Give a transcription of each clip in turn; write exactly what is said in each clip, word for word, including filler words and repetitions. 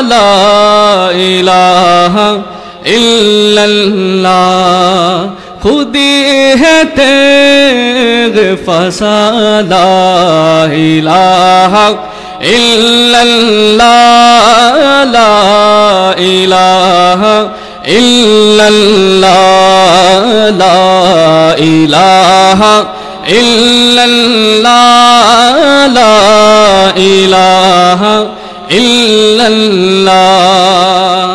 لا الہ الا اللہ، خودی ہے تیغ فسا۔ لا الہ الا اللہ، لا الہ الا اللہ، لا الہ الا اللہ، لا الہ الا اللہ۔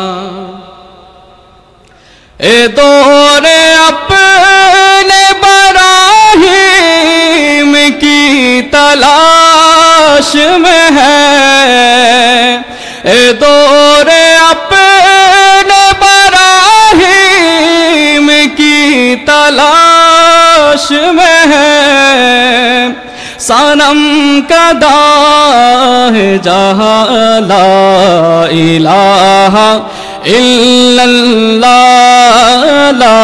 اے دور اپنے براہیم کی تلاش میں ہے، اے دور اپنے براہیم کی تلاش میں ہے، صنم کدہ ہے جہاں۔ لا الہ الا اللہ، لا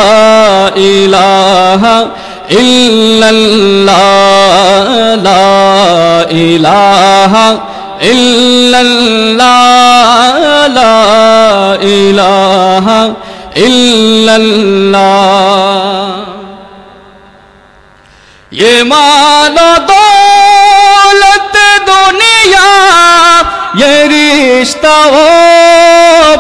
الہ الا اللہ، لا الہ الا اللہ، لا الہ الا اللہ۔ یہ مال و دولت دنیا، یہ رشتہ و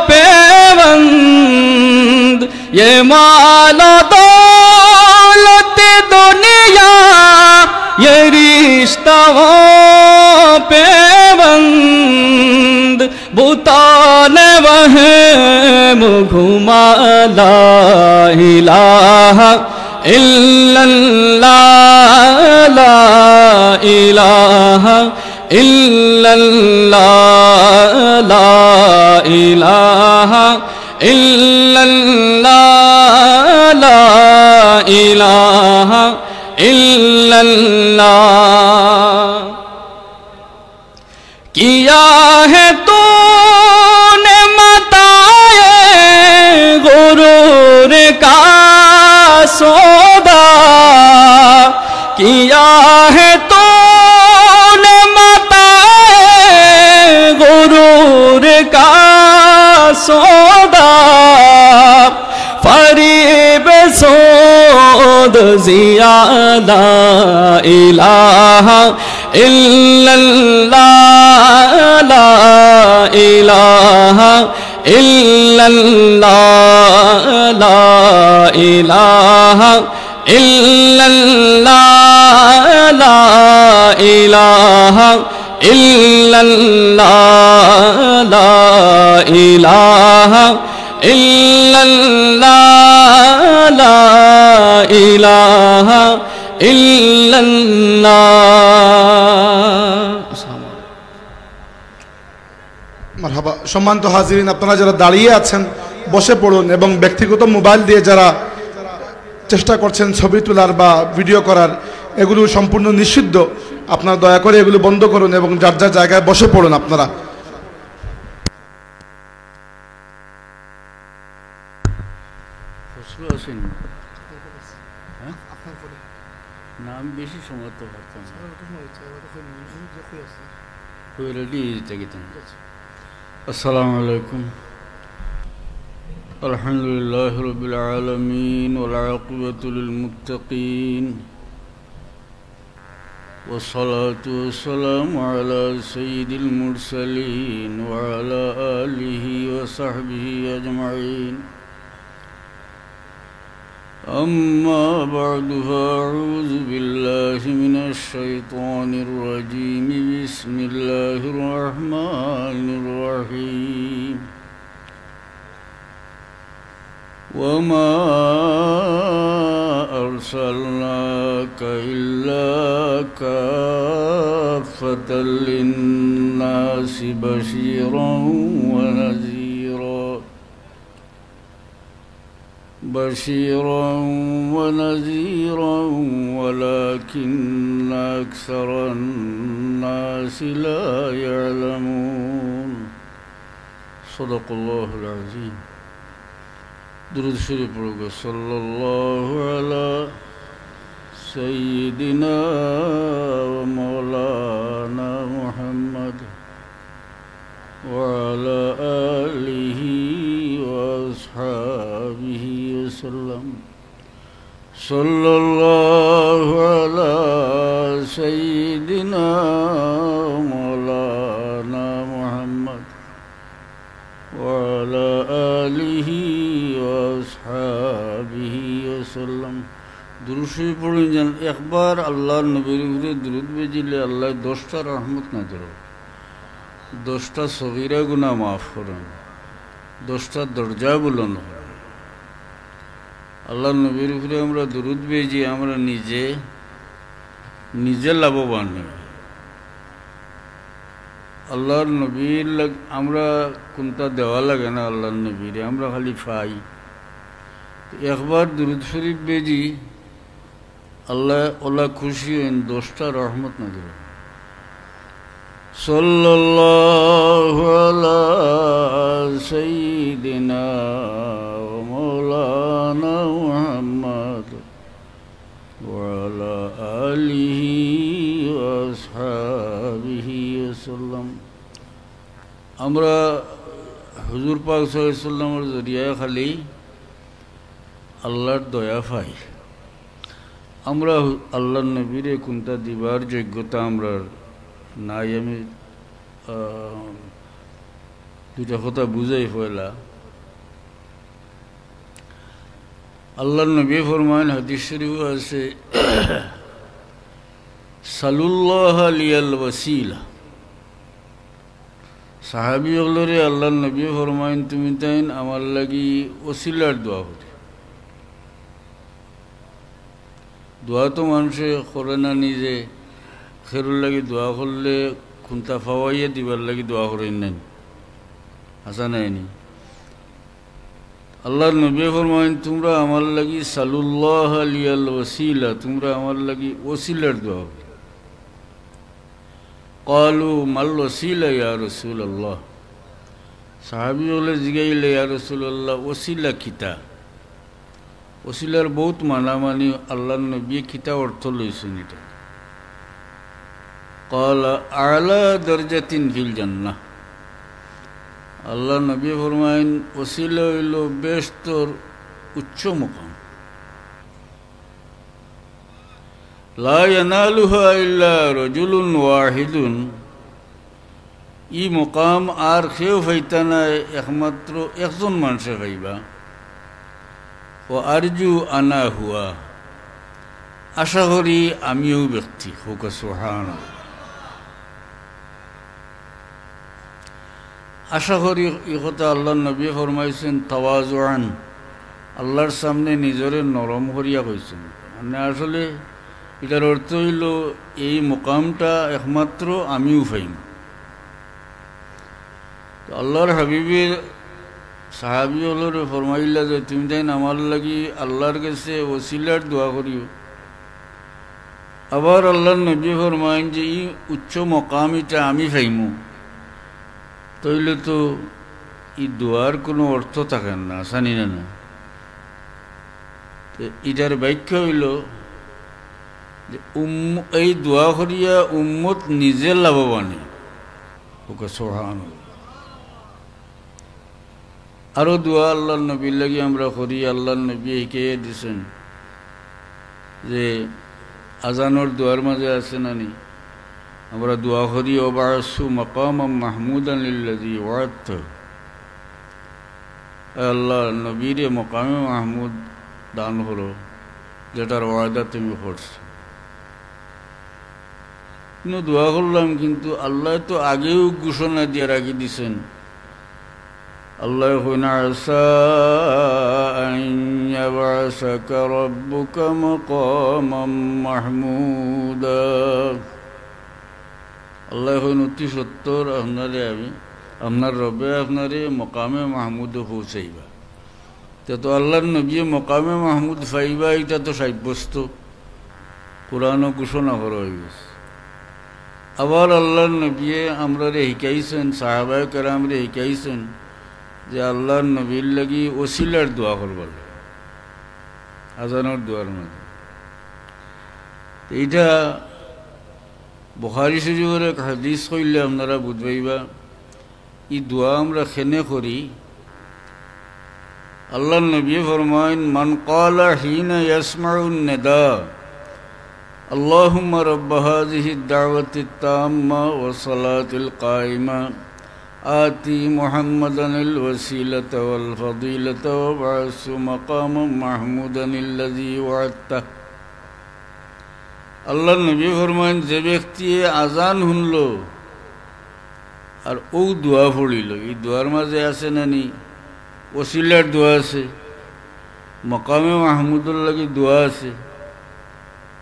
پیوند، یہ مال و دولت دنیا، یہ رشتہ و پیوند، بتان وہم گھما۔ لا الہ الا اللہ، لا الہ الا اللہ، لا الہ الا اللہ، لا الہ الا اللہ۔ کیا ہے تو نے متاع غرور کا سودا، کیا ہے تو نے متاع غرور کا سودا، فریب سود ضیا۔ لا الہ الا اللہ، لا الہ الا اللہ، لا الہ الا اللہ، لا الہ الا اللہ، لا الہ الا اللہ، لا الہ الا اللہ۔ মারহাবা। সম্মানিত হাজিরিন, আপনারা যারা দাঁড়িয়ে আছেন, বসে পড়ুন, এবং ব্যক্তিগত মোবাইল দিয়ে যারা চেষ্টা করছেন ছবি তোলার বা ভিডিও করার, এগুলো সম্পূর্ণ নিষিদ্ধ। আপনারা দয়া করে এগুলো বন্ধ করুন এবং যার যার জায়গায় বসে পড়ুন আপনারা। খসরু আছেন? হ্যাঁ? না, আমি বেশি সময় তো পারতাম না। কই রেডি হইতে গেতাম। السلام عليكم. الحمد لله رب العالمين والعاقبة للمتقين والصلاة والسلام على سيد المرسلين وعلى آله وصحبه أجمعين. أما بعد، فأعوذ بالله من الشيطان الرجيم. بسم الله الرحمن الرحيم. وما أرسلناك إلا كافة للناس بشيرا ونذيرا، بشيرا ونذيرا ولكن أكثر الناس لا يعلمون. صدق الله العظيم. درود شريف پڑھو گے۔ صلى الله على سيدنا ومولانا محمد وعلى آله وأصحابه وسلم. صلى الله على سيدنا ومولانا محمد وعلى آله وأصحابه وسلم. দুরূদ শরীফ পড়ইন যেন। একবার আল্লার নবীর উপরে দুরূদ বেজিলে আল্লায় দশটা রহমত নাজিল করইন, দশটা সগীরা গুনাহ মাফ করইন, দশটা দরজা বুলন্দ করইন। আল্লার নবীর উপরে আমরা দুরূদ বেজি, আমরা নিজে, নিজে লাভবান অই। আল্লার নবীর লাগ-, আমরা কুনতা দেওয়া লাগে না আল্লার নবীরে, আমরা খালি পাই। একবার দুরূদ শরীফ বেজি, আল্লায় অলা খুশি অইন, দশটা রহমত নাজিল করইন। صلى الله على سيدنا ومولانا محمد وعلى آله وأصحابه وسلم. আমরা হুজুর পাক সাল্লাল্লাহু আলাইহি ওয়াসাল্লামর জরিয়ায় খালি আল্লার দয়া পাই। আমরা আল্লার নবীরে কুনতা দিবার যোগ্যতা আমরার নাই। আমি, আহ, দুইটা কথা বুঝাই পয়লা। আল্লার নবী ফরমাইন, হাদিস শরীফ আছে, "সালুল্লাহ লিয়াল ওয়াসিলা।" সাহাবী অকলরে আল্লার নবী ফরমাইন, "তুমি তাইন আমার লাগি ওসিলার দোয়া করি।" দোয়া তো মানষে করে না নিজে, খেরুর লাগি দোয়া করলে কুনতা পাওয়াইয়া দিবার লাগি দোয়া করইন না নি? হাছা নায় নি? আল্লার নবী ফরমাইন, "তুমরা আমার লাগি সালুল্লাহ লিয়াল ওয়াসিলা, তুমরা আমার লাগি ওসিলার দোয়া করো।" ক্বালু, "মাল ওয়াসিলা ইয়া রাসূলুল্লাহ?" সাহাবী অকলে জিগাইলে, "ইয়া রাসূলুল্লাহ, ওসিলা কিতা?" ওসিলার বউত মানামানি, আল্লার নবীয়ে কিতা অর্থ লইছইন ইটা? ক্বালা, "আ'লা দারাজাতিন ফিল জান্নাহ।" আল্লার নবী ফরমাইন, ওসিলা অইলো বেহেস্তর উচ্চ মকাম। "লা ইয়ানালুহা ইল্লা রাজুলুন ওয়াহিদুন।" ই মকাম আর কেউ পাইতা নায়, একমাত্র একজন মানষে পাইবা। "ওয়া আরজু আনা হুয়া।" আশা করি আমিও ব্যক্তি। কউক্কা সুবহানাল্লাহ। আশা করি, ই কথা আল্লার নবী ফরমাইছইন তাওয়াজুআন, আল্লার সামনে নিজরে নরম করিয়া কইছইন। মানে আসলে ইটার অর্থ অইলো, এই মকামটা একমাত্র আমিউ পাইমু। তো আল্লার হাবিবে সাহাবী অকলরে ফরমাইলা যে, "তুমি তাইন আমার লাগি আল্লার গেছে ওসিলার দোয়া করিও।" আবার আল্লার নবী ফরমাইন যে, "ই উচ্চ মকাম ইটা আমি পাইমু।" তাইলে তো ই দোয়ার কুনু অর্থ থাকে না, জানি না, না? তো ইটার ব্যাখ্যা অইলো যে উম্ম-, এই দোয়া করিয়া উম্মত নিজে লাভবান অয়। কউক্কা সুবহানাল্লাহ। আরো দোয়া আল্লার নবীর লাগি আমরা করি, আল্লার নবীয়ে হিকাইয়া দিছইন যে আজানর দোয়ার মাঝে আছে না নি, আমরা দোয়া করি, "ওয়াবআসহু মাকামান মাহমুদান লিল্লাযী ওয়াআদতাহু।" এ আল্লাহ, নবীরে মকামে মাহমুদ দান করো, যেটার ওয়াদা তুমি করছো। কিন্তু দোয়া করলাম, কিন্তু আল্লায় তো আগেউ ঘোষণা দিয়া রাখি দিছইন। আল্লায় কইন, "আসা আন ইয়াবআসাকা রাব্বুকা মাকামান মাহমুদা।" আল্লায় কইন, "অতি সত্বর আপনারে আমি, আপনার রবে আপনারে মকামে মাহমুদো পৌঁছাইবা।" তে তো আল্লার নবীয়ে মকামে মাহমুদ পাইবা, ইটা তো সাব্যস্ত, কোরআনো ঘোষণা করা অইগেছে। আবার আল্লার নবীয়ে আমরারে হিকাইছইন, সাহাবায়ে কেরামরে হিকাইছইন যে আল্লার নবীর লাগি ওসিলার দোয়া করবার লাগি, আজানর দোয়ার মাঝে। তো ইটা বুখারী শরীফর এক হাদিস কইলে আপনারা বুঝবাইবা। ই দোয়া আমরা কেনে করি? আল্লাহর নবী ফরমাইন, "মান ক্বালা হিনা ইয়াসমাউন নিদা, আল্লাহুম্মা রাব্বা হাযিহিদ দাওয়াতিত তাম্মা ওয়াস সালাতিল কাইমা, আতি মুহাম্মাদানিল ওয়াসিলাতা ওয়াল ফাদিলাতা ওয়াবআসহু মাকামান মাহমুদানিল্লাযী ওয়াআদতাহ।" আল্লাহর নবী ফরমাইন, যে ব্যক্তিয়ে আজান হুনলো আর অউ দোয়া পড়িলো, ই দোয়ার মাঝে আছে না নি? ওসিলার দোয়া আছে, মকামে মাহমুদর লাগি দোয়া আছে,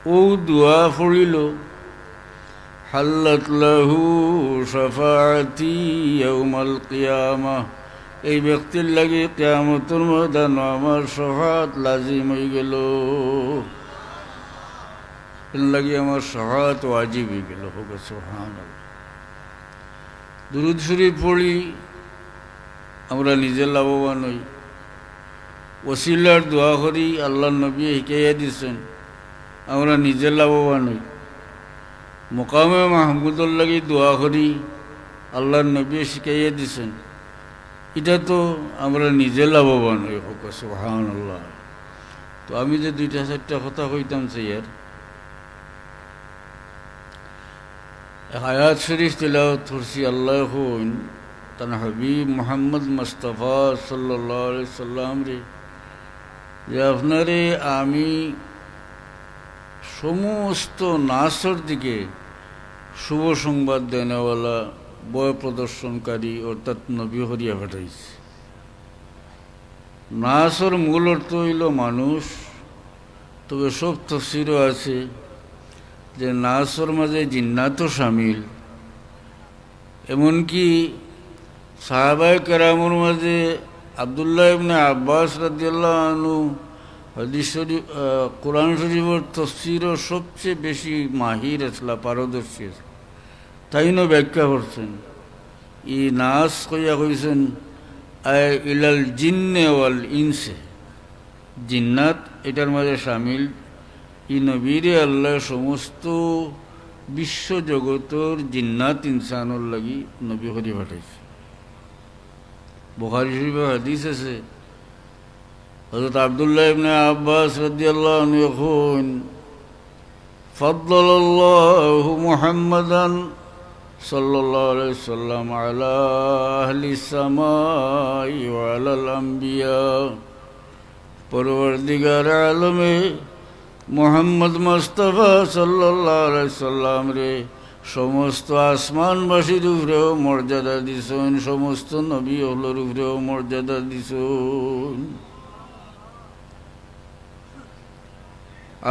অউ দোয়া পড়িলো, হাল্লাত লাহু শাফাআতি ইয়াউমাল কিয়ামা, এই ব্যক্তির লাগি কিয়ামতর ময়দানো আমার শাফাআত লাজিম অইগেলো, এর লাগি আমার শাফাআত ওয়াজিব অইগেলো। কউক্কা সুবহানাল্লাহ। দুরুদ শরীফ পড়ি, আমরা নিজে লাভবান অই। ওসিলার দোয়া করি, আল্লাহর নবীয়ে হিকাইয়া দিছইন, আমরা নিজে লাভবান অই। মকামে মাহমুদর লাগি দোয়া করি, আল্লাহর নবীয়ে শিখাইয়া দিছইন, ইটা তো আমরা নিজে লাভবান অই। কউক্কা সুবহানাল্লাহ। তো আমি যে দুইটা চাইরটা কথা কইতাম চাইয়ার, এক আয়াত শরীফ তিলাওয়াত করছি, আল্লায় কইন, তান হাবিব মুহাম্মদ মুস্তাফা সাল্লাল্লাহু আলাইহি সাল্লামরে, যে আপনারে আমি সমস্ত নাসর দিকে শুভ সংবাদ দেনেওয়ালা, ভয় প্রদর্শনকারী, অর্থাৎ নবী করিয়া পাঠাইছি। নাসর মূল অর্থ অইলো মানুষ, তবে সব তফসিরও আছে যে নাসর মাঝে জিন্নাতও শামিল। এমনকি সাহাবায়ে কেরামর মাঝে আব্দুল্লাহ ইবনে আব্বাস রাদিয়াল্লাহু আনহু হাদিস শরীফ, আহ, কোরআন শরীফর তফসিরও সবচেয়ে বেশি মাহির আছলা, পারদর্শী আছলা। তাইনও ব্যাখ্যা করছইন, ই নাস কইয়া কইছইন, আয় ইলাল জিন্নে ওয়াল ইনসে, জিন্নাত ইটার মাঝে শামিল। ই নবীরে আল্লায় সমস্ত বিশ্ব জগতর জিন্নাত ইনসানর লাগি নবী করি পাঠাইছে। বুখারী শরীফর হাদিস আছে, হযরত আব্দুল্লাহ ইবনে আব্বাস রাদিয়াল্লাহু আনহু কইন, ফাদ্দালাল্লাহু মুহাম্মাদান সাল্লাল্লাহু আলাইহি ওয়াসাল্লাম আলা আহলিস সামাই ওয়া আলাল আম্বিয়া। পরওয়ারদিগার আলমে মুহাম্মদ মুস্তাফা সাল্লাল্লাহু আলাইহি সাল্লামরে সমস্ত আসমানবাসীর উপরেও মর্যাদা দিছইন, সমস্ত নবী অকলর উপরেও মর্যাদা দিছইন।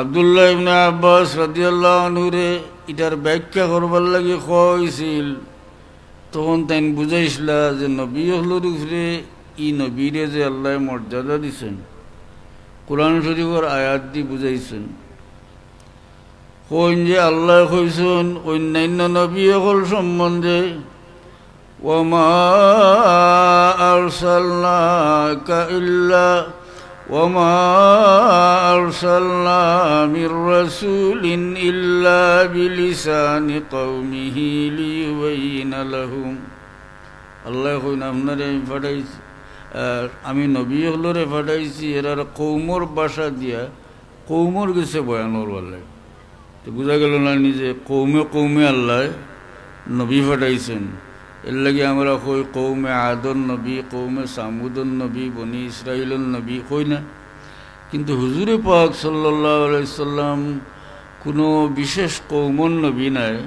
আব্দুল্লাহ ইবনে আব্বাস রাদিয়াল্লাহু আনহুরে ইটার ব্যাখ্যা করবার লাগি কওয়া অইছিল, তখন তাইন বুঝাইছলা যে নবী অকলর উপরে ই নবীরে যে আল্লায় মর্যাদা দিছইন, কোরআন শরীফর আয়াত দি বুঝাইছইন। কইন যে আল্লায় কইছইন অইন্যান্য নবী অকল সম্বন্ধে, وما أرسلناك إلا وما أرسلنا من رسول إلا بلسان قومه ليبين لهم। আল্লায় কইন, আপনারে আমি পাঠাইছি, আহ, আমি নবী অকলরে পাঠাইছি, এরার কওমর ভাষা দিয়া কওমর গেছে বয়ান করবার লাগি। তো বুঝা গেল না নি যে কওমে কওমে আল্লায় নবী পাঠাইছইন। এর লাগি আমরা কই কওমে আদর নবী, কওমে সামুদর নবী, বনি ইসরাইলর নবী, কই না? কিন্তু হুজুরে পাক সাল্লাল্লাহু আলাইহি সাল্লাম কুনু বিশেষ কওমর নবী নায়।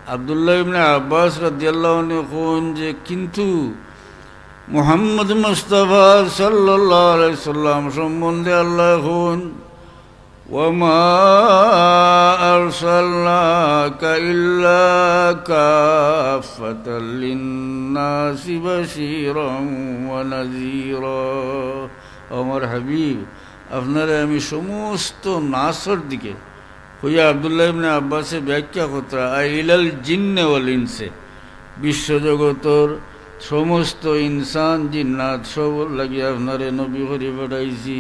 আব্দুল্লাহ ইবনে আব্বাস রাদিয়াল্লাহু আনহু কইন যে, কিন্তু মুহাম্মদ মুস্তাফা সাল্লাল্লাহু আলাইহি সাল্লাম সম্বন্ধে আল্লায় কইন, وما أرسلناك إلا كافة للناس بشيرا ونذيرا। আমার হাবিব, আপনারে আমি সমস্ত নাসর দিকে, কইয়া আব্দুল্লাহ ইবনে আব্বাসে ব্যাখ্যা কররা, আই ইলাল জিন্নে ওয়াল ইনসে, বিশ্বজগতর সমস্ত ইনসান জিন্নাত সবর লাগি আপনারে নবী করি পাঠাইছি।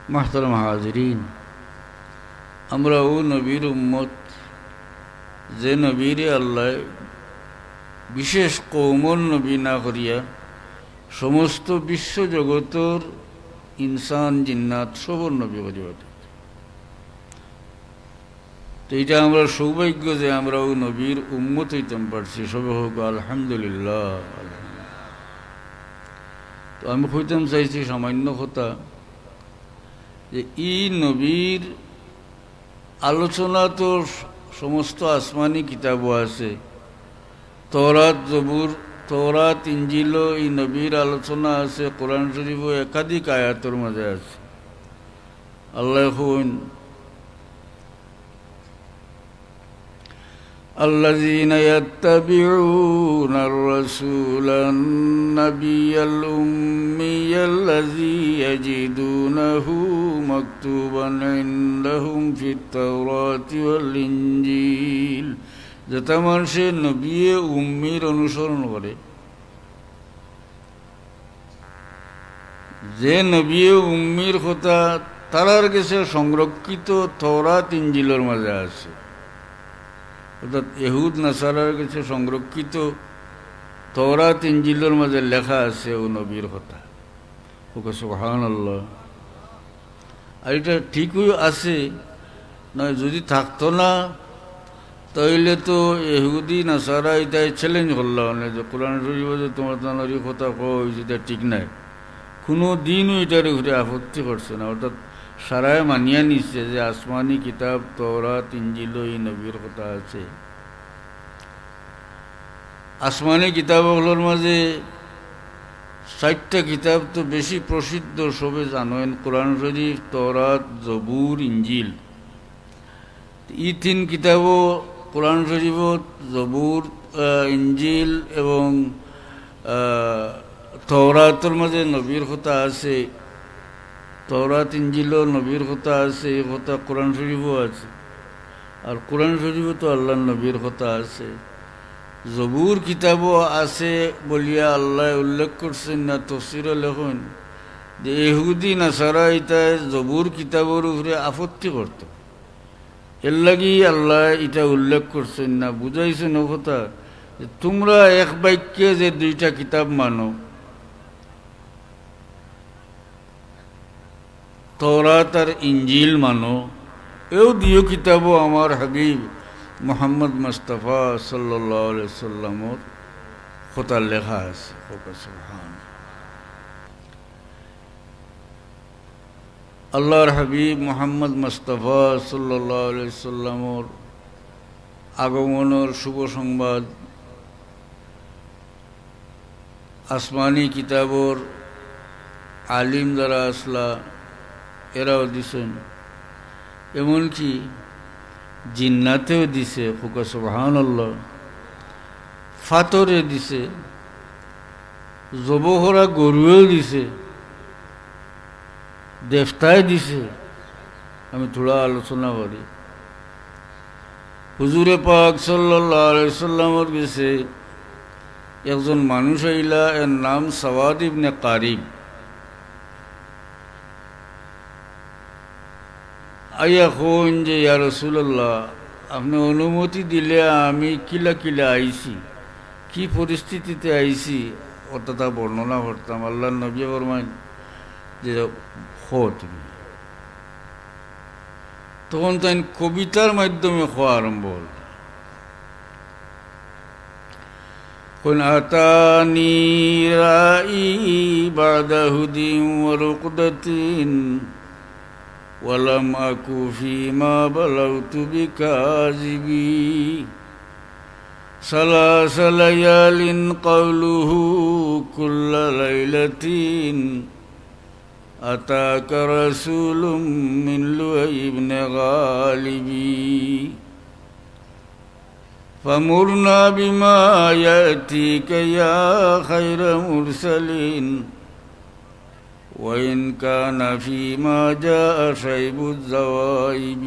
মুহতারাম হাজিরিন, আমরা অউ নবীর উম্মত যে নবীরে আল্লায় বিশেষ কওমর নবী না করিয়া সমস্ত বিশ্বজগতর ইনসান জিন্নাত সবর নবী করিয়া পাঠাইছে। তো ইটা আমরার সৌভাগ্য যে আমরা অউ নবীর উম্মত অইতাম পারছি। সবে কউক্কা আলহামদুলিল্লাহ। তো আমি কইতাম চাইছি সামান্য কথা যে ই নবীর আলোচনা তো সমস্ত আসমানি কিতাবো আছে। তওরাত, জবুর, তওরাত, ইঞ্জিলো ই নবীর আলোচনা আছে, কোরআন শরীফো একাধিক আয়াতর মাঝে আছে। আল্লায় কইন, الذين يتبعون الرسول النبي الأمي الذي يجدونه مكتوبا عندهم في التوراة والإنجيل। যেতা মানষে নবিয়ে উম্মির অনুসরণ করে, যে নবিয়ে উম্মির কথা তারার গেছে সংরক্ষিত তওরাত ইঞ্জিলর মাঝে আছে, অর্থাৎ এহুদ নাসারার গেছে সংরক্ষিত তওরাত ইঞ্জিলর মাঝে লেখা আছে অউ নবীর কথা। কউক্কা সুবহানাল্লাহ। আর ইটা ঠিকউ আছে, না যুদি থাকতো না, তাইলে তো এহুদি নাসারা ইতায় challenge করলা অনে যে কোরআন শরীফো যে তুমরা তানর ই কথা কও, ইটা ঠিক নায়। কুনু দিনও ইটার উপরে আপত্তি করছে না, অর্থাৎ সারায় মানিয়া নিছে যে আসমানি কিতাব তওরাত ইঞ্জিলো ই নবীর কথা আছে। আসমানি কিতাব অকলর মাঝে চাইরটা কিতাব তো বেশি প্রসিদ্ধ, সবে জানইন, কোরআন শরীফ, তওরাত, জবুর, ইঞ্জিল। ই তিন কিতাবো, কোরআন শরীফো, জবুর, আহ, ইঞ্জিল এবং, আহ, তওরাতর মাঝে নবীর কথা আছে। তওরাত ইঞ্জিলো নবীর কথা আছে, ই কথা কোরআন শরীফো আছে। আর কোরআন শরীফো তো আল্লার নবীর কথা আছে। জবুর কিতাবো আছে বলিয়া আল্লায় উল্লেখ করছইন না, তফসিরো লেখইন যে এহুদি নাসারা ইতায় জবুর কিতাবর উপরে আপত্তি করতো। এরলাগি আল্লায় ইটা উল্লেখ করছইন না, বুঝাইছইন অউ কথা যে তুমরা এক বাক্যে যে দুইটা কিতাব মানো, তওরাত আর ইঞ্জিল মানো, এও দুইও কিতাবো আমার হাবিব মুহাম্মদ মুস্তাফা সাল্লাল্লাহু আলাইহি সাল্লামর কথা লেখা আছে। কউক্কা সুবহান। আল্লার হাবিব মুহাম্মদ মুস্তাফা সাল্লাল্লাহু আলাইহি সাল্লামর আগমনর শুভ সংবাদ আসমানি কিতাবর আলিম যারা আছলা, এরাও দিছইন, এমনকি জিন্নাতেও দিছে। কউক্কা সুবহানাল্লাহ। ফাতরে দিছে, জবো করা গরুয়েও দিছে, দেবতায় দিছে। আমি থুড়া আলোচনা করি। হুজুরে পাক সাল্লাল্লাহু আলাইহি সাল্লামর গেছে একজন মানুষ আইলা, এর নাম সাওয়াদ ইবনে কারিব। আইয়া কইন যে, "ইয়া রাসূলুল্লাহ, আপনে অনুমতি দিলে আমি কিলা কিলা আইছি, কি পরিস্থিতিতে আইছি, অততা বর্ণনা করতাম।" আল্লার নবীয়ে ফরমাইন যে, "কও তুমি।" তখন তাইন কবিতার মাধ্যমে কওয়া আরম্ভ করলা। কইন, "أتاني رائي بعد هدى ورقدة، ولم أك فيما بلغت بكاذب. ثلاث ليال قوله كل ليلة، أتاك رسول من لؤي بن غالب. فمرنا بما يأتيك يا خير مرسل، وإن كان فيما جاء شيب الزوائب.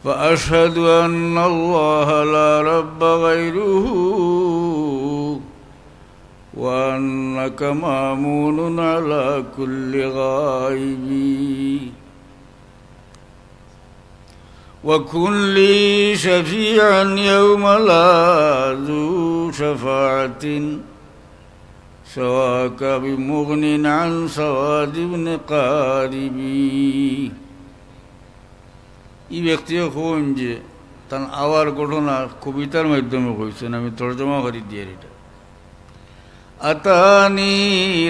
فأشهد أن الله لا رب غيره، وأنك مأمون على كل غائب. وكن لي شفيعا يوم لا ذو شفاعة سواك بمغن عن سواد بن قاربي। ই ব্যক্তিয়ে কইন যে তান আওয়ার ঘটনা কবিতার মাধ্যমে কইছইন, আমি তর্জমা করি দিয়ার ইটা। أتاني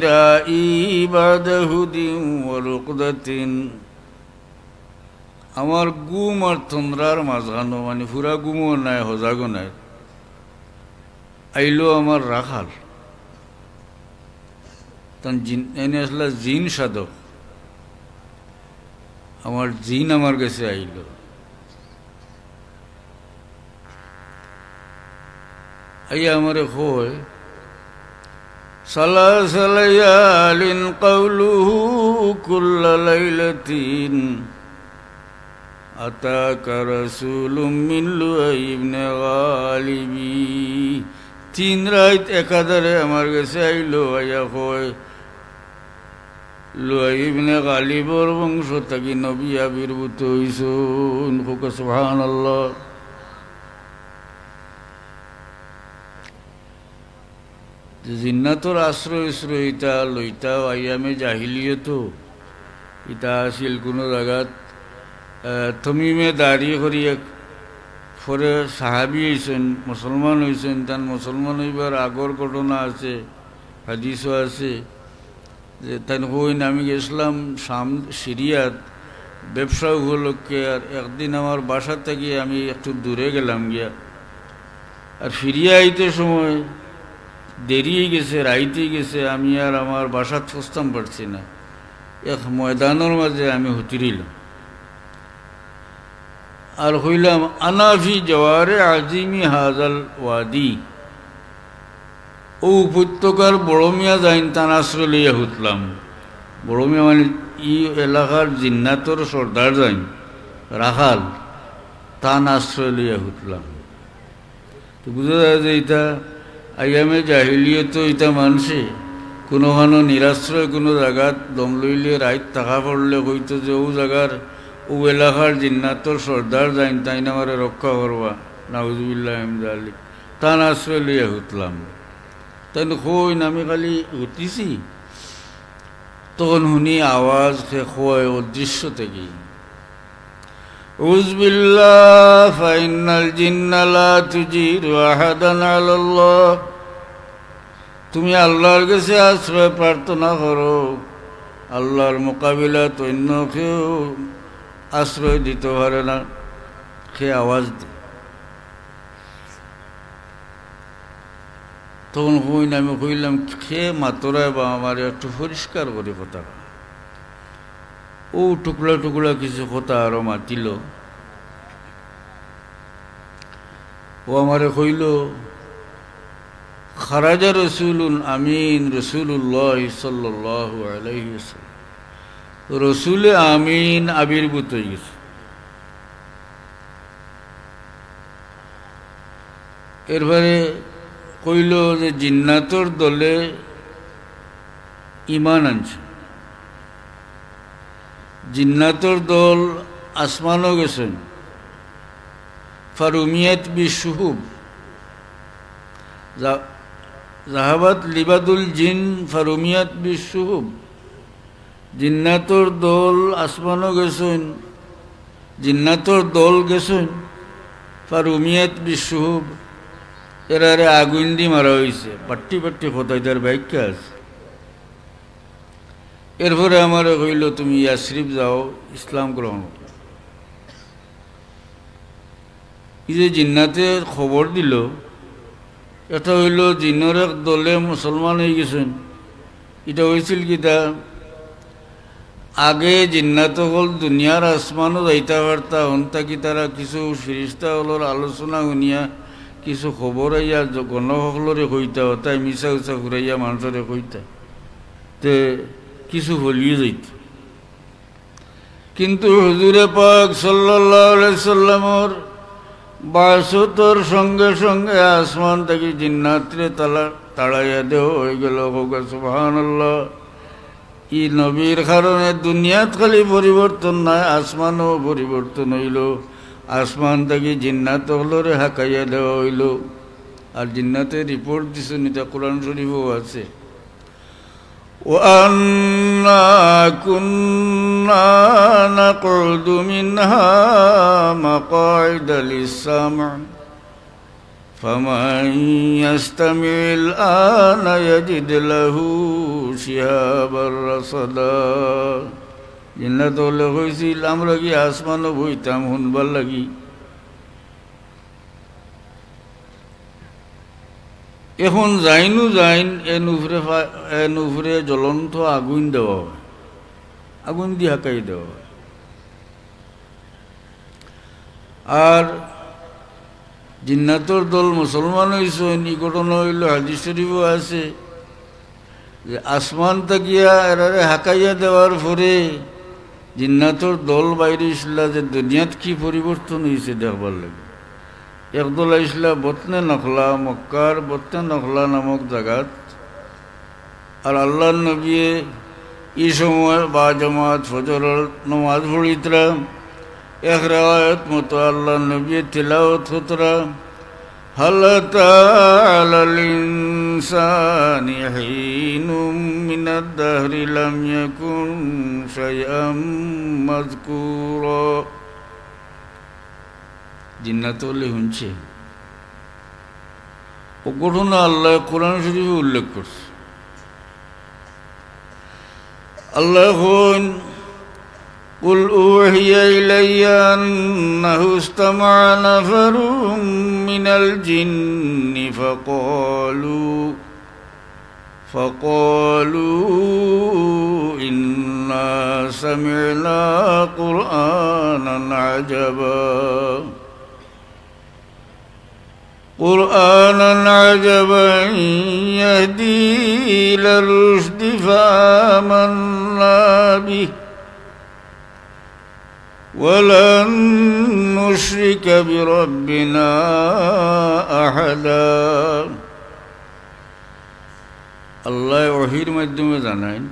رائي بعد هدى ورقدة। আমার ঘুম আর তন্দ্রার মাঝখানো, মানে পুরা ঘুমও নাই, হজাগও নাই, আইলো আমার রাখাল। তান জিন, এনে আসলা জিন সাধক। আমার জিন আমার গেছে আইলো। আইয়া আমারে কয়, ثلاث ليال قوله كل ليلة أتاك رسول من لؤي بن غالب। তিন রাইত একাধারে আমার গেছে আইলো, আইয়া কয়, লুয়াই ইবনে গালিবর বংশ থাকি নবী আবির্ভূত হইছইন। কউক্কা সুবহানাল্লাহ। যে জিন্নাতর আশ্রয় উশ্রয় ইতা লইতা, আইয়ামে জাহিলিয়তো ইতা আছিল কুনু জাগাত, আহ, তমিমে দারি করি এক পরে সাহাবী হইছইন, মুসলমান হইছইন, তান মুসলমান হইবার আগর ঘটনা আছে, হাদিসও আছে। যে তাইন কইন, আমি গেছলাম শাম, সিরিয়াত ব্যবসা উপলক্ষে, আর একদিন আমার বাসা থাকি আমি একটু দূরে গেলাম গিয়া, আর ফিরিয়া আইতে সময় দেরি হই গেছে, রাইত হই গেছে, আমি আর আমার বাসাত পৌঁছতাম পারছি না। এক ময়দানর মাঝে আমি হুতি রইলাম। আর কইলাম, أنا في جوار عظيم هذا الوادي। অউ উপত্যকার বড় মিয়া যাইন, তান আশ্রয় লইয়া হুতলাম। বড় মিয়া মানে ই এলাকার জিন্নাতর সর্দার যাইন, রাখাল, তান আশ্রয় লইয়া হুতলাম। তো বুঝা যায় যে ইতা আইয়ামে জাহিলিয়তো ইতা মানষে কুনুখানো নিরাশ্রয় কুনু জাগাত দম লইলে রাইত থাকা পড়লে কইতো যে অউ জাগার, অউ এলাকার জিন্নাতর সর্দার যাইন, তাইন আমারে রক্ষা করবা। নাউজুবিল্লাহ মিন জালিক। তান আশ্রয় লইয়া হুতলাম। তাইন কইন, আমি খালি হুতিছি, তখন হুনি আওয়াজ, কে কয় অদৃশ্য থাকি, عذ بالله فإن الجن لا تجير أحدا على الله। তুমি আল্লাহর গেছে আশ্রয় প্রার্থনা করো, আল্লাহর মোকাবিলাত অইন্য কেউ আশ্রয় দিতো পারে না। কে আওয়াজ দে। তখন কইন, আমি কইলাম, কে মাতরায় বা আমারে একটু পরিষ্কার করি কথা। অউ টুকরা টুকরা কিছু কথা আরো মাতিল। অউ আমারে কইল, خرج رسول أمين رسول الله صلى الله عليه وسلم। রসুলে আমিন আবির্ভূত হই গেছে। এরপরে কইল যে জিন্নাতর দলে ইমান আনছে। জিন্নাতর দল আসমানো গেছইন। فرميت بالشهب। ذهبت لبد الجن فرميت بالشهب। জিন্নাতর দল আসমানো গেছইন, জিন্নাতর দল গেছইন, فرميت بالشهب, এরারে আগুইন দি মারা হইছে, পাট্টি পাট্টি কথা ইতার ব্যাখ্যা আছে। এরপরে আমারে কইল, তুমি ইয়াসরিব যাও, ইসলাম গ্রহণ করো। ই যে জিন্নাতে খবর দিল, এটা হইল জিনর এক দলে মুসলমান হই গেছইন। এটা হইছিল কিতা, আগে জিন্নাত অকল দুনিয়ার আসমানো যাইতা পারতা, হন থাকি তারা কিছু ফিরিস্তা অকলর আলোচনা হুনিয়া কিছু খবর আইয়া জ-, গণ হকলরে কইতা, অতায় মিছা উছা ঘুরাইয়া মানষরে কইতা, তে কিছু ফলিয়ে যাইত। কিন্তু হুজুরে পাক সাল্লাল্লাহু আলাইহি সাল্লামর বাসতর সঙ্গে সঙ্গে আসমান থাকি জিন্নাতরে তালা-, তাড়াইয়া দেওয়া হয়ে গেল। কউক্কা সুবহানাল্লাহ। ই নবীর কারণে দুনিয়াত খালি পরিবর্তন নায়, আসমানও পরিবর্তন হইল। আসমান থাকি জিন্নাত অকলরে হাকাইয়া দেওয়া অইলো। আর জিন্নাতে রিপোর্ট দিছইন, ইটা কোরআন শরীফো আছে। وأنا كنا نقعد منها مقاعد للسمع فمن يستمع الآن يجد له شهابا رصدا। জিন্নাত অকলে কইছিল, আমরা কি আসমানো বইতাম হুনবার লাগি? এখন যাইনু যাইন, এন উপরে ফা-, এন উপরে জ্বলন্ত আগুন দেওয়া অয়, আগুন দি হাকাই দেওয়া অয়। আর জিন্নাতর দল মুসলমান অইছইন, ই ঘটনা অইলো হাদিস শরীফো আছে যে আসমান থাকিয়া এরারে হাকাইয়া দেওয়ার পরে জিন্নাতর দল বাইর অইছিলা যে দুনিয়াত কি পরিবর্তন অইছে দেখবার লাগি। একদল আইছিলা বতনে নখলা, মক্কার বতনে নখলা নামক জাগাত। আর আল্লাহর নবীয়ে ই সময় বা জামাত ফজরর নমাজ পড়িতরা। এক রেওয়ায়ত মতো আল্লাহর নবীয়ে তিলাওয়াত করতরা, هل أتى على الإنسان حين من الدهر لم يكن شيئا مذكورا। জিন্নাত অকলে হুনছে। অউ ঘটনা আল্লায় কোরআন শরীফো উল্লেখ করছে। আল্লায় কইন, قل أوحي إلي أنه استمع نفر من الجن فقالوا فقالوا إنا سمعنا قرآنا عجبا قرآنا عجبا يهدي إلى الرشد فآمنا به ولن نشرك بربنا أحدا। আল্লায় ওহীর মাধ্যমে জানাইন,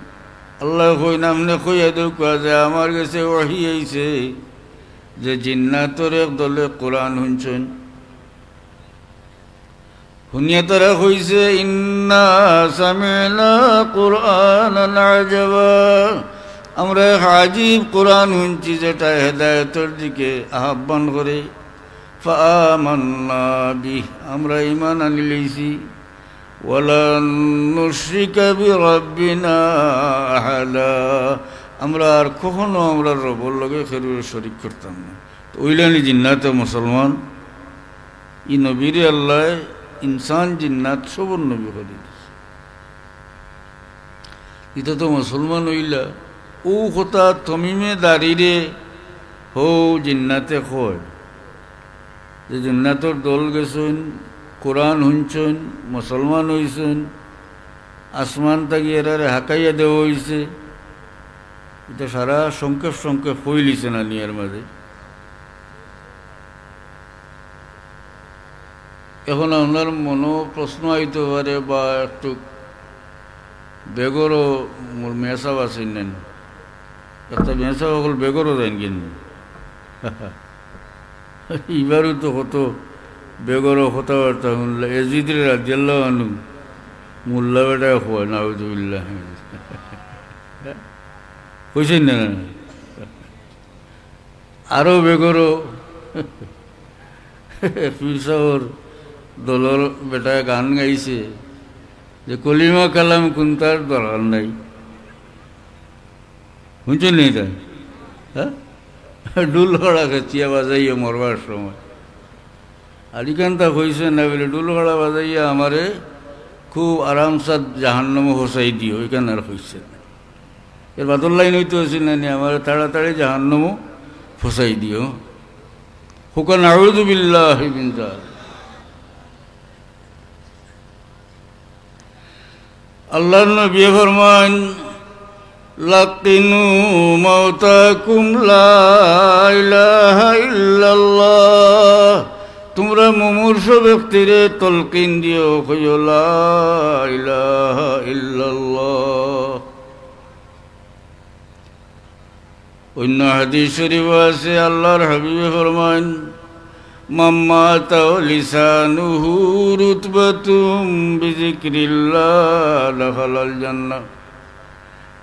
আল্লায় কইন, আপনে কইয়া দেউক্কা যে আমার গেছে ওহী আইছে যে জিন্নাতর এক দলে কোরআন হুনছইন। হুনিয়া তারা কইছে, إنا سمعنا قرآنا عجبا, আমরা এক আজীব কোরআন হুনছি যেটা হেদায়েতর দিকে আহ্বান করে। فآمنا به, আমরা ঈমান আনিলাইছি। ولن نشرك بربنا أحدا, আমরা আর কখনো আমরার রবর লগে কেউরে শরিক করতাম না। তো অইলা নি জিন্নাতে মুসলমান। ই নবীরে আল্লায় ইনসান জিন্নাত সবর নবী করি দিছে। ইতা তো মুসলমান অইলা। অউ কথা তমিমে দারিরে হউ জিন্নাতে কয় যে জিন্নাতর দল গেছইন, কোরআন হুনছইন, মুসলমান অইছইন, আসমান থাকি এরারে হাকাইয়া দেওয়া অইছে। ইতা সারা সংক্ষেপ সংক্ষেপ কইলিছে না নি এর মাঝে। এখন আপনার মনো প্রশ্ন আইতো পারে বা একটু বেগরও মোর মেসাব আছইন না নি? একটা মেসাব অকল বেগরও যাইন কিনি? ইবারও তো কত বেগরও কথাবার্তা হুনলা। এজিদ রে রাদিয়াল্লাহু আনহু মোল্লা বেটায় কয়, নাউজুবিল্লাহ। কইছইন না, না? আরো বেগরও পীর সাবর দলর বেটায় গান গাইছে যে কলিমা কালাম কুন্তার দরকার নাই। হুনছইন নি ইতা? হ্যাঁ? ঢুল কড়া খেচিয়া বাজাইয়া মরবার সময়। আর ইখানতা কইছে না বলে ঢুল কড়া বাজাইয়া আমারে খুব আরামসাদ জাহান্নামো ফসাই দিও, ইখান আর কইছে না। এর বাদর লাইন অইতো আছিল না নি, আমারে তাড়াতাড়ি জাহান্নামো ফসাই দিও। হুকা নাউযুবিল্লাহি মিন যালিক। আল্লাহর নবী ফরমাইন, "লাক্কিনু মাওতাকুম লা ইলাহা ইল্লাল্লাহ।" তুমরা মুমূর্ষু ব্যক্তিরে তলকিন দিও, কইও, "লা ইলাহা ইল্লাল্লাহ।" অইন্য হাদিস শরিফো আছে, আল্লার হাবিবে ফরমাইন, "মান মাতা ওয়া লিসানুহু রুতবাতুম বিযিকরিল্লাহ দাখালাল জান্নাহ।"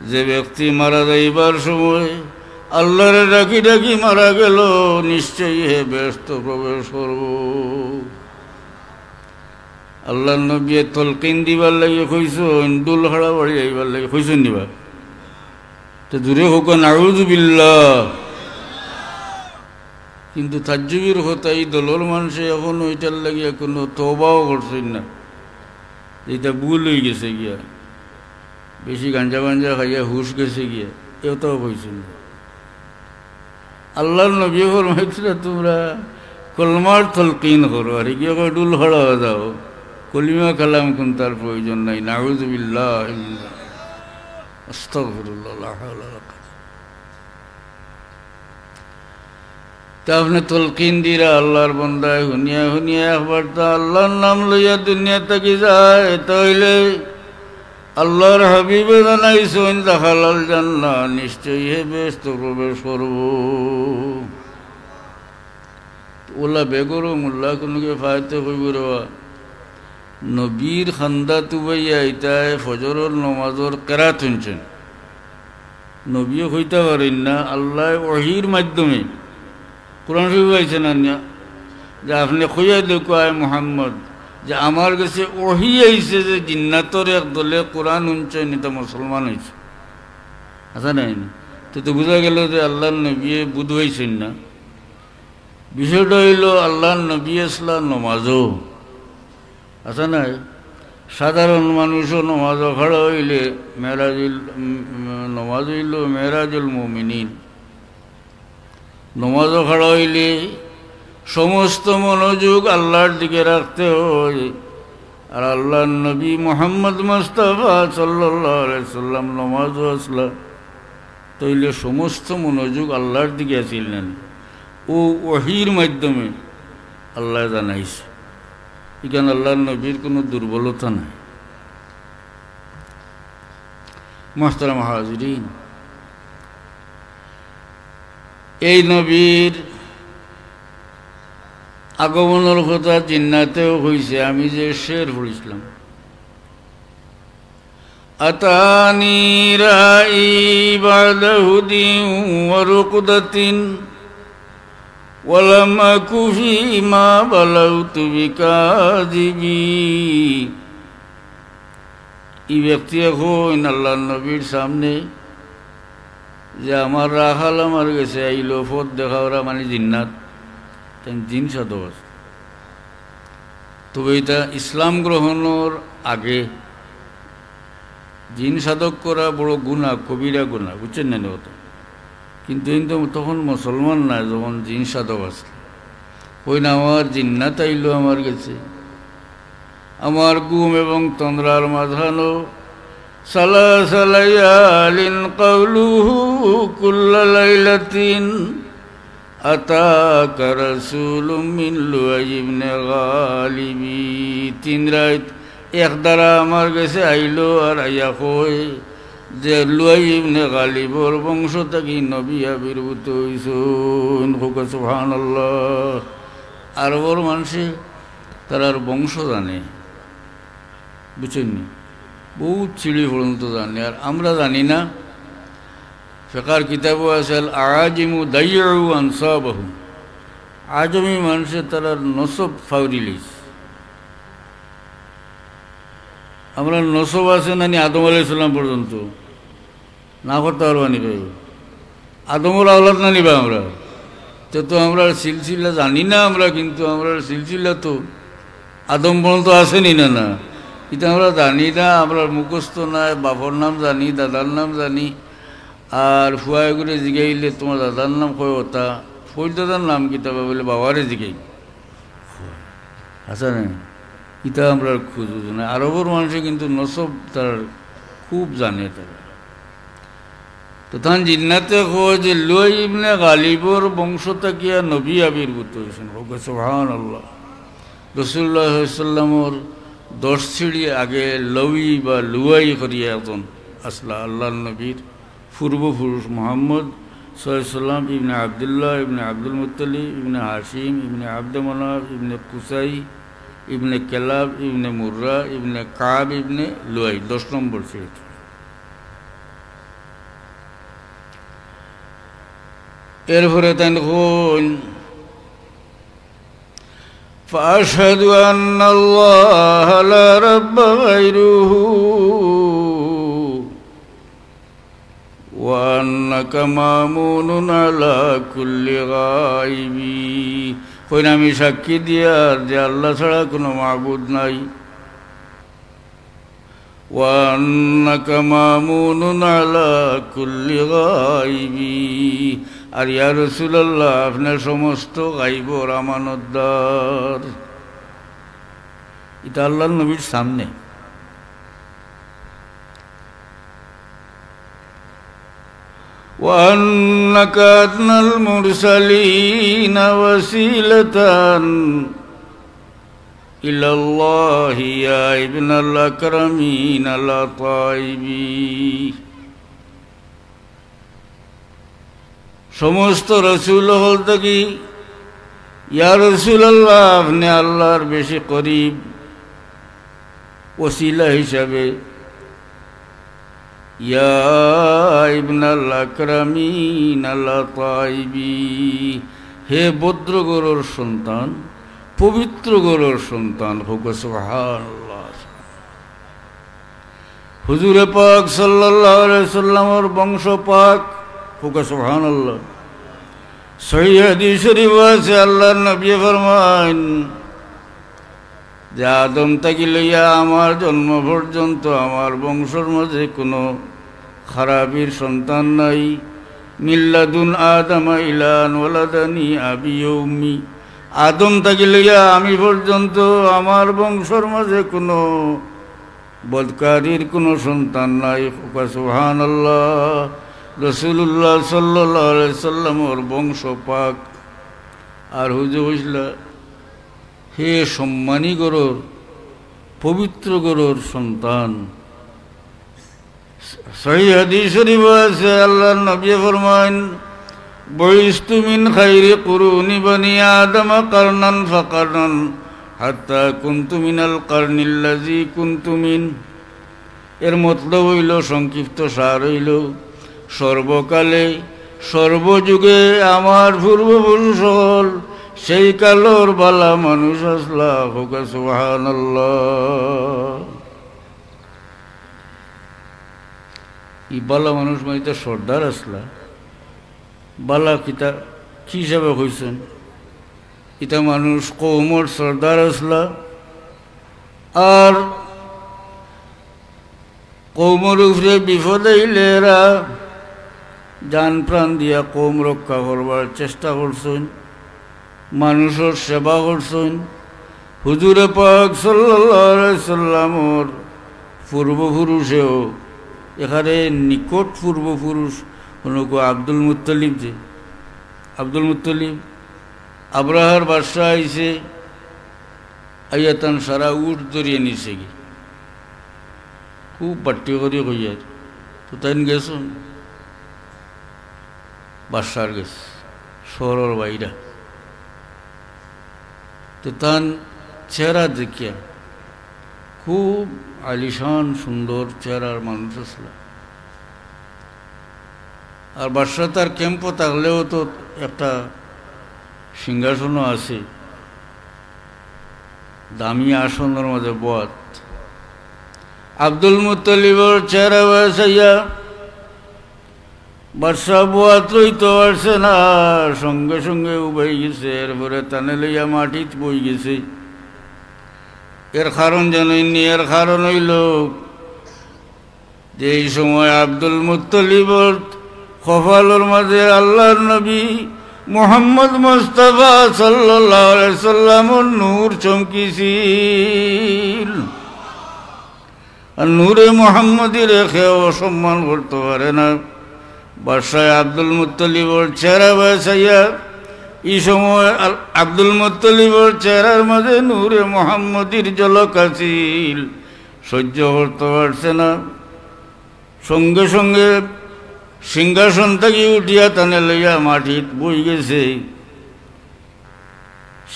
যে ব্যক্তি মারা যাইবার সময় আল্লারে ডাকি ডাকি মারা গেল, নিশ্চয়ই হে বেহেশতো প্রবেশ করব। আল্লার নবিয়ে তলকিন দিবার লাগি কইছইন, ঢুল হাড়া বাড়ি আইবার লাগি কইছইন নি বা? তে জুরে কউক্কা, নাউযুবিল্লাহ। কিন্তু তাজ্জুবির কথা, ই দলর মানষে অখনো ইটার লাগি কুনু তওবাও করছইন না, যে ইটা ভুল অইগেছে গিয়া, বেশি গাঞ্জা-বাঞ্জা খাইয়া হুশ গেছে গিয়া, এ কথাও কইছইন না। আল্লার নবী ফরমাইতরা, "তুমরা কলমার তলকিন করো, আর ইগিয়ে কয় ঢুল হাড়া বাজাও, কলিমা কালাম কুনতার প্রয়োজন নাই।" নাউযুবিল্লাহ, আস্তাগফিরুল্লাহ, লা হাওলা ওয়ালা কুওয়াতা। তে আপনে তলকিন দিরা, আল্লার বন্দায় হুনিয়া হুনিয়া একবার তা আল্লার নাম লইয়া দুনিয়া থাকি যায়, তাইলে আল্লার হাবিবে জানাইছইন, "দাখালাল জান্নাহ", নিশ্চয়ই হে বেহেশতো প্রবেশ করব। অলা বেগরো মোল্লা কুনুগিয়ে ফায়তে কইবো রে বা, নবীর কান্দাত উবাইয়া ইতায় ফজরর নমাজর কেরাত হুনছইন। নবীয়ে কইতা পারইন না, আল্লায় ওহির মাধ্যমে, কোরআন শরিফো আইছে না নিয়া, যে আপনে কইয়া দেউক্কা, আয় মুহাম্মদ, যে আমার গেছে ওহি আইছে যে জিন্নাতর এক দলে কোরআন হুনছইন, ইতা মুসলমান অইছে। আছে না নি? তে তো বুঝা গেল যে আল্লার নবীয়ে বুঝ পাইছইন না। বিষয়টা অইলো, আল্লার নবী আছলা নমাজো, আছে না? সাধারণ মানুষও নমাজো খাড়া অইলে মেরাজুল, উম, উম, নমাজ অইলো মেরাজুল মুমিনিন। নমাজো খাড়া অইলে সমস্ত মনোযোগ আল্লার দিকে রাখতে হয়। আর আল্লার নবী মুহাম্মদ মুস্তাফা সাল্লাল্লাহু আলাইহি সাল্লাম নমাজো আছলা, তাইলে সমস্ত মনোযোগ আল্লার দিকে আছিল না নি? অউ ওহির মাধ্যমে আল্লায় জানাইছে। ইখান আল্লার নবীর কুনু দুর্বলতা নাই। মুহতারাম হাজিরিন, এই নবীর আগমনর কথা জিন্নাতেও কইছে। আমি যে শের পড়ছিলাম, "আতানি রাই বা'দা হুদিন ওয়া রুকদাতিন, ওয়া লাম আকু ফিমা বালাউতু বিকাযিবি।" ই ব্যক্তিয়ে কইন আল্লার নবীর সামনে যে, "আমার রাখাল আমার গেছে আইলো, পথ দেখাওরা", মানে জিন্নাত, তাইন জিন সাধক আছে। তবে ইতা ইসলাম গ্রহণর আগে জিন সাধক করা বড় গুনা, কবিরা গুনা, বুঝছইন না নি কথা? কিন্তু ইন তো তখন মুসলমান নায়, যখন জিন সাধক আছে। কইন, "আমার জিন্নাত আইলো আমার গেছে, আমার ঘুম এবং তন্দ্রার মাঝখানো সালাসা লায়ালিন কাউলুহু কুল্লা লাইলাতিন আতাকা রাসূলুম মিন লুয়াই ইবনে গালিবি।" তিন রাইত এক ধারা আমার গেছে আইলো আর আইয়া কয় যে লুয়াই ইবনে গালিবর বংশ থাকি নবী আবির্ভূত অইছইন। কউক্কা সুবহানাল্লাহ। আরবর মানষে তারার বংশ জানে, বুঝছইন নি? বউত সিঁড়ি পর্যন্ত জানে, আর আমরা জানি না। ফেকার কিতাবো আছে, "আল আআজিমু দাইয়উ আনসাবাহুম।" আজমি মানষে তারার নসব ফাউরি লইছে। আমরার নসব আছে না নি আদম আলাইহিস সালাম পর্যন্ত? না করতা পারবা নি কইবো? আদমর আওলাদ না নি বা আমরা? তে তো আমরার সিলসিলা জানি না আমরা, কিন্তু আমরার সিলসিলা তো আদম পর্যন্ত আছে নি না, না? ইতা আমরা জানি না, আমরার মুখস্থ নাই, বাপর নাম জানি, দাদার নাম জানি, আর ফুয়ায় করে জিগাইলে, "তুমার দাদার নাম কয়?" ওটা, "ফুয়ার দাদার নাম কিতা বা?" বলে, "বাবারে জিগাই।" আছে না? ইতা আমরার খুজ বুঝ না। আরবর মানষে কিন্তু নসব তারার খুব জানে তারা। তো তান জিন্নাতে কয় যে লুয়াই ইবনে গালিবর বংশ থাকিয়া নবী আবির্ভূত অইছইন। কউক্কা সুবহানাল্লাহ। রাসূলুল্লাহ সাল্লাল্লাহু আলাইহি ওয়াসাল্লামর দশ সিঁড়ি আগে লউই বা লুয়াই করিয়া একজন আছলা আল্লার নবীর পূর্বপুরুষ মুহাম্মদ সাল্লাল্লাহু আলাইহি ওয়াসাল্লাম, ইবনে আব্দুল্লাহ, ইবনে আব্দুল মুত্তালিব, ইবনে হাশিম, ইবনে আব্দে মানাফ, ইবনে কুসাই, ইবনে কেলাব, ইবনে মুররা, ইবনে কাব, ইবনে লুয়াই, দশ নম্বর সিরিজ। এরপরে তাইন কইন, فأشهد أن الله لا رب غيره وأنك مأمون على كل غائب। কইন, আমি সাক্ষী দিয়ার যে আল্লাহ ছাড়া কোনো মাবুদ নাই। وأنك مأمون على كل غائب। আর ইয়া রাসূলুল্লাহ, আপনে সমস্ত গাইবর আমানতদার। ইটা আল্লাহর নবীর সামনে। وأنك أدنى المرسلين وسيلة إلى الله يا ابن الأكرمين الأطايب। সমস্ত রসুল অকল থাকি, ইয়া রাসূলুল্লাহ, আপনে আল্লাহর বেশি করিব ওসিলা হিসাবে। ইয়া ইবনাল আকরামিন আল আতাইবি, হে ভদ্র ঘরর সন্তান, পবিত্র ঘরর সন্তান, কউক্কা সুবহানাল্লাহ। হুজুরে পাক সাল্লাল্লাহু আলাইহি সাল্লামর বংশ পাক, কউক্কা সুবহানাল্লাহ। সহিহ হাদিস শরীফ আছে, আল্লাহর নবী ফরমাইন যে আদম থাকি লইয়া আমার জন্ম পর্যন্ত আমার বংশর মাঝে কোনো খারাপির সন্তান নাই। মিল্লাদুন আদম ইলা আন ওয়ালাদানি আবি ওয়া উম্মি। আদম থাকি লইয়া আমি পর্যন্ত আমার বংশর মাঝে কোনো বদকারির কোনো সন্তান নাই। কউক্কা সুবহানাল্লাহ। রাসূলুল্লাহ সাল্লাল্লাহু আলাইহি সাল্লামর বংশ পাক। আর হুজুর কইছলা, হে সম্মানী ঘরর, পবিত্র ঘরর সন্তান। সহিহ হাদিস শরীফ আছে, আল্লাহর নবী ফরমাইন, বুইস্তু মিন খাইরি কুরুনি বানি আদম কারনান ফাকারনান হাত্তা কুনতু মিনাল কারনিল্লাযী কুনতু মিন। এর মতলব অইলো, সংক্ষিপ্ত সার অইলো, সর্বকালে সর্বযুগে আমার পূর্বপুরুষ অকল সেই কালর বালা মানুষ আছলা। কউক্কা সুবহানাল্লাহ। ই বালা মানুষ মানে ইতা সর্দার আছলা। বালা কিতা, কি হিসাবে কইছইন? ইতা মানুষ কওমর সর্দার আছলা। আর কওমর উপরে বিপদ আইলে এরা জান প্রাণ দিয়া কওম রক্ষা করবার চেষ্টা করছইন, মানুষর সেবা করছইন। হুজুরে পাক সাল্লাল্লাহু আলাইহি সাল্লামর পূর্বপুরুষেও এখানে নিকট পূর্বপুরুষ হনকু আব্দুল মুত্তালিব, যে আব্দুল মুত্তালিব, আব্রাহার বাদশা আইছে, আইয়া তান সারা উট ধরিয়া নিছে গি। খুব বাট্টি করি কইয়ার। তো তাইন গেছইন বাদশার গেছে, শহরর বাইরা। তো তান চেহারা দেখিয়া, খুব আলিশান সুন্দর চেহারার মানুষ আছলা। আর বাদশা তার ক্যাম্পো থাকলেও তো একটা সিংহাসনও আছে, দামি আসনর মাঝে বওয়াত। আব্দুল মুত্তালিবর চেহারা বায় চাইয়া বাদশা বওয়াত রইতো পারছে না, সঙ্গে সঙ্গে উবাই গেছে, এরপরে তানে লইয়া মাটিত বই গেছে। এর কারণ জানইননি? এর কারণ অইলো যে এই সময় আব্দুল মুত্তালিবর কপালর মাঝে আল্লাহর নবী মুহাম্মদ মুস্তাফা সাল্লাল্লাহু আলাইহি সাল্লামর নূর চমকিছিল। আর নূরে মুহাম্মদীরে কেউ অসম্মান করতো পারে না। বাদশায় আব্দুল মুত্তালিবর চেহারা বায় চাইয়া, ই সময় আল-, আব্দুল মুত্তালিবর চেহারার মাঝে নূরে মুহাম্মদীর ঝলক আছিল, সহ্য করতো পারছে না। সঙ্গে সঙ্গে সিংহাসন থাকি উঠিয়া তানে লইয়া মাটিত বই গেছে।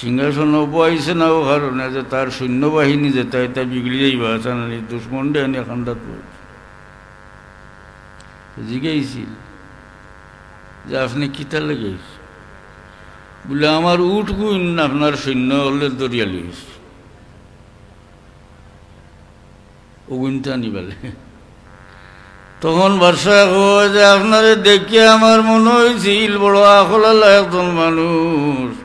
সিংহাসন বইছে না, ও কারণে যে তার সৈন্যবাহিনী যেটা এটা বিগড়ি যাইবা, জানানি দুশ্মন ডে আনি খান্দাত বই। জিগাইছিল যে, "আপনে কিতা লাগাইছ?" বলে, "আমার উট গুইন আপনার সৈন্য হলে দরিয়া লইছে।" অগুইনটা নিবালে। তখন বাদশায় কয় যে, "আপনারে দেখিয়া আমার মনে হইছিল বড় আখলআলা একজন মানুষ,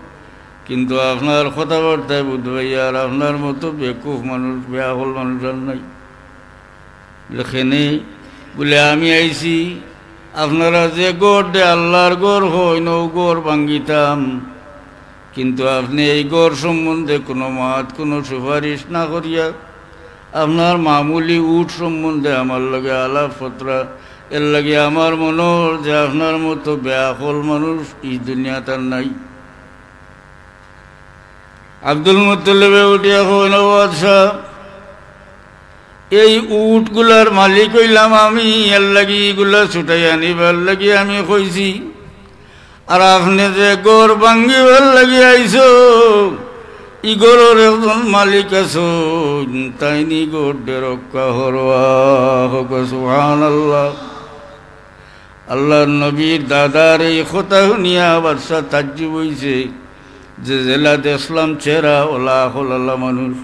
কিন্তু আপনার কথাবার্তায় বুঝ পাইয়ার আপনার মতো বেকুফ মানুষ, বেআখল মানুষ আর নাই।" বলে, "কেনে?" বলে, "আমি আইছি, আপনারা যে ঘর দে আল্লাহর ঘর কইন, ও ঘর ভাঙ্গিতাম।" কিন্তু আপনে এই ঘর সম্বন্ধে কোনো মাত, কোনো সুপারিশ না করিয়া আপনার মামুলি উট সম্বন্ধে আমার লগে আলাপ ফতরা, এর লাগি আমার মনে হয় যে আপনার মতো বেআখল মানুষ এই দুনিয়াত আর নাই। আব্দুল মুত্তালিবে উঠিয়া কইন, "ও বাদশাহ, এই উটগুলার মালিক হইলাম আমি, এর লাগি ইগুলা ছুটাই আনিবার লাগি আমি কইছি। আর আপনে যে ঘর ভাঙ্গিবার লাগি আইছো, ই ঘরর একজন মালিক আছইন, তাইন ই ঘর দে রক্ষা করবা।" কউক্কা সুবহানাল্লাহ। আল্লাহর নবীর দাদার এই কথা শুনিয়া বাদশাহ তাজ্জুব হইছে যে, "যেলা দেখলাম চেহারা, ওলা আখলআলা মানুষ।"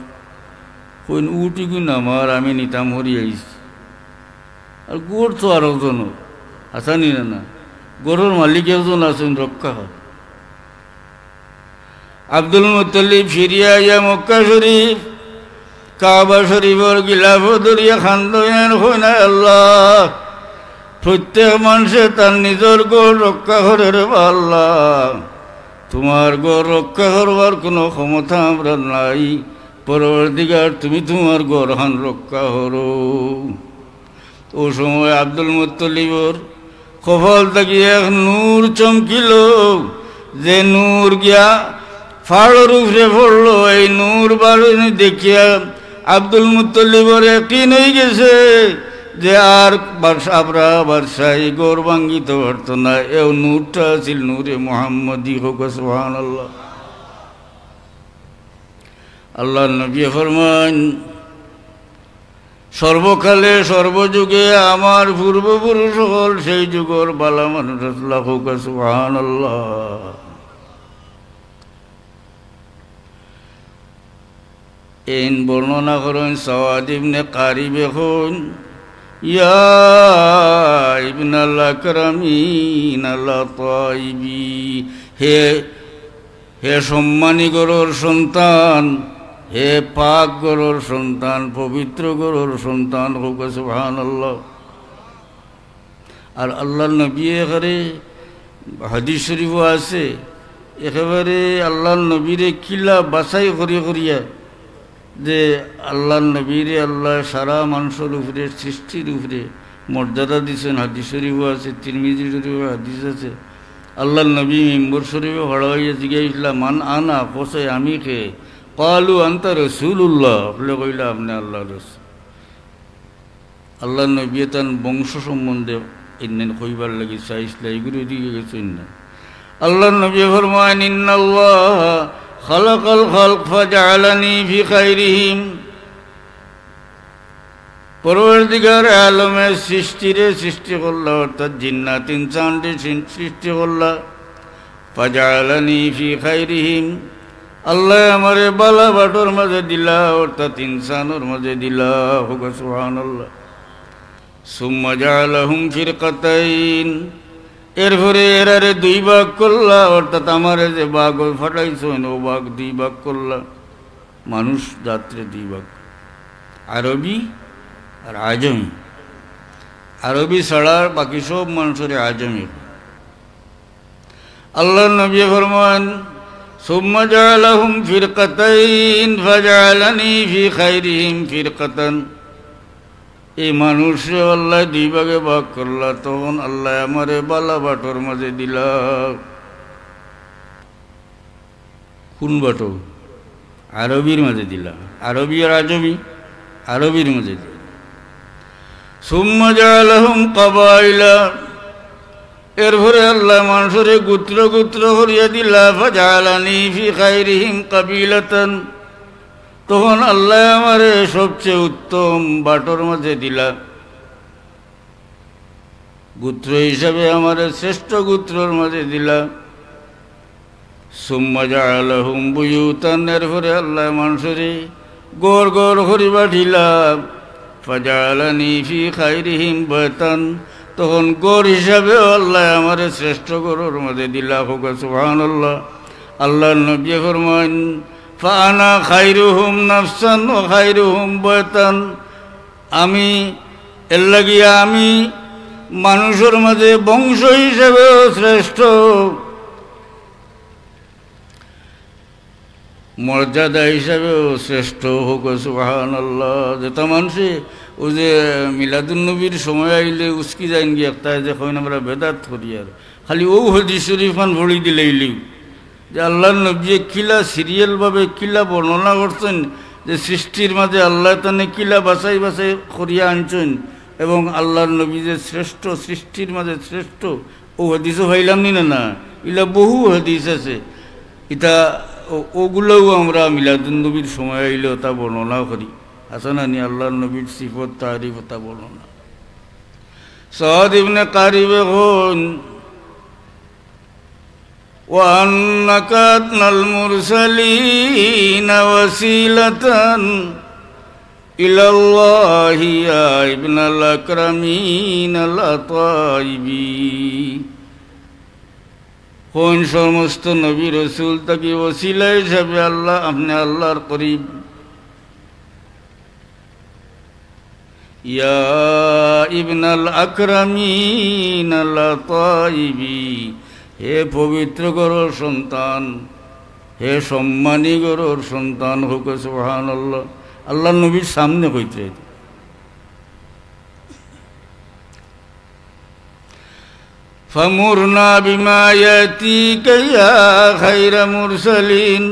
কইন, "উট ইগুইন আমার, আমি নিতাম করি আইছি। আর ঘর তো আরো জন, আছানি না না, ঘরর মালিক একজন আছইন, রক্ষা কর।" আব্দুল মুত্তালিব ফিরিয়া আইয়া মক্কা শরীফ, কাবা শরীফর গিলাফ ধরিয়া কান্দইন, কইন, "আল্লাহ, প্রত্যেক মানষে তার নিজর ঘর রক্ষা করে রে বা আল্লাহ, তুমার ঘর রক্ষা করবার কোনো ক্ষমতা আমরার নাই। পরওয়ারদিগার, তুমি তুমার ঘরখান রক্ষা করো।" ও সময় আব্দুল মুত্তালিবর কপাল থাকি এক নূর চমকিল, যে নূর গিয়া পাহাড়র উপরে পড়লো। এই নূর বারুনি দেখিয়া আব্দুল মুত্তালিবর একিন হই গেছে যে আর বাদশা-, আবরাহা বাদশাহ ই ঘর ভাঙ্গিতো পারতো না। এও নূরটা আছিল নূরে মুহাম্মদী। কউক্কা সুবহানাল্লাহ। আল্লাহর নবী ফরমাইন, সর্বকালে সর্বযুগে আমার পূর্বপুরুষ অকল সেই যুগর বালা মানুষ আছলা। কউক্কা সুবহানাল্লাহ। এইন বর্ণনা করইন সাওয়াদ ইবনে কারিবে কইন, "ইয়া ইবনাল আকরামিন আল আতাইবি, হে, হে সম্মানী ঘরর সন্তান, হে পাক ঘরর সন্তান, পবিত্র ঘরর সন্তান।" কউক্কা সুবহানাল্লাহ। আর আল্লাহর নবী একেবারে, হাদিস শরীফও আছে, একেবারে আল্লাহর নবীরে কিলা বাছাই করি করিয়া, যে আল্লাহর নবীরে আল্লাহ সারা মানুষর উপরে, সৃষ্টির উপরে মর্যাদা দিছেন। হাদিস শরীফও আছে, তিরমিজি শরীফও হাদিস আছে। আল্লাহর নবী মিম্বর শরীফে খাড়া হইয়া জিজ্ঞাসা করলা, "মান আনা?" কছে, "আমি কে?" "ক্বালু আনতা রাসূলুল্লাহ।" বলে কইলা, "আপনে আল্লাহর রাসূল।" আল্লাহর নবী তান বংশ সম্বন্ধে ইন্নেন কইবার লাগি চাইছলা, ইগুর দিকে গেছইন না। আল্লাহর নবী ফরমাইন, "ইন্নাল্লাহা খালাকাল খালক ফাজাআলানি ফি খাইরিহিম।" পরওয়ারদিগার আলমে সৃষ্টিরে সৃষ্টি করলা, অর্থাৎ জিন্নাত ইনসানরে সৃ-, সৃষ্টি করলা। ফাজাআলানি ফি খাইরিহিম, আল্লায় আমারে বালা বাটর মাঝে দিলা, অর্থাৎ ইনসানর মাঝে দিলা। কউক্কা সুবহানাল্লাহ। সুম্মা জাআলাহুম ফিরকাতাইন, এরপরে এরারে দুই ভাগ করলা, অর্থাৎ আমারে যে ভাগো ফাটাইছইন, ও ভাগ দুই ভাগ করলা। মানুষ জাতরে দুই ভাগ, আরবি আর আজমি। আরবি ছাড়া বাকি সব মানুষরে আজমি। আল্লাহর নবী ফরমান, "সুম্মা জাআলাহুম ফিরকাতাইন ফাজাআলানি ফি খাইরিহিম ফিরকাতান।" এই মানুষরে আল্লায় দুই ভাগে ভাগ করলা, তখন আল্লায় আমারে বালা বাটর মাঝে দিলা। কোন বাটো? আরবির মাঝে দিলা। আরবি আর আজমি, আরবির মাঝে দিলা। সুম্মা জাআলাহুম কাবাইলা, এরপরে আল্লায় মানষরে গোত্র গোত্র করিয়া দিলা, ফাজাআলানি ফি খাইরিহিম কাবিলাতান। তখন আল্লায় আমারে সবচেয়ে উত্তম বাটর মাঝে দিলা, গোত্র হিসাবে আমারে শ্রেষ্ঠ গোত্রর মাঝে দিলা। সুম্মা জাআলাহুম বুয়ুতান, এরপরে আল্লায় মানষরে ঘর ঘর করি পাঠাইলা। ফাজাআলানি ফি খাইরিহিম বাইতান, তখন ঘর হিসাবেও আল্লায় আমারে শ্রেষ্ঠ ঘরর মাঝে দিলা। কউক্কা সুবহানাল্লাহ। আল্লার নবীয়ে ফরমাইন, ফাআনা খাইরুহুম নাফসান ওয়া খাইরুহুম বাইতান, আমি, এরলাগি আমি মানষর মাঝে বংশ হিসাবেও শ্রেষ্ঠ, মর্যাদা হিসাবেও শ্রেষ্ঠ। কউক্কা সুবহানাল্লাহ। যেতা মানষে অউ যে মিলাদুন নবীর সময় আইলে উচকি যাইন গি, একটায় যে কইন আমরা বেদাত করিয়ার, খালি অউ হাদিস শরীফ খান পড়ি দিলাইলেউ যে আল্লার নবীয়ে কিলা serial ভাবে কিলা বর্ণনা করছইন, যে সৃষ্টির মাঝে আল্লায় তানে কিলা বাছাই বাছাই করিয়া আনছইন, এবং আল্লার নবী যে শ্রেষ্ঠ, সৃষ্টির মাঝে শ্রেষ্ঠ, অউ হাদিসও পাইলাম নি না? না, ইলা বহু হাদিস আছে। ইতা অ-, অগুলাও আমরা মিলাদুন নবীর সময় আইলে অতা বর্ণনা করি। আছে না নি? আল্লার নবীর সিফত, তারিফ, অতা বর্ণনা। সাদ ইবনে কারিবে কইন, وأنك أدنى المرسلين وسيلة إلى الله يا ابن الأكرمين الأطايبي। কইন সমস্ত নবী রসুল থাকি ওসিলা হিসাবে আল্লাহ, আপনে আল্লাহর করিব। ইয়া ইবনাল আকরামিন আল আতাইবি, হে পবিত্র ঘরর সন্তান, হে সম্মানী ঘরর সন্তান, কউক্কা সুবহানাল্লাহ। আল্লাহর নবীর সামনে কইতরা। فمرنا بما يأتيك يا خير مرسلين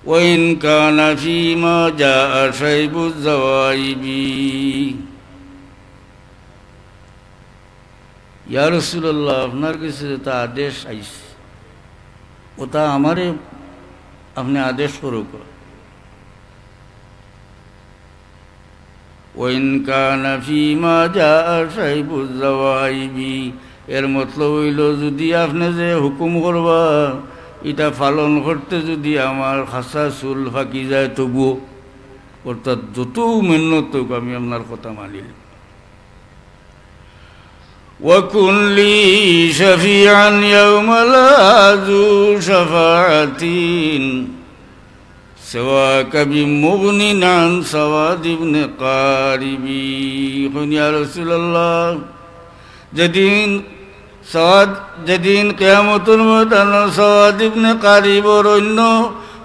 وإن كان فيما جاء شيب الزوائب। ইয়া রাসূলুল্লাহ, আপনার কাছে যেটা আদেশ আইছে, ওটা আমারে আপনে আদেশ করউক্কা। وإن كان فيما جاء شيب الزوائب, এর মতলব অইলো, যুদি আপনে যে হুকুম করবা, ইটা পালন করতে যুদি আমার খাসা চুল ফাকি যায় তবুও, অর্থাৎ যত মেহনত অউক, আমি আপনার কথা মানিলিমু। وكن لي شفيعا يوم لا ذو شفاعة سواك بمغن عن سواد بن قارب। কইন, ইয়া রাসূলুল্লাহ, যেদিন সওয়াদ, যেদিন কিয়ামতর ময়দানো সওয়াদ ইবনে কারিবর অইন্য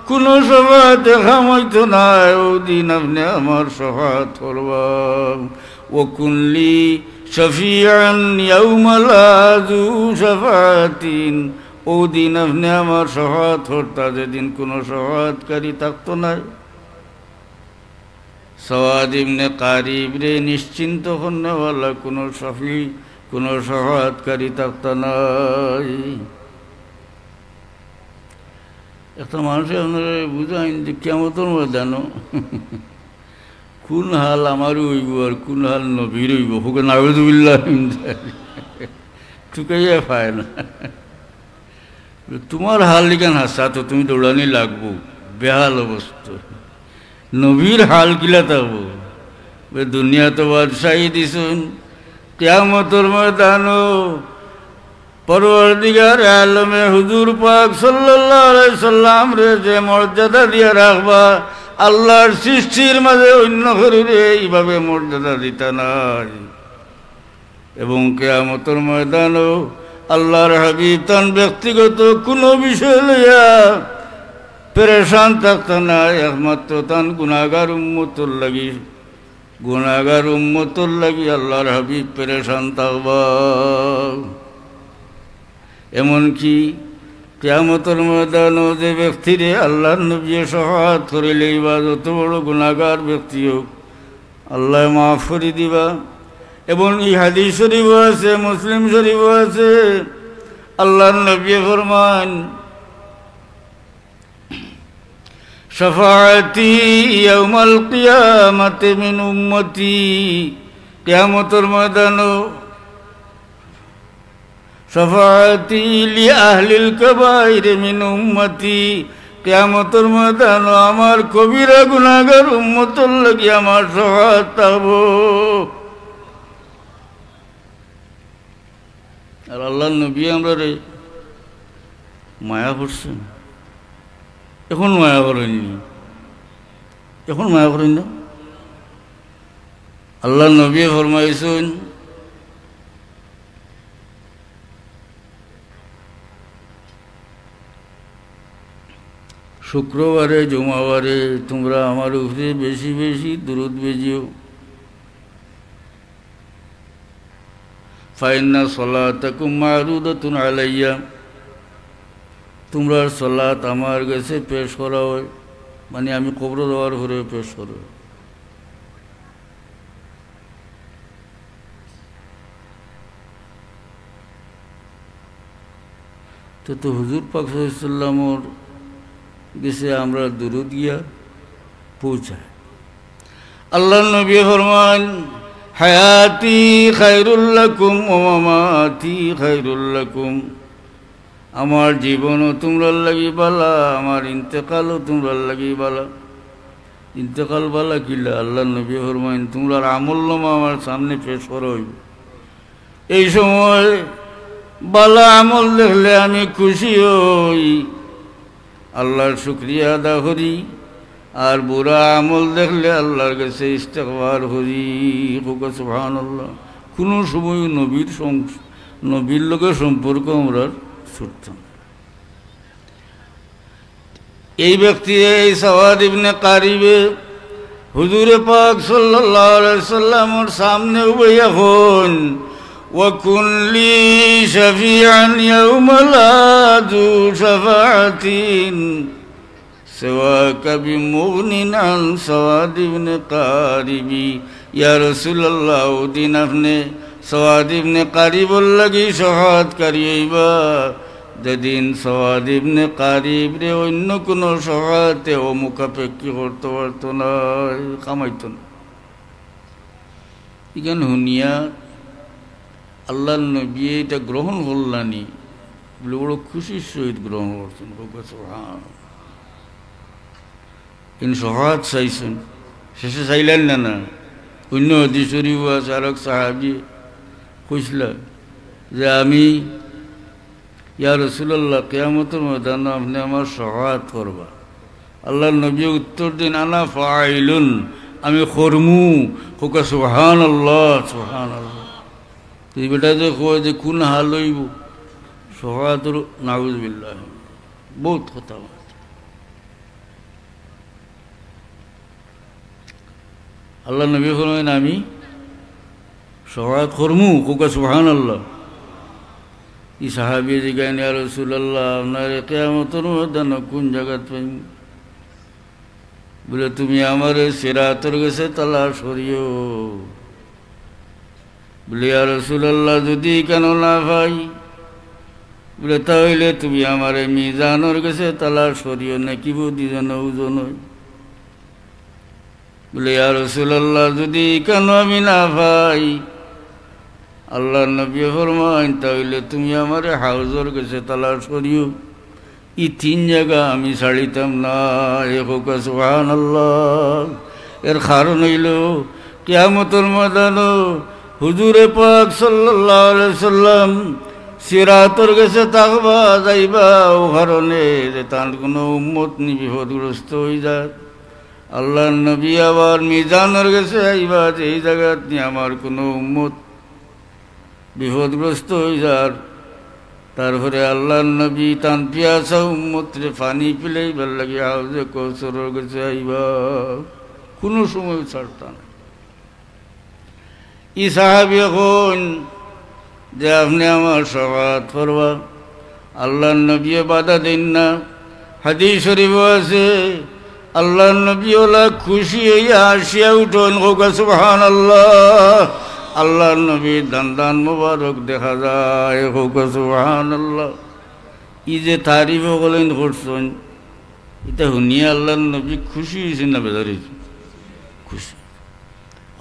কুনু শাফাআতে কাম অইতো নায়, অউ দিন আপনে আমার শাফাআত করবা। وكن لي شفيعا يوم لا ذو شفاعة, অউ দিন আপনে আমার শাফাআত করতা, যেদিন কুনু শাফাআতকারী থাকতো নায়। সওয়াদ ইবনে কারিবরে নিশ্চিন্ত করনেওয়ালা কুনু শাফি, কুনু শাফাআতকারী থাকতা নায়। একটা মানষে আপনারারে বুঝাইন যে কিয়ামতর ময়দানো কুন হাল আমারও অইবো আর কুন হাল নবীর অইবো। কউক্কা নাউজুবিল্লাহ মিন যালিক। তুকাইয়া পায় না। তুমার হাল ইখান হাছা তো তুমি দৌড়ানি লাগবো, বেহাল অবস্থা। নবীর হাল কিলা থাকবো? বে দুনিয়াত বাদশাহী দিছইন, কিয়ামতর ময়দানো পরওয়ারদিগার আলমে হুজুর পাক সাল্লাল্লাহু আলাইহি সাল্লামরে যে মর্যাদা দিয়া রাখবা, আল্লাহর সৃষ্টির মাঝে অইন্য কেউরে ইভাবে মর্যাদা দিতা নায়। এবং কিয়ামতর ময়দানো আল্লাহর হাবিব তান ব্যক্তিগত কুনু বিষয় লইয়া পেরেশান থাকতা নায়, একমাত্র তান গুনাহগার উম্মতর লাগি, গুনাহগার উম্মতর লাগি আল্লাহর হাবিব পেরেশান থাকবা। এমনকি কিয়ামতর ময়দানো যে ব্যক্তিরে আল্লাহর নবীয়ে শাফাআত করিলাইবা, যত বড় গুনাহগার ব্যক্তি অউক, আল্লায় মাফ করি দিবা। এবং এই হাদিস শরীফও আছে, মুসলিম শরীফও আছে, আল্লাহর নবী ফরমান, "শাফাআতি ইয়াউমাল কিয়ামাতি মিন উম্মতি", কিয়ামতর ময়দানো, "শাফাআতি লি আহলিল কাবাইর মিন উম্মতি", কিয়ামতর ময়দানো আমার কবিরা গুনাহগার উম্মতর লাগি আমার শাফাআত থাকবো। আর আল্লাহর নবী আমরারে মায়া করছইন, এখন মায়া করইন নি? এখন মায়া করইন না? আল্লাহর নবী ফরমাইছইন, "শুক্রবারে, জুমাবারে তুমরা আমার উপরে বেশি বেশি দুরুদ বেজিও।" "ফাইন্না সলাতাকুম মারুদাতুন আলাইয়া", তুমরার সলাত আমার গেছে পেশ করা অয়, মানে আমি কবরো যাওয়ার পরে পেশ করা অয়। তো, তো হুজুর পাক সাল্লাল্লাহু আলাইহি ওয়াসাল্লামর গেছে আমরা দুরুদ গিয়া পৌঁছায়। আল্লাহর নবী ফরমান, "হায়াতি খায়রুল লাকুম ওয়া মামাতি খায়রুল লাকুম।" আমার জীবনও তুমরার লাগি বালা, আমার ইন্তেকালও তুমরার লাগি বালা। ইন্তেকাল বালা কিলা? আল্লাহর নবী ফরমাইন, "তুমরার আমলনামা আমার সামনে পেশ করা অইবো।" এই সময় বালা আমল দেখলে আমি খুশি অই, আল্লাহর শুকরিয়া আদা করি, আর বুরা আমল দেখলে আল্লাহর গেছে ইস্তেগফার করি। কউক্কা সুবহানাল্লাহ। কুনু সময় নবীর সং-, নবীর লগে সম্পর্ক আমরার ছুটতো না। এই ব্যক্তি, এই সাওয়াদ ইবনে কারিবে হুজুরে পাক সাল্লাল্লাহু আলাইহি ওয়াসাল্লামর সামনে উবাইয়া কইন, "ওয়া কুন লি শাফিআন ইয়াউমা লা যু শাফাআতিন সিওয়াকা বিমুগনিন আন সাওয়াদ ইবনে কারিবি।" ইয়া রাসূলুল্লাহ, ওদিন আপনে সাওয়াদ ইবনে কারিবর লাগি শাফাআতকারী অইবা, যেদিন সাওয়াদ ইবনে কারিবরে অইন্য কুনু শাফাআতে অমুখাপেক্ষী করতো পারতো নায়, কামাইতো না। ইখান হুনিয়া আল্লাহর নবীয়ে ইটা গ্রহণ করলা নি, বুলে বড় খুশির সহিত গ্রহণ করছইন। কউক্কা সুবহানাল্লাহ। ইন শাফাআত চাইছইন, শেষে চাইলা না, না। অইন্য হাদিস শরীফো আছে, আরক সাহাবীয়ে কইছলা যে, "আমি, ইয়া রাসূলুল্লাহ, কিয়ামতর ময়দানো আপনে আমার শাফাআত করবা।" আল্লাহর নবীয়ে উত্তর দেইন, "আনা ফাইলুন, আমি করমু।" কউক্কা সুবহানাল্লাহ, সুবহানাল্লাহ। তো ই বেটায় যে কয় যে কুন হাল অইবো, শাফাআতর, নাউজুবিল্লাহ, বউত কথা। আল্লাহর নবী ফরমাইন, "আমি শাফাআত করমু।" কউক্কা সুবহানাল্লাহ। ই সাহাবীয়ে জিগাইন, "ইয়া রাসূলুল্লাহ, আপনারে কিয়ামতর ময়দানো কুন জাগাত পাইমু?" বুলে, "তুমি আমারে সিরাতর গেছে তালাশ করিও।" বুলে, "ইয়া রাসূলুল্লাহ, যুদি ইখানো না পাই?" বুলে, "তাইলে তুমি আমারে মিজানর গেছে তালাশ করিও, নেকি বউত ইজনে ওজন অয়।" বুলে, "ইয়া রাসূলুল্লাহ, যুদি ইখানো আমি না পাই?" আল্লাহর নবীয়ে ফরমাইন, "তাইলে তুমি আমারে হাউজর গেছে তালাশ করিও, ই তিন জাগা আমি ছাড়িতাম না।" এ কউক্কা সুবহানাল্লাহ। এর কারণ অইলো, কিয়ামতর ময়দানো হুজুরে পাক সাল্লাল্লাহু আলাইহি ওয়াসাল্লাম সিরাতর গেছে থাকবা, যাইবা, অউ কারণে যে তান কুনু উম্মত নি বিপদগ্রস্ত অইযার। আল্লাহর নবী আবার মিজানর গেছে আইবা, যে ই জাগাত নি আমার কুনু উম্মত বিপদগ্রস্ত অইযার। তারপরে আল্লাহর নবী তান পিয়াসা উম্মতরে পানি পিলাইবার লাগি হাউজে কাউসারর গেছে আইবা, কুনু সময় ছাড়তা না। ই সাহাবীয়ে কইন যে, "আপনে আমার শাফাআত করবা।" আল্লাহর নবীয়ে বাধা দেইন না। হাদিস শরীফো আছে, আল্লাহর নবী অলা খুশি অইয়া হাসিয়া উঠইন, কউক্কা সুবহানাল্লাহ। আল্লাহর নবীর দান্দান মোবারক দেখা যায়। কউক্কা সুবহানাল্লাহ। ই যে তারিফ অকলইন করছইন, ইতা হুনিয়া আল্লাহর নবী খুশি অইছইন না বেজার অইছইন? খুশি।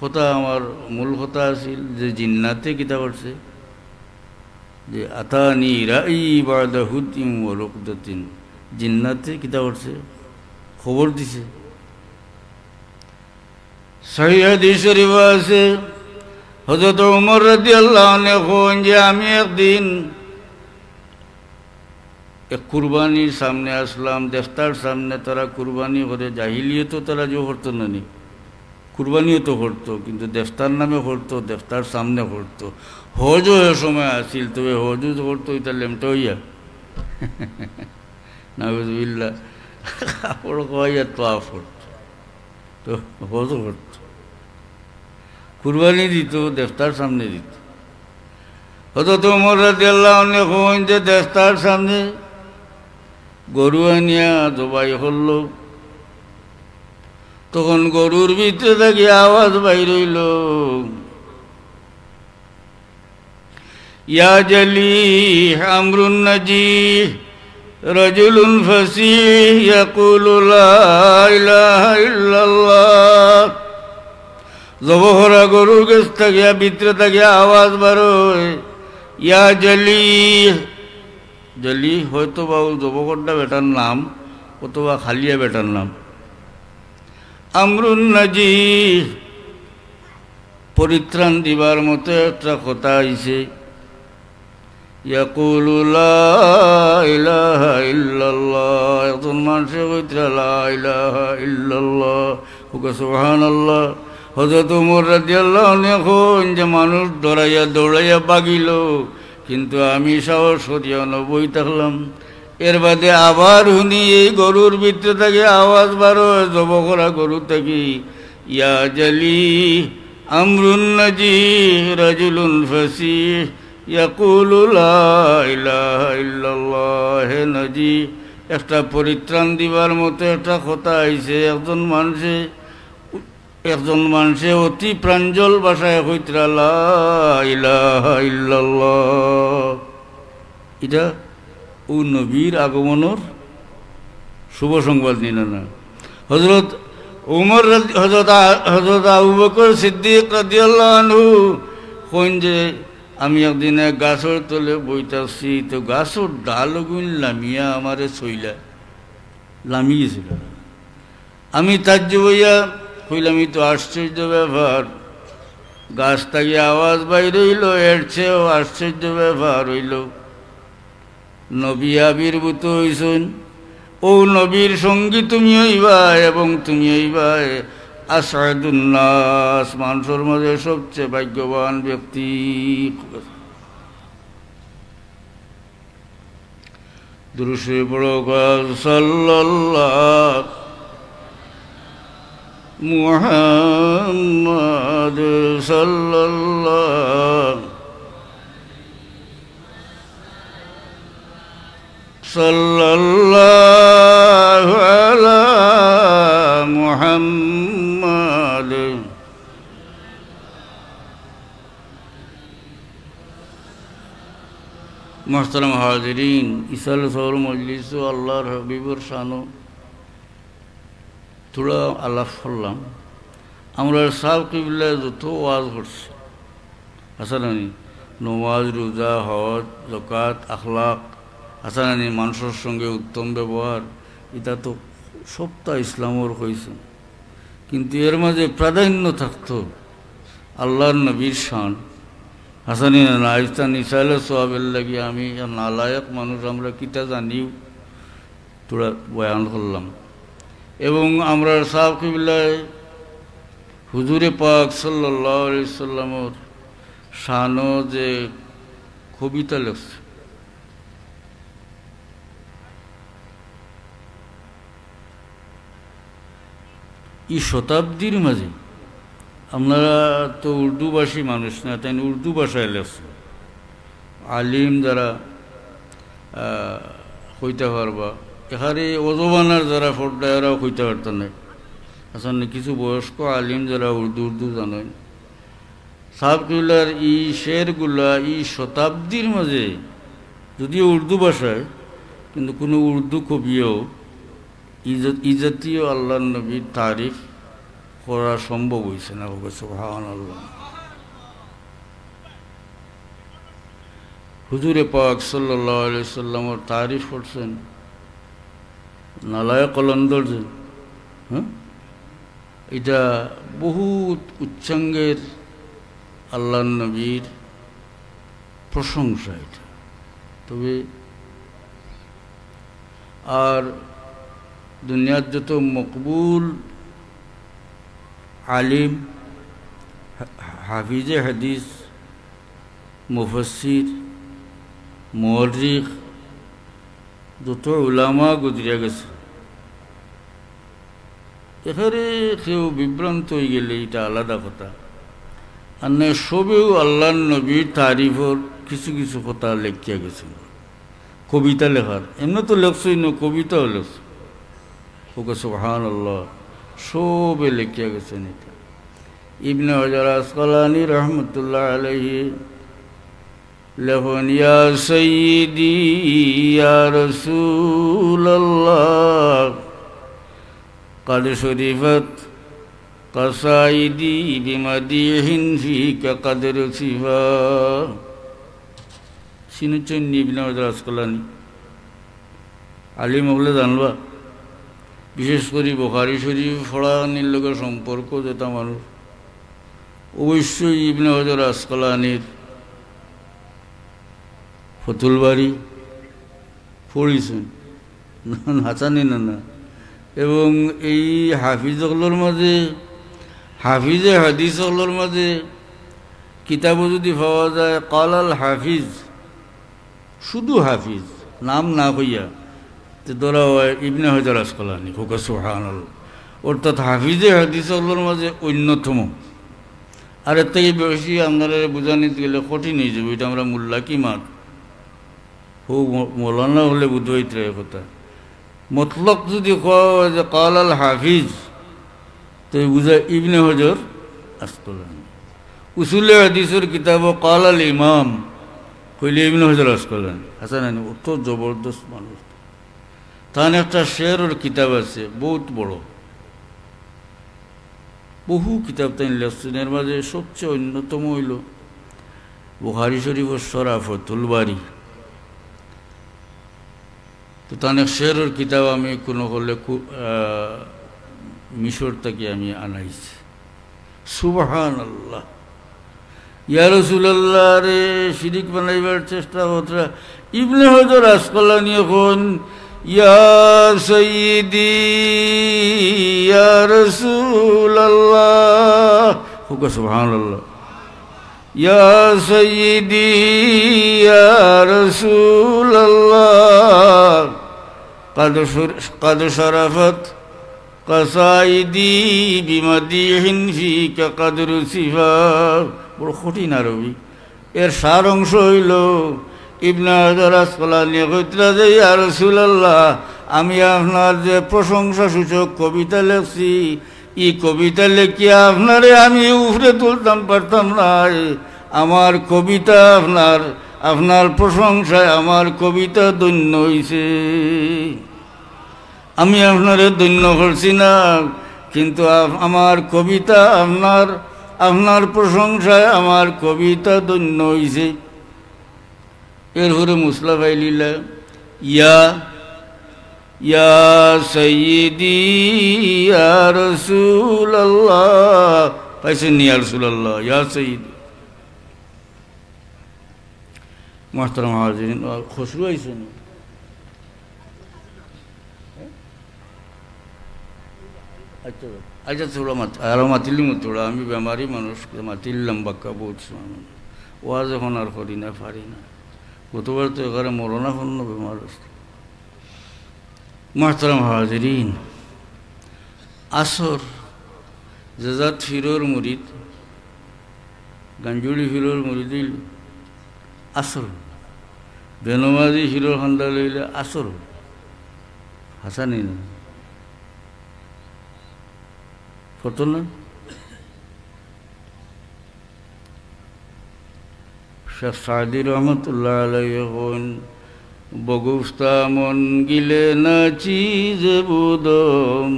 কথা, আমার মূল কথা আছিল যে জিন্নাতে কিতা করছে, যে আতানি রাই বাদা হুদিম ওয়া রুকদাতিন, জিন্নাতে কিতা করছে, খবর দিছে। সহিহ হাদিস শরীফ আছে, হযরত ওমর রাদিয়াল্লাহু আনহু কইন যে আমি একদিন এক কুরবানির সামনে আসলাম, দেফতার সামনে তারা কুরবানি করে, জাহিলিয়তো তারা যে করতো না নি, কুরবানিও তো করতো, কিন্তু দেফতার নামে করতো, দেফতার সামনে করতো। হজও হে সময় আছিল, তবে হজও যে করতো ইতা লেমটা অইয়া, নাউজুবিল্লাহ, কাপড় খোয়াইয়া তোয়াফ করতো। তো হজ করত, কুরবানি দিত, দেফতার সামনে দিত। হযরত ওমর রাদিয়াল্লাহু আনহু কইন যে দেফতার সামনে গরু আনিয়া জবাই করল, তখন গরুর ভিতরে থাকি আওয়াজ বাইর অইল, يا جليح أمر نجيح رجل فصيح يقول لا إله إلا الله। জবো করা গরুর গেছ থাকিয়া, ভিতরে থাকিয়া আওয়াজ বারয়, ইয়া জলিহ। জলিহ হয়তো বা অউ জবো কররা বেটার নাম, অথবা খালিয়া বেটার নাম। আমরুন নাজিহ, পরিত্রাণ দিবার মতো একটা কথা আইছে। ইয়াকুলু লা ইলাহা ইল্লাল্লাহ, একজন মানষে কইতরা লা ইলাহা ইল্লাল্লাহ, কউক্কা সুবহানাল্লাহ। হযরত ওমর রাদিয়াল্লাহু আনহু কইন যে মানুষ ডরাইয়া দৌড়াইয়া ভাগিল, কিন্তু আমি সাহস করিয়া অনো বই থাকলাম। এর বাদে আবার হুনি এই গরুর ভিতরে থাকি আওয়াজ বারয়, জবো করা গরু থাকি, ইয়া জলিহ আমরুন নাজিহ রাজুলুন ফাসিহ ইয়াকুলু লা ইলাহা ইল্লাল্লাহ। হে নজিহ, একটা পরিত্রাণ দিবার মতো একটা কথা আইছে। একজন মানষে, একজন মানষে অতি প্রাঞ্জল ভাষায় কইতরা, লা ইলাহা ইল্লাল্লাহ। ইটা অউ নবীর আগমনর শুভ সংবাদ নি না? হযরত ওমর রাদি-, হযরত আ-, হযরত আবু বকর সিদ্দিক রাদিয়াল্লাহু আনহু কইন যে, আমি একদিন এক গাছর তলে বইতাছি, তো গাছর ডাল অগুইন লামিয়া আমারে ছইলা, লামি গেছিল। আমি তাজ্জুব অইয়া কইলাম, "ই তো আশ্চর্য ব্যাপার, গাছ থাকি আওয়াজ বাইর অইল, এর চেয়েও আশ্চর্য ব্যাপার অইল, নবী আবির্ভূত অইছইন, অউ নবীর সঙ্গী তুমি অইবা এবং তুমি অইবায় আসআদুন নাস, মানষর মাঝে সবচেয়ে ভাগ্যবান ব্যক্তি।" দুরূদ শরীফ পড়ো, সাল্লাল্লাহু মুহাম্মদ সাল্লাল্লাহু, সাল্লাল্লাহু আলা মুহাম্মদ। মোহতারাম হাজিরিন, ইসালে সওয়াব মজলিসো আল্লাহর হাবিবর শানো থুড়া আলাপ করলাম। আমরার সাব কিবলায় যত ওয়াজ করছে, আছে না নি? নমাজ, রোজা, হজ, যাকাত, আখলাক, আছে না নি? মানষর সঙ্গে উত্তম ব্যবহার, ইতা তো সবতা ইসলামর কইছইন। কিন্তু এর মাঝে প্রাধান্য থাকতো আল্লাহর নবীর শান। আছে নি না? ইস্তা নিসাইলে সওয়াবের লাগি আমি নালায়েক মানুষ, আমরা কিতা জানিও, থুড়া বয়ান করলাম। এবং আমরার সাব কিবলায় হুজুরে পাক সাল্লাল্লাহু আলাইহি সাল্লামর শানো যে কবিতা লেখছে, ই শতাব্দীর মাঝে, আপনারা তো উর্দুভাষী মানুষ না, তাইন উর্দু ভাষায় লেখছে। আলিম যারা, আহ, কইতা পারবা, এখানে অজবানার যারা পড়রা, এরাও কইতা পারতা নায়। আসলে কিছু বয়স্ক আলিম যারা উর্দু, উর্দু জানইন, সাব কিবলার ই শেরগুলা ই শতাব্দীর মাঝে, যদিও উর্দু ভাষায়, কিন্তু কুনু উর্দু কবিও ই জা-, ই জাতীয় আল্লাহর নবীর তারিফ করা সম্ভব অইছে না। কউক্কা সুবহানাল্লাহ। হুজুরে পাক সাল্লাল্লাহু আলাইহি সাল্লামর তারিফ করছেন, নালায়ে কলম ধরছেন। হ্যাঁ, ইটা বহুত উচ্চাঙ্গের আল্লাহর নবীর প্রশংসা ইটা। তবে আর দুনিয়ার যত মকবুল আলিম, হা-, হাফিজে হাদিস, মুফাসসির, মুআররিখ, যত উলামা গুজরিয়া গেছে, এখানে কেউ বিভ্রান্ত অইগেলে ইটা আলাদা কথা। আর নায় সবেউ আল্লাহর নবীর তারিফর কিছু কিছু কথা লেখিয়া গেছেন। কবিতা লেখার, এমনে তো লেখছইন না, কবিতাও লেখছইন। কউক্কা সুবহানাল্লাহ, সবে লেখিয়া গেছেন ইটা। ইবনে হাজার আসকালানী রহমতুল্লাহ আলাইহি লেখইন, ইয়া সাইয়্যিদি ইয়া রাসূলাল্লাহ, কাদ শরিফাত কাসাইদি বিমাদিহিন ফিকা কাদ রুসিফা। চিনছইন নি ইবনে হাজার আসকালানী? আলিম অকলে জানবা, বিশেষ করি বুখারী শরীফ পড়ানির লগে সম্পর্ক যেটা মানুষ, অবশ্যই ইবনে হাজার আসকালানীর ফতুল বারী পড়ছইন। না, হাছানি না, না। এবং এই হাফিজ অকলর মাঝে, হাফিজে হাদিস অকলর মাঝে কিতাবও যদি পাওয়া যায়, কালাল হাফিজ, শুধু হাফিজ, নাম না কইয়া, তে ধরা অয় ইবনে হাজার আসকালানী, কউক্কা সুবহানাল্লাহ। অর্থাৎ হাফিজে হাদিস অকলর মাঝে অন্যতম। আর এর থাকি বেশি আপনারারে বুঝানিত গেলে কঠিন অইযিবো, ইটা আমরা মুল্লাকি মাত। হউ ম-, মৌলানা অকলে বুঝাইতরা ই কথা। মতলক যদি কওয়া অয় যে কালাল হাফিজ, তে বুঝা ইবনে হাজার আসকালানী। উসুলে হাদিসর কিতাবও কালাল ইমাম কইলে ইবনে হাজার আসকালানী। হাছা নানি? অত জবরদস্ত মানুষ। তান একটা শেরর কিতাব আছে, বহুত বড়। বহু কিতাব তাইন লেখছইন, এর মাঝে সবচেয়ে অন্যতম অইলো বুখারী শরীফর শরা ফতুল বারী। তো তান এক শেরর কিতাব আমি কুনু কলে কু-, আহ, মিশর থাকি আমি আনাইছি। সুবহানাল্লাহ। ইয়া রাসূলুল্লাহরে শিরিক বানাইবার চেষ্টা কররা। ইবনে হাজার আসকালানী কইন, ইয়া সাইয়্যিদি ইয়া রাসূলুল্লাহ। কউক্কা সুবহানাল্লাহ। ইয়া সাইয়্যিদি ইয়া রাসূলুল্লাহ, কাদ শুর-, কাদ শারাফাত কাসাইদি বিমাদিহিন ফিকা কাদ রুসিফা। বড় কঠিন আরবি। এর সার অংশ অইলো, ইবনে হাজার আসকালানী কইতরা যে, ইয়া রাসূলুল্লাহ, আমি আপনার যে প্রশংসাসূচক কবিতা লেখছি, ই কবিতা লেখিয়া আপনারে আমি উপরে তুলতাম পারতাম নায়। আমার কবিতা আপনার, আপনার প্রশংসায় আমার কবিতা ধন্য অইছে। আমি আপনারে ধন্য করছি না, কিন্তু আপ-, আমার কবিতা আপনার, আপনার প্রশংসায় আমার কবিতা ধন্য অইছে। এরপরে মুসলা পাইলিলা, ইয়া, ইয়া সাইয়্যিদি, ইয়া রাসূলুল্লাহ। পাইছইন নি, ইয়া রাসূলুল্লাহ, ইয়া সাইয়্যিদি। মুহতারাম হাজিরিন, আর খুশরু আইছে নি? আচ্ছা, আচ্ছা, থুড়া মাত-, আরো মাতিলিমু থুড়া, আমি বেমারি মানুষ, মাতিলিলাম বাক্কা বহুত সময়। ওয়াজ অখন আর করি না, পারি না। গতবার তো একেবারে মরণাপন্ন বেমার অইছে। মুহতারাম হাজিরিন, আসর, যে জাত ফিরর মুরিদ, গাঞ্জুড়ি ফিরর মুরিদ অইল আসর। বেনমাজি ফিরর খান্দা লইলে আসর। হাছা নি না? কত না? শেখ সাদি রহমতুল্লাহ আলাইহি কইন, "বগুফতা মন গিলে না চিজ বুদম,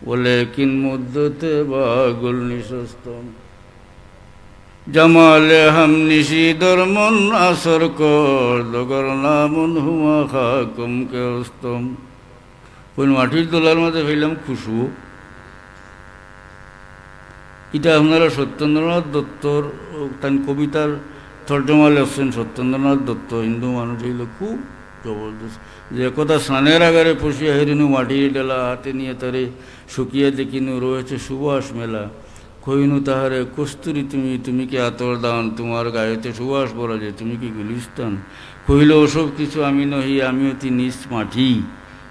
ওয়ালাকিন মুদ্দতে বাগুল নিশস্তম। জামালে হামনিশি দরমন আসর কর, দগর নামন হুমা খাকুম কে অস্তম।" কইন মাটির দলার মাঝে পাইলাম খুশবু। ইটা আপনারা সত্যেন্দ্রনাথ দত্তর, তান কবিতার তর্জমা লেখছেন সত্যেন্দ্রনাথ দত্ত, হিন্দু মানুষ অইল খুব জবরদস্ত। যে কথা স্নানের আগারে পশিয়া হেরিনু মাটির ডেলা হাতে নিয়ে তারে শুকিয়ে দেখিনু রয়েছে সুবাস মেলা। কইনু তাহারে, "কস্তুরী তুমি, তুমি কি আতর দান? তোমার গায়েতে সুবাস ভরা যে, তুমি কি গুলিস্তান?" কহিল, "ওসব কিছু আমি নহি, আমি অতি নিজ মাটি,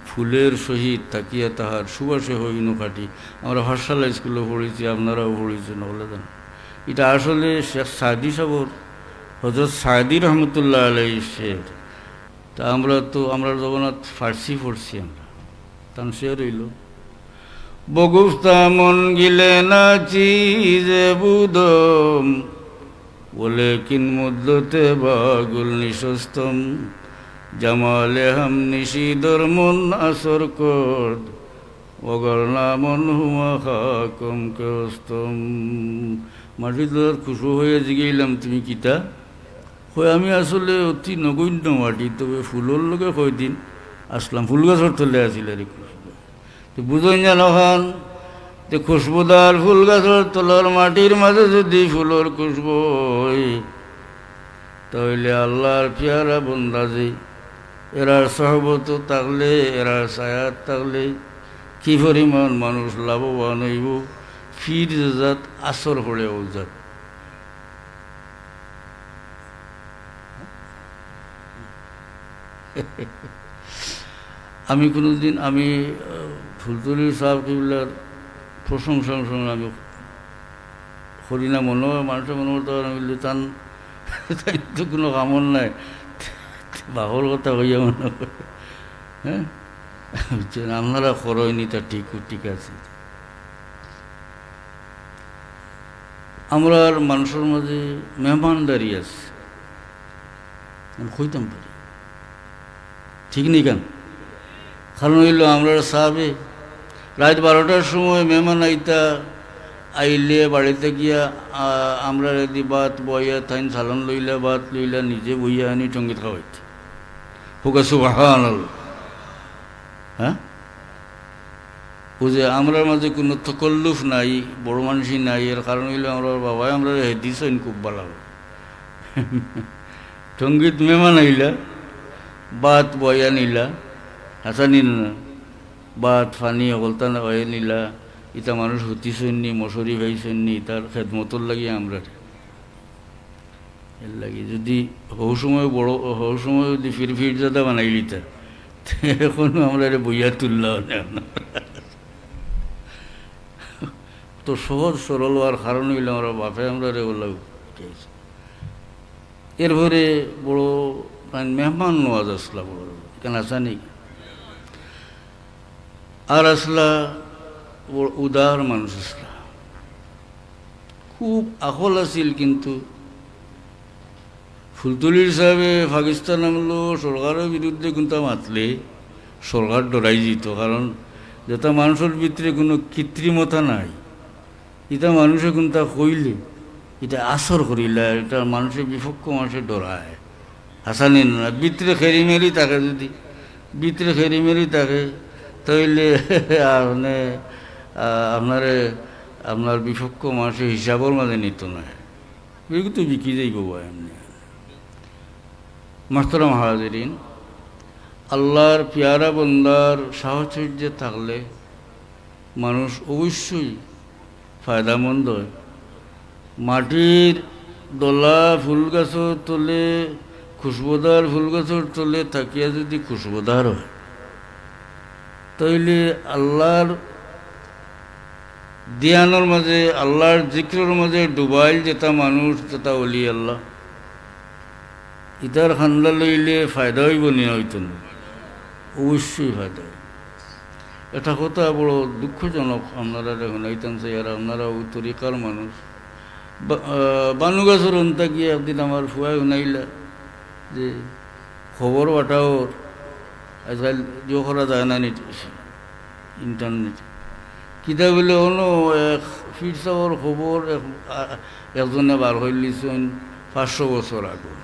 ফুলের সহিত থাকিয়া তাহার সুবাসে হইনু খাটি।" আমরা পাঠশালা স্কুলে পড়েছি, আপনারাও পড়েছেন, হলে দেন। এটা আসলে শেখ সাদি সাবর, হজরত সাদি রহমতুল্লাহ আলাইহির শের। তা আমরা তো, আমরা জমানাত ফার্সি পড়ছি আমরা। তান শের অইল, "বগুফতা মন গিলে না চিজে বুদম, ওয়ালাকিন মুদ্দতে বাগুল নিশস্তম, জামালে হামনিশি দরমন আসর করদ, ওগর নামন হুমা খাকুম কে অস্তম।" মাটির দলার খুশবু হইয়া জিগাইলাম, "তুমি কিতা?" কয়, "আমি আসলে অতি নগণ্য মাটি, তবে ফুলর লগে কয়দিন আসলাম, ফুল গাছর তলে আছিল আর কি।" তো বুঝইন যেন অখান, যে খুশবুদার ফুল গাছর তলর মাটির মাঝে যদি ফুলর খুশবু হয়, তাহলে আল্লাহর পিয়ারা বন্দা যে এরার সহবত থাকলে, এরার ছায়াত থাকলে কি পরিমাণ মানুষ লাভবান হইব, ফির যে জাত আসর পড়ে ও জাত। আমি কোনোদিন, আমি, আহ, ফুলতলি সাহেব কিবলার প্রশংসা, প্রশংসা আমি করি না, মনে হয় মানুষের মনে করতে পারে, আমি বলি, "তান, তাই তো কোনো কামড় নাই, বাপর কথা কইয়া মনে করে।" হ্যাঁ, বুঝছেন, আপনারা করইনি, তা ঠিক, ঠিক আছে। আমরার মানুষের মাঝে মেহমানদারি আছে, আমি কইতাম পারি, ঠিক নি কেন? কারণ অইল, আমরার সাবে রাত বারোটার সময় মেহমান আইতা, আইলে বাড়িতে গিয়া, আ, আমরারে দি ভাত বইয়া, তাইন সালন লইলা, ভাত লইলা, নিজে বইয়া আনি টঙ্গিত খাওয়াইতে। হোক সুবহানাল্লাহ। হ্যাঁ, ও যে আমরার মাঝে কোনো তকল্লুফ নাই, বড় মানুষই নাই, এর কারণ অইল আমরার বাবায় আমরারে হেদিছইন খুব ভালা। টঙ্গিত মেহমান আইলা, ভাত বইয়া নিলা, হাসানি না, ভাত, পানি, হকলতা না বইয়া নিলা, ইতা মানুষ হুতিছইন নি, মশারি পাইছইন নি, ইতার খেদমতর লাগি আমরারে। এর লাগি যদি হউ সময় বড়, হউ সময় যদি ফির ফির জাদা বানাইলিতা, তে এখনো আমরারে বইয়া তুললা অনে না। তো সহজ সরল অওয়ার কারণ অইল আমরার বাপে আমরারে ওলা উঠাইছে। এরপরে বড়, মানে, মেহমান নওয়াজ আসলা বড়, কেন আসা নেই? আর আসলা বড় উদার মানুষ আসলা, খুব আখল আছিল, কিন্তু ফুলতলির সাবে পাকিস্তান আমলো সরকারর বিরুদ্ধে কুন্তা মাতলে সরকার ডরাই যিত, কারণ যেটা মানুষর ভিতরে কোনো কৃত্রিমতা নাই, ইটা মানুষে কুন্তা কইলে, ইটা আসর করিলা, ইটা মানুষে বিপক্ষ মানুষে ডরায়। হাসানি না, ভিতরে খেরিমেরি থাকে যদি, ভিতরে খেরিমেরি থাকে, তাইলে আপনে, আ, আপনারে, আপনার বিপক্ষ মানুষে হিসাবর মাঝে নিত না। বিগত বিকি যাইব বা এমনি। মোহতরম হাজিরিন, আল্লাহর পিয়ারা বন্দার সাহচর্যে থাকলে মানুষ অবশ্যই ফায়দামন্দ হয়। মাটির দলা ফুল গাছর তলে, খুশবুদার ফুল গাছর তলে থাকিয়া যদি খুশবুদার হয়, তাইলে আল্লাহর ধ্যানর মাঝে, আল্লাহর জিকিরর মাঝে ডুবাইল যেটা মানুষ, যেটা অলি আল্লাহ, ইতার কান্দা লইলে ফায়দা অইব নি না অইতো না? অবশ্যই ফায়দা অইব। এটা কথা বড় দুঃখজনক, আপনারারে হুনাইতাম চাই, আর আপনারা অউ তরিকার মানুষ। বা-, আহ, বানুগাছর অন্তা কি একদিন আমার ফুয়ায় হুনাইলা যে খবর পাঠাওর, আজকাল জো করা যায় না নি internet। কিতা বলে, অনো এক পীর সাবর খবর এক, আ, একজনে বার করিলিছইন পাঁচশো বছর আগে।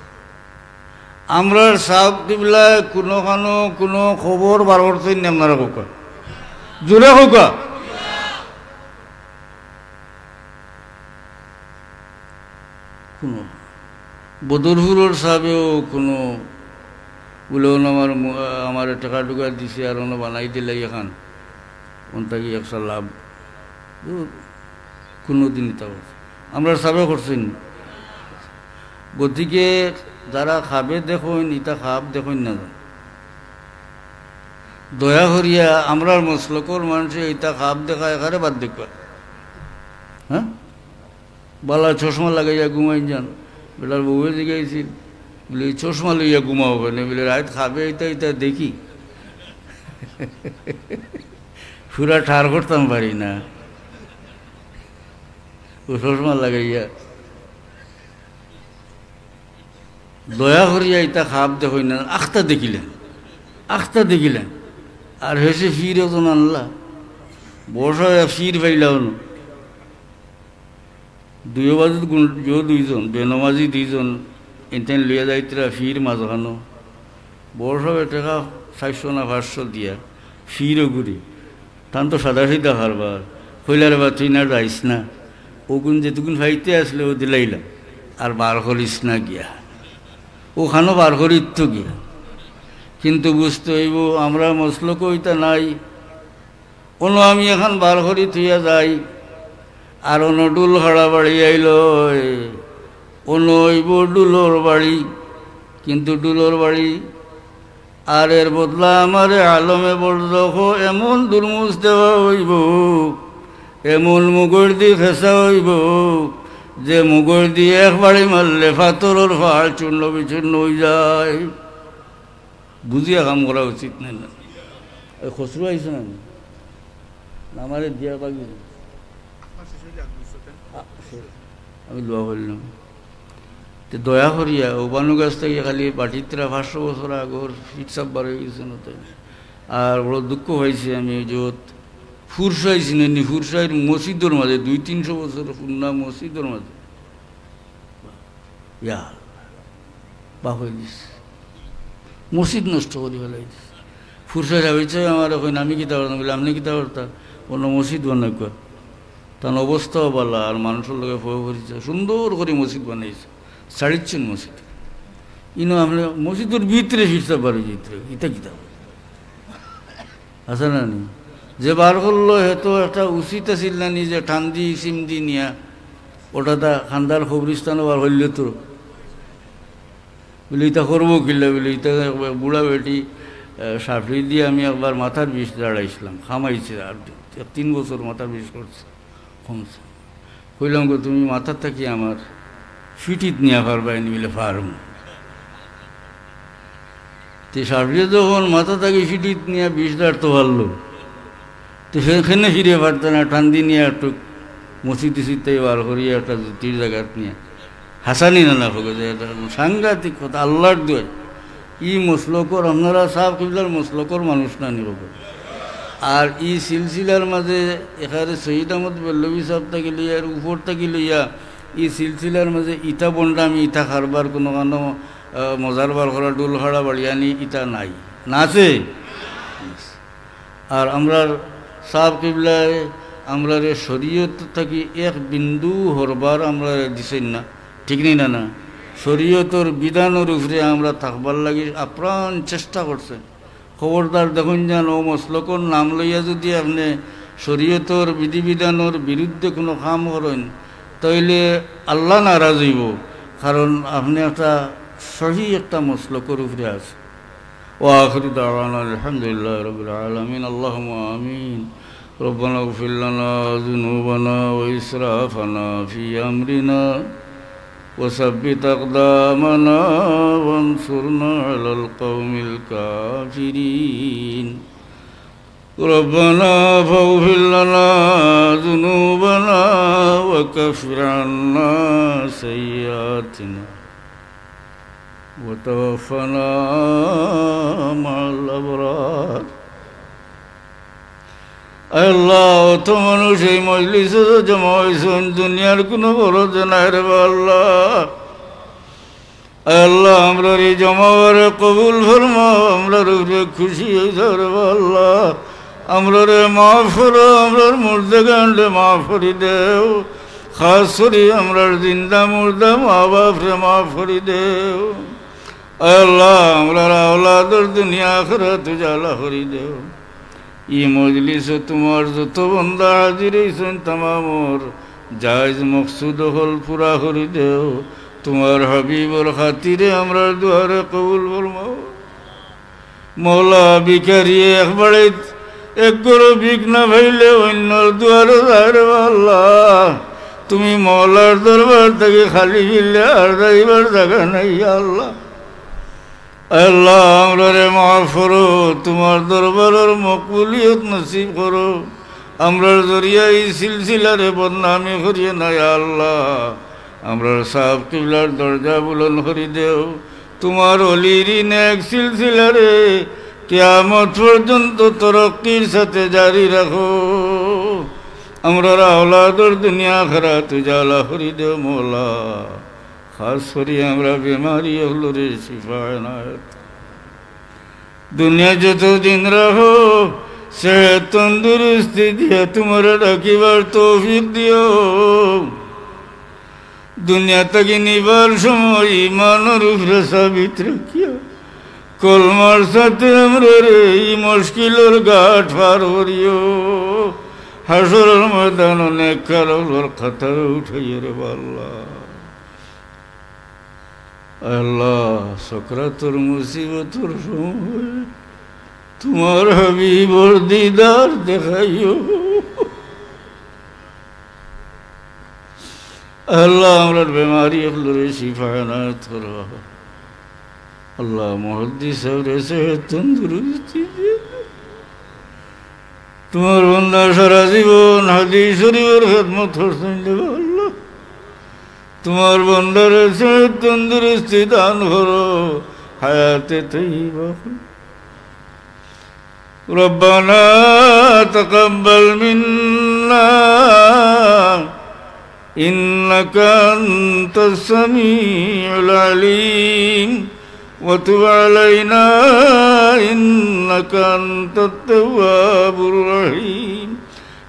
আমরার সাব কিবলায় কুনুখানো কুনু খবর বার করছইন নি, আপনারা কউক্কা? জোরে কউক্কা। কুনু বদরপুরর সাবেও কুনু বলে, "অনো আমার মু-, আমারে টেকা টুকা দিছে আর অনো বানাই দিলাই এখান, অন থাকি একশা লাভ।" ও, কুনুদিন ইতা করছে? আমরার সাবে করছইন নি? গতিকে যারা খাবে দেখইন, ইতা খাব দেখইন না। দয়া করিয়া আমরার মসলকর মানষে ইতা খাব দেখা এখারে বাদ দেউক্কা। হ্যাঁ? বালা চশমা লাগাইয়া ঘুমাইন যান। বেটার বউয়ে জিগাইছিল, বলে, "এই চশমা লইয়া ঘুমাও কেনে?" বলে, "রাইত খাবে ইতা ইতা দেখি, পুরা ঠার করতাম পারি না।" ও চশমা লাগাইয়া, দয়া করিয়া ইতা খাব দেখইন না, আখতা দেখিলেন, আখতা দেখিলেন। আর হেষে ফির একজন আনলা, বর্ষা ফির পাইলা অনো। দুইও বাজুত গুন-, জো দুইজন, বেনমাজি দুইজন, এনতেন লইয়া যাইতরা ফির মাঝখানো। বড় সাবে টেকা চাইরশো না পাঁচশো দিয়া ফিরও ঘুরি। তান তো সাদা সিধা কারবার। কইলা, "রে বা, তুই না যাইস না। অগুন যেতগুন পাইতে আসলে ও দিলাইলাম। আর বার করিস না গিয়া। অখানো বার করিত তো গিয়া।" কিন্তু বুঝতে অইবো, আমরা মসলকো ইতা নাই। অনো আমি এখান বার করি থইয়া যাই, আর অনো ডুল খাড়া বাড়ি আইলো, অনো অইবো ডুলর বাড়ি, কিন্তু ডুলর বাড়ি। আর এর বদলা আমারে আলমে বরজখো এমন দুরমুস দেওয়া অইবো, এমন মুগর দি খেসা অইবো, যে মুগর দি এক বাড়ি মারলে পাথরর পাহাড় চূর্ণ বিচূর্ণ অই যায়। বুঝিয়া কাম করা উচিত নায় না? এই খসরু আইছে না? না, আমারে দিয়া বাকি। আ, সে, আমি দোয়া করলাম। তে দয়া করিয়া, ও বানু গাছ থাকি খালি বাটিত্রা পাঁচশো বছর আগর ফিট সাব বার অই গেছে না তাই। আর বড় দুঃখ পাইছি আমি, যত ফুরসাই চিনেনি, ফুরসাইর মসজিদর মাঝে, দুই তিনশো বছর পুরনা মসজিদর মাঝে। ইয়া আল্লাহ, বাপ অই দিছে। মসজিদ নষ্ট করি ফেলাই দিছে। ফুরসাই সাহেব ইচ্ছা আমারে কইন, "আমি কিতা করতাম?" বলে, "আপনি কিতা করতা? অনো মসজিদ বানাউক্কা।" তান অবস্থাও বালা, আর মানুষর লগে পরিচয়, সুন্দর করি মসজিদ বানাইছে, সাড়িচ্ছেন মসজিদ। ইনো আপনি মসজিদর ভিতরে ফিরতে পারে, ভিতরে ইতা কিতা? আছে না নি? যে বার করলো, হে তো একটা উচিত আছিল না নি যে টান দি, সিম দি নিয়া, ওটা তা খান্দার কবরিস্তানও বার করলে তো। বলে, "ইতা করবো কিলা?" বলে, "ইতা এক বুড়া বেটি, আহ, সাপড়ি দিয়ে আমি একবার মাথার বিষ দাঁড়াইছিলাম, খামাইছে, আর এক তিন বছর মাথার বিষ করছে, কমছে।" কইলাম, "গো, তুমি মাথা থাকি আমার ফিটিত নিয়া পারবায় নি?" বলে, "পারমু।" তে সাপড়িয়ে যখন মাথা থাকি ফিটিত নিয়া বিষ দাঁড়তো পারলো, তো সেখানে ফিরে পারতো না, টান দি নিয়া একটু মসজিদ টসজিদ থাকি বার করিয়া একটা জুতির জাগাত নিয়া হাসানি নানা হোক, যে এটা সাংঘাতিক কথা, আল্লাহর দোয়াই। ই মসলকর, আপনারা সাব কিবলার মসলকর মানুষ না নি হোক। আর ই সিলসিলার মাঝে এখানে সৈয়দ আহমদ বেল্লবী সাব থাকি লইয়া, এর উপর থাকি লইয়া, ই সিলসিলার মাঝে ইতা বন্ডামি, ইতা কারবার, কোনো কানো, আহ, মজার বার করা, ডুল খাড়া বাড়িয়ানি, ইতা নাই। না আছে? আর আমরার সাব কিবলায় আমরারে শরীয়ত থাকি এক বিন্দু হরবার আমরারে দিছেন না, ঠিক নি না? না, শরীয়তর বিধানর উপরে আমরা থাকবার লাগি আপ্রাণ চেষ্টা করছেন। খবরদার দেখইন যেন ও মসলকর নাম লইয়া যদি আপনি শরীয়তর বিধিবিধানর বিরুদ্ধে কোনো কাম করেন, তাইলে আল্লাহ নারাজ অইবো, কারণ আপনি একটা সহি একটা মসলকর উপরে আছে। وآخر دعوانا الحمد لله رب العالمين. اللهم آمين. ربنا اغفر لنا ذنوبنا وإسرافنا في أمرنا وثبت أقدامنا وانصرنا على القوم الكافرين. ربنا فاغفر لنا ذنوبنا وكفر عنا سيئاتنا وتوفنا مع الأبرار. আয় আল্লাহ, অত মানুষ এই মজলিসো জমা অইছইন, দুনিয়ার কুনু গরজ নাই রে বা আল্লাহ। আয় আল্লাহ, আমরার এই জমা অওয়ারে কবুল ফরমাও, আমরার উপরে খুশি অই যাও রে বা আল্লাহ। আমরারে মাফ করো, আমরার মুর্দেগানরে মাফ করি দেও, খাস করি আমরার জিন্দা মুর্দা মা বাপরে মাফ করি দেও। আয় আল্লাহ, আমরার আওলাদর দুনিয়া আখিরাত উজালা করি দেও। ই মজলিসো তুমার যত বন্দা হাজির অইছইন, তামামর জায়েজ মকসুদ অকল পুরা করি দেও। তুমার হাবিবর খাতিরে আমরার দুয়ারে কবুল ফরমাও। মওলা, ভিখারিয়ে এক বাড়িত এক ঘরো ভিক না পাইলে অইন্যর দুয়ারো যায় রে বা আল্লাহ। তুমি মওলার দরবার থাকি খালি ফিরলে আর যাইবার জাগা নাই, ইয়া আল্লাহ। আল্লাহ, আমরারে মাফ করো, তুমার দরবারর মকবুলিয়ত নসিব করো। আমরার জরিয়া ই সিলসিলারে বদনামি করিও না, ইয়া আল্লাহ। আমরার সাব কিবলার দরজা বুলন্দ করি দেও। তুমার অলির ই নেক সিলসিলারে কিয়ামত পর্যন্ত তরক্কির সাথে জারি রাখো। আমরার আওলাদর দুনিয়া আখিরাত উজালা করি দেও মওলা। খাস করি আমরার বেমারি অকলরে শিফা এনায়েত। দুনিয়া যতদিন রাখো, সেহত তন্দুরুস্তি দিয়া তুমারে ডাকিবার তৌফিক দিও। দুনিয়া থাকি নিবার সময় ইমানর উপরে সাবিত রাখিয়া কলমার সাথে আমরারে ই মুশকিলর ঘাট পার করিও। হাশরর ময়দানো নেককার অকলর কাতারো উঠাইও রে বা আল্লাহ। আল্লাহ, সকরাতর মুসিবতর সময় তুমার হাবিবর দিদার দেখাইও। আল্লাহ, আমরার বেমারি অকলরে শিফা এনায়েত করো। আল্লাহ, মুহাদ্দিস সাবরে সেহত তন্দুরুস্তি দিও। তুমার বন্দা সারা জীবন হাদিস শরিফর খেদমত করছইন রে বা আল্লাহ। তুমার বন্দারে সেহত তন্দুরুস্তি দান করো, হায়াতে তৈয়বা। ربنا تقبل منا إنك أنت السميع العليم وتب علينا إنك أنت التواب الرحيم.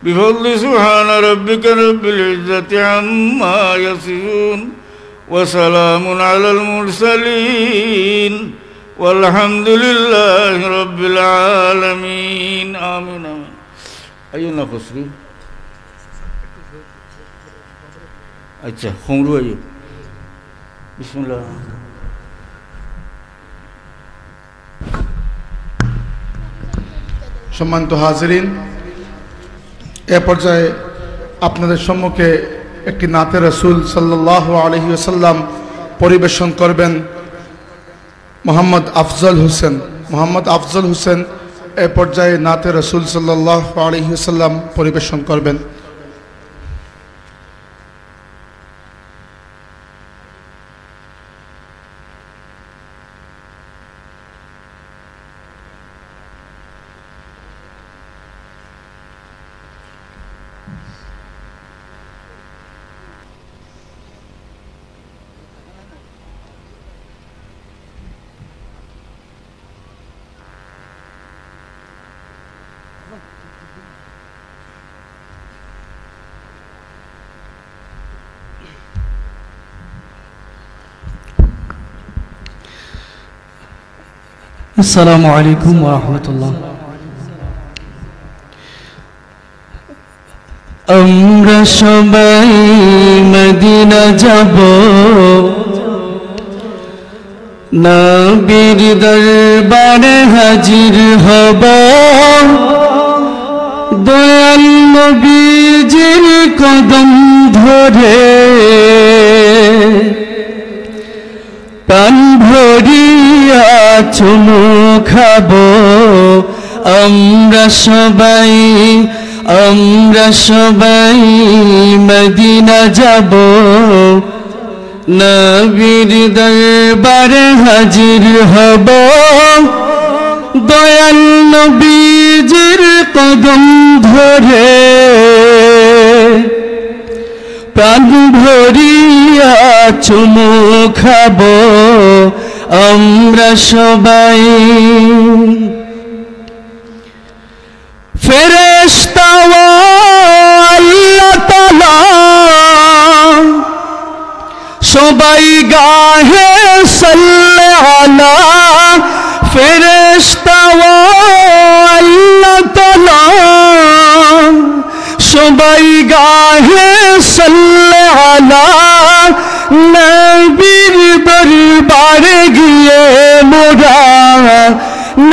بفضل سبحان ربك رب العزة عما يصفون وسلام على المرسلين والحمد لله رب العالمين. آمين، آمين. আইও না খসরু। আচ্ছা, খমরু আইও। বিসমিল্লাহ। সম্মানিত হাজিরিন, এ পর্যায়ে আপনাদের সম্মুখে একটি নাতে রসুল সাল্লাল্লাহু আলাইহি ওয়াসাল্লাম পরিবেশন করবেন মোহাম্মদ আফজল হোসেন। মোহাম্মদ আফজল হোসেন এ পর্যায়ে নাতে রসুল সাল্লাল্লাহু আলাইহি ওয়াসাল্লাম পরিবেশন করবেন। السلام عليكم ورحمة الله. আমরা সবাই মদিনা যাব, নবীর দরবারে হাজির হব, দয়াল নবীজির কদম ধরে প্রাণ ভরিয়া চুমু খাবো আমরা সবাই। আমরা সবাই মদিনা যাব, নবীর দরবারে হাজির হব, দয়াল নবীজির কদম ধরে প্রাণ ভরিয়া চুমু খাব আমরা সবাই। ফেরেশতা ও আল্লাহ তাআলা সবাই গাহে সাল্লে আলা। ফেরেশতা ও আল্লাহ তাআলা সবাই গাহে সাল্লে আলা। নবীর দরবারে গিয়ে মোরা,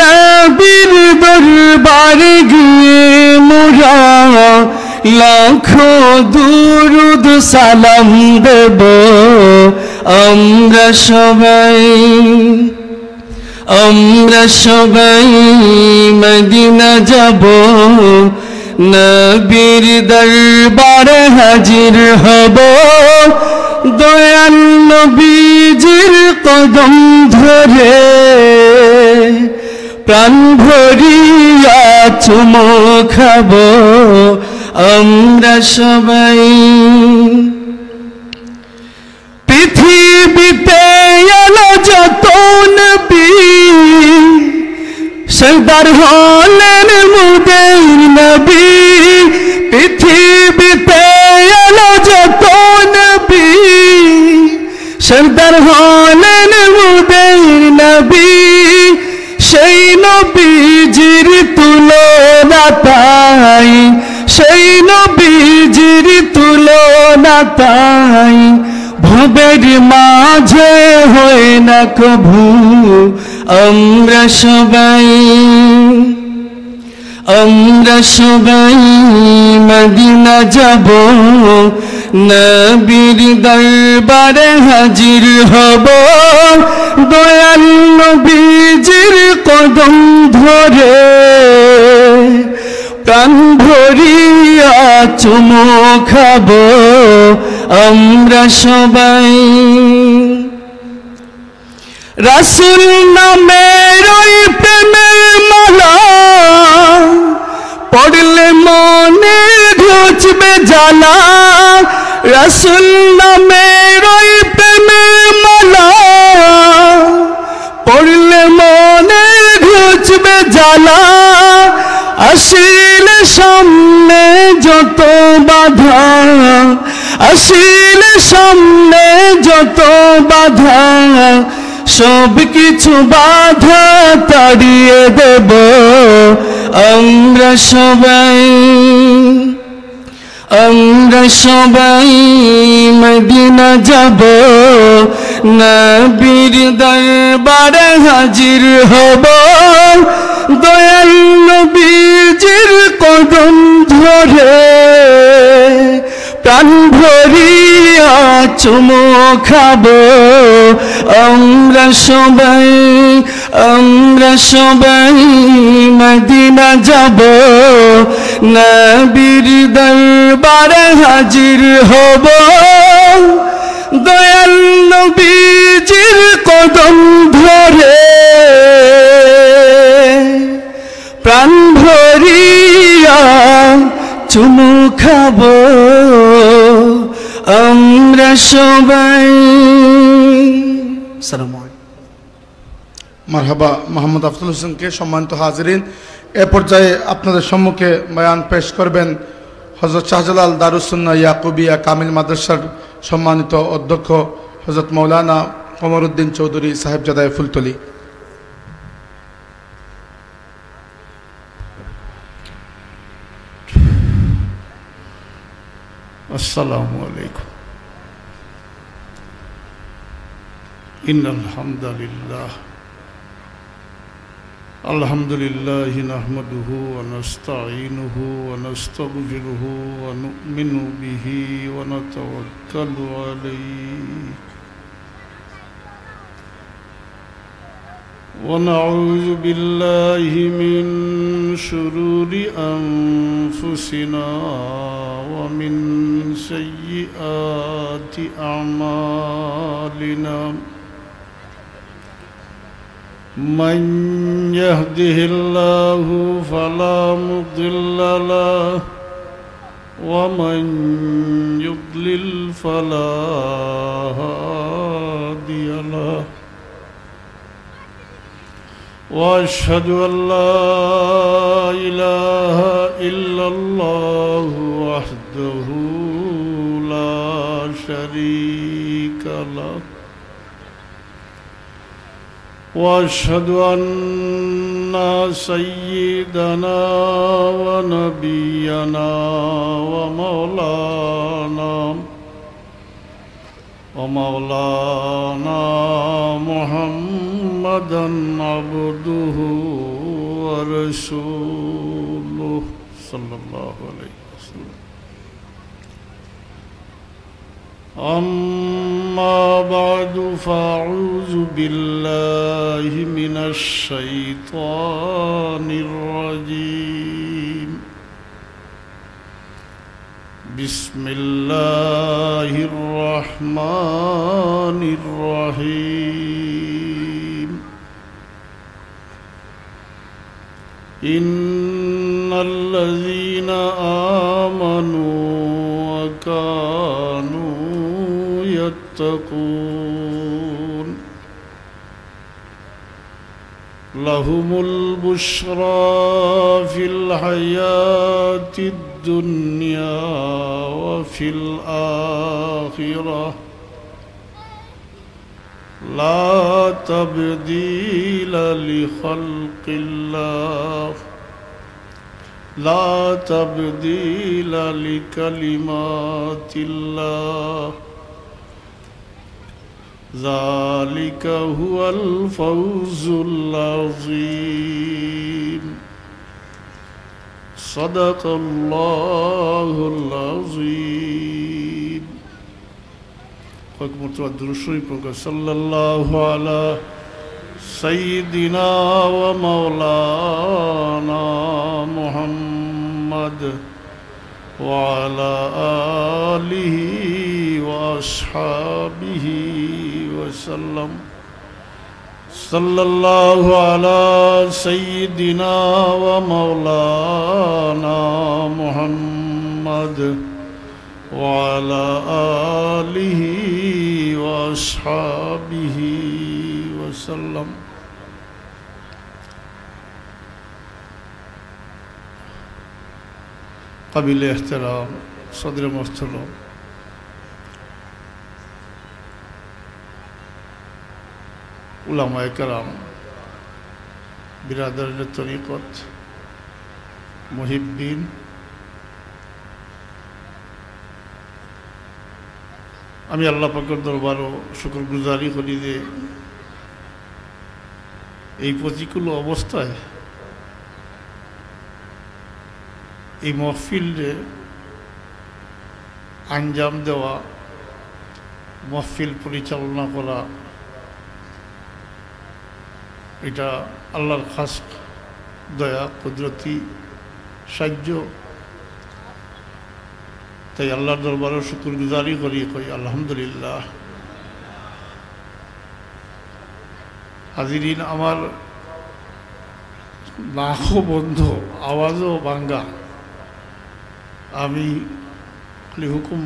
নবীর দরবারে গিয়ে মোরা লাখো দুরুদ সালাম দেব আমরা সবাই। আমরা সবাই মদিনা যাব, নবীর দরবারে হাজির হব, দয়াল নবীজির কদম ধরে প্রাণ ভরিয়া চুমু খাব আমরা সবাই। পৃথিবীতে এলো যত নবী, সর্দার হলেন মোদের নবী। পৃথিবীতে এলো যত নবী, সর্দার হলেন মোদের নবী। সেই নবীজির তুলনা তাই, সেই নবীজির তুলনা তাই ভবের মাঝে হয় না কভু। আমরা সবাই, আমরা সবাই মদিনা যাব, নবীর দরবারে হাজির হব, দয়াল নবীজির কদম ধরে প্রাণ ভরিয়া চুমু খাব আমরা সবাই। রাসূল নামের ওই প্রেমের মালা পড়লে মনে ঘুচবে জ্বালা। রাসূল নামের ওই প্রেমের মালা পড়লে মনে ঘুচবে জ্বালা। আসিলে সামনে যত বাধা, আসিলে সামনে যত বাধা, সব কিছু বাধা তাড়িয়ে দেব আমরা সবাই। আমরা সবাই মদিনা যাব, নবীর দরবারে হাজির হব, দয়াল নবীজির কদম ধরে প্রাণ ভরিয়া চুমু খাব আমরা সবাই। আমরা সবাই মদিনা যাব, নবীর দরবারে হাজির হব, দয়াল নবীজির কদম ধরে প্রাণ ভরিয়া চুমু খাব আমরা সবাই। সালাম আলাইকুম। মারহাবা মোহাম্মদ আফজল হোসেনকে। সম্মানিত হাজিরিন, এ পর্যায়ে আপনাদের সম্মুখে বয়ান পেশ করবেন হযরত শাহজালাল দারুস সুন্নাহ ইয়াকুবিয়া কামিল মাদ্রাসার সম্মানিত অধ্যক্ষ হযরত মাওলানা কমরুদ্দিন চৌধুরী সাহেবজাদায়ে ফুলতলী। السلام عليكم. إن الحمد لله، الحمد لله نحمده ونستعينه ونستغفره ونؤمن به ونتوكل عليه. ونعوذ بالله من شرور أنفسنا ومن سيئات أعمالنا. من يهده الله فلا مضل له، ومن يضلل فلا هادي له. وأشهد أن لا إله إلا الله وحده لا شريك له، وأشهد أن سيدنا ونبينا ومولانا، ومولانا محمدا عبده ورسوله، صلى الله عليه وسلم. أما بعد، فأعوذ بالله من الشيطان الرجيم. بسم الله الرحمن الرحيم. إن الذين آمنوا وكانوا يتقون لهم البشرى في الحياة الدنيا وفي الآخرة، لا تبديل لخلق الله، لا تبديل لكلمات الله، ذلك هو الفوز العظيم. صدق الله العظيم. কয়েক মর্তবা দুরূদ শরীফ পড়ুক্কা। সাল্লাল্লাহু আলা সাইয়্যিদিনা ওয়া মাওলানা মুহাম্মদ ওয়া আলা আলিহি ওয়া আসহাবিহি ওয়া সাল্লাম। সাল্লাল্লাহু আলা সাইয়্যিদিনা ওয়া মাওলানা মুহাম্মদ ওয়া আলা আলিহি ওয়া আসহাবিহি ওয়া সাল্লাম। কাবিলে এহতেরাম সদরে মোহতরম, উলামায়ে কেরাম, বিরাদরানে তরিকত, মুহিব্বিন, আমি আল্লাহ পাকর দরবারো শুকরগুজারি করি যে এই প্রতিকূল অবস্থায় এই মহফিলরে আঞ্জাম দেওয়া, মহফিল পরিচালনা করা, এটা আল্লাহর খাস দয়া, কুদরতি সাহায্য। তাই আল্লাহর দরবারো শুকরগুজারি করি, কই আলহামদুলিল্লাহ। হাজিরিন, আমার নাকও বন্ধ, আওয়াজও ভাঙ্গা। আমি খালি হুকুম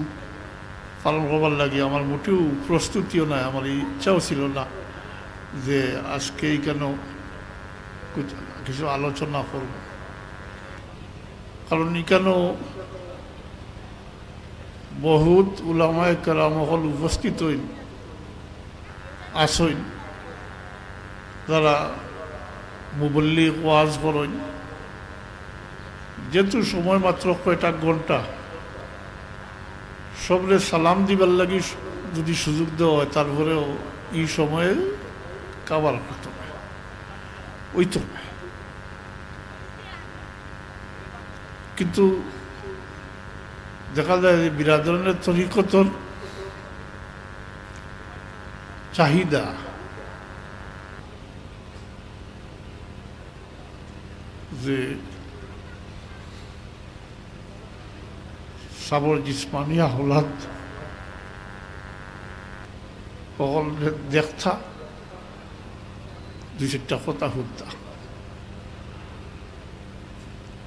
পালন করবার লাগি আমার মোটেও প্রস্তুতিও নাই, আমার ইচ্ছাও ছিল না যে আজকে ইকানো কুছ-, কিছু আলোচনা করব, কারণ ইকানো বহুত উলামায়ে কেরাম অকল উপস্থিত অইন, আছইন, যারা মুবল্লিগ ওয়াজ করইন। যেহেতু সময় মাত্র কয়টা ঘন্টা, সবরে সালাম দিবার লাগি যদি সুযোগ দেওয়া হয়, তারপরেও এই সময়ে কাবার করতে হয়, ওই তো। কিন্তু দেখা যায় যে বিরাদরানে তরিকতর চাহিদা, যে সাবর জিসমানি হালাত অকল দেখতা, দুই চাইরটা কথা হুনতা।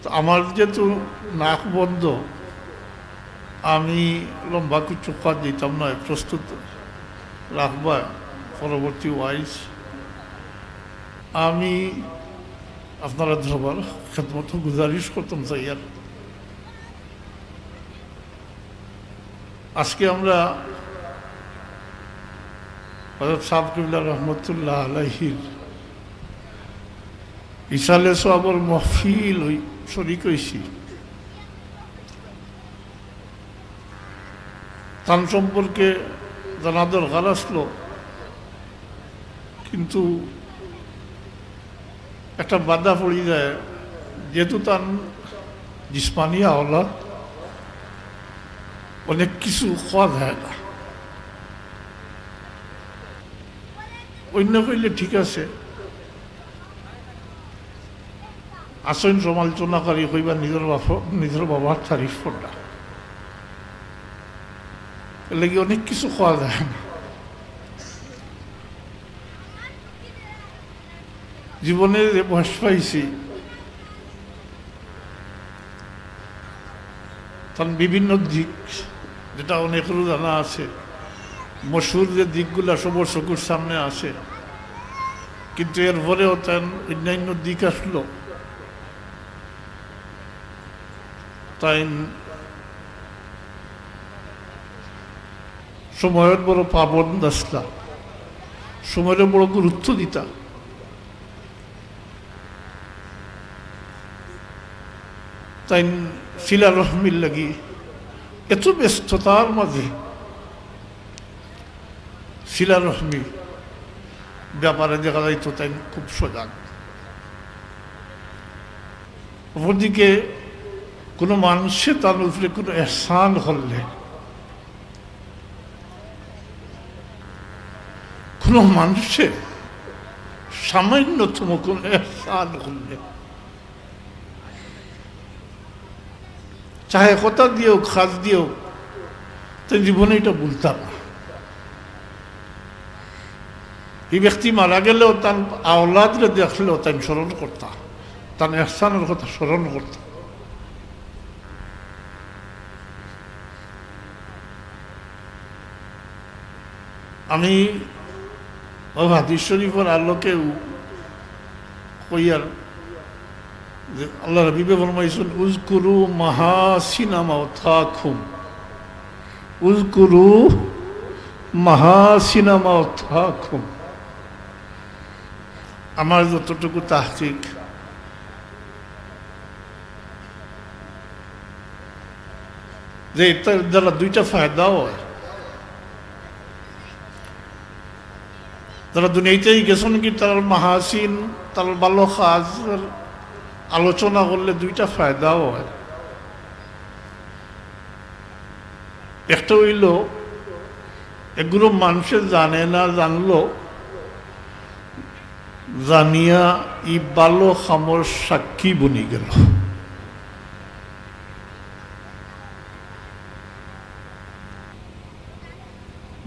তো আমার যেহেতু নাক বন্ধ, আমি লম্বা কিছু কথা দিতাম না, প্রস্তুত রাখবা পরবর্তী ওয়াইজ। আমি আপনারা দরবার খেদমত গুজারিশ করতাম চাই। আর আজকে আমরা হযরত সাব কিবলা রহমতুল্লাহ আলাইহির ইসালে সওয়াবর মাহফিল অই-, শরিক অইছি। তান সম্পর্কে জানা দরকার আছলো, কিন্তু একটা বাধা পড়ি যায়, যেহেতু তান জিসমানি হালাত, অনেক কিছু কওয়া যায় না। অইন্য কইলে ঠিক আছে, আছইন সমালোচনাকারী কইবা নিজর বাফ-, নিজর বাবার তারিফ কররা, এরলাগি অনেক কিছু কওয়া যায় না। জীবনে যে বয়স পাইছি, তান বিভিন্ন দিক, যেটা অনেকরও জানা আছে, মশহুর যে দিকগুলা সবর চকুর সামনে আছে, কিন্তু এরপরেও তান অন্যান্য দিক আছলো। তাইন সময়র বড় পাবন্দ আছলা, সময়রে বড় গুরুত্ব দিতা। তাইন সিলা রহমির লাগি এত ব্যস্ততার মাঝে সিলা রহমি ব্যাপারে দেখা যাইতো তাইন খুব সজাগ। অপরদিকে কোনো মানষে তান উপরে কোনো এহসান করলে, কোনো মানষে সামান্যতম কোনো এহসান করলে, চাহে কথা দিও, কাজ দিও, তাইন জীবনে ইটা ভুলতা না। এই ব্যক্তি মারা গেলেও তান আওলাদরে দেখলেও তাইন স্মরণ করতা, তান এহসানর কথা স্মরণ করতা। আমি অউ হাদিস শরিফর আলোকে কইয়ার যে আল্লার হাবিবে ফরমাইছইন, "উযকুরু মাহাসিনা মাওতাকুম, উযকুরু মাহাসিনা মাওতাকুম।" আমার যতটুকু তাহকিক, যে এটার দ্বারা দুইটা ফায়দা অয়। যারা দুনিয়াইতেই গেছইন কি, তারার মাহাসিন, তারার ভালো কাজর আলোচনা করলে দুইটা ফায়দা অয়। একটা অইলো, এগুলো মানষে জানে না, জানলো, জানিয়া ই ভালো কামর সাক্ষী বনি গেল।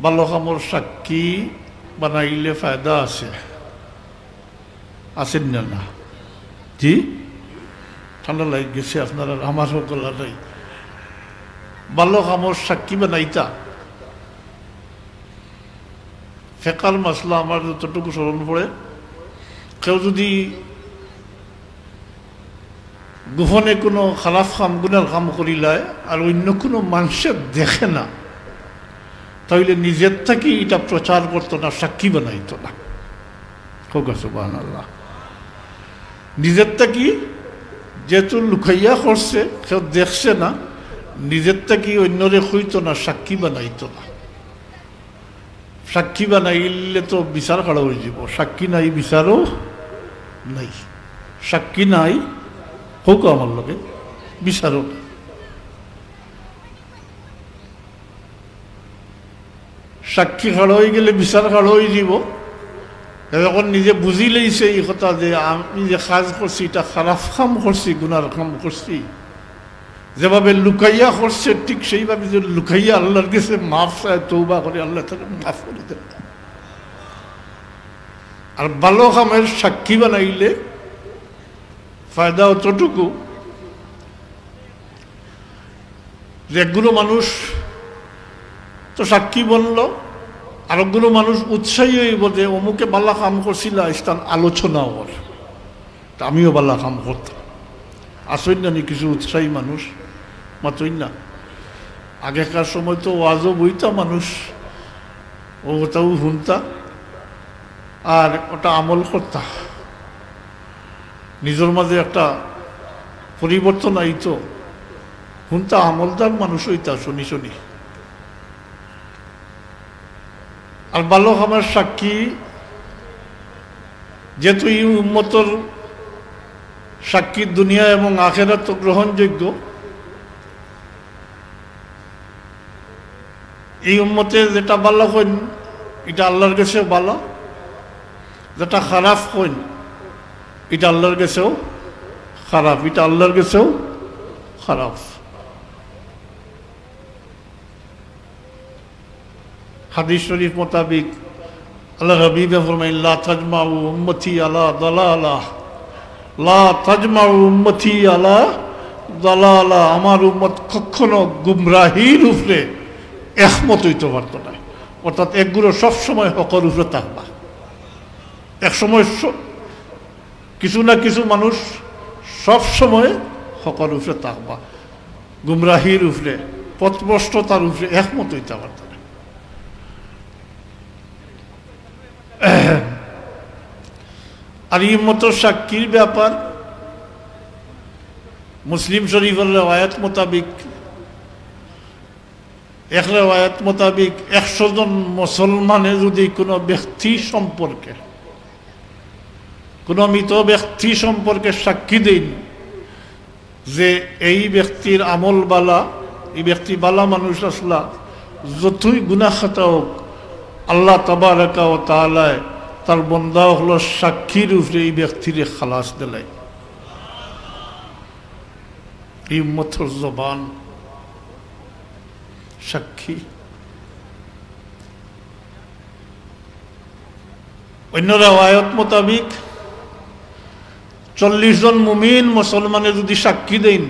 ভালো কামর সাক্ষী বানাইলে ফায়দা আছে, আছে না? না, জি, ঠান্ডা লাগি গেছে আপনারার, আমার হকল নাই। ভালো কামর সাক্ষী বানাইতা। ফেকার মাসলা আমার যতটুকু স্মরণ পড়ে, কেউ যদি গোপনে কোনো খারাপ কাম, গুনার কাম করিলায়, আর অইন্য কোনো মানষে দেখে না, তাইলে নিজের থাকি ইটা প্রচার করতো না, সাক্ষী বানাইতো না। কউক্কা সুবহানাল্লাহ। নিজের থাকি যেহেতু লুকাইয়া করছে, কেউ দেখছে না, নিজের থাকি অইন্যরে কইতো না, সাক্ষী বানাইতো না। সাক্ষী বানাইলে তো বিচার খাড়া অইযিবো, সাক্ষী নাই, বিচারও নাই। সাক্ষী নাই, কউক্কা আমার লগে, বিচারও নাই। সাক্ষী খাড়া অইগেলে বিচার খাড়া অইযিবো। যখন নিজে বুঝি লইছে এই কথা যে আমি যে কাজ করছি, ইটা খারাপ কাম করছি, গুনার কাম করছি, যেভাবে লুকাইয়া করছে, ঠিক সেইভাবে যে লুকাইয়া আল্লাহর গেছে মাফ চায়, তওবা করে, আল্লাহ তাআলা মাফ করি দেন। আর ভালা কামের সাক্ষী বানাইলে ফায়দা অতটুকু যে একগুলো মানুষ তো সাক্ষী বনলো, আরকগুলো মানুষ উৎসাহী অইবো যে অমুকে ভালা কাম করছিলা, ইস্তান আলোচনা অর, তে আমিও ভালা কাম করতাম। আছইন না নি কিছু উৎসাহী মানুষ? মাতইন না। আগেকার সময় তো ওয়াজও বইতা মানুষ, অউ কথাউ হুনতা, আর ওটা আমল করতা। নিজর মাঝে একটা পরিবর্তন আইতো, হুনতা আমলদার মানুষ অইতা শুনি শুনি। আর ভালা কামের সাক্ষী, যেহেতু এই উম্মতর সাক্ষী দুনিয়া এবং আখেরাত গ্রহণযোগ্য, এই উম্মতে যেটা ভালা কইন, ইটা আল্লাহর গেছেও ভালা, যেটা খারাপ কইন, ইটা আল্লাহর গেছেও খারাপ, ইটা আল্লাহর গেছেও খারাপ। হাদিস শরীফ মোতাবিক আল্লাহর হাবিবে ফরমাইন, "লা তাজমাউ উম্মতি আলা দালালা, লা তাজমাউ উম্মতি আলা দালালা।" আমার উম্মত কখনো গুমরাহির উপরে একমত অইতো পারতো নায়। অর্থাৎ একগুলো সব সময় হকর উপরে থাকবা। এক সময় স-, কিছু না কিছু মানুষ সব সময় হকর উপরে থাকবা, গুমরাহির উপরে, পথভ্রষ্টতার উপরে একমত অইতা পারতা না। আর এই মতো সাক্ষীর ব্যাপার মুসলিম শরীফর রেওয়ায়াত মোতাবিক, এক রেওয়ায়াত মোতাবিক একশো জন মুসলমানে যদি কোনো ব্যক্তি সম্পর্কে, কোনো মৃত ব্যক্তি সম্পর্কে সাক্ষী দেইন যে এই ব্যক্তির আমল বালা, এই ব্যক্তি বালা মানুষ আসলা, যতই গুনাহ খাতা হোক, আল্লাহ তাবারাকা ওয়া তাআলায় তার বন্দা অকলর সাক্ষীর উপরে এই ব্যক্তিরে খালাস দিলাই। এই উম্মতর জবান সাক্ষী। অন্য রেওয়ায়ত মোতাবিক চল্লিশ জন মুমিন মুসলমানে যদি সাক্ষী দেইন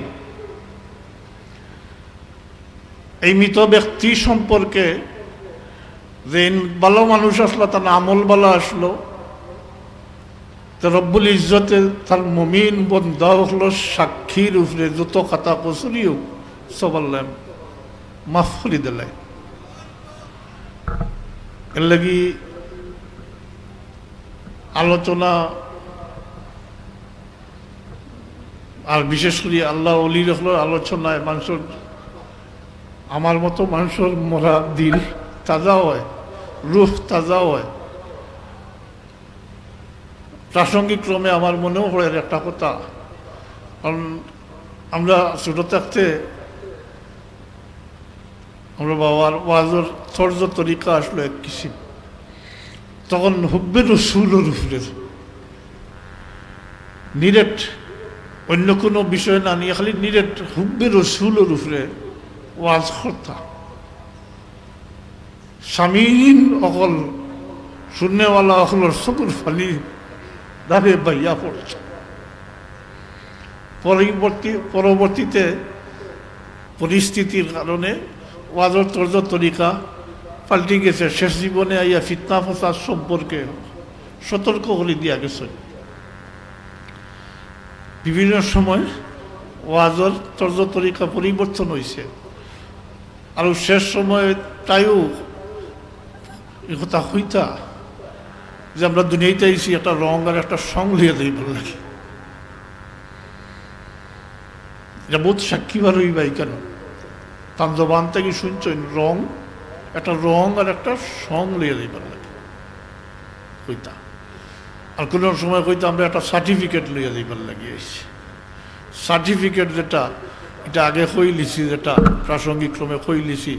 এই মৃত ব্যক্তি সম্পর্কে, যে ইন ভালা মানুষ আসলা, তার আমল বালা আসলো, তো রব্বুল ইজ্জতে তার মুমিন বন্দা অকলর সাক্ষীর উপরে যত খাতা কসুরি হোক, সব আল্লায় মাফ করি দিলাই। এর লাগি আলোচনা, আর বিশেষ করি আল্লাহ অলি অকলর আলোচনায় মানুষর, আমার মতো মানুষর মরা দিল তাজা হয়, রুহ তাজা হয়। প্রাসঙ্গিক ক্রমে আমার মনেও পড়ের একটা কথা, কারণ আমরা ছোট থাকতে আমরা বাবার ওয়াজর তর্জ তরিকা আসলো এক কিসিম। তখন হুব্বে রসুলর উপরে নিরেট, অন্য কোনো বিষয় না নিয়া খালি নিরেট হুব্বে রসুলর উপরে ওয়াজ করতা। সামিন অকল, শুননেওয়ালা অকলর চকুর পানি ধারে বাইয়া পড়ছে। পরবর্তী, পরবর্তীতে পরিস্থিতির কারণে ওয়াজর তর্জ তরিকা পাল্টি গেছে। শেষ জীবনে আইয়া ফিতনা ফসাদ সম্পর্কে সতর্ক করি দিয়া গেছে। বিভিন্ন সময় ওয়াজর তর্জ তরিকা পরিবর্তন হইছে। আর শেষ সময় তাইও এই কথা কইতা যে আমরা দুনিয়াইতে আইছি একটা রং আর একটা সং লইয়া যাইবার লাগি। এটা বহুত সাক্ষী বার হইবা এখানে। তান জবান থেকে শুনছেন রং, একটা রং আর একটা সং লইয়া যাইবার লাগি কইতা। আর কোনো সময় কইতা আমরা একটা সার্টিফিকেট লইয়া যাইবার লাগি আইছি। সার্টিফিকেট যেটা, এটা আগে কইলিছি, যেটা প্রাসঙ্গিক ক্রমে কইলিছি,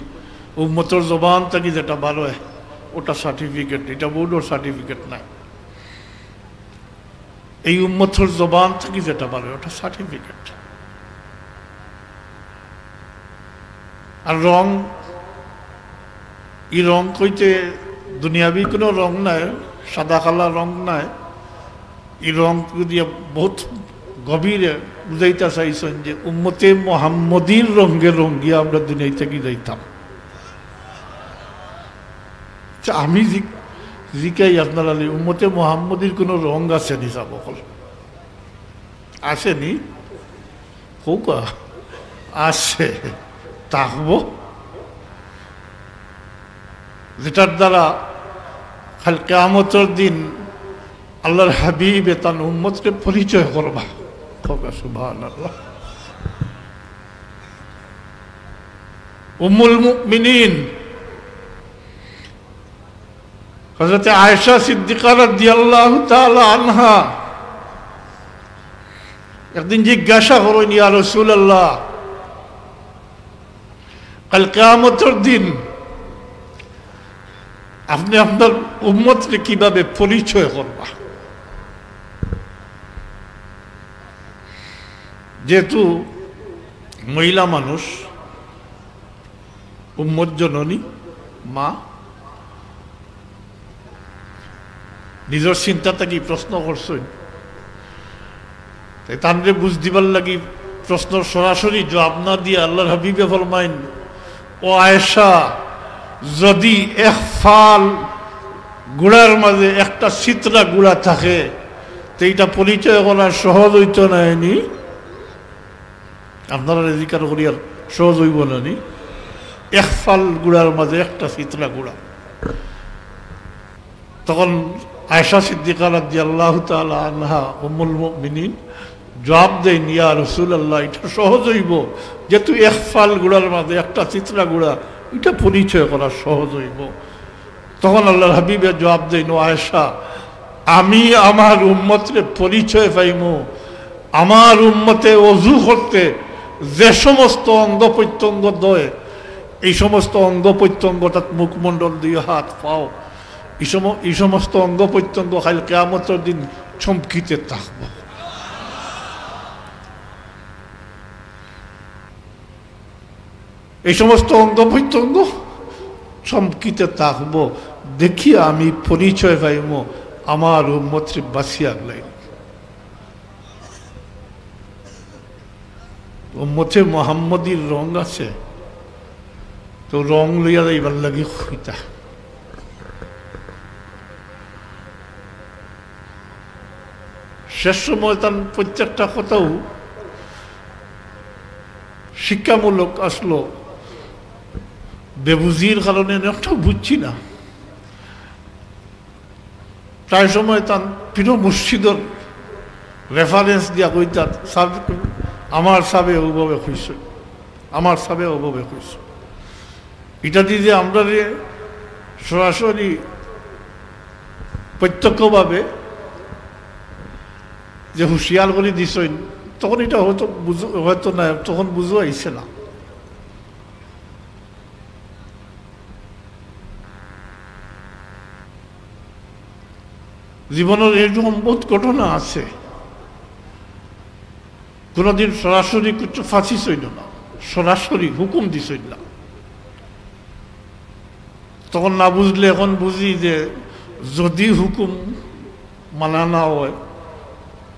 উম্মতর জবান থাকি যেটা বার হয়, ওটা সার্টিফিকেট, এটা বোর্ডর সার্টিফিকেট নাই। এই উম্মতর জবান থাকি যেটা বারয়, ওটা সার্টিফিকেট। আর রং, ই রং কইতে দুনিয়াবি কোনো রং নায়, সাদা কালা রং নায়। ই রং দিয়া বহুত গভীরে বুঝাইতা চাইছইন যে উম্মতে মোহাম্মদীর রঙে রঙিয়া আমরা দুনিয়া থাকি যাইতাম। আচ্ছা, আমি জি-, জিকাই আপনারারে, উম্মতে মোহাম্মদীর কোনো রং আছে নি সাব অকল? আছে নি? কউক্কা। আছে। থাকবো। যেটার দ্বারা কাল কিয়ামতর দিন আল্লাহর হাবিবে তান উম্মতরে পরিচয় করবা। কউক্কা সুবহানাল্লাহ। উম্মুল মুমিনিন হযরতে আয়েশা সিদ্দিকা রাদিয়াল্লাহু তাআলা আনহা একদিন জিজ্ঞাসা করইন, "ইয়া রাসূলুল্লাহ, কাল কিয়ামতর দিন আপনে আপনার উম্মতরে কিভাবে পরিচয় করবা?" যেহেতু মহিলা মানুষ, উম্মত জননী, মা, নিজর চিন্তা থাকি প্রশ্ন করছইন। তাই তানরে বুঝ দিবার লাগি প্রশ্নর সরাসরি জবাব না দিয়া আল্লাহর হাবিবে ফরমাইন, "ও আয়েশা, যদি এক ফাল গুড়ার মাঝে একটা ছিতরা গুড়া থাকে, তে ইটা পরিচয় করা সহজ অইতো নায় নি?" আপনারারে জিকার করিয়ার সহজ অইবো না নি? এক ফাল গুড়ার মাঝে একটা ছিতরা গুড়া। তখন আয়েশা সিদ্দিকা রাদিয়াল্লাহু তাআলা আনহা উম্মুল মুমিনিন জবাব দেইন, "ইয়া রাসূলুল্লাহ, ইটা সহজ অইবো, যেহেতু এক ফাল গুড়ার মাঝে একটা ছিতরা গুড়া, ইটা পরিচয় করা সহজ অইবো।" তখন আল্লাহর হাবিবে জবাব দেইন, "ও আয়েশা, আমি আমার উম্মতরে পরিচয় পাইমু, আমার উম্মতে অজু করতে যে সমস্ত অঙ্গ প্রত্যঙ্গ ধয়, এই সমস্ত অঙ্গ প্রত্যঙ্গ অর্থাৎ মুখমণ্ডল, দুই হাত, পাও, এই সম-, এই সমস্ত অঙ্গ প্রত্যঙ্গ কাল কিয়ামতর দিন চমকিতে থাকবো।" এই সমস্ত অঙ্গ প্রত্যঙ্গ চমকিতে থাকবো, দেখিয়া আমি পরিচয় পাইমু আমার উম্মতরে বাঁচিয়া গেলাই। উম্মতে মোহাম্মদীর রং আছে, তো রং লইয়া যাইবার লাগি কইতা। শেষ সময় তান প্রত্যেকটা কথাউ শিক্ষামূলক আসলো, বেবুঝির কারণে অনেকটা বুঝছি না। প্রায় সময় তান প্রিয় মুর্শিদর reference দিয়া কইতা, "সাব-, আমার সাবে অউভাবে কইছইন, আমার সাবে অউভাবে কইছইন।" ইটা দিয়া যে আমরারে সরাসরি প্রত্যক্ষভাবে যে হুঁশিয়ার করি দিছইন, তখন ইটা হয়তো বুঝ-, হয়তো না, তখন বুঝো আইছে না। জীবনর এরকম বহুত ঘটনা আছে, কোনোদিন সরাসরি কিছু ফাঁসি ছিল না, সরাসরি হুকুম দিছিল না। তখন না বুঝলে এখন বুঝি যে যদি হুকুম মানা না হয়,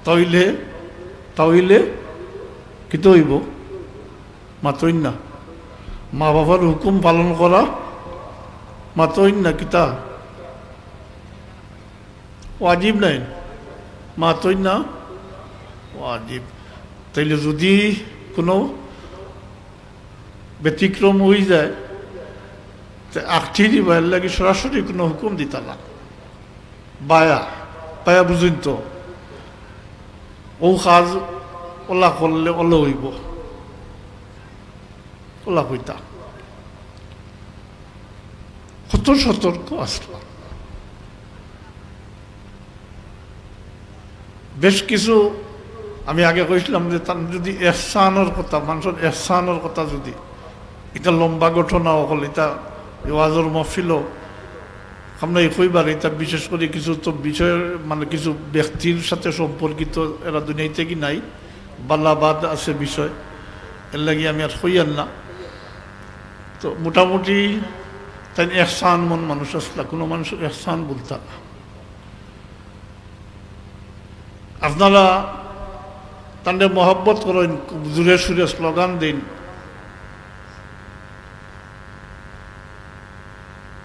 তাইলে, তাইলে কিতা অইবো? মাতইন না। মা বাবার হুকুম পালন করা, মাতইন না, কিতা ওয়াজিব নায়? মাতইন না, ওয়াজিব। তাইলে যদি কোনো ব্যতিক্রম অই যায়, তে আখটি দিবার লাগি সরাসরি কোনো হুকুম দিতা না। বায়া, বায়া বুঝইন তো, অউ কাজ অলা করলে অলা অইবো, অলা কইতা। কত সতর্ক আসলাম। বেশ কিছু আমি আগে কইছিলাম যে তান যদি এহসানর কথা, মানষর এহসানর কথা যদি, ইটা লম্বা ঘটনা অকল, ইটা ওয়াজর মহফিলো আমরা এই কইবার এটা বিশেষ করে কিছু তো বিষয়, মানে কিছু ব্যক্তির সাথে সম্পর্কিত, এরা দুনিয়াতে কি নাই, বালা বাদ আছে বিষয়, এর লাগি আমি আর কইয়ার না। তো মোটামুটি তাইন এহসান মন মানুষ আছলা, কোনো মানুষ এহসান বলতা না। আপনারা তানরে মহব্বত করইন, জোরে সুরে স্লোগান দিন।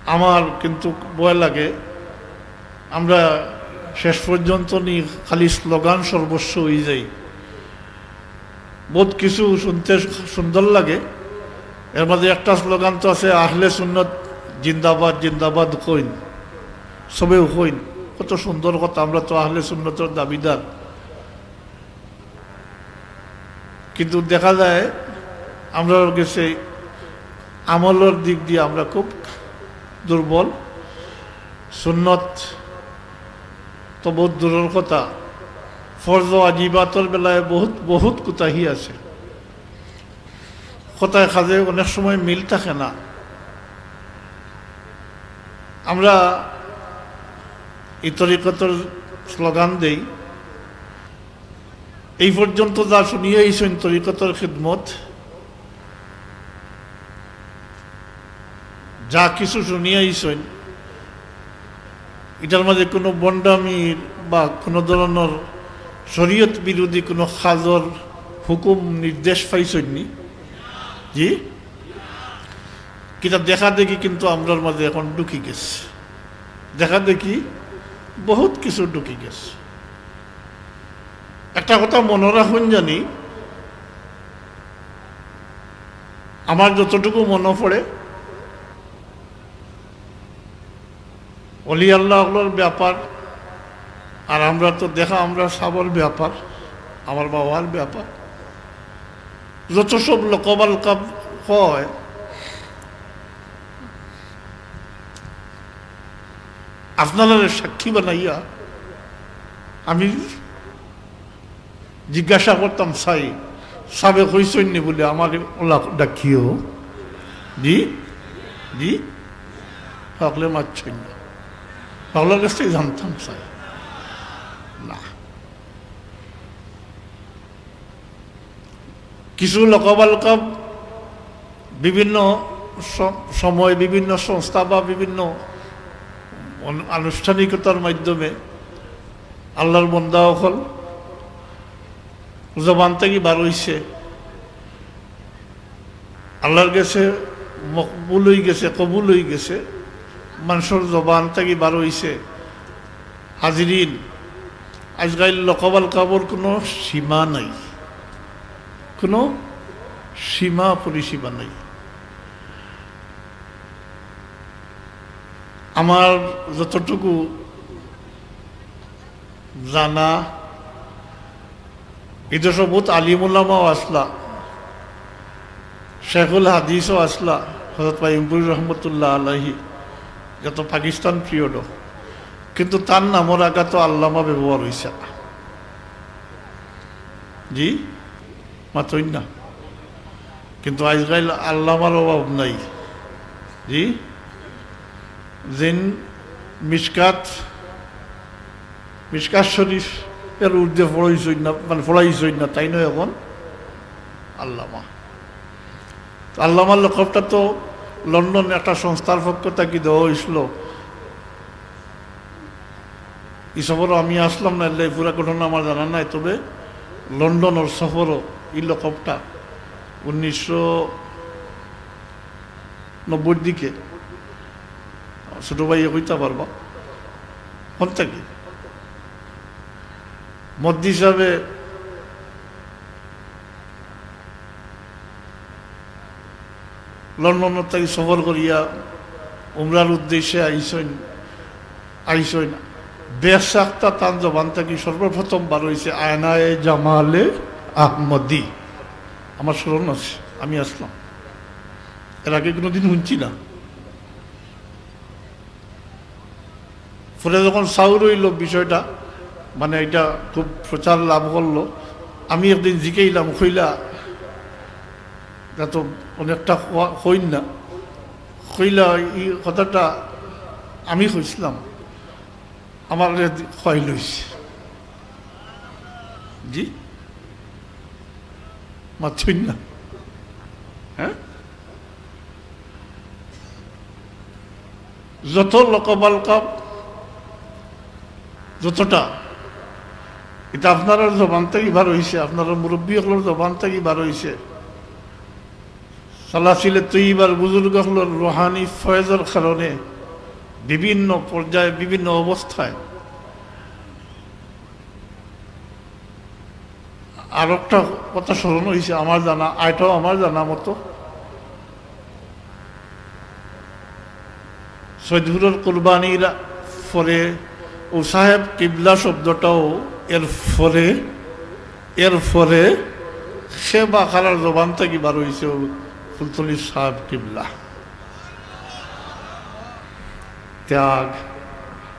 আমার কিন্তু ভয় লাগে, আমরা শেষ পর্যন্ত নি খালি স্লোগান সর্বস্ব অই যাই। বহুত কিছু শুনতে সুন্দর লাগে। এর মাঝে একটা স্লোগান তো আছে, "আহলে সুন্নত জিন্দাবাদ, জিন্দাবাদ" কইন, সবেউ কইন, কত সুন্দর কথা, আমরা তো আহলে সুন্নতর দাবিদার। কিন্তু দেখা যায় আমরার গেছে আমলর দিক দিয়া আমরা খুব দুর্বল। সুন্নত তো বহুত দূরর কথা, ফরজ ওয়াজিবাতর বেলায় বহুত, বহুত কুতাহি আছে। কথায় কাজে অনেক সময় মিল থাকে না। আমরা এই তরিকতর স্লোগান দেই, এই পর্যন্ত যা শুনিয়া আইছইন তরিকতর খিদমত, যা কিছু শুনিয়া আইছইন, এটার মাঝে কোনো ভণ্ডামির বা কোনো ধরনর শরীয়ত বিরোধী কোনো কাজর হুকুম নির্দেশ পাইছইন নি? জি? কিতা দেখা দেখি কিন্তু আমরার মাঝে এখন ঢুকি গেছে, দেখা দেখি বহুত কিছু ঢুকি গেছে। একটা কথা মনো রাখইন জানি, আমার যতটুকু মনো পড়ে, অলি আল্লাহ অকলর ব্যাপার, আর আমরা তো দেখা, আমরা সাবর ব্যাপার, আমার বাবার ব্যাপার, যত সব লকব আলকাব হয়, আপনারারে সাক্ষী বানাইয়া আমি জিজ্ঞাসা করতাম চাই, সাবে কইছইন নি বলে আমারে ওলা ডাকিও। জি, জি, হকলে মাতছইন না, হকলর কাছ থেকে জানতাম চাই না। কিছু লকব আলকাব বিভিন্ন স-, সময় বিভিন্ন সংস্থা বা বিভিন্ন অন-, আনুষ্ঠানিকতার মাধ্যমে আল্লাহর বন্দা অকল জবান থাকি বার অইছে, আল্লাহর গেছে মকবুল অই গেছে, কবুল অই গেছে, মানষর জবান থাকি বার অইছে। হাজিরিন, আজকাল লকব আলকাবর কোনো সীমা নাই, কোনো সীমা পরিসীমা নাই। আমার যতটুকু জানা, এই দেশো বহুত আলিম উলামাও আছলা, শেখুল হাদিসও আছলা, হযরত পাইমপুরি রহমতুল্লাহ আলাইহি, যত পাকিস্তান পিরিয়ডও, কিন্তু তান নামর আগাত আল্লামা ব্যবহার অইছে না। জি, মাতইন না। কিন্তু আজকাল আল্লামার অভাব নাই। জি, যেইন মিশকাত, মিশকাত শরীফ এর ঊর্ধ্বে পড়াইছইন না, মানে পড়াইছইন না, তাইন অখন আল্লামা। তো আল্লামার লকবটা তো লন্ডন একটা সংস্থার পক্ষ থাকি দেওয়া অইছিল। ই সফরও আমি আছলাম না, এর লাগি পুরা ঘটনা আমার জানা নাই। তবে লন্ডনর সফরও ই লকবটা উনিশশো নব্বইর দিকে, ছোট ভাইয়ে কইতা পারবা, হন থাকি মদ্দি সাবে লন্ডন থাকি সফর করিয়া উমরার উদ্দেশ্যে আইছইন, আইছইন। বেশ একটা তান জবান থাকি সর্বপ্রথম বার অইছে আয়নায়ে জামালে আহমদি। আমার স্মরণ আছে, আমি আছলাম, এর আগে কোনোদিন হুনছি না। পরে যখন চাউর অইল বিষয়টা, মানে, এটা খুব প্রচার লাভ করলো, আমি একদিন জিকাইলাম, কইলা, এটা তো অনেকটা কওয়া-, কইন না, কইলা, ই কথাটা আমি কইছিলাম, আমার রে দি-, কইল অইছে। জি? মাতছইন না? হ্যাঁ? যত লকব আলকাব, যতটা, ইটা আপনারার জবান থাকি বার অইছে, আপনারার মুরব্বী অকলর জবান থাকি বার অইছে। সালাসিলে তৈয়বার বুজুর্গ অকলর রুহানি ফয়েজর কারণে বিভিন্ন পর্যায়ে, বিভিন্ন অবস্থায়। আর একটা কথা স্মরণ অইছে আমার জানা, আইটাও আমার জানা মতো, সৈয়দপুরর কুরবানির পরে ও সাহেব কিবলা শব্দটাও এর পরে, এর পরে সে বা কারার জবান থাকি বার অইছে ও ফুলতলি সাহেব কিবলা। ত্যাগ।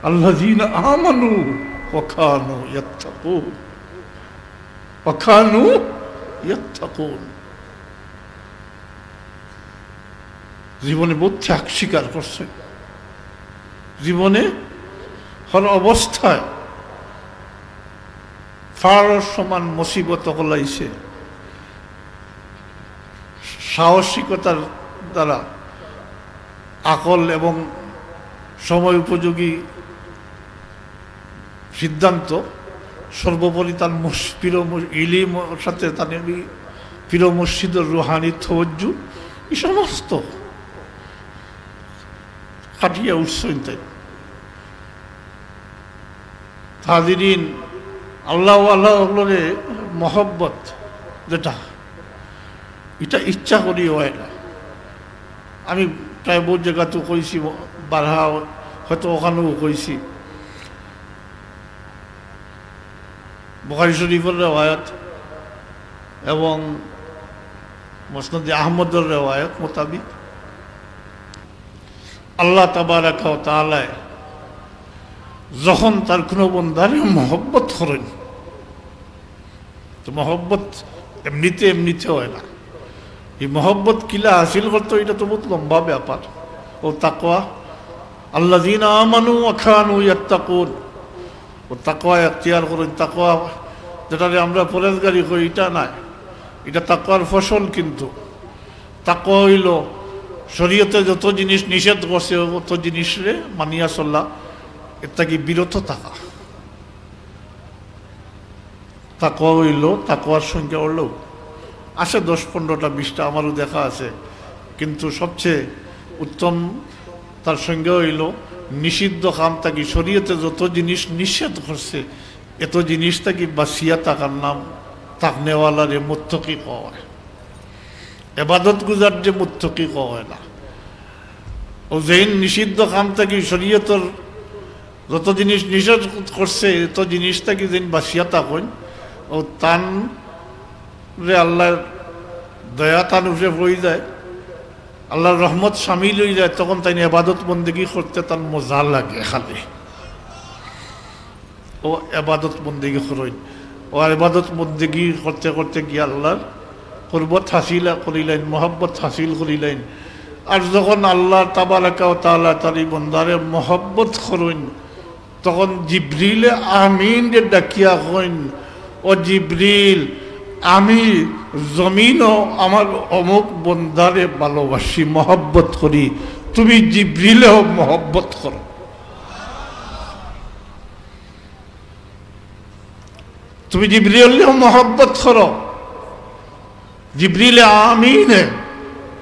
আল্লাযীনা আমানু ওয়া কানু ইয়াত্তাকুন। ওয়া কানু ইয়াত্তাকুন। জীবনে বহুত ত্যাগ স্বীকার করছে। জীবনে হর অবস্থায় ফাড়র সমান মুসিবত অকল আইছে। সাহসিকতার দ্বারা আকল এবং সময় উপযোগী সিদ্ধান্ত, সর্বোপরি তার মুস-, পীর মুস-, ইলিম সাথে তার এই পীর মুর্শিদর রুহানি তওয়াজ্জু, এই সমস্ত কাটিয়া উঠছইন তাই। হাজিরিন, আল্লাহ, আল্লাহ অকলরে মহব্বত যেটা, এটা ইচ্ছা করি হয় না। আমি প্রায় বহুত জায়গাতেও কইছি, বারহা হয়তো ওখানেও কইছি, বুখারী শরীফর রেওয়ায়াত এবং মুসনাদে আহমদর রেওয়ায়াত মোতাবিক আল্লাহ তাবারাকা ওয়া তাআলায় যখন তার কোনো বন্দারে মহব্বত করেন, তো মহব্বত এমনিতে এমনিতে হয় না। এই মহব্বত কিলা হাসিল করতে, এটা তো বহুত লম্বা ব্যাপার। ও তাকওয়া, আল্লাযীনা আমানু ওয়া কানু ইয়াত্তাকুন। ও তাকওয়া এখতিয়ার করইন। তাকওয়া যেটারে আমরা পরেজগারি কই, এটা নায়, এটা তাকওয়ার ফসল। কিন্তু তাকওয়া অইল শরীয়তে যত জিনিস নিষেধ করছে, অত জিনিসরে মানিয়া চলা, এর থাকি বিরত থাকা। তাকওয়া অইল, তাকওয়ার সংজ্ঞা অইল আছে দশ, পনেরোটা, বিশটা, আমারও দেখা আছে, কিন্তু সবচেয়ে উত্তম তার সংজ্ঞা অইল নিষিদ্ধ কাম থাকি, শরীয়তে যত জিনিস নিষেধ করছে, এত জিনিস থাকি বাঁচিয়া থাকার নাম, থাকনেওয়ালারে মুত্তাকি কওয়া হয়। এবাদত গুজার যে মুত্তাকি কওয়া হয় না। ও যেইন নিষিদ্ধ কাম থাকি শরীয়তর যত জিনিস নিষেধ করছে, এত জিনিস থাকি যেইন বাঁচিয়া থাকইন, ও তানরে আল্লাহর দয়া তান উপরে পড়ি যায়, আল্লাহর রহমত শামিল অই যায়, তখন তাইন এবাদত বন্দেগি করতে তান মজা লাগে খালি। ও এবাদত বন্দেগি করইন, ও এবাদত বন্দেগি করতে করতে গিয়া আল্লাহর কুরবত হাসিল করিলাইন, মহব্বত হাসিল করিলাইন। আর যখন আল্লাহ তাবারাকা ওয়া তাআলা তার এই বন্দারে মহব্বত করইন, তখন জিবরিলে আমিনরে ডাকিয়া কইন, "ও জিবরিল, আমি জমিনও আমার অমুক বন্দারে ভালোবাসি, মহব্বত করি, তুমি জিবরিলেও মহব্বত করো।" তুমি জিবরিলেও মহব্বত করো। জিবরিলে আমিনে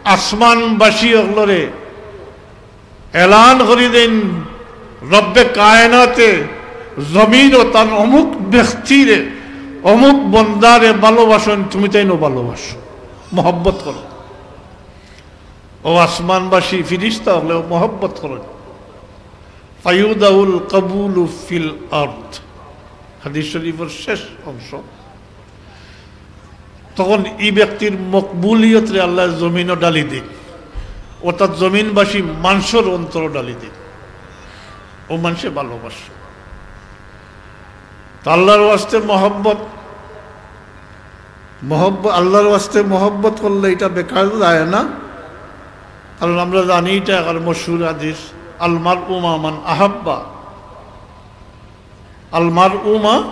আসমানবাসী অকলরে এলান করি দেইন, রব্বে কায়নাতে জমিনও তান অমুক ব্যক্তিরে, অমুক বন্দারে ভালোবাসইন, তুমি তাইনও ভালোবাসো, মহব্বত করো। ও আসমানবাসী ফিরিস্তা অকলেও মহব্বত করইন। ফায়ুদাউল কবুলু ফিল আরদ, হাদিস শরীফর শেষ অংশ। তখন ই ব্যক্তির মকবুলিয়তরে আল্লাহ জমিনও ডালি দেইন, অর্থাৎ জমিনবাসী মানষর অন্তরও ডালি দেইন। ও মানষে ভালোবাসে। তা আল্লাহর ওয়াস্তে মহব্বত, মহব্ব-, আল্লাহর ওয়াস্তে মহব্বত করলে এটা বেকার যায় না, কারণ আমরা জানি এটা একবার মশহুর হাদিস, আল মারউ মা মান আহাব্বা, আল মারউ মা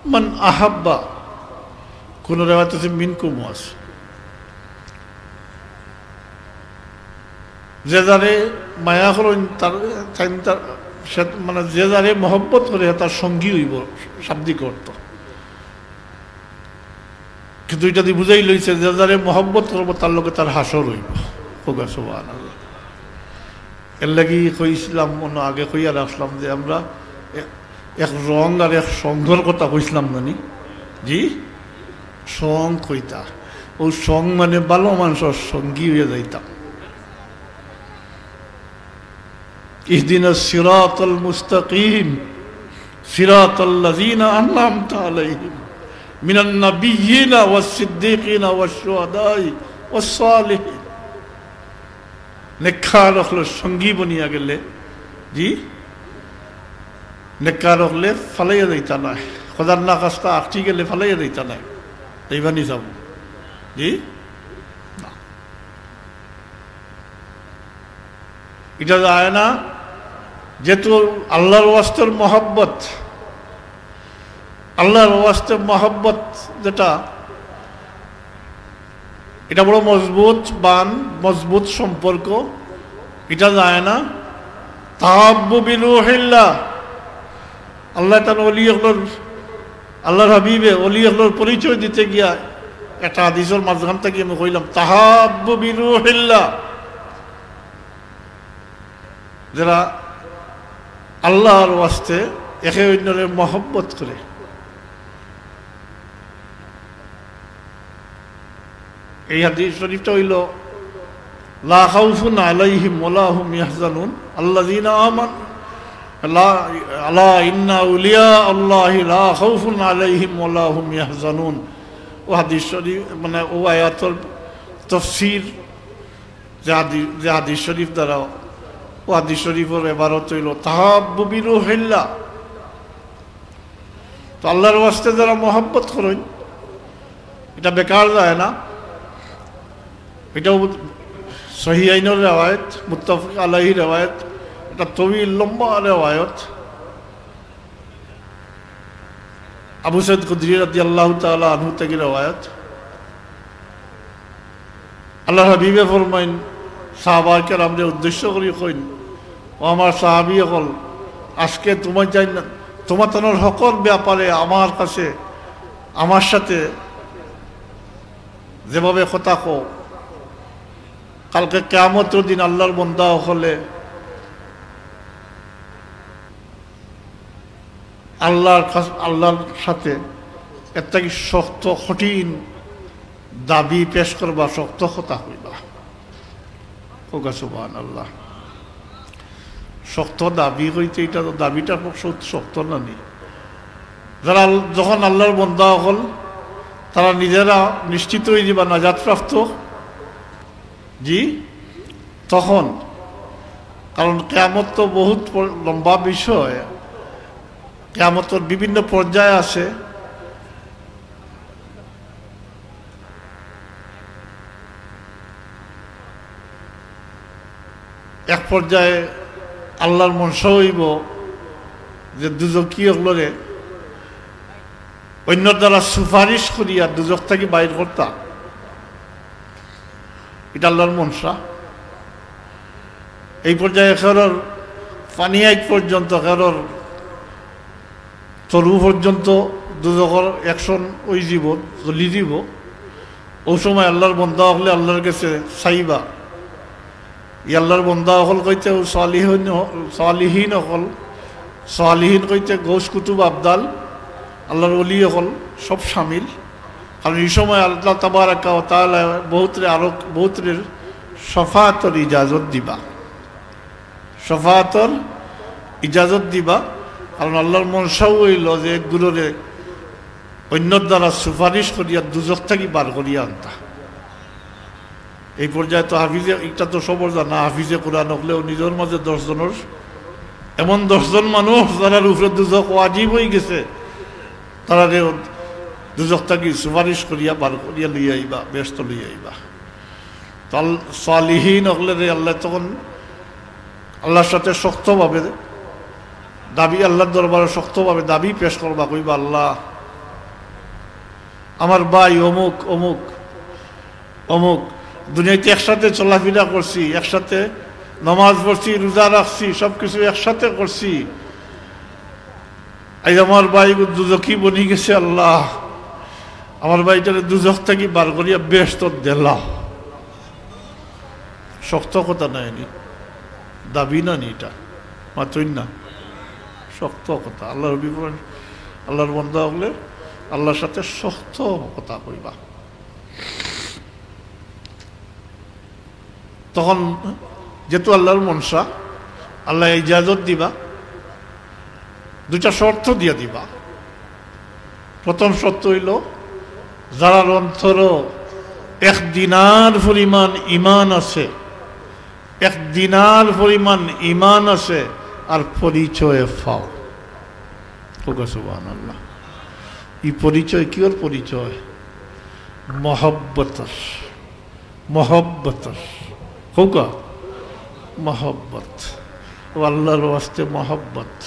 মান আহাব্বা, কোন রেওয়ায়েত আছে মিনকুমও আছে। যে যারে মায়া করইন, তার, তাইন তার, সে, মানে, যে যারে মহব্বত করে, তার সঙ্গী অইবো, শাব্দিক অর্থ। কিন্তু ইটা দি বুঝাই লইছে, যে যারে মহব্বত করবো, তার লগে তার হাশর অইবো। কউক্কা সুবহানাল্লাহ। এর লাগি কইছিলাম, মনো আগে কইয়া রাখলাম যে আমরা এ-, এক রং আর এক সঙ্গর কথা কইছিলাম না নি? জি, সঙ্গ কইতা। অউ সঙ্গ মানে ভালা মানষর সঙ্গী অইয়া যাইতাম। ইহদিনাস সিরাতাল মুস্তাকিম, সিরাতাল্লাযিনা আনআমতা আলাইহিম মিনান নাবিয়্যিনা ওয়াস সিদ্দীকিনা ওয়াশ শুহাদাই ওয়াস সালিহিন। নেককার অকলর সঙ্গী বনিয়া গেলে, জি, নেককার অকলে ফালাইয়া যাইতা নায়। খোদার নাখাস্তা আটকি গেলে ফালাইয়া যাইতা নায়। যাইবা নি যাইবো। জি? না। ইটা যায় না, যেহেতু আল্লাহর ওয়াস্তের মহব্বত, আল্লাহর ওয়াস্তে মহব্বত যেটা, এটা বড় মজবুত বান, মজবুত সম্পর্ক, এটা যায় না। তাহাব্বু বিরুহিল্লাহ, আল্লাহ তাআলা ওলি অকলর, আল্লাহর হাবিবে ওলি অকলর পরিচয় দিতে গিয়া একটা হাদিসর মাঝখান থাকি আমি কইলাম, "তাহাব্বু বিরুহিল্লাহ", যারা আল্লাহর ওয়াস্তে একে অন্যরে মহব্বত করে। এই হাদিস শরীফটা অইলো, "লা খাউফুন আলাইহিম ওয়া লা হুম ইয়াহজানুন, আল্লাযীনা আমানু, লা, আলা ইন্না আউলিয়া আল্লাহি লা খাউফুন আলাইহিম ওয়া লা হুম ইয়াহজানুন।" অউ হাদিস শরীফ, মানে, অউ আয়াতর তফসির, যে হাদি-, যে হাদিস শরীফ দ্বারা, অউ হাদিস শরীফর এবারত অইলো, "তাহাব্বু বিরুহিল্লাহ।" তো আল্লাহর ওয়াস্তে যারা মহব্বত করইন, এটা বেকার যায় না। এটাও সহিহাইনর রেওয়ায়েত, মুত্তাফাক আলাইহি রেওয়ায়েত, এটা তবিল লম্বা রেওয়ায়েত। আবু সাঈদ খুদরি রাদিয়াল্লাহু তাআলা আনহু থাকি রেওয়ায়েত, আল্লাহর হাবিবে ফরমাইন, সাহাবা কেরামরে উদ্দেশ্য করি কইন, "ও আমার সাহাবী অকল, আজকে তুমার জান-, তুমাতানর হকর ব্যাপারে আমার কাছে, আমার সাথে যেভাবে কথা কও, কালকে কিয়ামতর দিন আল্লাহর বন্দা অকলে আল্লাহর কাছ-, আল্লাহর সাথে এর থাকি শক্ত, কঠিন দাবি পেশ করবা, শক্ত কথা কইবা।" কউক্কা সুবহানাল্লাহ। শক্ত দাবি কইতে, এটা তো দাবিটা খুব শক্ত, শক্ত না নি? যারা আল-, যখন আল্লাহর বন্দা অকল, তারা নিজেরা নিশ্চিত অইযিবা নাজাতপ্রাপ্ত, জি, তখন, কারণ কিয়ামত তো বহুত প-, লম্বা বিষয়, কিয়ামতর বিভিন্ন পর্যায় আছে। এক পর্যায়ে আল্লাহর মনশা অইবো যে দুজখি অকলরে অন্যর দ্বারা সুপারিশ করিয়া দুজখ থাকি বাইর করতা। এটা আল্লাহর মনশা। এই পর্যায়ে কেউর পানি আইক পর্যন্ত, কেউর তরু পর্যন্ত দুজখর action অইযিবো, জ্বলি যিবো। অউ সময় আল্লাহর বন্দা অকলে আল্লাহর গেছে চাইবা। ই আল্লাহর বন্দা অকল কইতে অউ সালিহিন, সালিহিন অকল, সালিহিন কইতে গৌস কুতুব আবদাল, আল্লাহর ওলি অকল সব শামিল। কারণ ই সময় আল্লাহ তাবারাকা ওয়া তাআলা বহুতরে আরো বহুতরে শাফাআতর ইজাজত দিবা, শাফাআতর ইজাজত দিবা। কারণ আল্লাহর মনশাও অইলো যে এক গুরুরে অন্যর দ্বারা সুপারিশ করিয়া দুজখ থাকি বার করিয়া আনতা। এই পর্যায়ে তো হাফিজে, এটা তো সবর জানা, হাফিজে কোরআন অকলেও নিজর মাঝে দশ জনর, এমন দশ জন মানুষ যারার উপরে দুজখ ওয়াজিব অইগেছে, তারারে দুজখ থাকি সুপারিশ করিয়া বার করিয়া লইয়া আইবা, বেহেস্তো লইয়া আইবা। তো আল-, সালিহিন অকলরে আল্লাহ তখন আল্লাহর সাথে শক্তভাবে দাবি, আল্লাহর দরবারে শক্তভাবে দাবি পেশ করবা, কইবা, "আল্লাহ, আমার ভাই অমুক, অমুক, অমুক, দুনিয়াতে একসাথে চলাফেরা করছি, একসাথে নামাজ পড়ছি, রোজা রাখছি, সব কিছু একসাথে করছি। আইজ আমার ভাই দুজখি বনি গেছে, আল্লাহ, আমার ভাইটারে দুজখ থাকি বার করিয়া বেহেশত দিলাও।" শক্ত কথা নায় নি, দাবি না নি ইটা, মাতইন না, শক্ত কথা। আল্লাহর হাবিব বলেন, আল্লাহর বান্দা অকলে আল্লাহর সাথে শক্ত কথা কইবা। তখন যেহেতু আল্লাহর মনশা, আল্লাহ ইজাজত দিবা, দুইটা শর্ত দিয়া দিবা। প্রথম শর্ত অইলো, যারার অন্তরো এক দিনার পরিমাণ ইমান আছে, এক দিনার পরিমাণ ইমান আছে, আর পরিচয় পাও। কউক্কা সুবহানাল্লাহ। ই পরিচয় কিওর পরিচয়? মহব্বতর। মহব্বতর। কউক্কা? মহব্বত। ও আল্লাহর ওয়াস্তে মহব্বত।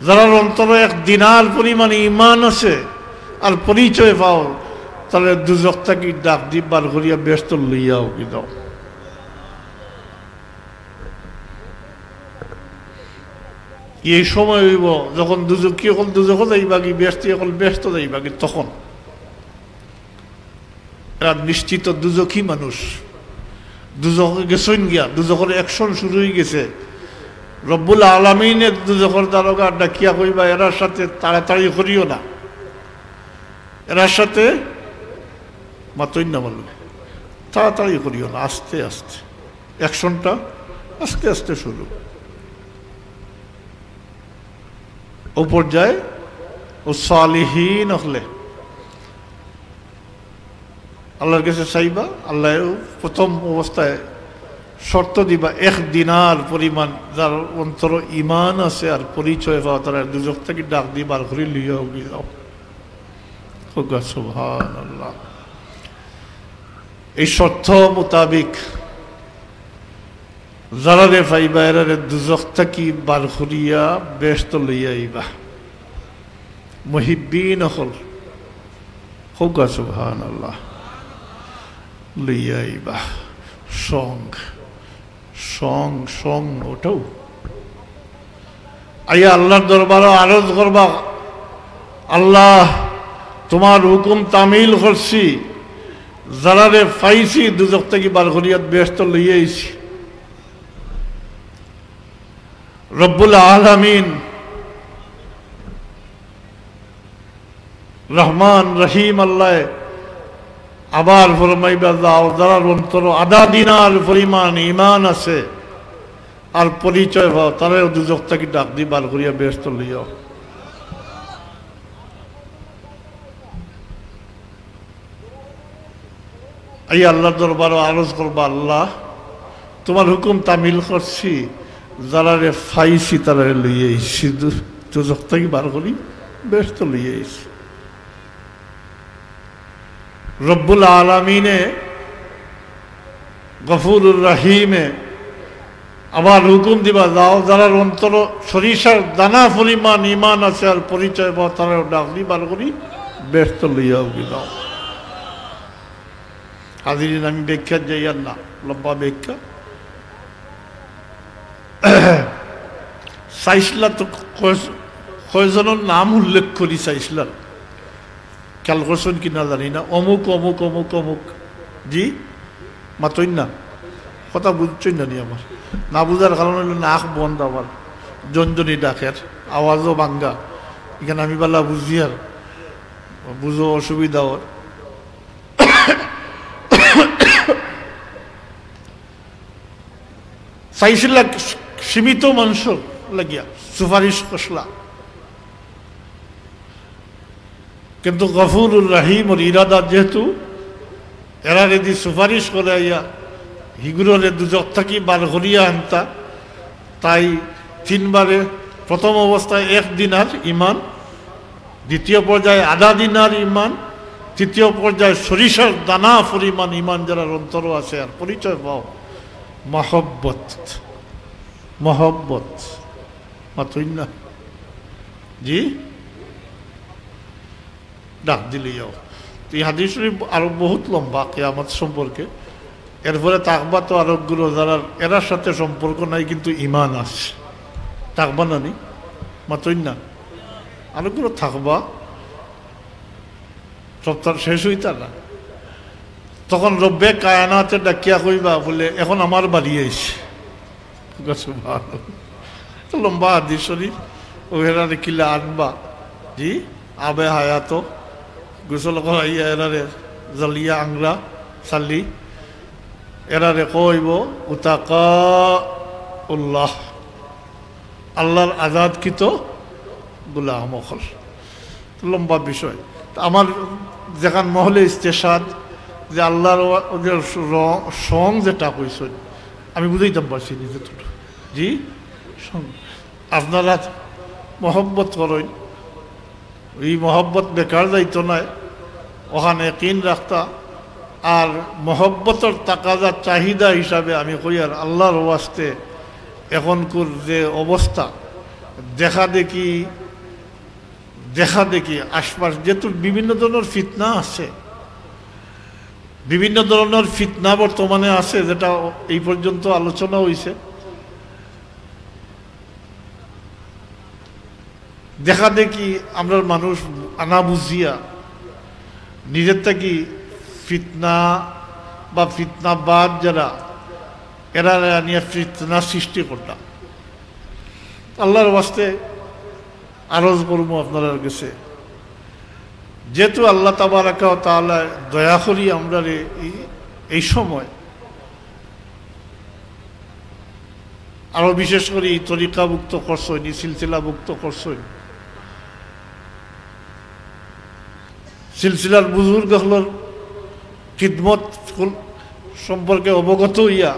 যারার অন্তরো এক দিনার পরিমাণ ইমান আছে আর পরিচয় পাও, তারারে দুজখ থাকি ডাক দি বার করিয়া বেহেশত লইয়া যাও। এই সময় অইবো যখন দুজখি অকল দুজখো যাইবাগি, বেহেশতি অকল বেহেশতো যাইবাগি, তখন এরা নিশ্চিত দুজখি মানুষ। দুজখো গেছইন গিয়া, দুজখর action শুরু অই গেছে। রব্বুল আলামিনে দুজখর দারোগা ডাকিয়া কইবা, "এরার সাথে তাড়াতাড়ি করিও না, এরার সাথে মাতইন না বলবে, তাড়াতাড়ি করিও না, আস্তে আস্তে।" Actionটা আস্তে আস্তে শুরু। ও পর্যায়ে ও সালিহিন অকলে আল্লাহর কাছে চাইবা, আল্লাহ প্রথম অবস্থায় শর্ত দিবা, এক দিনার পরিমাণ যার অন্তরো ইমান আছে আর পরিচয় পাও, তারারে দুজখ থাকি ডাক দি বার করি লইয়া যাও। কউক্কা সুবহানাল্লাহ। এই শর্ত মোতাবিক যারারে পাইবা, এরারে দুজখ থাকি বার করিয়া বেহেশতো লইয়া আইবা। মুহিব্বিন অকল, কউক্কা সুবহানাল্লাহ, লইয়া আইবা। সঙ্গ, সঙ্গ, সঙ্গ, ওটাও। আইয়া আল্লাহর দরবারো আরজ করবা, "আল্লাহ, তুমার হুকুম তামিল করছি, যারারে পাইছি দুজখ থাকি বার করিয়া বেহেশতো লইয়া আইছি।" রব্বুল আলামিন, রহমান, রহিম আল্লাহ আবার ফরমাইবা, "যাও, যারার অন্তরো আধা দিনার পরিমাণ ইমান আছে আর পরিচয় পাও, তারারে দুজখ থাকি ডাক দি বার করিয়া বেহেশতো লইয়া যাও।" এই আল্লাহর দরবারো আরজ করবা, "আল্লাহ, তুমার হুকুম তামিল করছি, যারারে পাইছি তারারে লইয়া আইছি, দু-, দুজখ থাকি বার করি বেহেশতো লইয়া আইছি।" রব্বুল আলামিনে, গফুরুর রহিমে আবার হুকুম দিবা, "যাও, যারার অন্তরো সরিষার দানা পরিমাণ ইমান আছে আর পরিচয় পাও, তারারে ডাক দি বার করি বেহেশতো লইয়া যাও।" হাজিরিন, আমি ব্যাখ্যা যাইয়ার না, লম্বা ব্যাখ্যা। চাইছিলা তো কয়-, কয়জনর নাম উল্লেখ করি চাইছিলা, খেয়াল করছইন কি না জানি না, অমুক, অমুক, অমুক, অমুক। জি, মাতইন না, কথা বুঝছইন না নি আমার? না বুঝার কারণ অইলো নাক বন্ধ, আবার জনজনি ডাকের, আওয়াজও ভাঙ্গা। ইখান আমি বালা বুঝিয়ার, বুঝো অসুবিধা অর। চাইছিলা সীমিত মানষর লাগিয়া সুপারিশ করছিলা, কিন্তু গফুরুর রহিমর ইরাদা যেহেতু এরারে দি সুপারিশ করাইয়া হিগুররে দুজখ থাকি বার করিয়া আনতা, তাই তিনবারে, প্রথম অবস্থায় এক দিনার ইমান, দ্বিতীয় পর্যায়ে আধা দিনার ইমান, তৃতীয় পর্যায়ে সরিষার দানা পরিমাণ ইমান যারার অন্তরো আছে আর পরিচয় পাও, মহব্বত। মহব্বত। মাতইন না? জি? ডাক দিলে যাও। তো এই হাদিস শরীফ আরো বহুত লম্বা কিয়ামত সম্পর্কে। এরপরে থাকবা তো আরোগুলো যারা এরার সাথে সম্পর্ক নাই কিন্তু ইমান আছে। থাকবা না নি? মাতইন না? আরোগুলো থাকবা। সপ্তাহ শেষ হইতা না। তখন রব্বে কায়নাতে ডাকিয়া কইবা বলে, "এখন আমার বাড়ি আইছে।" সুবহানাল্লাহ। তো লম্বা হাদিস শরীফ, ও এরারে কিলা আনবা? জি, আবে হায়াতো গোসল করাইয়া এরারে জালিয়া আংরা সালি, এরারে কইব উতাকা উল্লাহ, আল্লাহর আজাদকৃত গোলাম অকল। লম্বা বিষয়। তো আমার যেখান মহলে ইস্তেশাদ যে আল্লাহর ওয়া-, ওদের র-, সং যেটা কইছইন, আমি বুঝাইতাম পারছি নি যতটুকু। জি? সং। আপনারা মহব্বত করইন, এই মহব্বত বেকার যাইতো নায়, ওখানে ইয়াকিন রাখতা। আর মহব্বতর তাকাজা চাহিদা হিসাবে আমি কই আর আল্লাহর ওয়াস্তে এখনকুর যে অবস্থা, দেখা দেখি দেখা দেখি আশপাশ যেহেতু বিভিন্ন ধরনের ফিতনা আছে, বিভিন্ন ধরনের ফিতনা বর্তমানে আছে, যেটা এই পর্যন্ত আলোচনা হইছে। দেখা দেখি আমরার মানুষ আনা বুঝিয়া নিজের থাকি ফিতনা বা ফিতনাবাদ যারা, এরা আনিয়া ফিতনা সৃষ্টি করতা। আল্লাহর ওয়াস্তে আরজ করমু আপনারার গেছে, যেহেতু আল্লাহ তাবারাকা ওয়া তাআলা দয়া করি আমরারে এই, এই সময় আরো বিশেষ করি এই তরিকাভুক্ত করছইন, এই সিলসিলাভুক্ত করছইন, সিলসিলার বুজুর্গ অকলর খিদমত সম্পর্কে অবগত হইয়া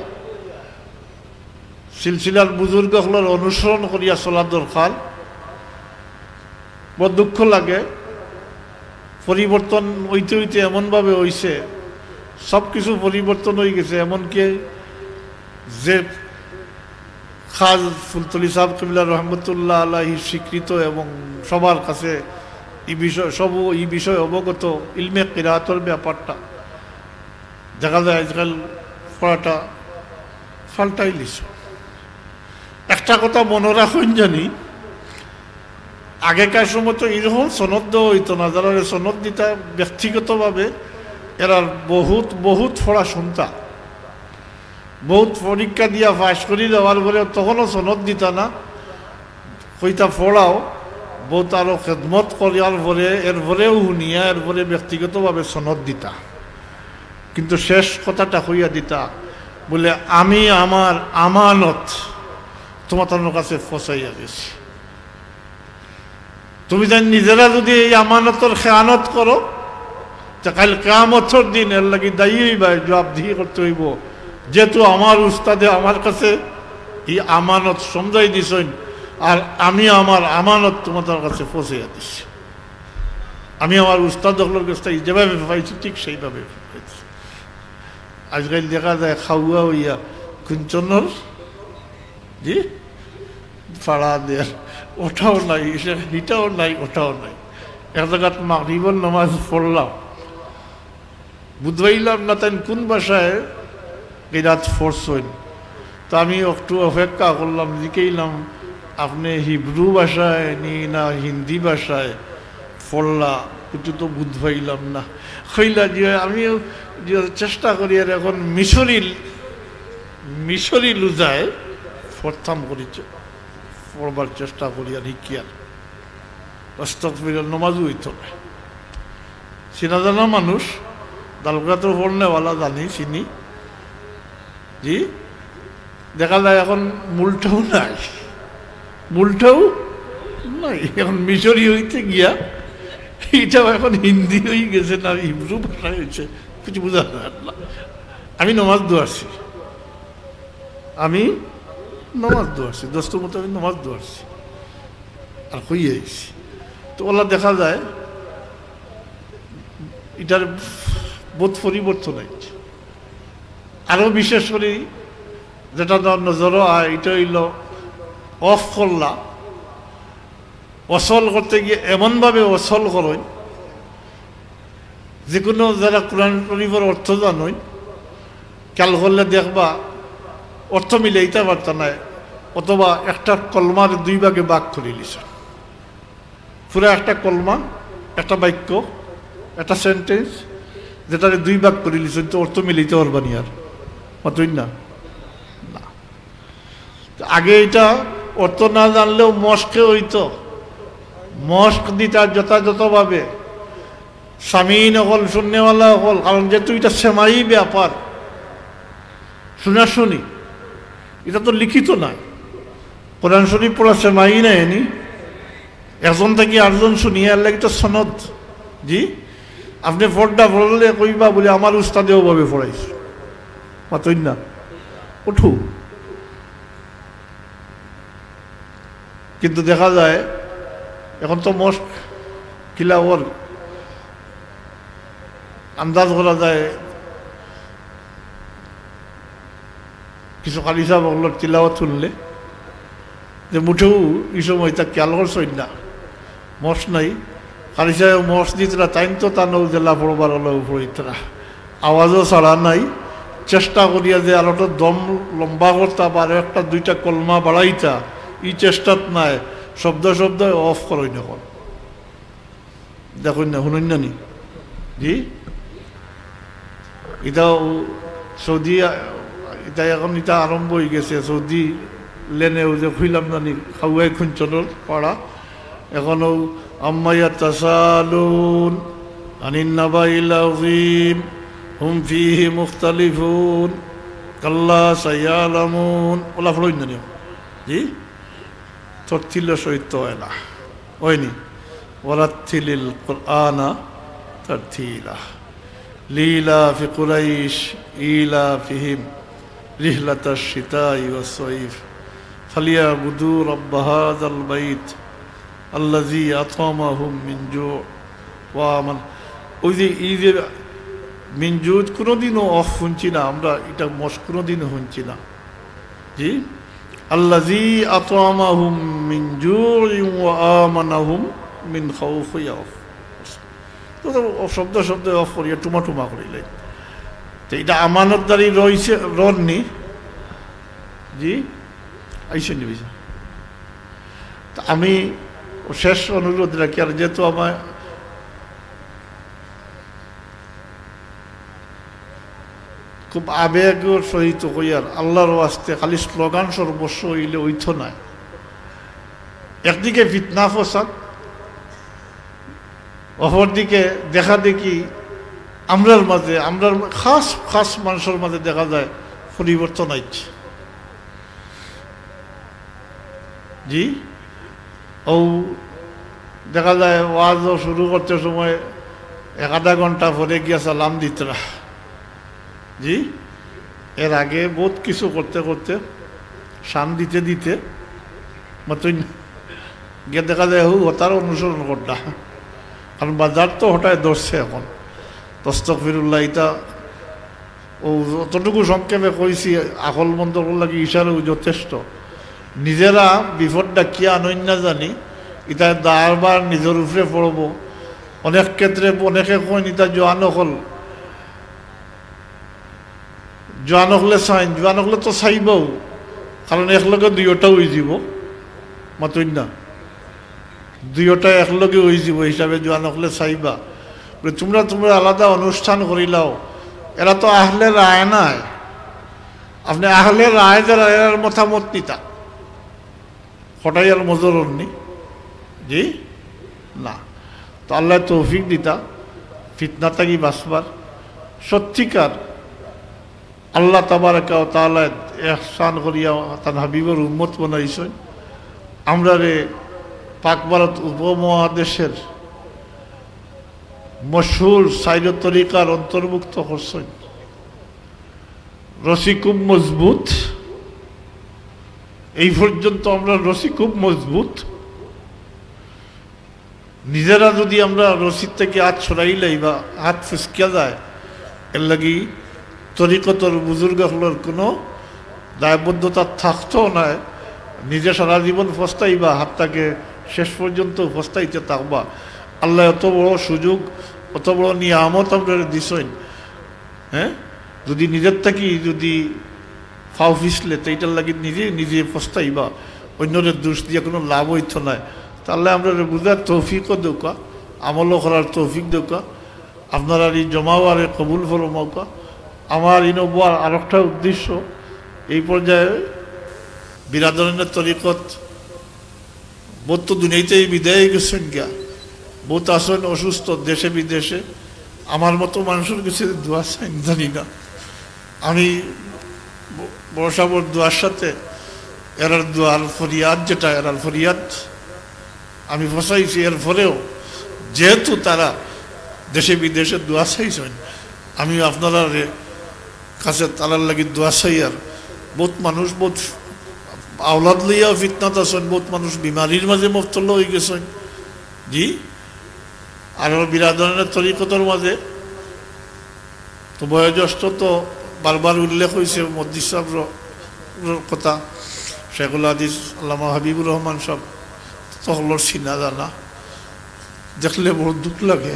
সিলসিলার বুজুর্গ অকলর অনুসরণ করিয়া চলা দরকার। বড় দুঃখ লাগে, পরিবর্তন হইতে হইতে এমনভাবে হইছে, সব কিছু পরিবর্তন হয়ে গেছে। এমনকি যে খাজ ফুলতলি সাহেব কিবলা রহমতুল্লাহ আলাইহি স্বীকৃত এবং সবার কাছে এই বিষয়, সব এই বিষয়ে অবগত, ইলমে কিরাতর ব্যাপারটা দেখা যায় আজকাল পড়াটা পাল্টাই লিছে। একটা কথা মনে রাখইন জানি, আগেকার সময় তো এরকম সনদ দেওয়া হইতো না, যারা সনদ দিতা ব্যক্তিগতভাবে এরার বহুত, বহুত পড়া শুনতা, বহুত পরীক্ষা দিয়া পাশ করি দেওয়ার পরে তখনও সনদ দিতা না, কইতা পড়াও, বহুত আরো খেদমত করিয়ার পরে, এরপরেও শুনিয়া, এরপরে ব্যক্তিগতভাবে সনদ দিতা। কিন্তু শেষ কথাটা কইয়া দিতা, বলে, "আমি আমার আমানত তোমার কাছে ফসাইয়া গেছি।" তুমি জানি নিজেরা যদি এই আমানতর খেয়ানত করো, তে কাইল কিয়ামতর দিন এর লাগি দায়ী হইবায়, জবাবদিহি করতে হইব। যেহেতু আমার উস্তাদে আমার কাছে এই আমানত সমঝাই দিছইন, আর আমি আমার আমানত তোমার কাছে পৌঁছাইয়া দিছি। আমি আমার উস্তাদ অকলর কাছ থাকি যেভাবে পাইছি, ঠিক সেইভাবে পাইছি। আজকাল দেখা যায় খাওয়া হইয়া কুঞ্চনর, জি, ফাড়া দের, ওটাও নাই, সে-, হিটাও নাই, ওটাও নাই। এক জাগাত মাগরিবর নামাজ পড়লাম, বুঝবাইলাম না তাইন কোন ভাষায় কিরাত পড়ছইন। তো আমি একটু অপেক্ষা করলাম, জিকাইলাম, "আপনে হিব্রু ভাষায় নি না হিন্দি ভাষায় পড়লা?" কিছু তো বুঝ পাইলাম না। কইলা যে আমিও যে চেষ্টা করি, আর এখন মিশরি, মিশরি লুজায় পড়তাম করি, পড়বার চেষ্টা করি আর হিকিয়ার। আস্তাগফিরুল্লাহ, নমাজও হইতো না। চিনা জানা মানুষ, দালগাতর পড়নেওয়ালা জানি, চিনি। জি, দেখা যায় এখন মূলটাও নাই, মূলটাও নাই। এখন মিশরি হইতে গিয়া এটাও এখন হিন্দি হয়ে গেছে, না হিব্রু ভাষা হয়েছে, কিছু বোঝা যায় না। আমি নমাজ দোয়ারছি, আমি নমাজ দোয়ারছি, দোস্ত মতো আমি নমাজ দোয়ারছি, আর হয়ে আইছি। তো ওলা দেখা যায় এটার বহুত পরিবর্তন হয়েছে। আরো বিশেষ করে যেটা আমার নজরও আয়, এটা হইল অফ করলা, ওসল করতে গিয়া এমনভাবে ওসল করইন, যেকুনু যারা কোরআন শরীফর অর্থ জানইন, খেয়াল করলে দেখবা অর্থ মিলাইতা পারতা নায়, অথবা একটা কলমারে দুই ভাগে ভাগ করিলিছইন। পুরা একটা কলমা, একটা বাক্য, একটা সেন্টেন্স, যেটারে দুই ভাগ করিলিছইন, তো অর্থ মিলাইতা পারবা নি আর? মাতইন না। না। আগে ইটা অর্থ না জানলেও মশকে অইতো, মশক দিতা যথাযথভাবে, সামিইন অকল, শুননেওয়ালা অকল, কারণ যেহেতু ইটা সেমাই ব্যাপার, শুনাশুনি, ইটা তো লিখিত নায়। কোরআন শরীফ পড়া সেমাই নায় নি, একজন থাকি আরজন শুনিয়া, এর লাগি তো সনদ। জি, আপনে পড়তা পড়লে কইবা বুলে, "আমার উস্তাদে অভাবে পড়াইছে।" মাতইন না, উঠু। কিন্তু দেখা যায়, এখন তো মশক কিলা অর, আন্দাজ করা যায়, কিছু কারি সাব অকলর তিলাওয়াত হুনলে, যে মুঠেউ ই সময় ইতা খেয়াল করছইন না, মশক নাই। কারি সাবে মশক দিতরা, তাইন তো তান অউ যেলা পড়বার অলা পড়িতরা, আওয়াজও ছাড়া নাই। চেষ্টা করিয়া যে আরো একটা দম লম্বা করতা বা আরো একটা দুইটা কলমা বাড়াইতা, ই চেষ্টাত নাই। শব্দ শব্দ অফ করইন অখন। দেখইন না, হুনইন না নি? জি? ইটা অউ সৌদি, ইটা এখন ইটা আরম্ভ অইগেছে। সৌদি লেনে অউ যে কইলাম না নি, খাওয়াই খুঞ্চনর পাড়া। এখন অউ আম্মা ইয়াতাসাআলুন আনিন নাবাইল আযীম হুম ফীহি মুখতালিফুন কাল্লা সায়ালামুন। অলা পড়ইন না নি? জি? তরতিলর সহিত তো অয় না, অয়নি? ওয়ারাত্তিলিল কুরআনা তারতিলা। লিইলাফি কুরাইশ ইলাফিহিম রিহলাতাশ শিতাই ওয়াস সাইফ। ফালিয়াবুদু রাব্বা হাযাল বাইত আল্লাযী আতআমাহুম মিন জু' ওয়া আমান। অউ যে, ই যে মিন জু' কুনুদিনও অফ হুনছি না আমরা, ইটা মশক কুনুদিনও হুনছি না। জি, আল্লাযী আতআমাহুম মিন জুইন ওয়া আমানাহুম মিন খাউফ, ইয়া অফ। তো, তো শব্দ শব্দ অফ করিয়া টুমা টুমা করিলে। তো ইটা আমানতদারি রইছে, রননি। জি, আইসেন নি বিষয়। তো আমি শেষ অনুরোধ রাখি, আর যেহেতু আমার খুব আবেগর সহিত কইয়ার, আল্লাহর ওয়াস্তে খালি স্লোগান সর্বস্ব অইলে অইতো নায়। একদিকে ফিতনা ফসাদ, অপরদিকে দেখা দেখি আমরার মাঝে, আমরার খাস খাস মানুষর মাঝে দেখা যায় পরিবর্তন আইছে। জি, অউ দেখা যায় ওয়াজ শুরু করতে সময় এক আধা ঘন্টা পরে গিয়া সালাম দিতরা। জি, এর আগে বহুত কিছু করতে করতে, শান দিতে দিতে, মাতইন গিয়া দেখা যায় হউ হতার অনুসরণ করতা। কারণ বাজার তো হটায় ধরছে এখন। আস্তাগফিরুল্লাহ, ইটা অউ যতটুকু সংক্ষেপে কইছি, আকলমন্দর লাগি ইশারাউ যথেষ্ট। নিজেরা বিপদ ডাকিয়া আনইন না জানি, ইটা দায়ভার নিজর উপরে পড়বো। অনেক ক্ষেত্রে অনেকে কইন, ইটা জোয়ান অকল, জোয়ান অকলে চাইন, জোয়ান অকলে তো চাইবাউ, কারণ একলগে দুইওটা অইযিবো, মাতইন না। দুইওটা একলগে অইযিবো হিসাবে জোয়ান অকলে চাইবা। বলে, "তুমরা তুমরা আলাদা অনুষ্ঠান করিলাও, এরা তো আহলে রায় নায়। আপনে আহলে রায় যারা, এরার মতামত নিতা।" হটাইয়ার মজরর নি? জি? না। তো আল্লায় তৌফিক দিতা, ফিতনা থাকি বাঁচবার। সত্যিকার আল্লাহ তাবারাকা ওয়া তাআলায় ইহসান করিয়া তান হাবিবর উম্মত বানাইছইন। আমরারে পাক ভারত উপমহাদেশের মশহুর চাইর তরিকার অন্তর্ভুক্ত করছইন। রশি খুব মজবুত, এই পর্যন্ত আমরার রশি খুব মজবুত। নিজেরা যদি আমরার রশির থাকি আত সরাইলাই বা আত ফুসকিয়া যায়, এরলাগি তরিকতর বুজুর্গ অকলর কুনু দায়বদ্ধতা থাকতো নায়। নিজে সারা জীবন পস্তাইবা, হাত্তাকে শেষ পর্যন্ত পস্তাইতে থাকবা। আল্লায় অত বড় সুযোগ, অত বড় নিয়ামত আমরারে দিছইন। হ্যাঁ, যদি নিজের থাকি যদি ফাও ফিসলে, তো এইটার লাগি নিজে নিজে পস্তাইবা, অন্যরে দোষ দিয়া কোনো লাভ অইতো নায়। তে আল্লায় আমরারে বুঝার তৌফিকও দেউক্কা, আমলও করার তৌফিক দেউক্কা। আপনারার এই জমা অওয়ারে কবুল ফরমাউক্কা। আমার ইনো বওয়ার আরোকটা উদ্দেশ্য, এই পর্যায়ে বিরাদরানে তরিকত বউত তো দুনিয়াইতে বিদায় গেছইন গিয়া, বউত আছইন অসুস্থ দেশে বিদেশে। আমার মতো মানুষর গেছে দোয়া চাইন জানি না। আমি ব-, বড় সাবর দোয়ার সাথে এরার দোয়ার ফরিয়াদ, যেটা এরার ফরিয়াদ আমি ফসাইছি, এরপরেও যেহেতু তারা দেশে বিদেশে দোয়া চাইছইন, আমি আপনারার কাছে তারার লাগি দোয়া চাই। আর বউত মানুষ বউত আওলাদ লইয়া ফিতনাত আছইন, বউত মানুষ বিমারির মাঝে মুবতলা অইগেছইন। জি, আর বিরাদরানে তরিকতর মাঝে তো বয়োজ্যেষ্ঠ তো বারবার উল্লেখ অইছে, মুহাদ্দিস সাবর কথা, শেখুল হাদিস আল্লামা হাবিবুর রহমান সাব তো হকলর চিনা জানা, দেখলে বড় দুখ লাগে।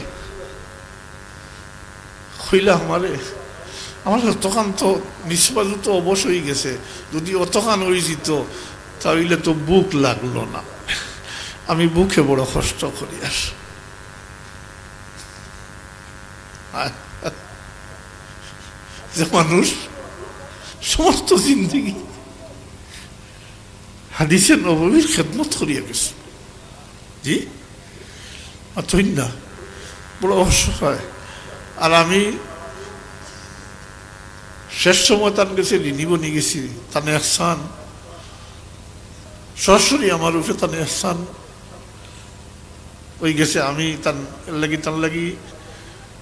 কইলা আমারে, আমার অতখান তো নিষ্পাজু তো অবশ অইগেছে, যদি অতখান অইযিতো, তা অইলে তো বুক লাগলো না। আমি বুকে বড় কষ্ট করি। আর যে মানুষ সমস্ত জিন্দেগি হাদিসে নববীর খেদমত করিয়া গেছে, জি, মাতইন না, বড় অসহায়। আর আমি শেষ সময় তান গেছে ঋণী বনি গেছি। তান এহসান, সরাসরি আমার উপরে তান এহসান অইগেছে। আমি তান, এর লাগি, তান লাগি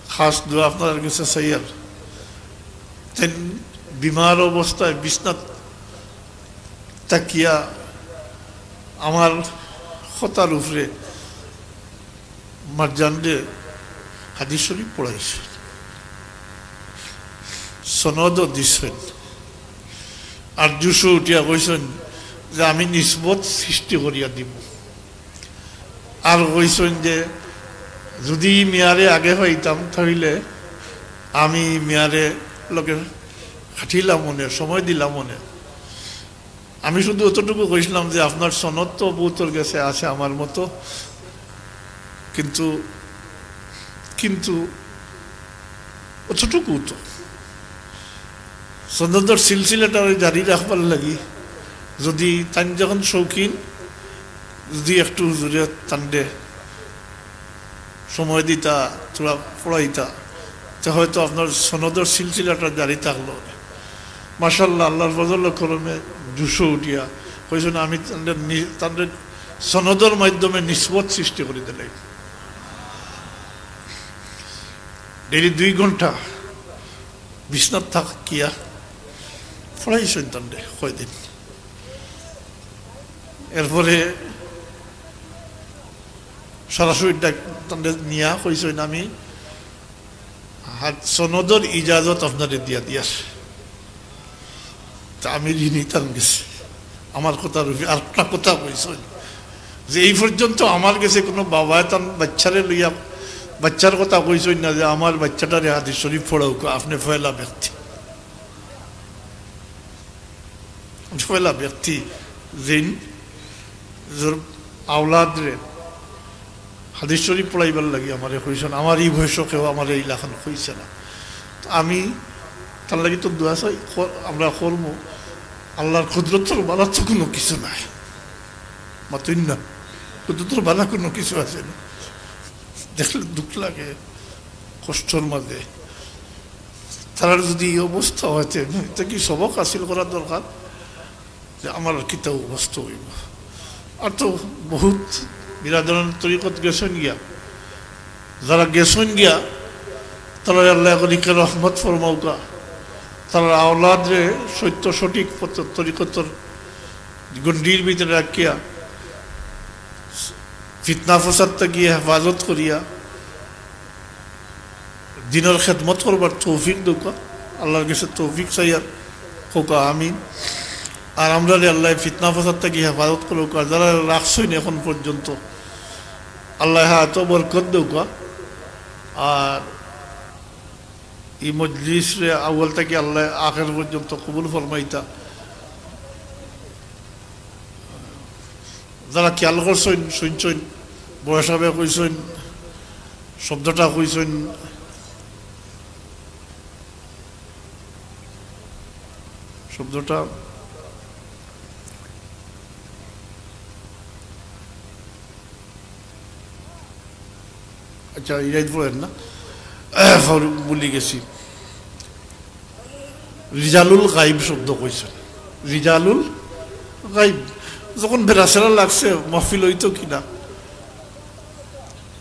খাস দোয়া আপনারার গেছে চাইয়ার। তাইন বিমার অবস্থায় বিছনাত থাকিয়া আমার কথার উপরে মারজানরে হাদিস শরীফ পড়াইছইন, সনদও দিছইন, আর জোশো উঠিয়া কইছইন যে, "আমি নিসবত সৃষ্টি করিয়া দিমু।" আর কইছইন যে, "যদি মিয়ারে আগে পাইতাম, তাইলে আমি মিয়ারে লগে খাটিলাম অনে, সময় দিলাম অনে।" আমি শুধু অতটুকু কইছিলাম যে, "আপনার সনদ তো বউতর গেছে আছে আমার মতো, কিন্তু, কিন্তু অতটুকু তো সনদর সিলসিলাটা ওই জারি রাখবার লাগি, যদি তাইন যখন শৌখিন, যদি একটু হুজুরে তানরে সময় দিতা, থুড়া পড়াইতা, তে হয়তো আপনার সনদর সিলসিলাটা জারি থাকলো।" মাশাআল্লাহ, আল্লাহর ফজল ও করমে জোশো উঠিয়া কইছইন, "আমি তানরে নি-, তানরে সনদর মাধ্যমে নিসবত সৃষ্টি করি দিলাই।" ডেইলি দুই ঘন্টা বিছনাত থাকিয়া পড়াইছইন তানরে কয়দিন। এরপরে সরাসরি ডাক-, তানরে নিয়া কইছইন, "আমি হাত সনদর ইজাজত আপনারে দিয়া দিয়ার।" তা আমি ঋণী তান গেছে। আমার কথার উপরে আরেকটা কথা কইছইন যে, "এই পর্যন্ত আমার গেছে কোনো বাবায় তান বাচ্চারে লইয়া, বাচ্চার কথা কইছইন না যে, 'আমার বাচ্চাটারে হাদিস শরীফ পড়াউক্কা।' আপনে পয়লা ব্যক্তি।" পয়লা ব্যক্তি যেইন নিজর আওলাদরে হাদিস শরীফ পড়াইবার লাগি আমারে কইছইন, আমার এই বয়সো কেউ আমারে এই লাখান কইছে না। তো আমি তার লাগি তো দোয়া চাই, ক-, আমরা করমু। আল্লাহর কুদরতর বালা তো কোনো কিছু নাই, মাতইন না, কুদরতর বালা কোনো কিছু আছে না। দেখলে দুখ লাগে, কষ্টর মাঝে। তারার যদি এই অবস্থা হয়, তে এটা কি সবক হাসিল করা দরকার? যে আমার আর কিতা অবস্থা অইবো। আর তো বহুত বিরাদরান তরিকত গেছইন গিয়া, যারা গেছইন গিয়া, তারারে আল্লায় করিকে রহমত ফরমাউক্কা, তারার আওলাদরে সত্য সঠিক পথ তরিকতর গণ্ডির ভিতরে রাখিয়া, ফিতনা ফসাদ থাকি হেফাজত করিয়া, দ্বীনর খেদমত করবার তৌফিক দেউক্কা। আল্লাহর গেছে তৌফিক চাইয়ার, কউক্কা আমিন। আর আমরারে আল্লায় ফিতনা ফাসাদ থাকি হেফাজত করউক্কা। আর যারা রাখছইন এখন পর্যন্ত, আল্লায় হায়াতো বরকত দেউক্কা। আর ই মজলিসরে আউয়াল থাকি আল্লায় আখের পর্যন্ত কবুল ফরমাইতা। যারা খেয়াল করছইন, শুনছইন, বড় সাবে কইছইন, শব্দটা কইছইন, শব্দটা, আচ্ছা, ইরাইত পড়েন না, ভুলি গেছি। রিজালুল গাইব শব্দ কইছইন, রিজালুল গাইব। যখন বেড়াছেড়া লাগছে, মাহফিল অইতো কিনা,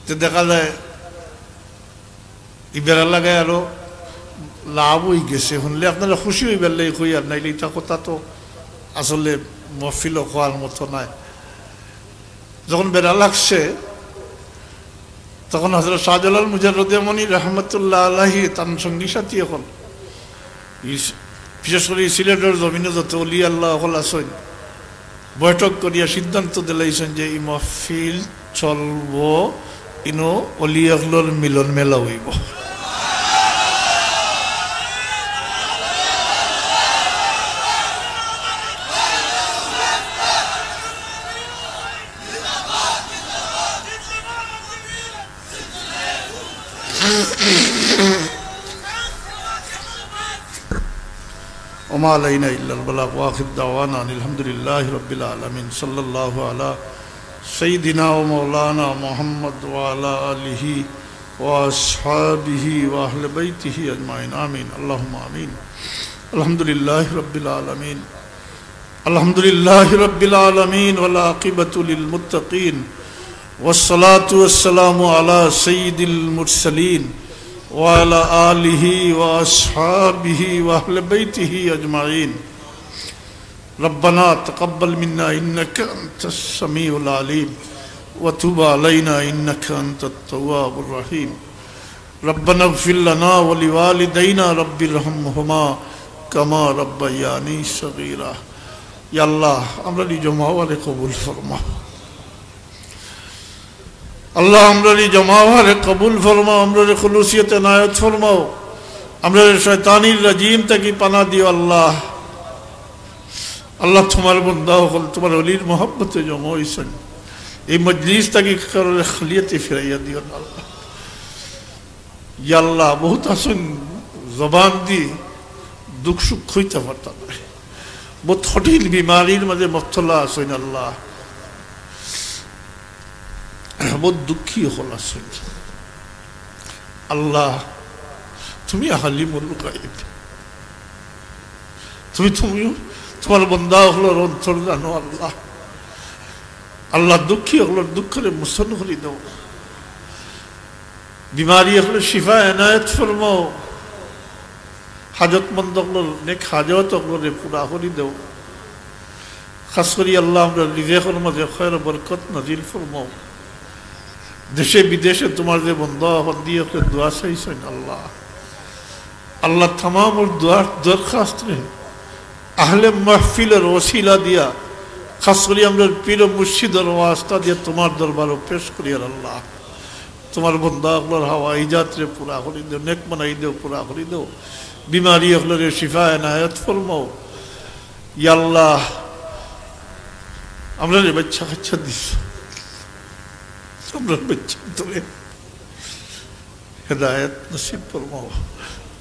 তে দেখা যায় ই বেড়া লাগাই আরো লাভ অইগেছে। হুনলে আপনারা খুশি অইবার লাগি কই, আর নাইলে ইতা কথা তো আসলে মাহফিলো কওয়ার মতো নায়। যখন বেড়া লাগছে, তখন হযরত শাহজালাল মুজাররদে ইয়ামানি রহমতুল্লাহ আলাইহি তান সঙ্গী সাথী অকল, ই-, বিশেষ করি সিলেটর জমিনো যত অলি আল্লাহ অকল আছইন, বৈঠক করিয়া সিদ্ধান্ত দিলাইছইন যে ই মাহফিল চলবো, ইনো অলি অকলর মিলন মেলা অইবো। وما علينا إلا البلاغ، وآخر دعوانا أن الحمد لله رب العالمين. صلى الله على سيدنا ومولانا محمد وعلى آله وأصحابه وأهل بيته أجمعين. آمين. اللهم آمين. الحمد لله رب العالمين. الحمد لله رب العالمين، والعاقبة للمتقين، والصلاة والسلام على سيد المرسلين، وعلى آله وأصحابه وأهل بيته أجمعين. ربنا تقبل منا إنك أنت السميع العليم، وتب علينا إنك أنت التواب الرحيم. ربنا اغفر لنا ولوالدينا رب ارحمهما كما ربياني صغيرا. ইয়া আল্লাহ, আমরার ই জমা অওয়ারে কবুল ফরমাও। আল্লাহ, আমরার ই জমা অওয়ারে কবুল ফরমাও, আমরারে খুলুসিয়ত এনায়েত ফরমাও, আমরারে শয়তানির রাজিম থাকি পানা দিও আল্লাহ। আল্লাহ, তুমার বন্দা অকল তুমার অলির মহব্বতে জমা অইছইন, ই মজলিস থাকি কারোরে খালিয়াতি ফিরাইয়া দিও না আল্লাহ। ইয়া আল্লাহ, বউত আছইন জবান দি দুখ সুখ কইতা পারতা নায়, বউত কঠিন বিমারির মাঝে মুবতলা আছইন আল্লাহ, বউত দুঃখী অকল আছইন আল্লাহ। তুমি আলিমুল গাইব, তুমি, তুমি তুমার বন্দা অকলর অন্তর জানো আল্লাহ। আল্লাহ, দুঃখী অকলর দুঃখরে মোচন করি দেও। বিমারি অকলরে শিফা এনায়েত ফরমাও। হাজতমন্দ অকলর নেক হাজত অকলরে পুরা করি দেও। খাস করি আল্লাহ, আমরার রিজেকর মাঝে খয়র বরকত নাজিল ফরমাও। দেশে বিদেশে তুমার যে বন্দা বান্দি অকলে দোয়া চাইছইন আল্লাহ, আল্লাহ, তামামর দোয়ার দরখাস্তরে আহলে মাহফিলর ওসিলা দিয়া, খাস করি আমরার পীর ও মুর্শিদর ওয়াস্তা দিয়া তুমার দরবারো পেশ করিয়ার আল্লাহ। তুমার বন্দা অকলর হাওয়াইজাতরে পুরা করি দেও, নেক বানাই দেও, পুরা করি দেও। বিমারি অকলরে শিফা এনায়েত ফরমাও। ইয়া আল্লাহ, আমরারে বাইচ্চা কাইচ্চা দিছো, আমরার বাইচ্চাইন্তরে হেদায়েত নসিব ফরমাও।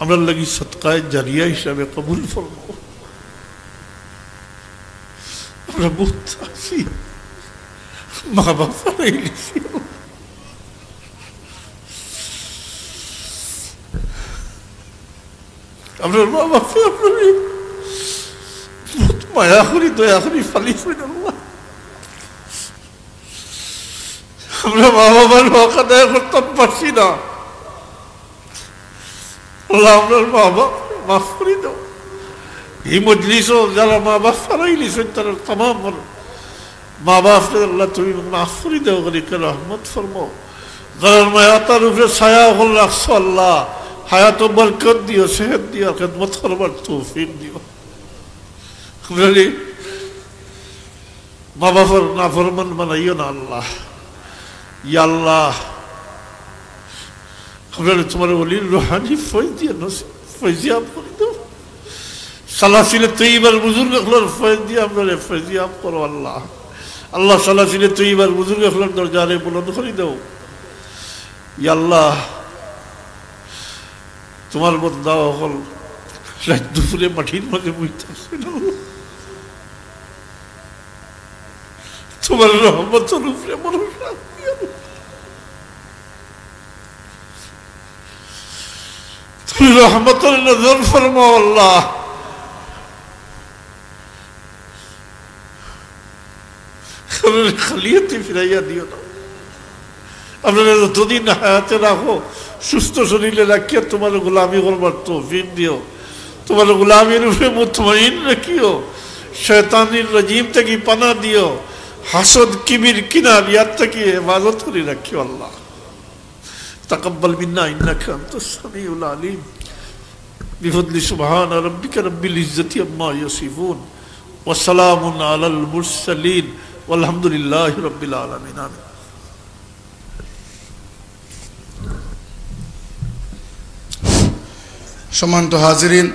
আমরার লাগি সদকায়ে জারিয়া হিসাবে কবুল ফরমাও। আমরা বউত আছি, মা বাপ হারাইলিছি। আমরার মা বাপে আমরারে বউত মায়া করি, দয়া করি পালিছইন আল্লাহ। আমরা মা বাবার হক আদায় করতাম পারছি না। আল্লাহ, আমরার মা বাপ মাফ করি দেও। ই মজলিসো যারা মা বাপ হারাইলিছইন, তারার তামাম মা বাপরে আল্লাহ তুমি মাফ করি দেও, করি রহমত ফরমাও। যারার মায়া তার উপরে ছায়া অকল রাখছো আল্লাহ, হায়াতো বরকত দিও, সেহত দিও, খেদমত করবার তৌফিক দিও। আমরারে মা বাবার নাফরমান বানাইও না আল্লাহ। ইয়া আল্লাহ, আমরারে তুমার ওলির রুহানি ফয়েজ দিয়া নসিব, ফয়েজিয়াব করি দেও। সালাসিলে তৈয়বার বুজুর্গ অকলর ফয়েজ দিয়া আমরারে ফয়েজিয়াব করো আল্লাহ। আল্লাহ, সালাসিলে তৈয়বার বুজুর্গ অকলর দরজারে বুলন্দ করি দেও। ইয়া আল্লাহ, তুমার বন্দা অকল রাইত দুপুরে মাটির মাঝে বইতাছে। তুমার রহমতর উপরে ভরসা। তুমি রহমতর নজর ফরমাও আল্লাহ। আমরারে খালি আতে ফিরাইয়া দিও না। আমরারে যতদিন হায়াতে রাখো, সুস্থ শরীরে রাখিয়া তুমার গোলামি করবার তৌফিক দিও। তুমার গোলামির উপরে মুতমাইন রাখিও। শয়তানির রাজিম থাকি পানা দিও। হাসদ, কিবির, কিনা, রিয়াত থাকি হেফাজত করি রাখিও আল্লাহ। تقبل منا إنك أنت السميع العليم. بفضل سبحان ربك رب العزة عما يصفون. وسلام على المرسلين. والحمد لله رب العالمين. آمين. সম্মানিত হাজিরিন,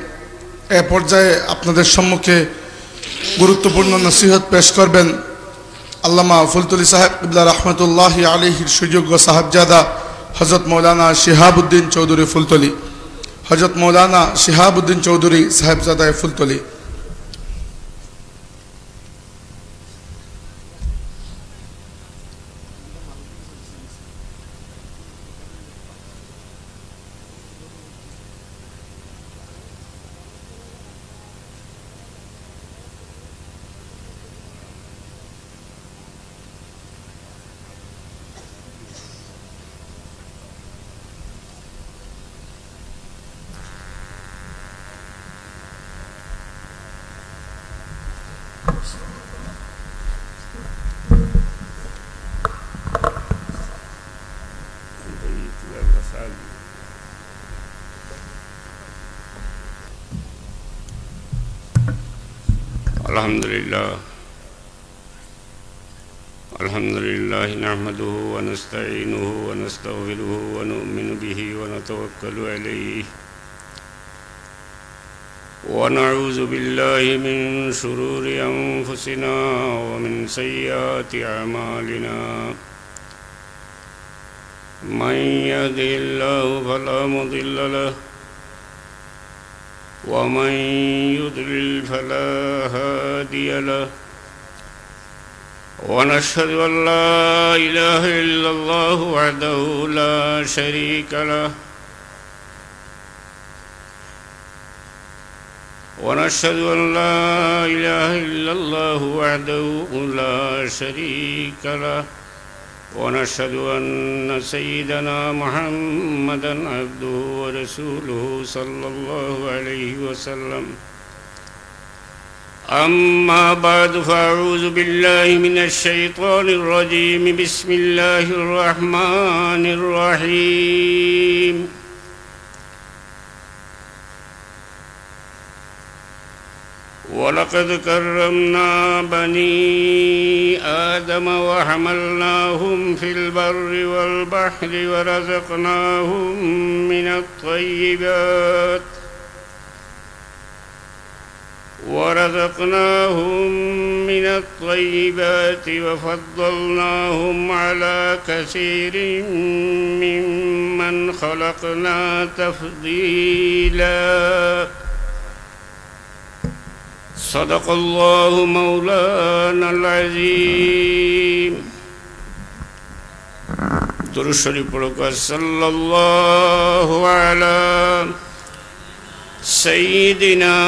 এ পর্যায়ে আপনাদের সম্মুখে গুরুত্বপূর্ণ নসিহত পেশ করবেন আল্লামা ফুলতলি সাহেব কিবলা রহমতুল্লাহি আলাইহির সুযোগ্য সাহেবজাদা হযরত মৌলানা শিহাবুদ্দিন চৌধুরী ফুলতলি। হযরত মৌলানা শিহাবুদ্দিন চৌধুরী সাহেবজাদায়ে ফুলতলি। الحمد لله. الحمد لله نحمده ونستعينه ونستغفره ونؤمن به ونتوكل عليه ونعوذ بالله من شرور أنفسنا ومن سيئات أعمالنا. من يهده الله فلا مضل له ومن يضلل فلا هادي له. ونشهد أن لا إله إلا الله وحده لا شريك له. ونشهد أن لا إله إلا الله وحده لا شريك له. ونشهد أن سيدنا محمدا عبده ورسوله صلى الله عليه وسلم. أما بعد، فأعوذ بالله من الشيطان الرجيم. بسم الله الرحمن الرحيم. ولقد كرمنا بني آدم وحملناهم في البر والبحر ورزقناهم من الطيبات ورزقناهم من الطيبات وفضلناهم على كثير ممن خلقنا تفضيلا. صدق الله مولانا العظيم. দুরূদ শরীফ পড়ুক্কা। صلى الله على سيدنا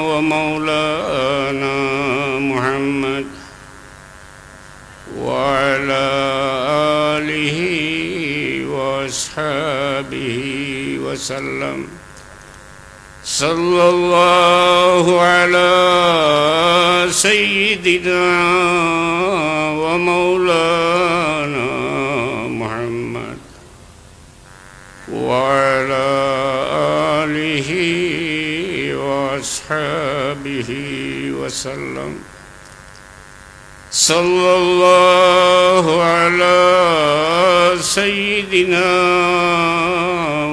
ومولانا محمد وعلى آله وأصحابه وسلم. صلى الله على سيدنا ومولانا محمد وعلى آله وأصحابه وسلم. صلى الله على سيدنا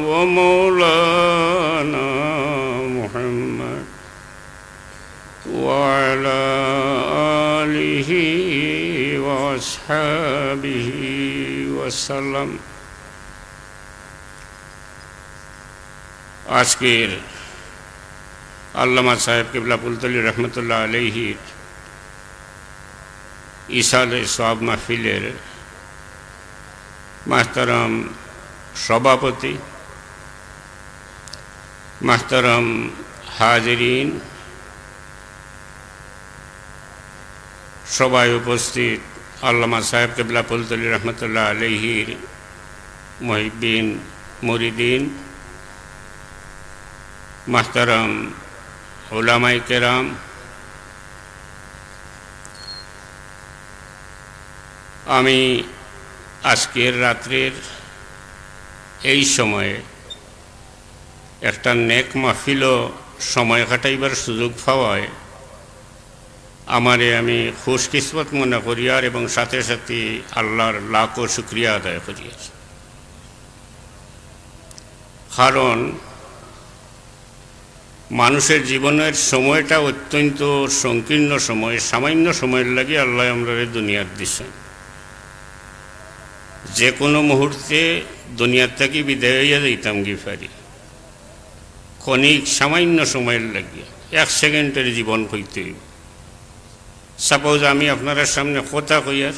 ومولانا محمد وعلى آله وأصحابه وسلم. আজকের আল্লামা সাহেব কিবলা ফুলতলি রহমতুল্লাহ আলাইহির ইসালে সওয়াব মাহফিলের মাহতারাম সভাপতি, মাহতারাম হাজিরিন, সভায় উপস্থিত আল্লামা সাহেব কিবলা ফুলতলি রহমতুল্লাহ আলাইহির মুহিব্বিন, মুরিদিন, মাহতারাম উলামায়ে কেরাম, আমি আজকের রাত্রের এই সময়ে একটা নেক মাহফিলও সময় কাটাইবার সুযোগ পাওয়ায় আমারে আমি খুশকিসমত মনে করিয়ার এবং সাথে সাথে আল্লাহর লাখো শুকরিয়া আদায় করিয়ার। কারণ মানুষের জীবনের সময়টা অত্যন্ত সংকীর্ণ সময়, সামান্য সময়ের লাগি আল্লাহ আমরারে দুনিয়াত দিছইন। যে কোনো মুহূর্তে দুনিয়ার থাকি বিদায় হইয়া যাইতাম গি পারি, ক্ষণিক সামান্য সময়ের লাগিয়া, এক সেকেন্ডের জীবন কইতে হইব। সাপোজ আমি আপনারার সামনে কথা কইয়ার,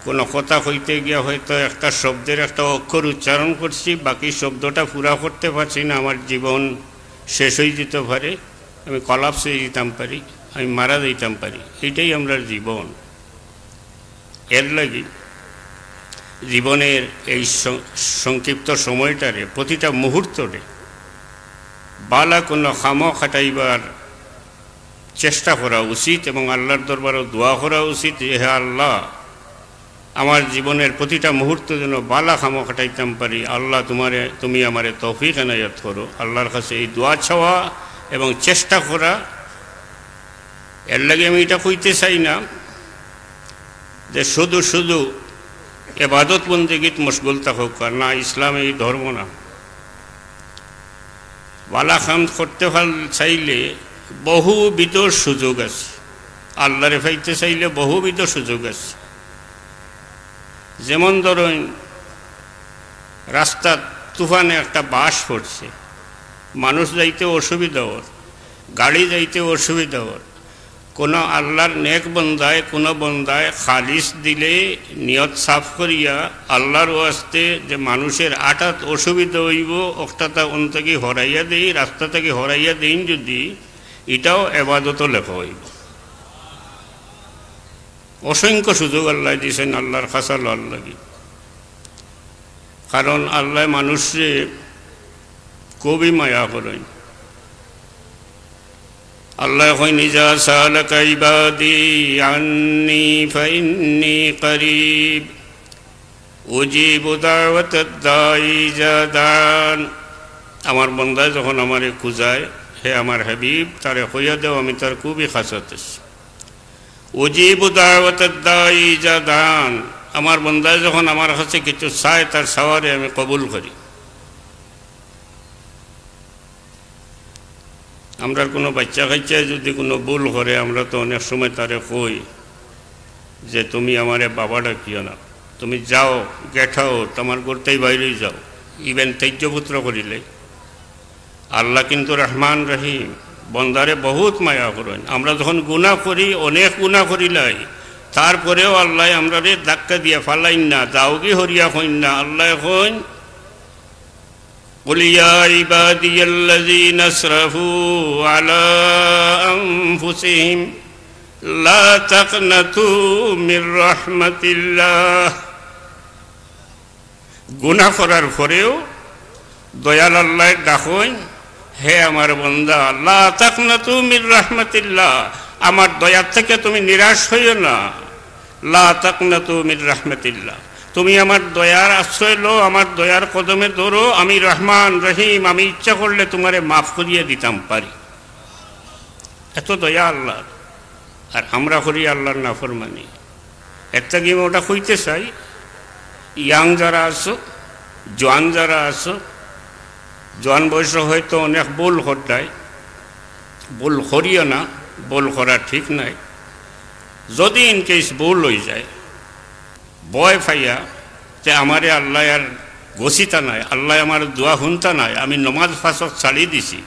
কোনো কথা কইতে গিয়া হয়তো একটা শব্দের একটা অক্ষর উচ্চারণ করছি, বাকি শব্দটা পুরা করতে পারছি না, আমার জীবন শেষ হয়ে যেতে পারে, আমি কলাপস হয়ে যেতাম পারি, আমি মারা যাইতাম পারি। এটাই আমরার জীবন। এর লাগি জীবনের এই সং-, সংক্ষিপ্ত সময়টারে, প্রতিটা মুহূর্তরে বালা কোনো কামো খাটাইবার চেষ্টা করা উচিত এবং আল্লাহর দরবারও দোয়া করা উচিত যে, "হে আল্লাহ, আমার জীবনের প্রতিটা মুহূর্ত যেন বালা কামো খাটাইতাম পারি। আল্লাহ, তোমারে, তুমি আমারে তৌফিক এনায়েত করো।" আল্লাহর কাছে এই দোয়া চাওয়া এবং চেষ্টা করা। এর লাগি আমি এটা কইতে চাই না যে শুধু শুধু এবাদত বন্দেগীত মশগুল থাকুক, আর না, ইসলাম এই ধর্ম না। বালা কাম করতে পার-, চাইলে বহুবিধ সুযোগ আছে, আল্লাহরে পাইতে চাইলে বহুবিধ সুযোগ আছে। যেমন ধরুন, রাস্তাত তুফানে একটা বাঁশ পড়ছে, মানুষ যাইতে অসুবিধা ওর, গাড়ি যাইতে অসুবিধা ওর, কোনো আল্লাহর নেক বন্দায়, কোনো বন্দায় খালিস দিলে, নিয়ত সাফ করিয়া আল্লাহর ওয়াস্তে যে মানুষের আটাত অসুবিধা হইব, ওটা তা অন থাকি হরাইয়া দেই, রাস্তা থাকি হরাইয়া দেইন যদি, এটাও এবাদতও লেখা হইব। অসংখ্য সুযোগ আল্লাহ দিয়েছেন আল্লাহর খাসা লওয়ার লাগি। কারণ আল্লাহ মানুষরে খুবই মায়া করেন। আল্লাহ কইন, "ইজা সাআলাকা ইবাদি আন্নি ফাইন্নি করিব, উজিবু দাওয়াতাদ দাঈ ইজা দাআন।" আমার বন্দায় যখন আমারে খুঁজায়, হে আমার হাবিব, তারে কইয়া দেও, আমি তার খুবই খাসাত আছি। উজিবু দাওয়াতাদ দাঈ ইজা দাআন, আমার বন্দায় যখন আমার কাছে কিছু চায়, তার চাওয়ারে আমি কবুল করি। আমরার কোনো বাচ্চা কাচ্চায় যদি কোনো ভুল করে, আমরা তো অনেক সময় তারে কই যে, "তুমি আমারে বাবা ডাকিও না, তুমি যাও, গেট আউট, আমার ঘর থাকি বাইরে যাও।" ইভেন তেজ্য পুত্র করিলে। আল্লাহ কিন্তু রহমান রহিম, বন্দারে বহুত মায়া করেন। আমরা যখন গুনাহ করি, অনেক গুনাহ করিলাই, তারপরেও আল্লাহ আমরারে ধাক্কা দিয়া ফালাইন না, যাওগি হরিয়া কইন না। আল্লাহ কইন, "কুল ইয়া ইবাদিয়াল্লাযীনা আসরাফু আলা আনফুসিহিম লা তাকনাতু মির রাহমাতিল্লাহ।" গুনাহ করার পরেও দয়াল আল্লাহ ডাকইন, "হে আমার বন্দা, লা তাকনাতু মির রাহমাতিল্লাহ, আমার দয়া থেকে তুমি নিরাশ হইও না। লা তাকনাতু মির রাহমাতিল্লাহ, তুমি আমার দয়ার আশ্রয় লও, আমার দয়ার কদমে ধরো। আমি রহমান রহিম, আমি ইচ্ছা করলে তোমারে মাফ করিয়া দিতাম পারি।" এত দয়া আল্লাহর। আর আমরা করি আল্লাহর নাফরমানি। এর থাকি আমি ওটা কইতে চাই, ইয়াং যারা আছো, জোয়ান যারা আছো, জোয়ান বয়সে হয়তো অনেক ভুল কররায়, ভুল করিও না, ভুল করা ঠিক নাই। যদি in case ভুল অই যায়, ভয় পাইয়া যে আমারে আল্লায় আর গছিতা নায়, আল্লায় আমার দোয়া হুনতা নায়, আমি নমাজ পাঁচ ওয়াক্ত ছাড়ি দিছি,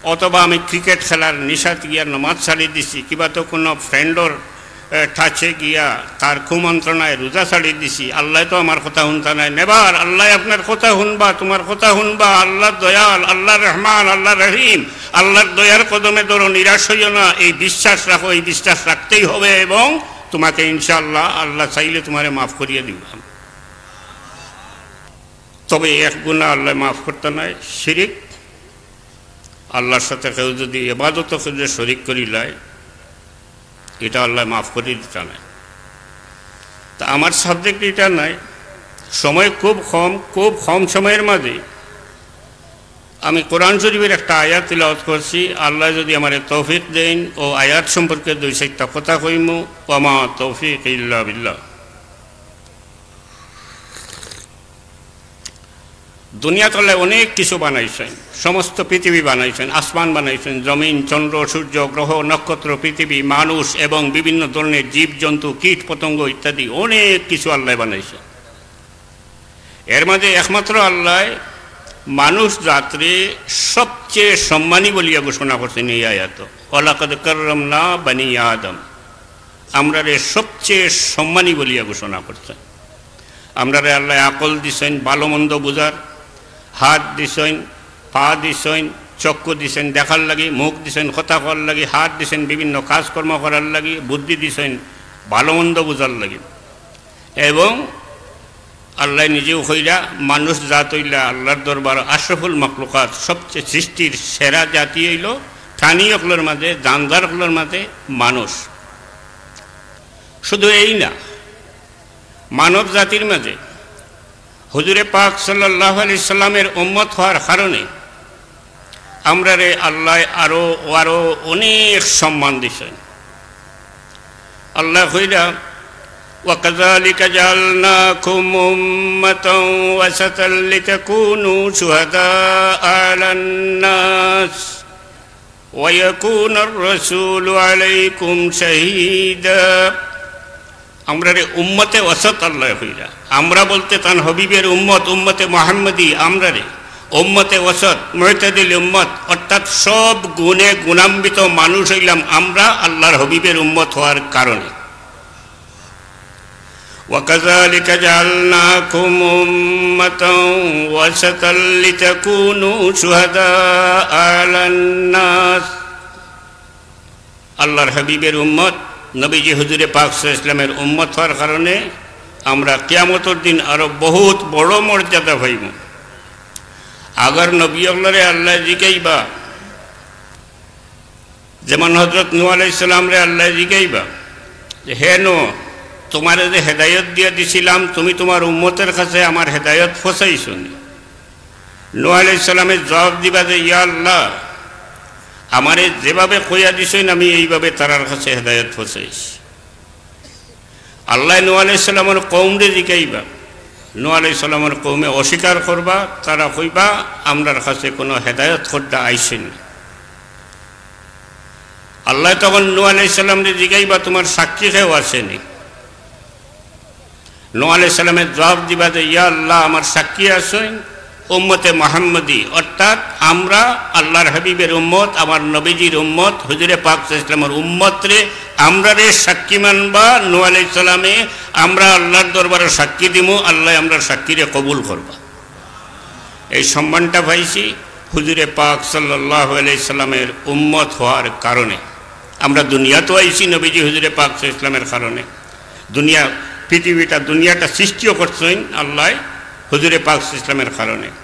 অথবা আমি ক্রিকেট খেলার নিশাত গিয়া নমাজ ছাড়ি দিছি, কিবা তো কুনু ফ্রেন্ডর, এ, টাচে গিয়া তার কুমন্ত্রণায় রোজা ছাড়ি দিছি, আল্লায় তো আমার কথা হুনতা নায়। Never, আল্লায় আপনার কথা হুনবা, তুমার কথা হুনবা। আল্লাহ দয়াল, আল্লাহ রহমান, আল্লাহ রহিম, আল্লাহর দয়ার কদমে ধরো, নিরাশ হইও না, এই বিশ্বাস রাখো, এই বিশ্বাস রাখতেই হবে এবং তোমাকে ইনশাআল্লাহ আল্লাহ চাইলে তোমারে মাফ করিয়া দিবা। তবে এক গুনাহ আল্লায় মাফ করতা নায়, শিরিক। আল্লাহর সাথে কেউ যদি ইবাদতো কেউ যদি শরিক করিলায়, এটা আল্লায় মাফ করি দিতা নায়। তা আমার subject এটা নায়, সময় খুব কম, খুব কম সময়ের মাঝে আমি কোরআন শরীফের একটা আয়াত তিলাওয়াত করছি। আল্লায় যদি আমারে তৌফিক দেইন, ও আয়াত সম্পর্কে দুই চাইরটা কথা কইমু। ওয়া মা তৌফিক ইল্লা বিল্লাহ। দুনিয়াত আল্লায় অনেক কিছু বানাইছইন, সমস্ত পৃথিবী বানাইছইন, আসমান বানাইছইন, জমিন, চন্দ্র, সূর্য, গ্রহ, নক্ষত্র, পৃথিবী, মানুষ এবং বিভিন্ন ধরনের জীবজন্তু, কীট পতঙ্গ ইত্যাদি অনেক কিছু আল্লায় বানাইছইন। এর মাঝে একমাত্র আল্লায় মানুষ জাতরে সবচেয়ে সম্মানী বলিয়া ঘোষণা করছইন এই আয়াতো, "ওয়ালাকাদ কাররামনা বানি আদম।" আমরারে সবচেয়ে সম্মানী বলিয়া ঘোষণা করছইন। আমরারে আল্লায় আকল দিছইন ভালো মন্দ বুঝার, হাত দিছইন, পা দিছইন, চক্ষু দিছইন দেখার লাগি, মুখ দিছইন কথা কওয়ার লাগি, হাত দিছইন বিভিন্ন কাজকর্ম করার লাগি, বুদ্ধি দিছইন ভালো মন্দ বুঝার লাগি। এবং আল্লায় নিজেও কইরা, মানুষ জাত অইলা আল্লাহর দরবার আশরাফুল মাখলুকাত, সবচেয়ে সৃষ্টির সেরা জাতি অইলো প্রাণী অকলর মাঝে, জানদার অকলর মাঝে মানুষ। শুধু এই না, মানব জাতির মাঝে হুজুরে পাক সাল্লাল্লাহু আলাইহি সাল্লামের উম্মত হওয়ার কারণে আমরারে আল্লায় আরো, আরো অনেক সম্মান দিছইন। আল্লায় কইরা, "ওয়া কাযালিকা জাআলনাকুম উম্মাতাও ওয়াসাতাল লিতাকুনু শুহাদাআ আলান নাস ওয়া ইয়াকুনার রাসূলু আলাইকুম শাহীদা।" আমরারে উম্মতে ওয়াসাত আল্লায় কইরা। আমরা বলতে তান হাবিবের উম্মত, উম্মতে মুহাম্মদী। আমরারে উম্মতে ওয়াসাত, মুতাদিল উম্মত, অর্থাৎ সব গুণে গুণান্বিত মানুষ অইলাম আমরা আল্লাহর হাবিবের উম্মত হওয়ার কারণে। "ওয়া কাযালিকা জাআলনাকুম উম্মাতাও ওয়াসাতাল লিতাকুনু শুহাদাআ আলান নাস।" আল্লাহর হাবিবের উম্মত, নবীজি হুজুরে পাক সাল্লাল্লাহু আলাইহি ওয়াসাল্লামের উম্মত হওয়ার কারণে আমরা কিয়ামতর দিন আরো বহুত বড় মর্যাদা পাইমু। আগর নবী অকলরে আল্লায় জিকাইবা, যেমন হযরত নূহ আলাইহিস সালামরে আল্লায় জিকাইবা যে, "হে নূহ, তুমারে যে হেদায়ত দিয়া দিছিলাম, তুমি তুমার উম্মতের কাছে আমার হেদায়ত পৌঁছাইছো নি?" নূহ আলাইহিস সালামে জবাব দিবা যে, "ইয়া আল্লাহ, আমারে যেভাবে কইয়া দিছইন, আমি এইভাবে তারার কাছে হেদায়ত পৌঁছাইছি।" আল্লায় নূহ আলাইহিস সালামর কওমরে জিকাইবা, নূহ আলাইহিস সালামর কওমে অস্বীকার করবা, তারা কইবা, "আমরার কাছে কোনো হেদায়ত কর্তা আইছে না।" আল্লায় তখন নূহ আলাইহিস সালামরে জিকাইবা, "তুমার সাক্ষী কেউ আছে নি?" নূহ আলাইহিস সালামে জবাব দিবা যে, "ইয়া আল্লাহ, আমার সাক্ষী আছইন উম্মতে মুহাম্মদী, অর্থাৎ আমরা আল্লাহর হাবিবের উম্মত, আমার নবীজির উম্মত, হুজুরে পাক সাল্লাল্লাহু আলাইহি ওয়াসাল্লামর উম্মতরে, আমরারে সাক্ষী মানবা।" নূহ আলাইহিস সালামে, "আমরা আল্লাহর দরবারে সাক্ষী দিমু, আল্লায় আমরার সাক্ষীরে কবুল করবা।" এই সম্মানটা পাইছি হুজুরে পাক সাল্লাল্লাহু আলাইহি সাল্লামের উম্মত হওয়ার কারণে। আমরা দুনিয়াত আইছি নবীজি হুজুরে পাক সাল্লাল্লাহু আলাইহি সাল্লামের কারণে। দুনিয়া, পৃথিবীটা, দুনিয়াটা সৃষ্টিও করছইন আল্লায় হুজুরে পাক সাল্লাল্লাহু আলাইহি সাল্লামের কারণে।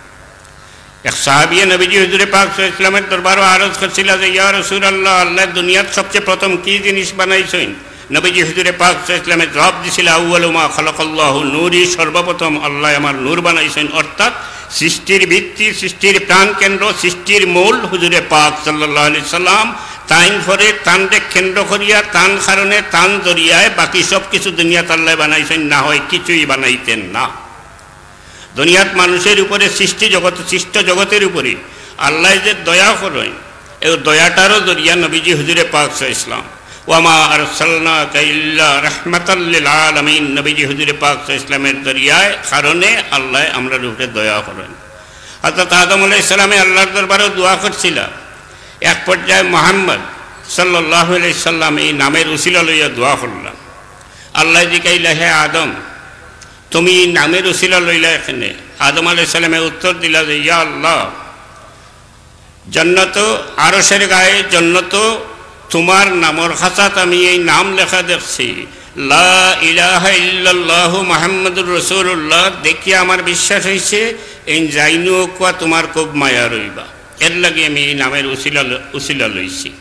এক সাহাবিয়ে নবীজি হুজুরে পাক সাল্লাল্লাহু আলাইহি সাল্লামের দরবারো আরজ করছিলা যে, "ইয়া রাসূলুল্লাহ, আল্লায় দুনিয়াত সবচেয়ে প্রথম কি জিনিস বানাইছইন?" নবীজি হুজুরে পাক সাল্লাল্লাহু আলাইহি সাল্লামে জবাব দিছিলা, "আউয়ালু মা খালাকাল্লাহু নূরি, সর্বপ্রথম আল্লায় আমার নূর বানাইছইন।" অর্থাৎ সৃষ্টির ভিত্তি, সৃষ্টির প্রাণকেন্দ্র, সৃষ্টির মূল হুজুরে পাক সাল্লাল্লাহু আলাইহি সাল্লাম। তাইন পরে তানরে কেন্দ্র করিয়া, তান কারণে, তান জরিয়ায় বাকি সব কিছু দুনিয়াত আল্লায় বানাইছইন, না হয় কিছুই বানাইতেন না। দুনিয়াত মানুষের উপরে, সৃষ্টি জগৎ, সৃষ্ট জগতের উপরে আল্লায় যে দয়া করইন, এই দয়াটারও জরিয়া নবীজি হুজুরে পাক সাল্লাল্লাহু আলাইহি ওয়াসাল্লাম। "ওয়ামা আরসালনাকা ইল্লা রাহমাতাল লিল আলামিন", নবীজি হুজুরে পাক সাল্লাল্লাহু আলাইহি ওয়াসাল্লামের জরিয়ায়, কারণে আল্লায় আমরার উপরে দয়া করইন। হযরত আদম আলাইহিস সালামে আল্লাহর দরবারেও দোয়া করছিলা, এক পর্যায়ে মুহাম্মদ সাল্লাল্লাহু আলাইহি সাল্লাম এই নামের উসিলা লইয়া দোয়া করলা। আল্লায় জিকাইলা, "হে আদম, তুমি এই নামের উসিলা লইলা এখানে?" আদম আলাইহিস সালামে উত্তর দিলা যে, "ইয়া আল্লাহ, জন্নত, আরশের গায়ে জন্নত, তোমার নামর খাঁচাত আমি এই নাম লেখা দেখছি, লা ইলাহা ইল্লাল্লাহু মুহাম্মাদুর রাসূলুল্লাহ, দেখিয়া আমার বিশ্বাস হইছে, এই জাইনু কুয়া তোমার খুব মায়া রইবা, এর লাগি আমি এই নামের উসিলা ল-, উসিলা লইছি।"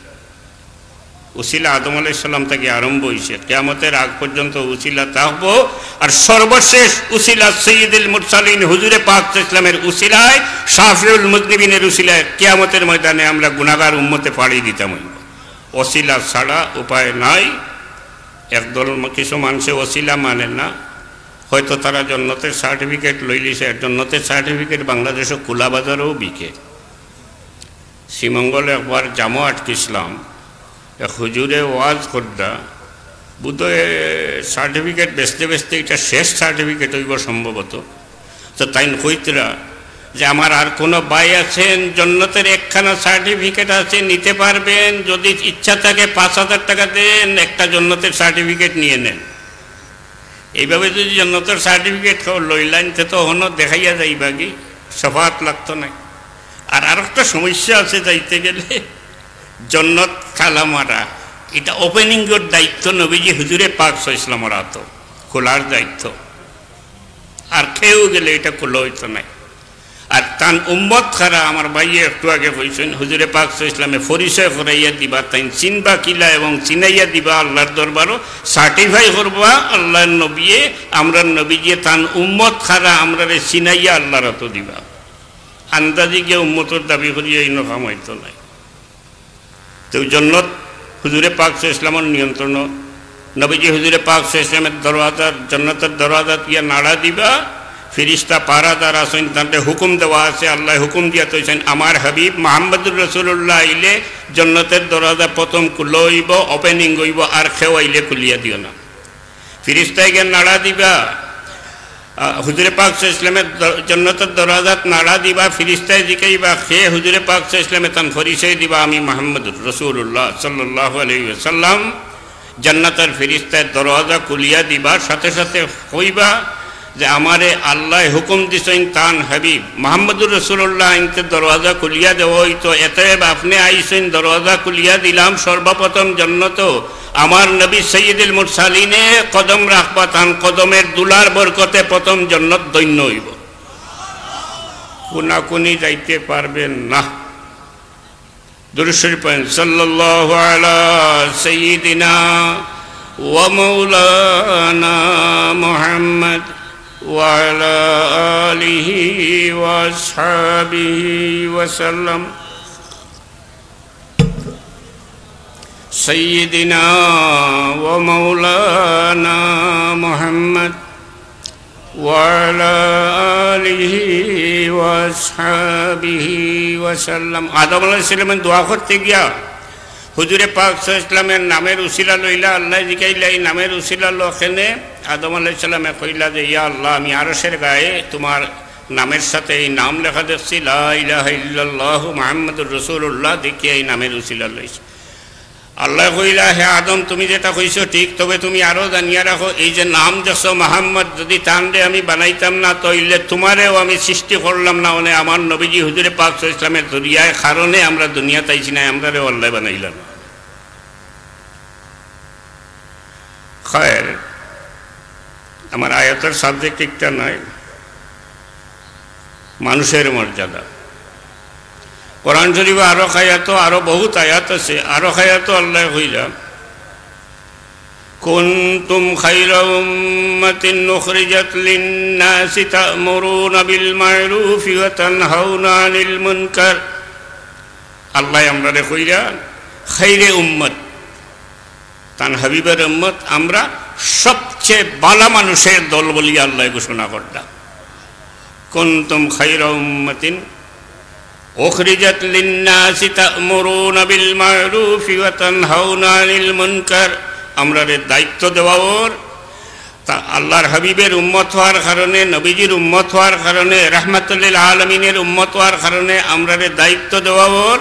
উসিলা আদম আলাইহিস সালাম থাকি আরম্ভ হইছে, কিয়ামতের আগ পর্যন্ত উসিলা থাকবো। আর সর্বশেষ উসিলা সৈয়দুল মুরসালিন হুজুরে পাক সাল্লাল্লাহু আলাইহি ওয়াসাল্লামের উসিলায়, শাফিউল মুজনিবিনের উসিলায় কিয়ামতের ময়দানে আমরা গুনাহগার উম্মতে পাড়ি দিতাম হইব। উসিলা ছাড়া উপায় নাই। একদল ম-, কিছু মানুষে উসিলা মানে না, হয়তো তারা জন্নতের সার্টিফিকেট লইলিছে। আর জন্নতের সার্টিফিকেট বাংলাদেশে খোলা বাজারেও বিকে। শ্রীমঙ্গলে একবার জামো আটকিছিলাম, এক হুজুরে ওয়াজ করদা, বোধহয় সার্টিফিকেট বেচতে বেচতে এটা শেষ সার্টিফিকেট হইব সম্ভবত। তো তাইন কইতরা যে, "আমার আর কোনো ভাই আছেন, জন্নতের একখানা সার্টিফিকেট আছে, নিতে পারবেন, যদি ইচ্ছা থাকে পাঁচ হাজার টাকা দেন, একটা জন্নতের সার্টিফিকেট নিয়ে নেন।" এইভাবে যদি জন্নতের সার্টিফিকেট কেউ লইলাইন, তে তো হনো দেখাইয়া যাইবা কি, শফাআত লাগতো নাই। আর আরেকটা সমস্যা আছে, যাইতে গেলে জন্নত তালা মারা, এটা ওপেনিংয়ের দায়িত্ব নবীজি হুজুরে পাক সাল্লাল্লাহু আলাইহি ওয়াসাল্লামের আতো, খোলার দায়িত্ব। আর কেউ গেলে এটা খোলা হইতো নাই। আর তান উম্মত কারা, আমার ভাইয়ে একটু আগে কইছইন, হুজুরে পাক সাল্লাল্লাহু আলাইহি ওয়াসাল্লামে পরিচয় করাইয়া দিবা, তাইন চিনবা কিলা এবং চিনাইয়া দিবা আল্লাহর দরবারও, সার্টিফাই করবা আল্লাহর নবীয়ে, আমরার নবীজিয়ে তান উম্মত কারা, আমরারে চিনাইয়া আল্লাহর আতো দিবা। আন্দাজি গিয়া উম্মতর দাবি করিয়া ইনো কাম হইতো নাই। তো জন্নত হুজুরে পাক সাল্লাল্লাহু আলাইহি ওয়াসাল্লামের নিয়ন্ত্রণ, নবীজি হুজুরে পাক সাল্লাল্লাহু আলাইহি ওয়াসাল্লামের দরওয়াজার, জন্নতের দরওয়াজাত গিয়া নাড়া দিবা, ফিরিস্তা পাহারাদার আছইন, তানরে হুকুম দেওয়া আছে, আল্লায় হুকুম দিয়া থইছইন, "আমার হাবিব মুহাম্মদুর রাসূলুল্লাহ আইলে জন্নতের দরওয়াজা প্রথম খুলা হইব, ওপেনিং হইব, আর কেউ আইলে খুলিয়া দিও না।" ফিরিস্তায় গিয়া নাড়া দিবা, আ, হুজুরে পাক সাল্লাল্লাহু আলাইহি ওয়াসাল্লামের দ-, জন্নতের দরওয়াজাত নাড়া দিবা, ফিরিস্তায় জিকাইবা, "কে?" হুজুরে পাক সাল্লাল্লাহু আলাইহি ওয়াসাল্লামে তান পরিচয় দিবা, "আমি মুহাম্মদুর রাসূলুল্লাহ সাল্লাল্লাহু আলাইহি ওয়াসাল্লাম।" জান্নাতের ফিরিস্তায় দরওয়াজা খুলিয়া দিবা, সাথে সাথে কইবা যে, "আমারে আল্লায় হুকুম দিছইন, তান হাবিব মুহাম্মদুর রাসূলুল্লাহ আইনতে দরওয়াজা খুলিয়া দেওয়া হইতো, অতএব আপনে আইছইন, দরওয়াজা খুলিয়া দিলাম, সর্বপ্রথম জন্নত আমার নবী সৈয়দুল মুরসালিনে কদম রাখবা, তান কদমের ধুলার বরকতে প্রথম জন্নত ধন্য হইব।" কোনাকুনি যাইতে পারবেন না। দুরূদ শরীফ পড়েন, সাল্লাল্লাহু আলা সাইয়্যিদিনা ওয়া মাওলানা মুহাম্মদ ওয়া আলা আলিহি ওয়া আসহাবিহি ওয়া সাল্লাম। সাইয়্যিদিনা ওয়া মাওলানা মুহাম্মদ ওয়া আলা আলিহি ওয়া আসহাবিহি ওয়া সাল্লাম। আদম আলাইহিস সালামে দোয়া করতে গিয়া হুজুরে পাক সাল্লাল্লাহু আলাইহি ওয়াসাল্লামের নামের উসিলা লইলা, আল্লায় জিকাইলা, "এই নামের উসিলা লো কেনে?" আদম আলাইহিস সালামে কইলা যে, "ইয়া আল্লাহ, আমি আরশের গায়ে তোমার নামের সাথে এই নাম লেখা দেখছি, লা ইলাহা ইল্লাল্লাহু মুহাম্মাদুর রাসূলুল্লাহ, দেখিয়া এই নামের উসিলা লইছি।" আল্লায় কইলা, "হে আদম, তুমি যেটা কইছো ঠিক, তবে তুমি আরো জানিয়া রাখো, এই যে নাম দেখছো মোহাম্মদ, যদি তানরে আমি বানাইতাম না, তাইলে তোমারেও আমি সৃষ্টি করলাম না, মানে আমার নবীজি হুজুরে পাক সাল্লাল্লাহু আলাইহি ওয়াসাল্লামের জরিয়ায়, কারণে আমরা দুনিয়াত আইছি না, আমরারেও আল্লায় বানাইলা না।" খায়ের, আমার আয়াতের সাবজেক্ট একটা নয়, মানুষের মর্যাদা। কোরআন শরীফে আরো আয়াত, আরো বহুত আয়াত আছে, আরো আয়াত আল্লায় কইলা, "কুনতুম খায়রা উম্মাতিন উখরিজাত লিন-নাসি তা'মুরুনা বিল মা'রুফি ওয়া তানহাউনা আনিল মুনকার।" আল্লায় আমরারে কইরা, খাইরে উম্মত, তান হাবিবের উম্মত, আমরা সবচেয়ে বালা মানুষের দল বলিয়া আল্লায় ঘোষণা করলা। কুনতুম খাইরা উম্মাতিন উখরিজাত লিন্নাসি তা'মুরুনা বিল মা'রুফি ওয়া তানহাউনা আনিল মুনকার। আমরারে দায়িত্ব দেওয়া অর, তা আল্লাহর হাবিবের উম্মত হওয়ার কারণে, নবীজির উম্মত হওয়ার কারণে, রাহমাতুল লিল আলামিনের উম্মত হওয়ার কারণে আমরারে দায়িত্ব দেওয়া অর।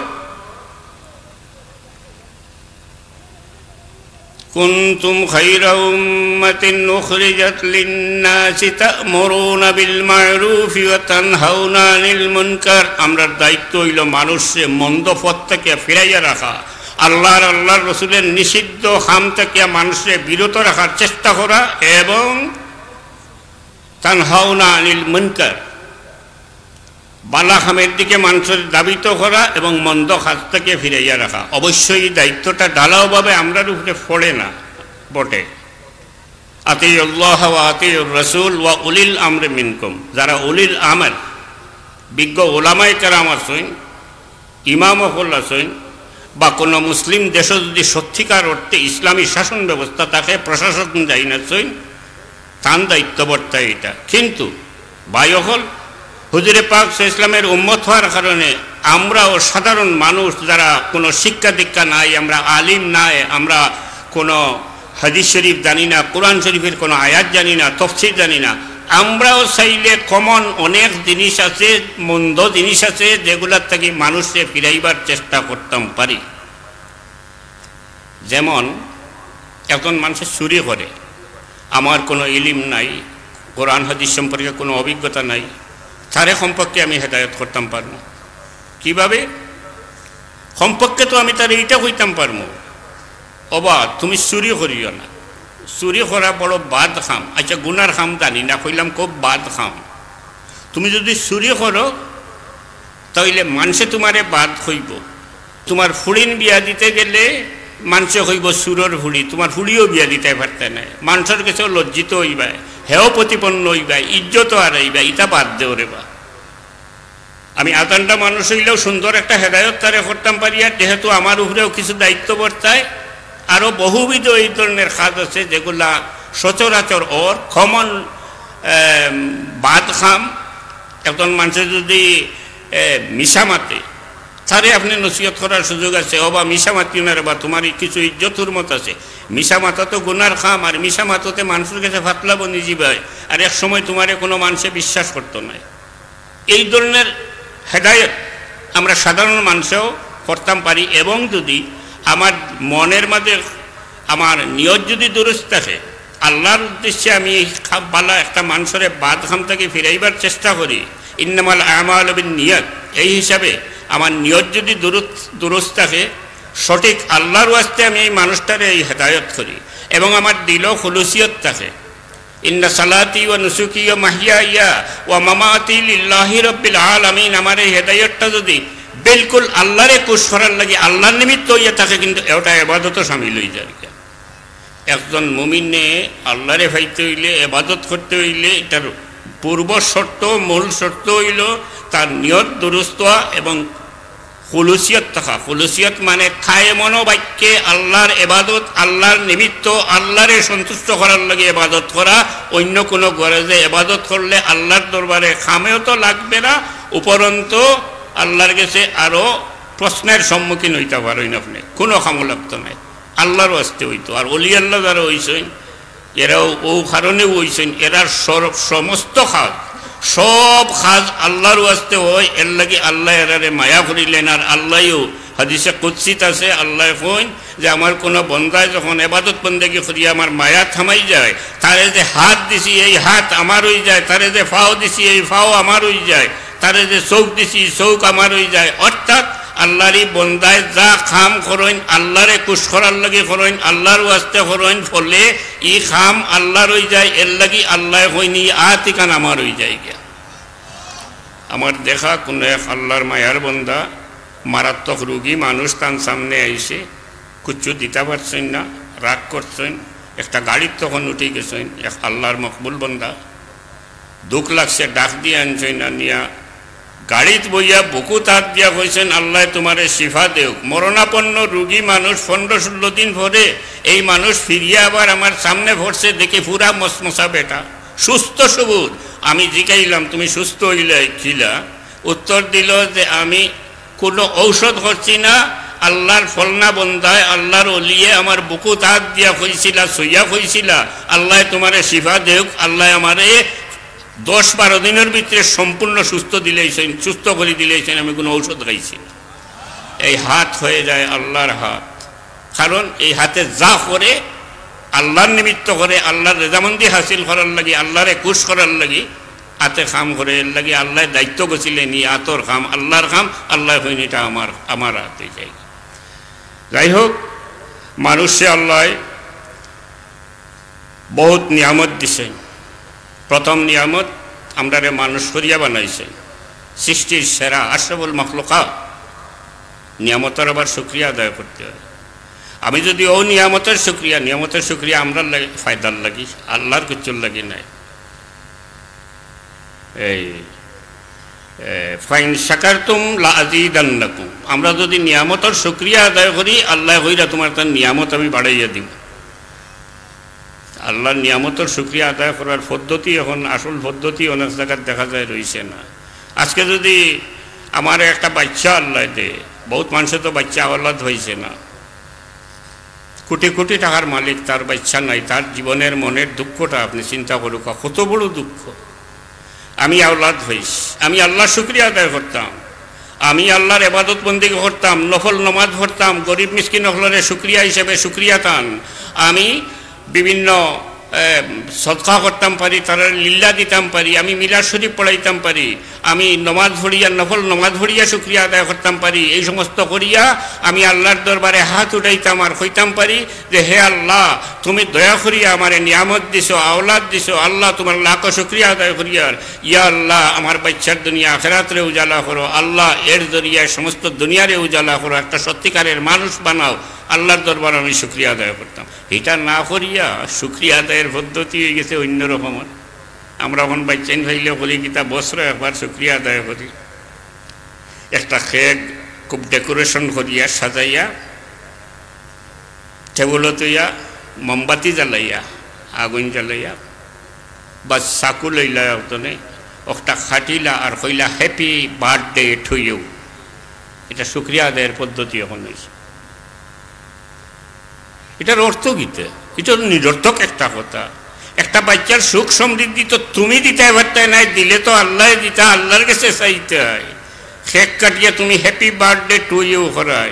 কুনতুম খাইরা উম্মাতিন উখরিজাত লিন্নাসি তা'মুরুনা বিল মা'রুফি ওয়া তানহাউনা আনিল মুনকার। আমরার দায়িত্ব অইলো মানুষরে মন্দ পথ থাকিয়া ফিরাইয়া রাখা, আল্লাহর, আল্লাহর রসুলের নিষিদ্ধ কাম থাকিয়া মানুষরে বিরত রাখার চেষ্টা করা এবং তানহাউনা আনিল মুনকার, বালা কামের দিকে মানুষরে দাবিত করা এবং মন্দ কাজ থেকে ফিরাইয়া রাখা। অবশ্যই এই দায়িত্বটা ঢালাওভাবে আমরার উপরে পড়ে না বটে। আতিউল্লাহ ওয়া আতিউর রাসূল ওয়া উলিল আমরি মিনকুম। যারা উলিল আমর, বিজ্ঞ ওলামায়ে কেরাম আছইন, ইমাম অকল আছইন, বা কোনো মুসলিম দেশো যদি সত্যিকার অর্থে ইসলামী শাসন ব্যবস্থা থাকে, প্রশাসক যাইন আছইন, তান দায়িত্ব বর্তায় এটা। কিন্তু ভাই অকল, হুজুরে পাক সাল্লাল্লাহু আলাইহি ওয়াসাল্লামের উম্মত হওয়ার কারণে আমরাও সাধারণ মানুষ, যারা কোনো শিক্ষা দীক্ষা নাই, আমরা আলিম নাই, আমরা কোনো হাদিস শরীফ জানি না, কোরআন শরীফের কোনো আয়াত জানি না, তফসির জানি না, আমরাও চাইলে কমন অনেক জিনিস আছে, মন্দ জিনিস আছে, যেগুলার থাকি মানুষরে ফিরাইবার চেষ্টা করতাম পারি। যেমন একজন মানুষে চুরি করে, আমার কোনো ইলিম নাই, কোরআন হাদিস সম্পর্কে কোনো অভিজ্ঞতা নাই, তারে কমপক্ষে আমি হেদায়েত করতাম পারমু। কিভাবে? কমপক্ষে তো আমি তারে এইটা কইতাম পারমু, "ওবা, তুমি চুরি করিও না, চুরি করা বড় বাদ কাম।" আচ্ছা, গুনার কাম জানি না, কইলাম খুব বাদ কাম। তুমি যদি চুরি করো, তাইলে মানষে তুমারে বাদ কইবো। তুমার ফুড়িন বিয়া দিতে গেলে মানষে কইবো, "চুরর ফুড়ি, তুমার ফুড়িও বিয়া দিতায় পারতায় নায়।" মানষর গেছেও লজ্জিত অইবায়, হেও প্রতিপন্ন অইবায়, ইজ্জতও হারাইবায়, ইতা বাদ দেও রে বা। আমি আধা আন্ডা মানুষ অইলেও সুন্দর একটা হেদায়েত তারে করতাম পারি, আর যেহেতু আমার উপরেও কিছু দায়িত্ব বর্তায়, আরও বহুবিধ এই ধরনের কাজ আছে যেগুলা সচরাচর অর, কমন, এম, বাদ কাম। একজন মানষে যদি, এ, মিছা মাতে, তারে আপনে নসিহত করার সুযোগ আছে, "ওবা, মিছা মাতিও না রে বা, তুমার কিছু ইজ্জত হুরমত আছে।" মিছা মাতা তো গুনার কাম, আর মিছা মাততে মানষর গেছে ফাতলা বনি যিবায়, আর এক সময় তুমারে কোনো মানষে বিশ্বাস করতো নায়। এই ধরনের হেদায়েত আমরা সাধারণ মানষেও করতাম পারি, এবং যদি আমার মনের মাঝে আমার নিয়ত যদি দুরুস্ত থাকে, আল্লাহর উদ্দেশ্যে আমি এই খা-, বালা একটা মানষরে বাদ কাম থাকি ফিরাইবার চেষ্টা করি, ইন্নামাল আমালু বিন নিয়াত, এই হিসাবে আমার নিয়ত যদি দুরুস্ত, দুরুস্ত থাকে, সঠিক আল্লাহর ওয়াস্তে আমি এই মানুষটারে এই হেদায়েত করি, এবং আমার দিলও খুলুসিয়ত থাকে, ইন্না সালাতি ওয়া নুসুকি ওয়া মাহইয়ায়া ওয়া মামাতি লিল্লাহি রাব্বিল আলামিন, আমার এই হেদায়েতটা যদি বিলকুল আল্লাহরে খুশ করার লাগি, আল্লাহর নিমিত্ত অইয়া থাকে, কিন্তু এটা ইবাদতও শামিল অই যায়। একজন মুমিনে আল্লাহরে পাইতে অইলে, ইবাদত করতে অইলে, এটার পূর্ব শর্ত, মূল শর্ত অইলো তার নিয়ত দুরুস্ত অওয়া এবং খুলুসিয়ত থাকা। খুলুসিয়ত মানে কায়ে মনো বাক্যে আল্লাহর ইবাদত, আল্লাহর নিমিত্ত, আল্লাহরে সন্তুষ্ট করার লাগি ইবাদত করা। অন্য কোনো গরজে ইবাদত করলে আল্লাহর দরবারে কামেও তো লাগবে না, উপরন্ত আল্লাহর গেছে আরও প্রশ্নের সম্মুখীন অইতা পারইন আপনে, কোনো কামও লাগতো নায়, আল্লাহর ওয়াস্তে অইতো। আর অলি আল্লাহ যারা অইছইন, এরাও অউ কারণে অইছইন, এরার সর-, সমস্ত কাজ, সব কাজ আল্লাহর ওয়াস্তে অয়। এর লাগি আল্লায় এরারে মায়া করিলেন। আর আল্লায়ও, হাদিসে কুদসিত আছে, আল্লায় কইন যে, "আমার কোনো বন্দায় যখন ইবাদত বন্দেগি করিয়া আমার মায়াত হামাই যায়, তারে যে হাত দিছি, এই হাত আমার অই যায়, তারে যে পাও দিছি, এই পাও আমার অই যায়, তারে যে চউখ দিছি, চউখ আমার অই যায়।" অর্থাৎ আল্লাহর ই বন্দায় যা কাম করইন, আল্লাহরে খুশ করার লাগি করইন, আল্লাহর ওয়াস্তে করইন, ফলে ই কাম আল্লাহর অই যায়। এর লাগি আল্লায় কইন, "ই আত ইখান আমার অই যায় গিয়া।" আমার দেখা কোনো এক আল্লাহর মায়ার বন্দা, মারাত্মক রোগী মানুষ, তান সামনে আইছে, কুচ্ছু দিতা পারছইন না, রাগ করছইন, একটা গাড়িত তখন উঠি গেছইন, এক আল্লাহর মকবুল বন্দা, দুখ লাগছে, ডাক দিয়া আনছইন, আনিয়া গাড়িত বইয়া বুকুত আত দিয়া কইছইন, "আল্লায় তুমারে শিফা দেউক।" মরণাপন্ন রুগী মানুষ, পনরো ষোলো দিন পরে এই মানুষ ফিরিয়া আবার আমার সামনে পড়ছে, দেখি পুরা মসমসা বেটা, সুস্থ সবুর। আমি জিকাইলাম, "তুমি সুস্থ অইলায় কিলা?" উত্তর দিল যে, "আমি কুনু ঔষধ করছি না, আল্লার ফলনা বন্দায়, আল্লার অলিয়ে আমার বুকুত আত দিয়া কইছিলা, ছুইয়া কইছিলা, 'আল্লায় তুমারে শিফা দেউক।' আল্লায় আমারে দশ বারো দিনর ভিতরে সম্পূর্ণ সুস্থ দিলাইছইন, সুস্থ করি দিলাইছইন, আমি কুনু ঔষধ খাইছি না।" এই হাত হয়ে যায় আল্লার হাত, কারণ এই হাতে যা করে আল্লার নিমিত্ত করে, আল্লার রেজামন্দি হাসিল করার লাগি, আল্লারে খুশ করার লাগি হাতে কাম করে। এর লাগি আল্লায় দায়িত্ব গছিলেন, "ই আতর কাম আল্লার কাম।" আল্লায় কইন, "ইটা আমার, আমার হাতে যাই।" যাই হোক, মানুষে আল্লায় বহুত নিয়ামত দিছইন। প্রথম নিয়ামত, আমরারে মানুষ করিয়া বানাইছইন, সৃষ্টির সেরা, আশরাফুল মখলুকাত। নিয়ামতর আবার শুকরিয়া আদায় করতে হয়। আমি যদি অউ নিয়ামতর শুকরিয়া, নিয়ামতর শুকরিয়া আমরার লাগি, ফায়দার লাগি, আল্লার কিচ্ছুর লাগি নায়। এই, এ, "ফাইন শাকারতুম লা আজিদান্নাকুম।" আমরা যদি নিয়ামতর শুকরিয়া আদায় করি, আল্লায় কইরা, "তুমার তার নিয়ামত আমি বাড়াইয়া দিমু।" আল্লার নিয়ামতর শুকরিয়া আদায় করার পদ্ধতি, এখন আসল পদ্ধতি অনেক জাগাত দেখা যায় রইছে না। আজকে যদি আমারে একটা বাইচ্চা আল্লায় দে, বহুত মানষে তো বাইচ্চা আওলাদ পাইছে না, কোটি কোটি টাকার মালিক, তার বাইচ্চা নাই, তার জীবনের মনের দুঃখটা আপনি চিন্তা করুক্কা, কত বড় দুঃখ। আমি আওলাদ পাইছি, আমি আল্লার শুকরিয়া আদায় করতাম, আমি আল্লার ইবাদত বন্দেগি করতাম, নফল নমাজ পড়তাম, গরিব মিসকিন অকলরে শুকরিয়া হিসাবে শুকরিয়া তান, আমি বিভিন্ন, এ, সদকা করতাম পারি, তারারে লিল্লা দিতাম পারি, আমি মিলাদ শরীফ পড়াইতাম পারি, আমি নমাজ পড়িয়া, নফল নমাজ পড়িয়া শুকরিয়া আদায় করতাম পারি। এই সমস্ত করিয়া আমি আল্লার দরবারে হাত উঠাইতাম আর কইতাম পারি যে, "হে আল্লাহ, তুমি দয়া করিয়া আমারে নিয়ামত দিছো, আওলাদ দিছো, আল্লাহ তুমার লাখো শুকরিয়া আদায় করিয়ার। ইয়া আল্লাহ, আমার বাইচ্চার দুনিয়া আখেরাতরে উজালা করো, আল্লাহ এর জরিয়ায় সমস্ত দুনিয়ারে উজালা করো, একটা সত্যিকারের মানুষ বানাও।" আল্লার দরবারে আমি শুকরিয়া আদায় করতাম। ইটা না করিয়া শুকরিয়া আদায়ের পদ্ধতি অইগেছে অইন্য রকমর। আমরা অখন বাইচ্চাইন পাইলে করি কিতা, বছরো একবার শুকরিয়া আদায় করি। একটা কেক খুব decoration করিয়া সাজাইয়া টেবুলো থইয়া, মোমবাতি জ্বালাইয়া, আগুন জ্বালাইয়া, বা চাকু লইলা একজনে, একটা কাটিলা আর কইলা, "Happy birthday to you।" ইটা শুকরিয়া আদায়ের পদ্ধতি অখন অইছে। ইটার অর্থ কিতা? ইটা নিরর্থক একটা কথা। একটা বাইচ্চার সুখ সমৃদ্ধি তো তুমি দিতায় পারতায় নায়, দিলে তো আল্লায় দিতা, আল্লার গেছে চাইতায়। কেক কাটিয়া তুমি "Happy birthday to you" করায়।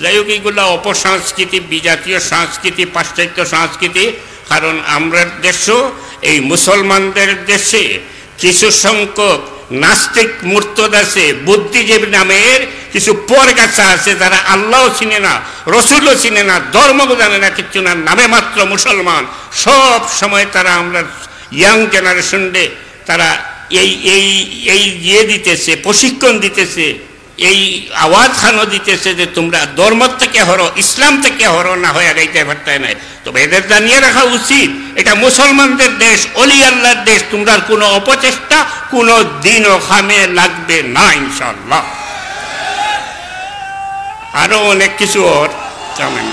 যাই হোক, এইগুলা অপসংস্কৃতি, বিজাতীয় সংস্কৃতি, পাশ্চাত্য সংস্কৃতি। কারণ আমরার দেশো, এই মুসলমানদের দেশে কিছু সংখ্যক নাস্তিক মুর্তদ আছে, বুদ্ধিজীবী নামের কিছু পরগাছা আছে, যারা আল্লাহও চিনে না, রসুলও চিনে না, ধর্মও জানে না, কিচ্ছু না, নামে মাত্র মুসলমান। সব সময় তারা আমরার young generation রে তারা এই, এই, এই ইয়ে দিতেছে, প্রশিক্ষণ দিতেছে, এই আওয়াজ খানো দিতেছে যে, "তোমরা ধর্ম থেকে হরো, ইসলাম থেকে হরো, না হয় আগাইতে পারতায় নায়।" তবে এদের জানিয়ে রাখা উচিত, এটা মুসলমানদের দেশ, অলি আল্লাহর দেশ, তোমরা কোনো অপচেষ্টা কোনো দিনও কামে লাগবে না, ইনশাআল্লাহ। আরো অনেক কিছু ওর জানেন।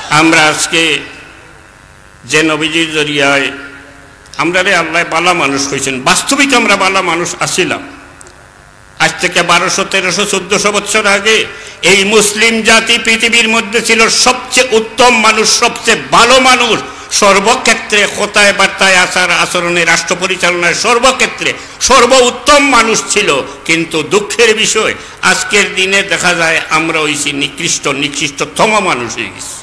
আমরা আজকে যে নবীজির জরিয়ায় আমরারে আল্লায় বালা মানুষ কইছইন, বাস্তবিক আমরা বালা মানুষ আছিলাম। আজ থেকে বারোশো, তেরোশো, চোদ্দশো বছর আগে এই মুসলিম জাতি পৃথিবীর মধ্যে ছিল সবচেয়ে উত্তম মানুষ, সবচেয়ে ভালো মানুষ, সর্বক্ষেত্রে কথায় বার্তায়, আচার আচরণে, রাষ্ট্র পরিচালনায়, সর্বক্ষেত্রে সর্বোত্তম মানুষ ছিল। কিন্তু দুঃখের বিষয়, আজকের দিনে দেখা যায় আমরা হইছি নিকৃষ্ট, নিকৃষ্টতম মানুষ হয়ে গেছি।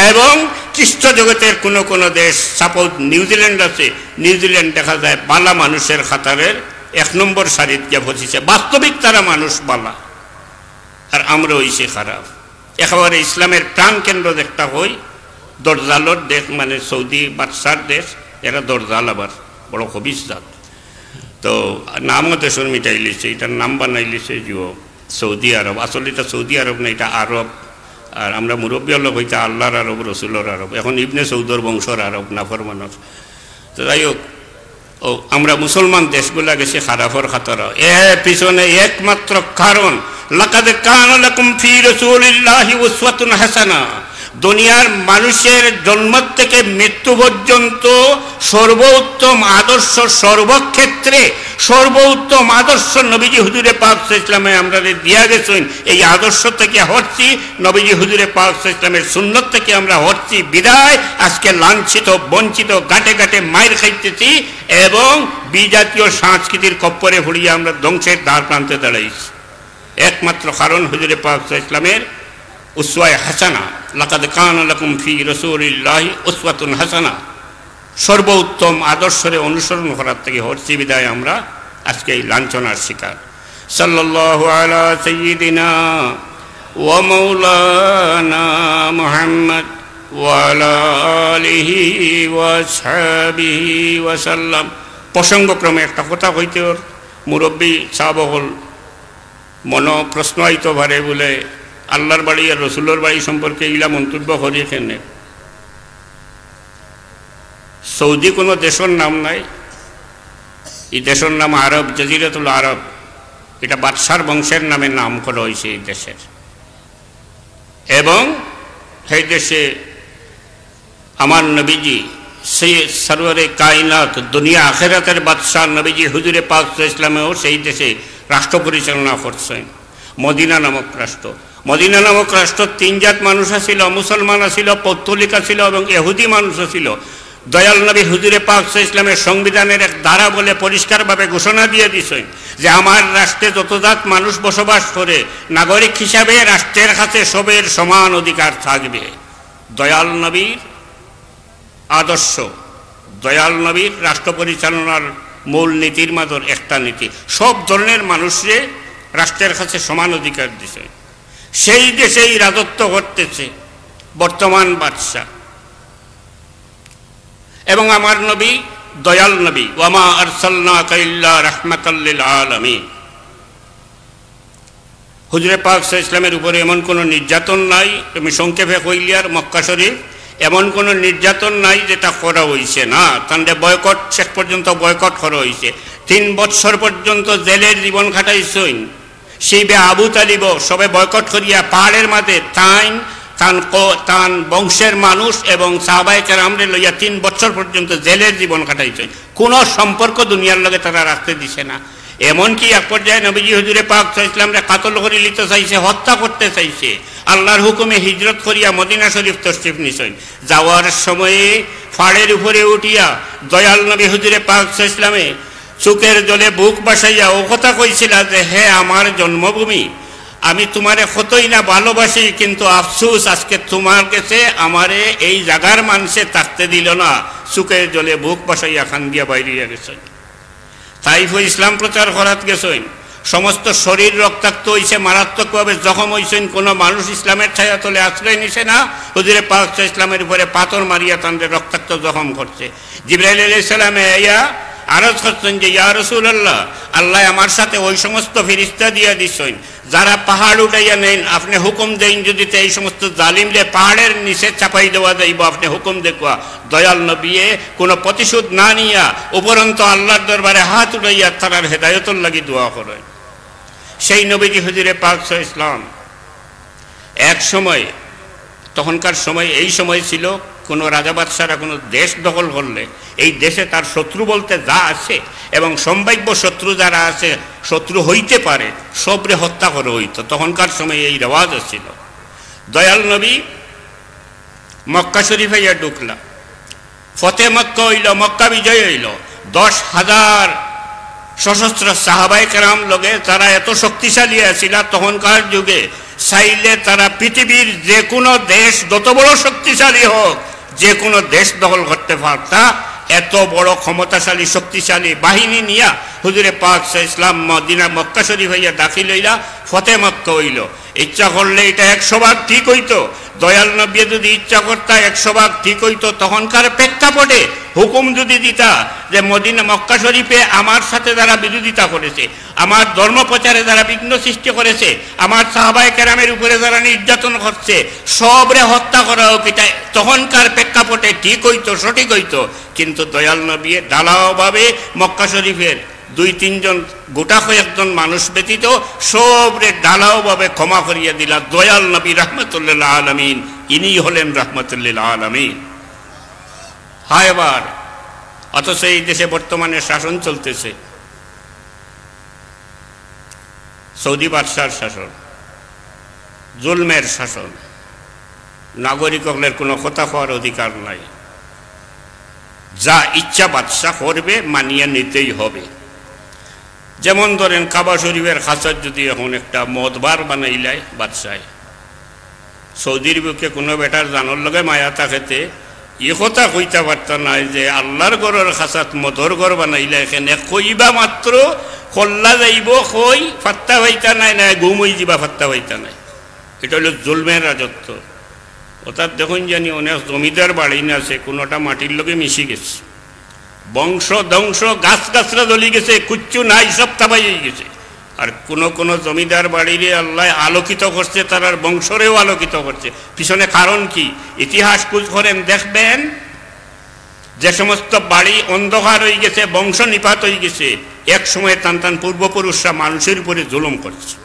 এবং খ্রিস্ট জগতের কোনো কোনো দেশ, সাপোজ নিউজিল্যান্ড আছে, নিউজিল্যান্ড দেখা যায় বালা মানুষের খাতারের এক নম্বর সারিত গিয়া পৌঁছিছে। বাস্তবিক তারা মানুষ বালা, আর আমরা হইছি খারাপ। একেবারে ইসলামের প্রাণকেন্দ্র দেখতা হই, দরজালর দেশ, মানে সৌদি বাদশার দেশ, এরা দরজাল আবার বড় খবিস জাত। তো নামও দেশর মিটাই লিছে, এটার নাম বানাই লিছে জিও সৌদি আরব। আসলে এটা সৌদি আরব না, এটা আরব। আর আমরা মুরব্বী হলো কইতা আল্লাহর আরব, রসুলর আরব। এখন ইবনে সৌদর বংশর আরব, নাফরমানর। তো যাই হোক, ও, আমরা মুসলমান দেশগুলা গেছি খারাপর খাতারা। এর পিছনে একমাত্র কারণ, "লাকাদ কানা লাকুম ফি রাসূলিল্লাহি উসওয়াতুন হাসানা।" দুনিয়ার মানুষের জন্ম থেকে মৃত্যু পর্যন্ত সর্বোত্তম আদর্শ, সর্বক্ষেত্রে সর্বোত্তম আদর্শ নবীজি হুজুরে পাক সাল্লাল্লাহু আলাইহি ওয়াসাল্লামে আমরারে দিয়া গেছেন। এই আদর্শ থেকে হটছি, নবীজি হুজুরে পাক সাল্লাল্লাহু আলাইহি ওয়াসাল্লামের সুন্নত থেকে আমরা হটছি বিধায় আজকে লাঞ্ছিত, বঞ্চিত, গাটে গাটে মাইর খাইতেছি এবং বিজাতীয় সংস্কৃতির কপ্পরে পড়িয়া আমরা ধ্বংসের দ্বার প্রান্তে দাঁড়াইছি। একমাত্র কারণ হুজুরে পাক সাল্লাল্লাহু আলাইহি ওয়াসাল্লামের উসওয়ায়ে হাসানা, "লাকাদ কানা লাকুম ফি রাসূলিল্লাহি উসওয়াতুন হাসানা।" সর্বোত্তম আদর্শরে অনুসরণ করার থেকে হটছি বিধায় আমরা আজকে এই লাঞ্ছনার শিকার। সাল্লাল্লাহু আলা সাইয়্যিদিনা ওয়া মাওলানা মুহাম্মদ ওয়া আলা আলিহি ওয়া আসহাবিহি ওয়া সাল্লাম। প্রসঙ্গক্রমে একটা কথা কইতে অর, মুরব্বী সাহেব অকল মনো প্রশ্ন আইতো পারে বুলে, "আল্লাহর বাড়ি আর রসুলর বাড়ি সম্পর্কে ইলা মন্তব্য করি কেনে?" সৌদি কোনো দেশর নাম নায়, এই দেশর নাম আরব, জাজিরাতুল আরব। এটা বাদশার বংশের নামে নাম করা হয়েছে এই দেশের। এবং সেই দেশে আমার নবীজি, সেই সরওয়ারে কায়নাত, দুনিয়া আখেরাতের বাদশা নবীজি হুজুরে পাক সাল্লাল্লাহু আলাইহি ওয়াসাল্লামেও সেই দেশে রাষ্ট্র পরিচালনা করছেন। মদিনা নামক রাষ্ট্র, মদিনা নামক রাষ্ট্র তিন জাত মানুষ আছিল, মুসলমান আছিল, পৌত্তলিক আছিল এবং ইহুদি মানুষ আছিল। দয়াল নবী হুজুরে পাক সাল্লাল্লাহু আলাইহি ওয়াসাল্লামের সংবিধানের এক ধারা বলে পরিষ্কারভাবে ঘোষণা দিয়ে দিছেন যে আমার রাষ্ট্রে যত জাত মানুষ বসবাস করে, নাগরিক হিসাবে রাষ্ট্রের কাছে সবের সমান অধিকার থাকবে। দয়াল নবীর আদর্শ, দয়াল নবীর রাষ্ট্র পরিচালনার মূল নীতির মাঝর একটা নীতি, সব ধরনের মানুষরে রাষ্ট্রের কাছে সমান অধিকার দিছে। সেই দেশেই রাজত্ব করতেছে বর্তমান বাদশা। এবং আমার নবী দয়াল নবী, "ওয়ামা আরসালনাকা ইল্লা রাহমাতাল লিল আলামিন।" হুজুরে পাক সাল্লাল্লাহু আলাইহি ওয়াসাল্লামের উপরে এমন কোনো নির্যাতন নাই, আমি সংক্ষেপে কইলিয়ার মক্কা শরীফ, এমন কোনো নির্যাতন নাই যেটা করা হইছে না। তানরে বয়কট, শেষ পর্যন্ত বয়কট করা হইছে। তিন বৎসর পর্যন্ত জেলের জীবন কাটাইছইন। সেই বে আবু তালিব সবে বয়কট করিয়া পাহাড়ের মাঝে তাইন, তান ক-, তান বংশের মানুষ এবং সাহাবায়ে কেরামরে লইয়া তিন বৎসর পর্যন্ত জেলের জীবন কাটাইছইন। কোনো সম্পর্ক দুনিয়ার লগে তারা রাখতে দিছে না। এমনকি এক পর্যায়ে নবীজি হুজুরে পাক সাল্লাল্লাহু আলাইহি ওয়াসাল্লামরে কাতল করি লিতে চাইছে, হত্যা করতে চাইছে। আল্লাহর হুকুমে হিজরত করিয়া মদিনা শরীফ তশরিফ নিছইন। যাওয়ার সময়ে পাহাড়ের উপরে উঠিয়া দয়াল নবী হুজুরে পাক সাল্লাল্লাহু আলাইহি ওয়াসাল্লামে চোখের জলে বুক ভাসাইয়া ও কথা কইছিলা যে, "হে আমার জন্মভূমি, আমি তোমারে কতই না ভালোবাসি, কিন্তু আফসোস আজকে তোমার কাছে আমারে এই জাগার মানষে থাকতে দিল না।" চোখের জলে বুক ভাসাইয়া কান্দিয়া বাইর অইয়া গেছইন। তাইফো ইসলাম প্রচার করাত গেছইন, সমস্ত শরীর রক্তাক্ত হইছে, মারাত্মকভাবে জখম হইছইন, কোনো মানুষ ইসলামের ছায়া তলে আশ্রয় নিছে না। হুজুরে পাক সাল্লাল্লাহু আলাইহি ওয়াসাল্লামের উপরে পাথর মারিয়া তানরে রক্তাক্ত জখম করছে। জিব্রাইল আলাইহিস সালামে আইয়া আরজ করছেন যে, "ইয়া রাসূলুল্লাহ, আল্লাহ আমার সাথে ওই সমস্ত ফিরিস্তা দিয়া দিছইন, যারা পাহাড় উঠাইয়া নেন, আপনি হুকুম দেন, যদি তে এই সমস্ত জালিমরে পাহাড়ের নিচে চাপাই দেওয়া যাইব, আপনি হুকুম দেখুয়া।" দয়াল নবিয়ে কোনো প্রতিশোধ না নিয়া উপরন্ত আল্লাহর দরবারে হাত উঠাইয়া তারার হেদায়তর লাগি দোয়া করেন। সেই নবীজি হুজুরে পাক সাল্লাল্লাহু আলাইহি ওয়াসাল্লাম এক সময়, তখনকার সময়, এই সময় ছিল, কোনো রাজা বাদশারা কোনো দেশ দখল করলে এই দেশে তার শত্রু বলতে যা আছে এবং সম্ভাব্য শত্রু যারা আছে, শত্রু হইতে পারে, সবরে হত্যা করা হইতো। তখনকার সময় এই রেওয়াজ ছিল। দয়াল নবী মক্কা শরীফে ইয়া ঢুকলা, ফতে মক্কা হইল, মক্কা বিজয় হইল, দশ হাজার সশস্ত্র সাহাবায়ে কেরাম লগে, তারা এত শক্তিশালী আছিলা তখনকার যুগে, চাইলে তারা পৃথিবীর যে কোনো দেশ, যত বড় শক্তিশালী হোক, যে কোনো দেশ দখল করতে পারতা। এত বড় ক্ষমতাশালী, শক্তিশালী বাহিনী নিয়া হুজুরে পাক সাল্লাল্লাহু আলাইহি ওয়াসাল্লাম মদিনা, মক্কা শরীফ হইয়া দাখিল হইলা, ফতে মক্কা হইল। ইচ্ছা করলে এটা একশো ভাগ ঠিক হইতো। দয়াল নবী যদি ইচ্ছা করতা একশো ভাগ ঠিক হইতো, তখনকার প্রেক্ষাপটে হুকুম যদি দিতা যে মদিনা, মক্কা শরীফে আমার সাথে যারা বিরোধিতা করেছে, আমার ধর্ম প্রচারে যারা বিঘ্ন সৃষ্টি করেছে, আমার সাহাবায়ে কেরামের উপরে যারা নির্যাতন করছে, সবরে হত্যা করা হোক, এটা তখনকার প্রেক্ষাপটে ঠিক হইতো, সঠিক হইতো। কিন্তু দয়াল নবী ঢালাওভাবে মক্কা শরীফের দুই তিনজন, গোটা কয়েকজন মানুষ ব্যতীত সবরে ঢালাওভাবে ক্ষমা করিয়া দিলা দয়াল নবী রাহমাতুল্লিল আলামিন। ইনি হলেন রাহমাতুল্লিল আলামিন। হায় আবার, অথচ এই দেশে বর্তমানে শাসন চলতেছে সৌদি বাদশার শাসন, জুলমের শাসন। নাগরিক অকলের কোনো কথা কওয়ার অধিকার নাই। যা ইচ্ছা বাদশা করবে, মানিয়া নিতেই হবে। যেমন ধরেন, কাবা শরীফের খাসাত যদি এখন একটা মদ বার বানাইলায় বাদশায়, সৌদির বুকে কোনো বেটার জানর লগে মায়া থাকেতে ই কথা কইতা পারতা নায় যে আল্লাহর ঘরর খাসাত মদর ঘর বানাইলায়, এখানে কইবা মাত্র কল্লা যাইব, কই ফাত্তা পাইতা নায়, নায় ঘুম অই যিবা, ফাত্তা পাইতা নায়। এটা হইল জুলমের রাজত্ব। অর্থাৎ দেখুন জানি অনেক জমিদার বাড়ি না আছে, কোনোটা মাটির লগে মিশি গেছে, বংশ ধ্বংস, গাছ গাছরা জ্বলি গেছে, কুচ্ছু নাই, সব তাবাই হয়ে গেছে। আর কোন কোন জমিদার বাড়িরে আল্লাহ আলোকিত করছে, তারার বংশরেও আলোকিত করছে। পিছনে কারণ কি? ইতিহাস খুঁজ করেন, দেখবেন যে সমস্ত বাড়ি অন্ধকার হয়ে গেছে, বংশ নিপাত হয়ে গেছে, এক সময় তান তান পূর্বপুরুষরা মানুষের উপরে জুলুম করছে।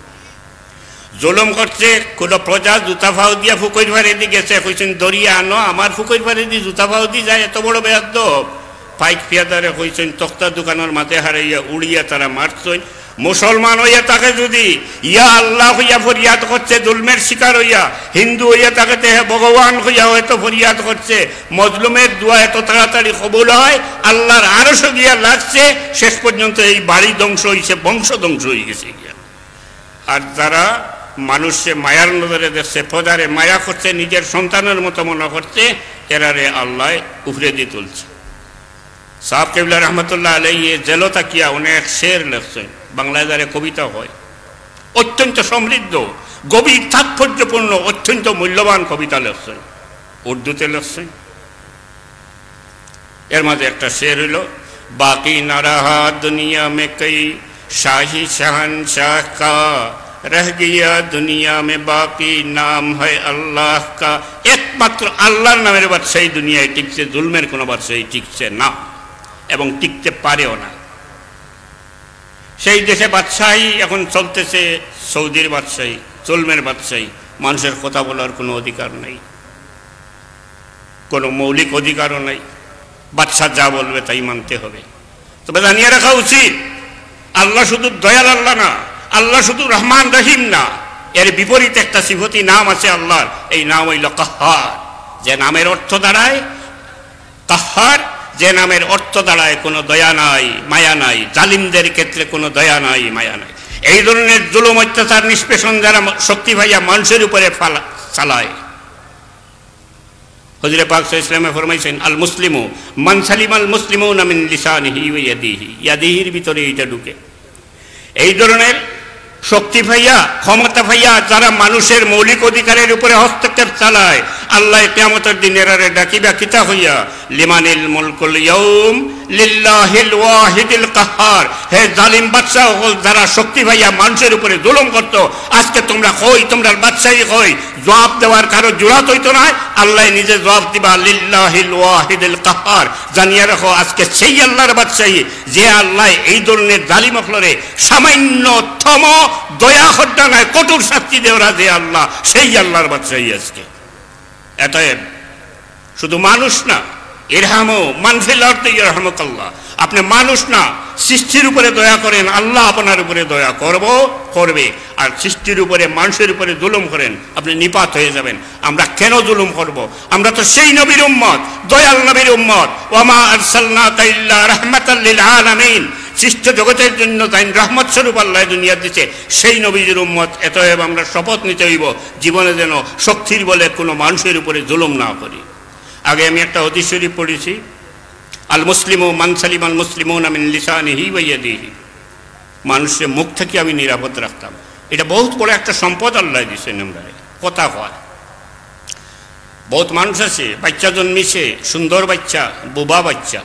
জুলুম করছে, কোনো প্রজা জুতা ফাও দিয়া ফুকইর ফারেদি গেছে, কইছেন, "দরিয়া আনো, আমার ফুকইর ফারেদি জুতা ফাও দি যায়, এত বড় বেয়াদব।" পাইক পিয়াদারে কইছেন, তক্তা দোকানের মাঝে হারাইয়া উড়িয়া তারা মারছেন। মুসলমান হইয়া থাকে যদি ইয়া আল্লাহ হইয়া ফরিয়াদ করছে, জুলমের শিকার হইয়া, হিন্দু হইয়া থাকে তে হে ভগবান হইয়া হয়তো ফরিয়াদ করছে, মজলুমের দোয়া এত তাড়াতাড়ি কবুল হয়, আল্লাহর আরশে গিয়া লাগছে, শেষ পর্যন্ত এই বাড়ি ধ্বংস হইছে, বংশ ধ্বংস হয়ে গেছে গিয়া। আর যারা মানুষে মায়ার নজরে দেখছে, প্রজারে মায়া করছে, নিজের সন্তানের মতো মনে করছে, এরারে আল্লাহ উপরেদি তুলছে। সাহেব কিবলা রহমতুল্লাহ আলাইহি জেলো থাকিয়া অনেক শের লেখছেন, বাংলায় যারে কবিতা হয়, অত্যন্ত সমৃদ্ধ, গভীর তাৎপর্যপূর্ণ, অত্যন্ত মূল্যবান কবিতা লেখছেন, উর্দুতে লেখছেন। এর মাঝে একটা শের হইল, "বাকি না রাহা দুনিয়া মে কই শাহি শাহানশাহ কা, রহ গিয়া দুনিয়া মে বাকি নাম হ্যায় আল্লাহ কা।" একমাত্র আল্লাহর নামের বাদশাহী দুনিয়ায় টিকছে, জুলমের কোনো বাদশাহী টিকছে না এবং টিকতে পারেও না। সেই দেশে বাদশাহী এখন চলতেছে, সৌদির বাদশাহী, জুলমের বাদশাহী। মানুষের কথা বলার কোনো অধিকার নাই, কোনো মৌলিক অধিকারও নাই। বাদশা যা বলবে তাই মানতে হবে। তবে জানিয়ে রাখা উচিত, আল্লাহ শুধু দয়াল আল্লাহ না, আল্লাহ শুধু রহমান রহিম না, এর বিপরীতে একটা সিফতি নাম আছে আল্লাহর, এই নাম হইল কাহ্হার, যে নামের অর্থ দাঁড়ায় কাহ্হার, যে নামের অর্থ দাঁড়ায় কোনো দয়া নাই, মায়া নাই, জালিমদের ক্ষেত্রে কোনো দয়া নাই, মায়া নাই। এই ধরনের জুলুম অত্যাচার নিষ্পেষণ যারা শক্তি পাইয়া মানুষের উপরে ফালা-, চালায়, হজরে পাক সাল্লাল্লাহু আলাইহি ওয়াসাল্লামে ফরমাইছেন, "আল মুসলিমু মান সালিমাল মুসলিমুনা মিন লিসানিহি ওয়া ইয়াদিহি।" ইয়াদিহির ভিতরে এইটা ঢুকে। এই ধরনের শক্তি পাইয়া, ক্ষমতা পাইয়া যারা মানুষের মৌলিক অধিকারের উপরে হস্তক্ষেপ চালায়, আল্লাহ কিয়ামতের দিন এরারে ডাকিবা কিতা হইয়া, "লিমানিল মুলকুল ইয়াউম লিল্লাহিল ওয়াহিদিল কাহ্হার।" হে জালিম বাদশা অকল, যারা শক্তি পাইয়া মানুষের উপরে জুলুম করত, আজকে তোমরা কই, তোমরার বাদশাহী কই? জবাব দেওয়ার কারো জুরাত হইতো না, আল্লাহ নিজে জবাব দিবা, "লিল্লাহিল ওয়াহিদিল কাহ্হার।" জানিয়ে রাখো, আজকে সেই আল্লাহর বাদশাহী, যে আল্লাহ এই ধরনের জালিম অকলরে সামান্যতম দয়া খদ্দা নাই, কঠোর শাস্তি দেওরা যে আল্লাহ, সেই আল্লাহর বাদশাহী আজকে। অতএব শুধু মানুষ না, ইরহামু মান ফিল আরদি ইয়ারহামুকাল্লাহ। আপনি মানুষ না, সৃষ্টির উপরে দয়া করেন, আল্লাহ আপনার উপরে দয়া করব, করবে। আর সৃষ্টির উপরে, মানুষের উপরে জুলুম করেন, আপনি নিপাত হয়ে যাবেন। আমরা কেন জুলুম করব? আমরা তো সেই নবীর উম্মত, দয়াল নবীর উম্মত। ওয়ামা আরসালনাকা ইল্লা রাহমাতাল লিল আলামিন। সৃষ্ট জগতের জন্য তাইন রহমত স্বরূপ আল্লাহ দুনিয়া দিছে, সেই নবীজির উম্মত। অতএব আমরা শপথ নিতে হইব, জীবনে যেন শক্তির বলে কোনো মানুষের উপরে জুলুম না করি। আগে আমি একটা হাদিস শরীফ পড়েছি, "আল মুসলিমু মান সালিমাল মুসলিমুনা মিন লিসানিহি ওয়া ইয়াদিহি।" মানুষের মুখ থেকে আমি নিরাপদ রাখতাম। এটা বহুত বড় একটা সম্পদ আল্লায় দিছইন আমরারে, কথা কওয়ার। বহুত মানুষ আছে, বাইচ্চা জন্মিছে, সুন্দর বাইচ্চা, বোবা বাইচ্চা,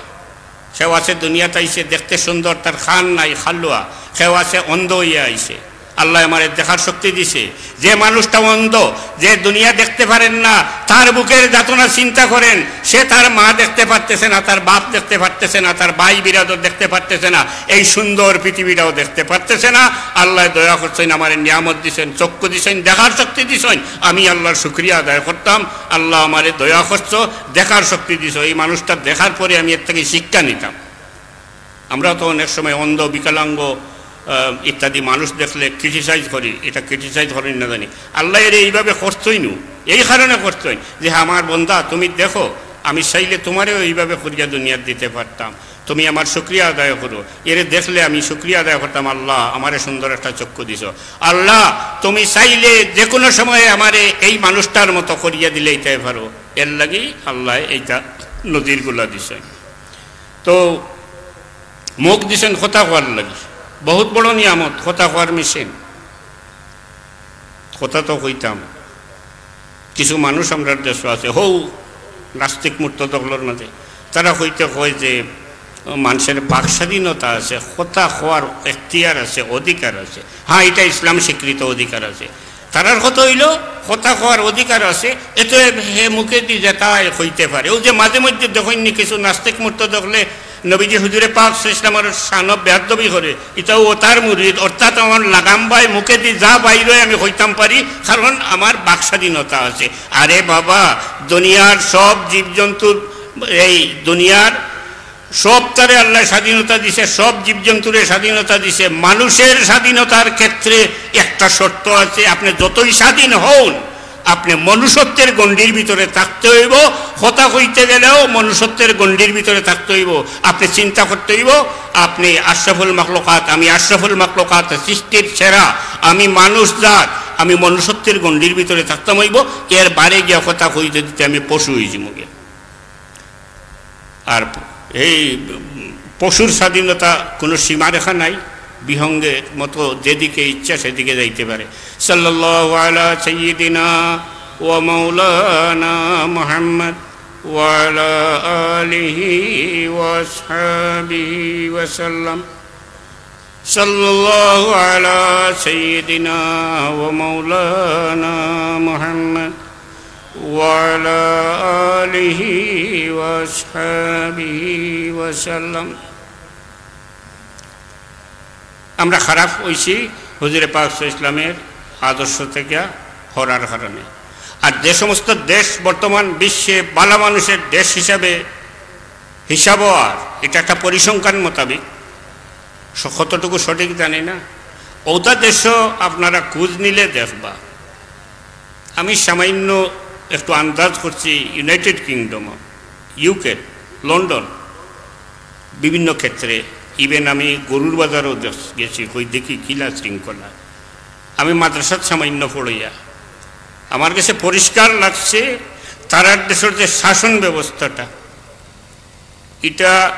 কেউ আছে দুনিয়াত আইছে দেখতে সুন্দর, তার কান নাই, কালুয়া, কেউ আছে অন্ধ অইয়া আইছে। আল্লায় আমারে দেখার শক্তি দিছে। যে মানুষটা অন্ধ, যে দুনিয়া দেখতে পারেন না, তার বুকের যাতনা চিন্তা করেন। সে তার মা দেখতে পারতেছে না, তার বাপ দেখতে পারতেছে না, তার ভাই বিরাদর দেখতে পারতেছে না, এই সুন্দর পৃথিবীটাও দেখতে পারতেছে না। আল্লায় দয়া করছইন, আমারে নিয়ামত দিছইন, চক্ষু দিছইন, দেখার শক্তি দিছইন। আমি আল্লার শুকরিয়া আদায় করতাম, আল্লায় আমারে দয়া করছো, দেখার শক্তি দিছো। এই মানুষটা দেখার পরে আমি এর থাকি শিক্ষা নিতাম। আমরা তো অনেক সময় অন্ধ, বিকলাঙ্গ, আহ, ইত্যাদি মানুষ দেখলে criticize করি, এটা criticize করি না জানি। আল্লায় এরে এইভাবে করছইন নু, এই কারণে করছইন যে, "আমার বন্দা, তুমি দেখো, আমি চাইলে তুমারেও এইভাবে করিয়া দুনিয়াত দিতে পারতাম, তুমি আমার শুকরিয়া আদায় করো।" এরে দেখলে আমি শুকরিয়া আদায় করতাম, "আল্লাহ, আমারে সুন্দর একটা চক্ষু দিছো, আল্লাহ, তুমি চাইলে যে কোনো সময়ে আমারে এই মানুষটার মতো করিয়া দিলাইতায় পারো।" এর লাগি আল্লায় এইটা নজিরগুলা দিছইন। তো মুখ দিছইন কথা কওয়ার লাগি, বহুত বড় নিয়ামত, কথা কওয়ার মেশিন। কথা তো কইতাম, কিছু মানুষ আমরার দেশো আছে, হউ নাস্তিক মুর্তাদ অকলর মাঝে, তারা কইতে কয় যে মানষের বাক স্বাধীনতা আছে, কথা কওয়ার এখতিয়ার আছে, অধিকার আছে। হ্যাঁ, এটা ইসলাম স্বীকৃত অধিকার আছে। তারার কথা অইলো, কথা কওয়ার অধিকার আছে, এতে হে মুখেদি যেতা কইতে পারে। অউ যে মাঝে মধ্যে দেখইন নি কিছু নাস্তিক মুর্তাদ অকলে নবীজি হুজুরে পাক সাল্লাল্লাহু আলাইহি ওয়াসাল্লামর শানো বেয়াদবি করে, ইটাও অতার মুরিদ, অর্থাৎ আমার লাগাম বায় মুখেদি যা বাইর অয় আমি কইতাম পারি, কারণ আমার বাক স্বাধীনতা আছে। আরে বাবা, দুনিয়ার সব জীবজন্তুর, এই দুনিয়ার সবতারে আল্লায় স্বাধীনতা দিছে, সব জীবজন্তুরে স্বাধীনতা দিছে। মানুষের স্বাধীনতার ক্ষেত্রে একটা শর্ত আছে, আপনে যতই স্বাধীন হউন, আপনে মনুষ্যত্বের গণ্ডির ভিতরে থাকতে অইবো। কথা কইতে গেলেও মনুষ্যত্বের গণ্ডির ভিতরে থাকতে অইবো। আপনে চিন্তা করতে অইবো, আপনে আশরাফুল মাখলুকাত, আমি আশরাফুল মাখলুকাত, সৃষ্টির সেরা, আমি মানুষ জাত, আমি মনুষ্যত্বের গণ্ডির ভিতরে থাকতাম অইবো। এর বারে গিয়া কথা কইতে দিতে আমি পশু অইযিমু গিয়া। আর এই পশুর স্বাধীনতা কোনো সীমারেখা নাই, বিহঙ্গের মতো যেদিকে ইচ্ছা সেদিকে যাইতে পারে। সাল্লাল্লাহু আলা সাইয়্যিদিনা ওয়া মাওলানা মুহাম্মদ ওয়া আলা আলিহি ওয়া আসহাবিহি ওয়া সাল্লাম। সাল্লাল্লাহু আলা সাইয়্যিদিনা ওয়া মাওলানা মুহাম্মদ ওয়া আলা আলিহি ওয়া আসহাবিহি ওয়া সাল্লাম। আমরা খারাপ অইছি হুজুরে পাক সাল্লাল্লাহু আলাইহি ওয়াসাল্লামের আদর্শ থেকে হরার কারণে। আর যে সমস্ত দেশ বর্তমান বিশ্বে ভালা মানুষের দেশ হিসাবে হিসাবও আর, এটা একটা পরিসংখ্যান মোতাবেক, স-, কতটুকু সঠিক জানি না, অতা দেশও আপনারা খোঁজ নিলে দেখবা। আমি সামান্য একটু আন্দাজ করছি, ইউনাইটেড কিংডম, ইউকে, লন্ডন, বিভিন্ন ক্ষেত্রে, even আমি গরুর বাজারও দেখ-, গেছি, কই দেখি কিলা শৃঙ্খলা। আমি মাদ্রাসাত সামান্য পড়িয়া, আমার কাছে পরিষ্কার লাগছে, তারার দেশের যে শাসন ব্যবস্থাটা, এটা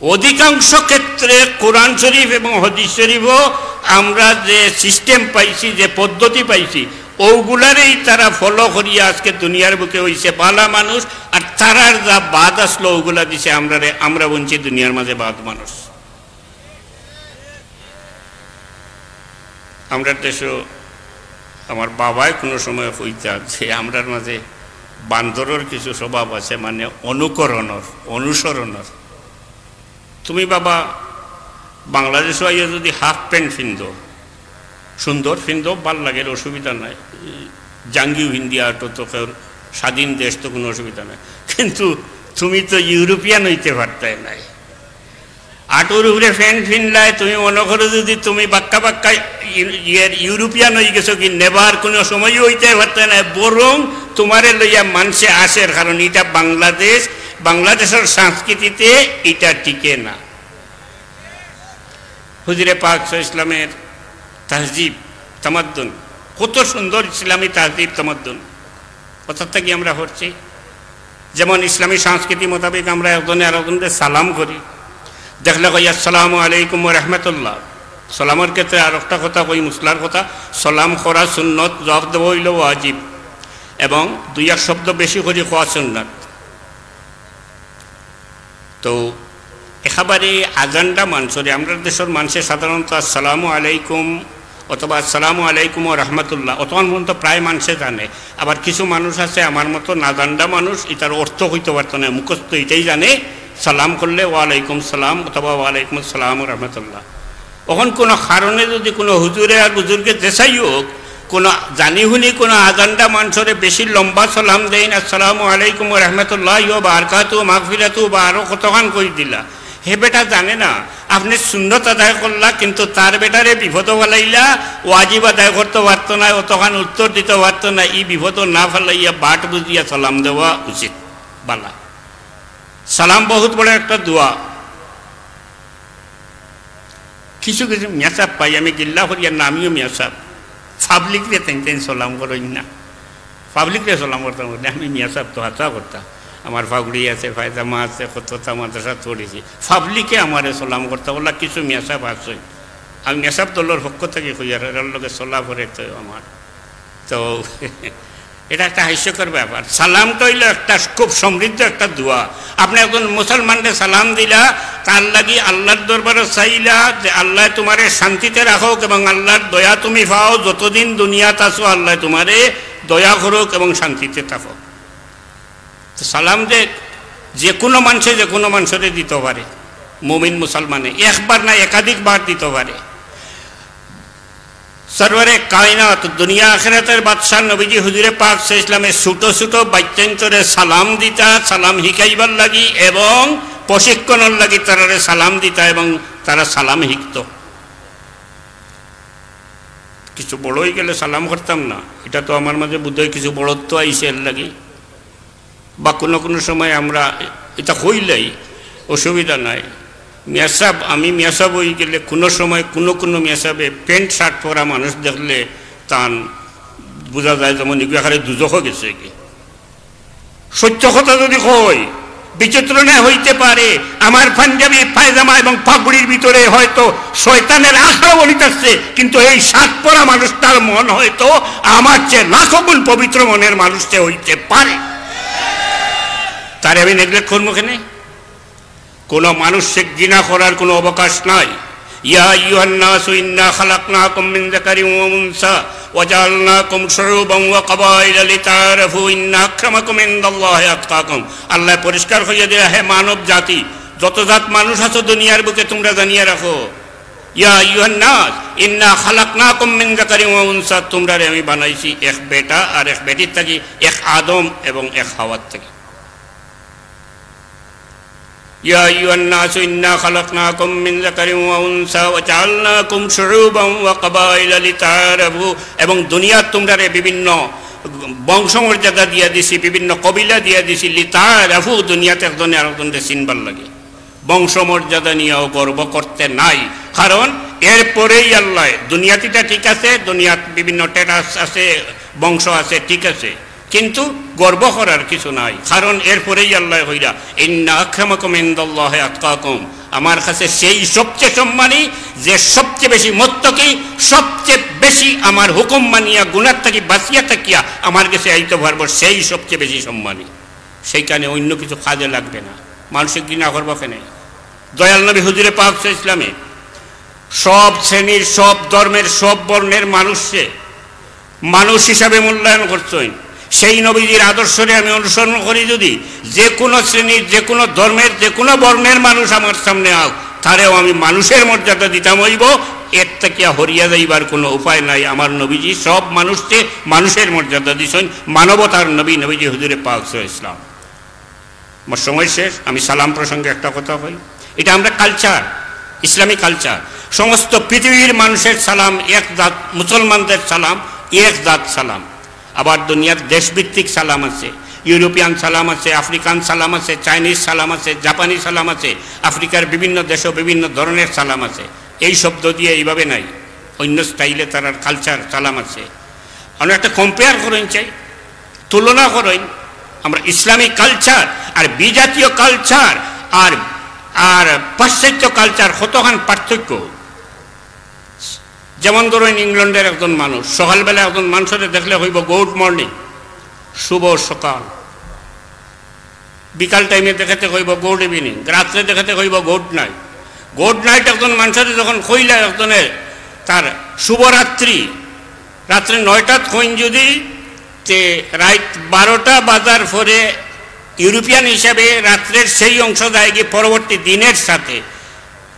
অধিকাংশ ক্ষেত্রে কোরআন শরীফ এবং হাদিস শরীফও আমরা যে সিস্টেম পাইছি, যে পদ্ধতি পাইছি, ওগুলারেই তারা ফলো করিয়া আজকে দুনিয়ার বুকে অইছে ভালা মানুষ। আর তারার যা বাদ আসলো, ওগুলা দিছে আমরারে, আমরা বনছি দুনিয়ার মাঝে বাদ মানুষ। আমরার দেশো আমার বাবায় কোনো সময় কইতা যে আমরার মাঝে বান্দরর কিছু স্বভাব আছে, মানে অনুকরণর, অনুসরণর। তুমি বাবা বাংলাদেশো আইয়া যদি হাফ প্যান্ট ফিন্দো, সুন্দর ফিন্দো, ভালা লাগের, অসুবিধা নাই, জাঙ্গিও ফিন্দিয়া আটো তো কেউর স্বাধীন দেশ, তো কোনো অসুবিধা নাই। কিন্তু তুমি তো ইউরোপিয়ান অইতে পারতায় নায়। আটুর উপরে প্যান্ট ফিনলায়, তুমি মনো করো যদি তুমি বাক্কা বাক্কা ইউ-, ইয়ের ইউরোপিয়ান অইগেছো কি, নেবার কোনো সময়ও অইতে পারতায় নায়, বরং তুমারে লইয়া মানষে আসের, কারণ ইটা বাংলাদেশ, বাংলাদেশর সংস্কৃতিতে ইটা টিকে না। হুজুরে পাক সাল্লাল্লাহু আলাইহি ওয়াসাল্লামের তাহজিব, তামাদ্দুন, কত সুন্দর ইসলামী তাহজিব, তামাদ্দুন। অর্থাৎ কি আমরা করছি, যেমন ইসলামী সংস্কৃতি মোতাবেক আমরা একজনে আরেকজনরে সালাম করি, দেখলে কই, "আসসালামু আলাইকুম ওয়া রাহমাতুল্লাহ।" সালামর ক্ষেত্রে আর একটা কথা কই, মসলার কথা, সালাম করা সুন্নত, জবাব দেওয়া অইলো ওয়াজিব, এবং দুই এক শব্দ বেশি করি কওয়া সুন্নত। তো একেবারে আজানডা মানষরে, আমরার দেশর মানষে সাধারণত আসসালামু আলাইকুম অথবা আসসালামু আলাইকুম ওয়া রাহমাতুল্লাহ, অতখান পর্যন্ত প্রায় মানষে জানে। আবার কিছু মানুষ আছে আমার মতো নাজানডা মানুষ, ইতার অর্থ কইতো পারতো নায়, মুখস্থ ইটাই জানে, সালাম করলে ওয়ালাইকুম সালাম অথবা ওয়ালাইকুম আসসালাম ওয়া রাহমাতুল্লাহ। অখন কোনো কারণে যদি কোনো হুজুরে আর বুজুর্গে যেসাই হোক, কোনো জানি হুনি কোনো আজানডা মানষরে বেশি লম্বা সালাম দেইন, আসসালামু আলাইকুম ওয়া রাহমাতুল্লাহি ওয়া বারাকাতুহু, মাগফিরাতুহু বা আরো কতখান কই দিলা, হে বেটা জানে না, আপনে সুন্নত আদায় করলা, কিন্তু তার বেটারে বিপদো ফালাইলা, ওয়াজিব আদায় করতো পারতো নায়, অতখান উত্তর দিতো পারতো নায়, ই বিপদো না ফালাইয়া বাট বুঝিয়া সালাম দেওয়া উচিত। বালা। সালাম বহুত বড় একটা দোয়া। কিছু কিছু মিয়াসাব পাই, আমি গিল্লা করিয়ার না, আমিও মিয়াসাব। পাবলিকরে তাইন তাইন সালাম করইন না। পাবলিকরে সালাম করতাম না, আমি মিয়াসাব তো হাছা করতাম। আমার পাগড়ি আছে, পায়জামা আছে, কততা মাদ্রাসাত পড়ছি। পাবলিকে আমারে সালাম করতা, অলা কিছু মিয়াসাব আছে। আমি মিয়াসাব দলর পক্ষ থাকি কইয়ার, এরার লগে চলা পড়ে তো আমার। তো এটা একটা হাস্যকর ব্যাপার। সালামটা অইলো একটা খুব সমৃদ্ধ একটা দোয়া। আপনে একজন মুসলমানরে সালাম দিলা, তার লাগি আল্লার দরবারো চাইলা যে, "আল্লায় তুমারে শান্তিতে রাখউক এবং আল্লার দয়া তুমি পাও, যতদিন দুনিয়াত আছো আল্লায় তুমারে দয়া করউক এবং শান্তিতে থাকো।" তো সালাম যে, যে কোনো মানষে যে কোনো মানষরে দিতো পারে, মুমিন মুসলমানে একবার না একাধিকবার দিতো পারে। সরওয়ারে কায়নাত, দুনিয়া আখিরাতের বাদশা নবীজি হুজুরে পাক সাল্লাল্লাহু আলাইহি ওয়াসাল্লামে ছোট ছোট বাইচ্চাইন্তরে সালাম দিতা, সালাম হিকাইবার লাগি এবং প্রশিক্ষণর লাগি তারারে সালাম দিতা এবং তারা সালাম হিকতো। কিছু বড় অইগেলে সালাম করতাম না, ইটা তো আমার মাঝে বোধহয় কিছু বড়ত্ব আইছে এর লাগি। বা কোনো কোনো সময় আমরা ইতা কইলাই, অসুবিধা নাই। মিয়াসাব, আমি মিয়াসাব অইগেলে কোনো সময় কোনো কোনো মিয়াসাবে প্যান্ট শার্ট পরা মানুষ দেখলে তান বুঝা যায় যেমন ইগু একেবারে দুজখো গেছেগি। সত্য কথা যদি কই, বিচিত্র না হইতে পারে, আমার পাঞ্জাবি, পায়জামা এবং পাগড়ির ভিতরে হয়তো শয়তানের আখড়া বলি থাকছে, কিন্তু এই শার্ট পরা মানুষটার মন হয়তো আমার চেয়ে লাখো গুণ পবিত্র মনের মানুষ সে হইতে পারে। তারে আমি নেগলেক্ট করবো কেনে? কোনো মানুষকে ঘৃণা করার কোনো অবকাশ নাই। ইয়া আইয়ুহান নাসু ইন্না খালাকনাকুম মিন যাকারিন ওয়া উনসা ওয়া জাআলনাকুম শুউবান ওয়া কাবাইলা লিতাআরাফু ইন্না আকরামাকুম ইনদাল্লাহি আতকাকুম। আল্লায় পরিষ্কার করিয়া দিলা, হে মানব জাতি, যত জাত মানুষ আছো দুনিয়ার বুকে তুমরা জানিয়া রাখো, ইয়া আইয়ুহান নাস ইন্না খালাকনাকুম মিন যাকারিন ওয়া উনসা, তুমরারে আমি বানাইছি এক বেটা আর এক বেটির থাকি, এক আদম এবং এক হাওয়ার থাকি। ইয়া আইয়ুহান নাসু ইন্না খালাকনাকুম মিন যাকারিন ওয়া উনসা ওয়া জাআলনাকুম শুউবান ওয়া কাবাইলা লিতাআরাফু, এবং দুনিয়াত তুমরারে বিভিন্ন বংশমর্যাদা দিয়া দিছি, বিভিন্ন কবিলা দিয়া দিছি, লিতাআরাফু, দুনিয়াত একজনে আরকজনরে চিনবার লাগি। বংশমর্যাদা নিয়াও গর্ব করতে নাই, কারণ এরপরেই আল্লায়, দুনিয়াত ইটা ঠিক আছে, দুনিয়াত বিভিন্ন status আছে, বংশ আছে, ঠিক আছে, কিন্তু গর্ব করার কিছু নাই, কারণ এরপরেই আল্লায় কইরা, ইন্না আকরামাকুম ইনদাল্লাহি আতকাকুম, আমার কাছে সেই সবচেয়ে সম্মানী, যে সবচেয়ে বেশি মুত্তাকি, সবচেয়ে বেশি আমার হুকুম মানিয়া গুনাহ থাকি বাঁচিয়া থাকিয়া আমার গেছে আইতো পারবো, সেই সবচেয়ে বেশি সম্মানী। সেইখানে অন্য কিছু কাজে লাগবে না। মানুষে ঘৃণা করবো কেনে? দয়াল নবী হুজুরে পাক সাল্লাল্লাহু আলাইহি ওয়াসাল্লামে সব শ্রেণীর, সব ধর্মের, সব বর্ণের মানুষকে মানুষ হিসাবে মূল্যায়ন করছইন। সেই নবীজির আদর্শরে আমি অনুসরণ করি যদি, যে কোনো শ্রেণীর, যে কোনো ধর্মের, যে কোনো বর্ণের মানুষ আমার সামনে আউক, তারেও আমি মানুষের মর্যাদা দিতাম অইবো, এর থাকিয়া হরিয়া যাইবার কোনো উপায় নাই। আমার নবীজি সব মানুষকে মানুষের মর্যাদা দিছইন, মানবতার নবী, নবীজি হুজুরে পাক সাল্লাল্লাহু আলাইহি ওয়াসাল্লাম। আমার সময় শেষ, আমি সালাম প্রসঙ্গে একটা কথা কই। এটা আমরা কালচার, ইসলামী কালচার। সমস্ত পৃথিবীর মানুষের সালাম এক জাত, মুসলমানদের সালাম এক জাত সালাম। আবার দুনিয়ার দেশভিত্তিক সালাম আছে, ইউরোপিয়ান সালাম আছে, আফ্রিকান সালাম আছে, চাইনিজ সালাম আছে, জাপানি সালাম আছে, আফ্রিকার বিভিন্ন দেশও বিভিন্ন ধরনের সালাম আছে। এই শব্দ দিয়া এইভাবে নাই, অন্য স্টাইলে তারার কালচার সালাম আছে। আমরা একটা কম্পেয়ার করইন চাই, তুলনা করইন, আমরা ইসলামী কালচার আর বিজাতীয় কালচার আর, আর পাশ্চাত্য কালচার কতখান পার্থক্য। যেমন ধরুন, ইংল্যান্ডের একজন মানুষ সকালবেলা একজন মানুষরে দেখলে কইবো, "গুড মর্নিং, শুভ সকাল।" বিকাল টাইমে দেখতে কইবো, "গুড ইভিনিং।" রাত্রে দেখতে কইবো, "গুড নাইট।" গুড নাইট একজন মানুষরে যখন কইলা একজনে, তার শুভরাত্রি, রাত্রে নয়টাত কইন যদি, তে রাইত বারোটা বাজার পরে ইউরোপিয়ান হিসাবে রাত্রের সেই অংশ যায় গিয়ে পরবর্তী দিনের সাথে।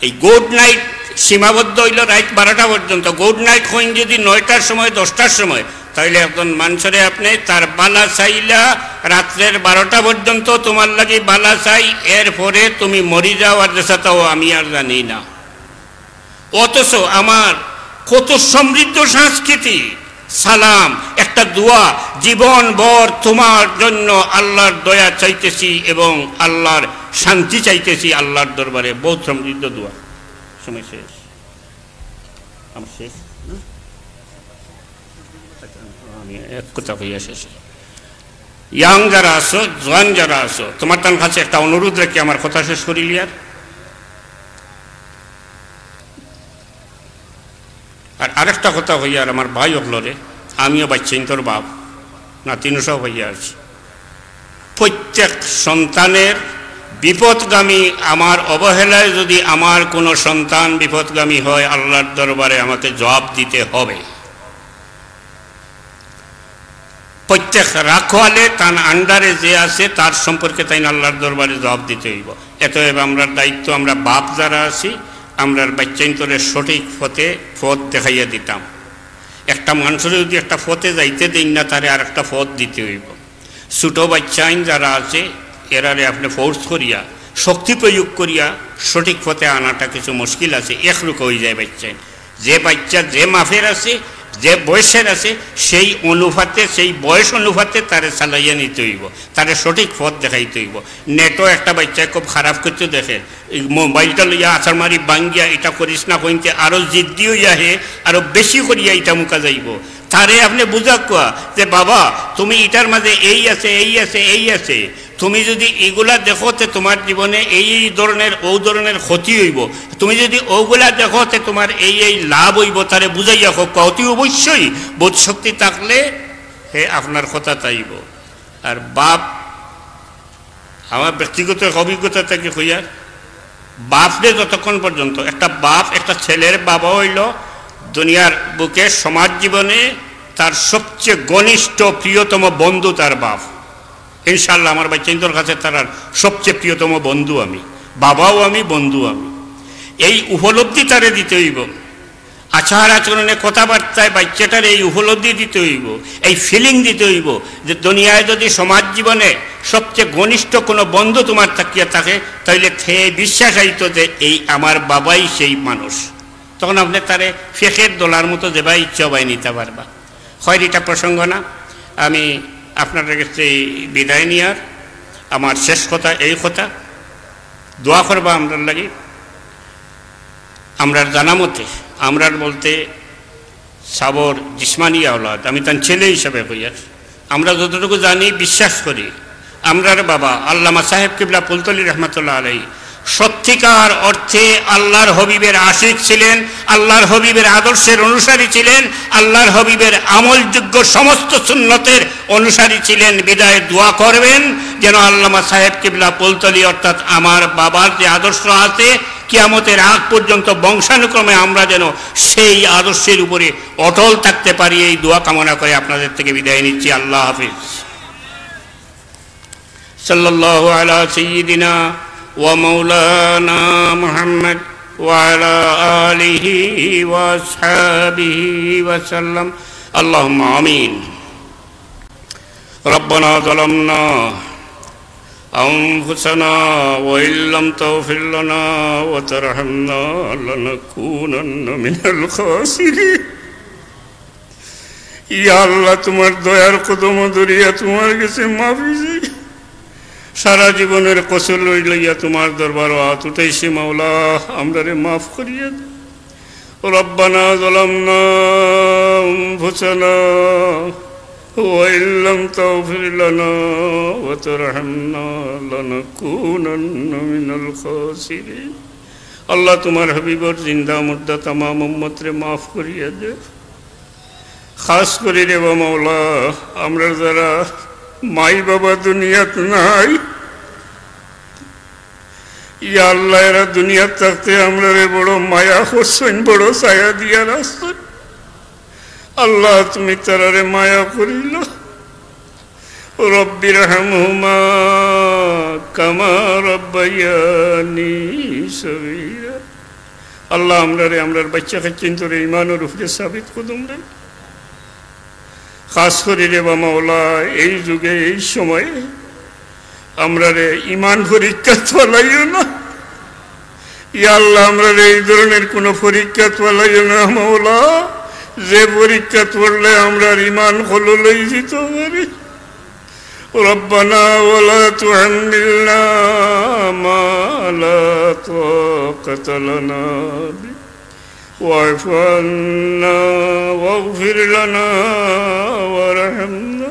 এই গুড নাইট সীমাবদ্ধ হইল রাইত বারোটা পর্যন্ত। গুড নাইট কইন যদি নয়টার সময়, দশটার সময়, তাহলে একজন মানুষরে আপনি তার বালা চাইলা, রাত্রের বারোটা পর্যন্ত তোমার লাগি বালা চাই, এরপরে তুমি মরি যাও আর যেসাতাও, আমি আর জানি না। অথচ আমার কত সমৃদ্ধ সংস্কৃতি, সালাম, একটা দোয়া, "জীবন ভর তোমার জন্য আল্লাহর দয়া চাইতেছি এবং আল্লাহর শান্তি চাইতেছি আল্লাহর দরবারে।" বহুত সমৃদ্ধ দোয়া। সময় শেষ। আমার শেষ না? আচ্ছা, আমি এক কথা কইয়া শেষ। ইয়াং যারা আছো, জোয়ান যারা আছো, তোমার তান কাছে একটা অনুরোধ রাখি, আমার কথা শেষ করিলিয়ার। আর আরেকটা কথা কইয়ার আমার ভাই অকলরে, আমিও বাচ্চাইন্তর বাপ, নাতিনও সব হইয়া আছি। প্রত্যেক সন্তানের বিপথগামী, আমার অবহেলায় যদি আমার কোনো সন্তান বিপথগামী হয়, আল্লাহর দরবারে আমাকে জবাব দিতে হবে। প্রত্যেক রাখওয়ালে তান আন্ডারে যে আছে, তার সম্পর্কে তাইন আল্লাহর দরবারে জবাব দিতে হইব। এতএব আমরার দায়িত্ব, আমরা বাপ যারা আছি, আমরার বাচ্চাইন্তরে সঠিক পথে, পথ দেখাইয়া দিতাম। একটা মানুষরে যদি একটা পথে যাইতে দেইন না, তারে আর একটা পথ দিতে হইব। ছোট বাচ্চাইন যারা আছে, এরারে আপনি ফোর্স করিয়া, শক্তি প্রয়োগ করিয়া সঠিক পথে আনাটা কিছু মুশকিল আছে, একরুখা হয়ে যায় বাচ্চাইন। যে বাচ্চা যে মাপের আছে, যে বয়সের আছে, সেই অনুপাতে, সেই বয়স অনুপাতে তারে চালাইয়া নিতে হইব, তারে সঠিক পথ দেখাইতে হইব। নেটো একটা বাচ্চায় খুব খারাপ করতে দেখে, এই মোবাইলটা লইয়া আছাড় মারি ভাঙ্গিয়া, "এটা করিস না" কইতে আরো জিদ্দি হইয়া হে, আরো বেশি করিয়া ইটা মুখা যাইব। তারে আপনি বুঝা কুয়া যে, "বাবা, তুমি ইটার মাঝে এই আছে, এই আছে, এই আছে, তুমি যদি এগুলা দেখো, তে তোমার জীবনে এই এই ধরনের, ও ধরনের ক্ষতি হইব, তুমি যদি ওগুলা দেখো, তে তোমার এই এই লাভ হইব", তারে বুঝাইয়া হোক, অতি অবশ্যই বোধশক্তি থাকলে হে আপনার কথা তাইব। আর বাপ, আমার ব্যক্তিগত এক অভিজ্ঞতা থেকে কইয়ার, বাপরে যতক্ষণ পর্যন্ত, একটা বাপ একটা ছেলের বাবা হইল দুনিয়ার বুকে সমাজ জীবনে তার সবচেয়ে ঘনিষ্ঠ প্রিয়তম বন্ধু তার বাপ। ইনশাআল্লাহ আমার বাচ্চাইন্তর কাছে তারার সবচেয়ে প্রিয়তম বন্ধু আমি, বাবাও আমি, বন্ধু আমি। এই উপলব্ধি তারে দিতে হইব, আচার আচরণে কথাবার্তায় বাচ্চাটারে এই উপলব্ধি দিতে হইব, এই ফিলিং দিতে হইব যে দুনিয়ায় যদি সমাজ জীবনে সবচেয়ে ঘনিষ্ঠ কোনো বন্ধু তোমার থাকিয়া থাকে, তাইলে তে বিশ্বাস আইতো যে এই আমার বাবাই সেই মানুষ। তখন আপনি তারে ফেকের দলার মতো যেবায় ইচ্ছা বায় নিতে পারবা। হয় এটা প্রসঙ্গ না, আমি আপনার কাছে বিদায় নিয়ার আমার শেষ কথা এই কথা, দোয়া করবা আমরার লাগি। আমরার জানা মতে, আমরার বলতে সাবর জিসমানি আওলাদ, আমি তার ছেলে হিসাবে কইয়ার, আমরা যতটুকু জানি, বিশ্বাস করি, আমরার বাবা আল্লামা সাহেব কিবলা ফুলতলি রহমতুল্লাহ আলাই সত্যিকার অর্থে আল্লাহর হাবিবের আশিক ছিলেন, আল্লাহর হাবিবের আদর্শের অনুসারী ছিলেন, আল্লাহর হাবিবের আমলযোগ্য সমস্ত সুন্নতের অনুসারী ছিলেন। বিদায় দোয়া করবেন যেন আল্লামা সাহেব কিবলা ফুলতলি, অর্থাৎ আমার বাবার যে আদর্শ আছে, কিয়ামতের আগ পর্যন্ত বংশানুক্রমে আমরা যেন সেই আদর্শের উপরে অটল থাকতে পারি, এই দোয়া কামনা করে আপনাদের থেকে বিদায় নিচ্ছি। আল্লাহ হাফিজ। সাল্লাল্লাহু আলা সাইয়্যিদিনা ওয়া মাওলানা মুহাম্মদ ওয়া আলা আলিহি ওয়া আসহাবিহি ওয়া সাল্লাম। আল্লাহুম্মা আমিন। ربنا ظلمنا أنفسنا وإن لم تغفر لنا وترحمنا لنكونن من الخاسرين। ইয়া আল্লাহ, তোমার দয়ার কদম ধরিয়া তোমার কাছে মাফি চাই। সারা জীবনের কসুর লই লইয়া তোমার দরবারো আত উঠাইছি মাওলা, আমরারে মাফ করিয়া দাও। ربنا ظلمنا أنفسنا وإن لم تغفر لنا وترحمنا لنكونن من الخاسرين। আল্লাহ, তুমার হাবিবর জিন্দা মুর্দা তামাম উম্মতরে মাফ করিয়া দেও। খাস করি রে বা মাওলা, আমরার যারা মাই বাবা দুনিয়াত নাই, ইয়া আল্লাহ, এরা দুনিয়াত থাকতে আমরারে বড় মায়া করছইন, বড় ছায়া দিয়া রাখছইন। আল্লাহ, তুমি তারারে মায়া করিল। রব্বির হামহুমা কামা রব্বায়ানি সগীরা। আল্লাহ, আমরারে, আমরার বাচ্চা কাচ্চিন্তরে ইমানর উপরে সাবিত কদম রে। খাস করি রে বা মাওলা, এই যুগে, এই সময়ে আমরারে ইমান পরীক্ষাত ফালাইও না। ইয়া আল্লাহ, আমরারে এই ধরনের কোনো পরীক্ষাত ফালাইও না মাওলা, যে পরীক্ষাত পড়লে আমরার ইমান কলল অইযিতো পারে। ربنا ولا تحملنا ما لا طاقة لنا به واعف عنا واغفر لنا وارحمنا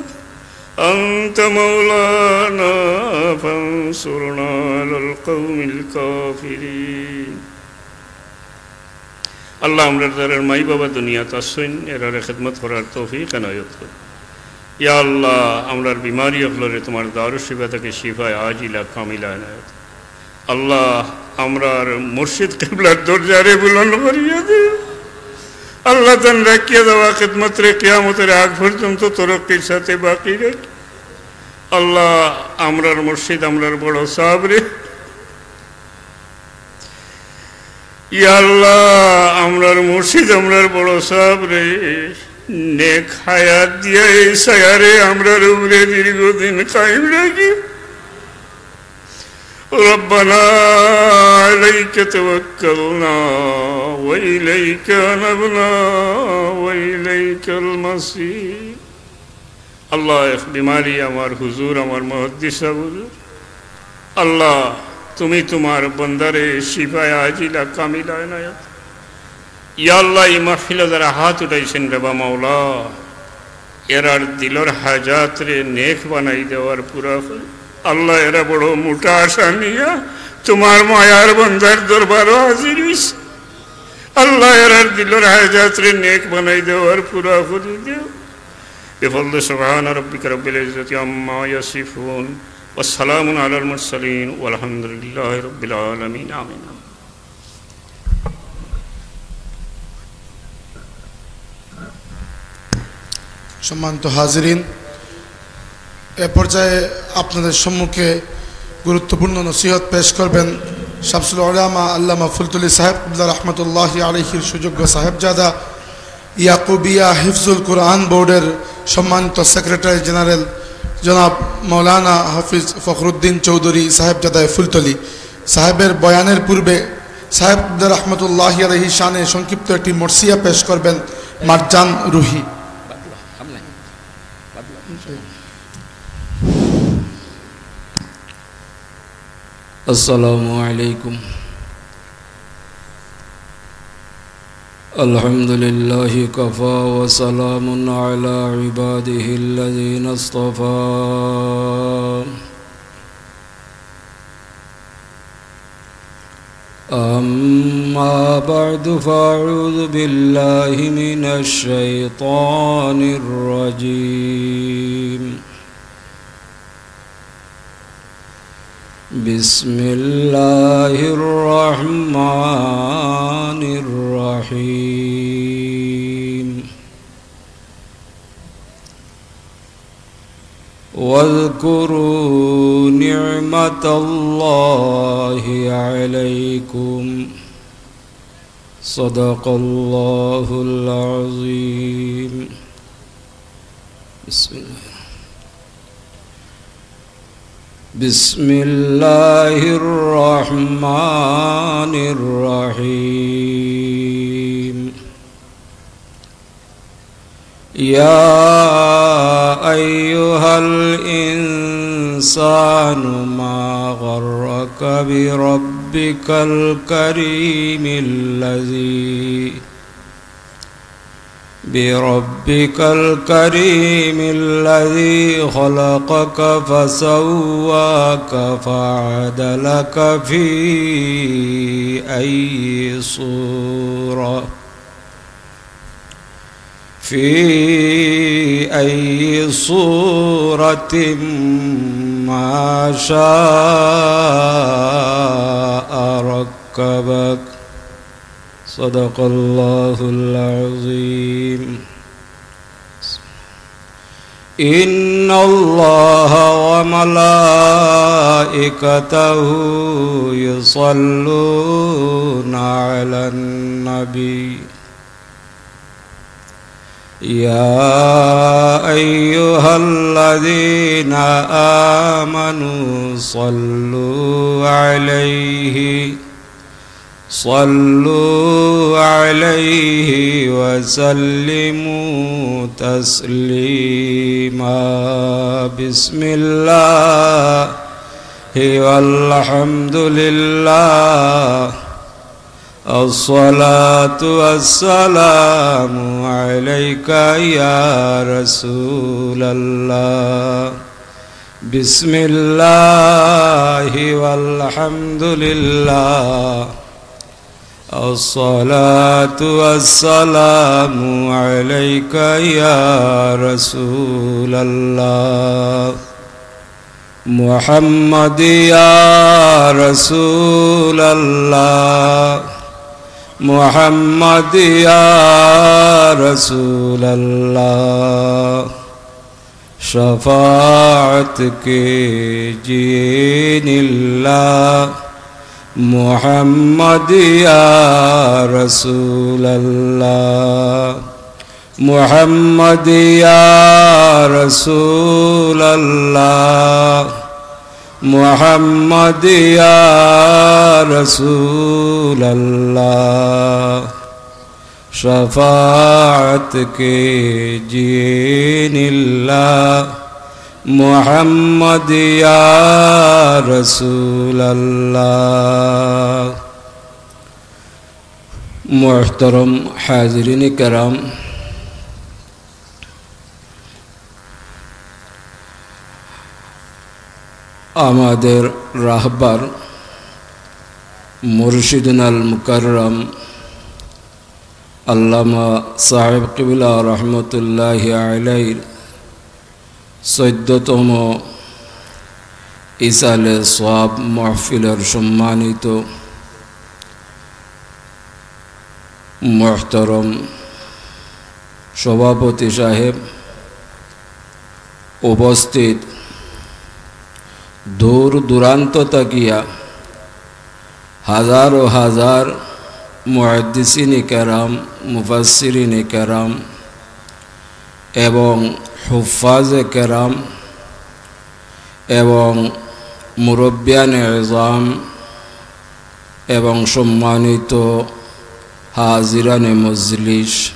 أنت مولانا فانصرنا على القوم الكافرين. আল্লাহ, আমরার যারার মাই বাবা দুনিয়াত আছইন, এরারে খেদমত করার তৌফিক এনায়েত করো। ইয়া আল্লাহ, আমরার বিমারি অকলরে তুমার দারুশ শিফা থাকি শিফায়ে আজিলা কামিলা এনায়েত। আল্লাহ, আমরার মুর্শিদ কিবলার দরজারে বুলন্দ করিয়া দেও। আল্লাহ, তান রাখিয়া যাওয়া খেদমতরে কিয়ামতর আগ পর্যন্ত তরক্কির সাথে বাকি রাখি। আল্লাহ, আমরার মুর্শিদ, আমরার বড় সাবরে ইয়া আল্লাহ, আমরার মুর্শিদ, আমরার বড় সাবরে নেক হায়াত দিয়া এই ছায়ারে আমরার উপরে দীর্ঘদিন কায়েম রাখি। ربنا عليك توكلنا وإليك أنبنا وإليك المصير। আল্লাহ, এক বিমারি আমার হুজুর, আমার মুহাদ্দিস সাব হুজুর, আল্লাহ, তুমি তুমার বন্দারে শিফায়ে আজিলা কামিলা এনায়েত। ইয়া আল্লাহ, ই মাহফিলো যারা হাত উঠাইছইন রে বা মাওলা, এরার দিলর হাজাতরে নেক বানাই দেওয়ার পুরা করি। আল্লাহ, এরা বড় মোটা আশা নিয়া তুমার মায়ার বন্দার দরবারো হাজির অইছে। আল্লাহ, এরার দিলর হাজাতরে নেক বানাই দেওয়ার পুরা করি দেও। بفضل سبحان ربك رب العزة عما يصفون والسلام على المرسلين والحمد لله رب العالمين. آمين. সম্মানিত হাজিরিন, এ পর্যায়ে আপনাদের সম্মুখে গুরুত্বপূর্ণ নসিহত পেশ করবেন শামসুল উলামা আল্লামা ফুলতলি সাহেব কিবলা রহমতুল্লাহি আলাইহির সুযোগ্য সাহেবজাদা ইয়াকুবিয়া হিফজুল কোরআন বোর্ডের সম্মানিত সেক্রেটারি জেনারেল জনাব মৌলানা হাফিজ ফখরুদ্দিন চৌধুরী সাহেবজাদায় ফুলতলি। সাহেবের বয়ানের পূর্বে সাহেব কিবলা রহমতুল্লাহি আলাইহি শানে সংক্ষিপ্ত একটি মরসিয়া পেশ করবেন মারজান রুহি। السلام عليكم. الحمد لله كفى وسلام على عباده الذين اصطفى. أما بعد فأعوذ بالله من الشيطان الرجيم. بسم الله الرحمن الرحيم. واذكروا نعمة الله عليكم. صدق الله العظيم. بسم الله. بسم الله الرحمن الرحيم. يا أيها الإنسان ما غرك بربك الكريم الذي بربك الكريم الذي خلقك فسواك فعدلك في أي صورة، في أي صورة ما شاء ركبك. صدق الله العظيم. إن الله وملائكته يصلون على النبي. يا أيها الذين آمنوا صلوا عليه، صلوا عليه وسلموا تسليما. بسم الله والحمد لله، الصلاة والسلام عليك يا رسول الله. بسم الله والحمد لله، الصلاة والسلام عليك يا رسول الله. محمد يا رسول الله، محمد يا رسول الله، شفاعت کیجئے نلا، محمد یا رسول اللہ، محمد یا رسول اللہ، محمد یا رسول اللہ۔ شفاعت کیجئے نلا، محمد یا رسول اللہ۔ محترم حاضرین کرام، আমাদের রাহবার মুর্শিদুনাল মুকাররম আল্লামা সাহেব কিবলা রহমতুল্লাহি আলাইহির চৌদ্দতম ইসালে সওয়াব মাহফিলের সম্মানিত মুহতরম সভাপতি সাহেব, উপস্থিত দূর দূরান্ত থাকিয়া হাজারো হাজার মুহাদ্দিসিনে কেরাম, মুফাসসিরিনে কেরাম এবং হুফফাজে কেরাম এবং মুরব্বিয়ানে এজাম এবং সম্মানিত হাজিরানে মজলিস,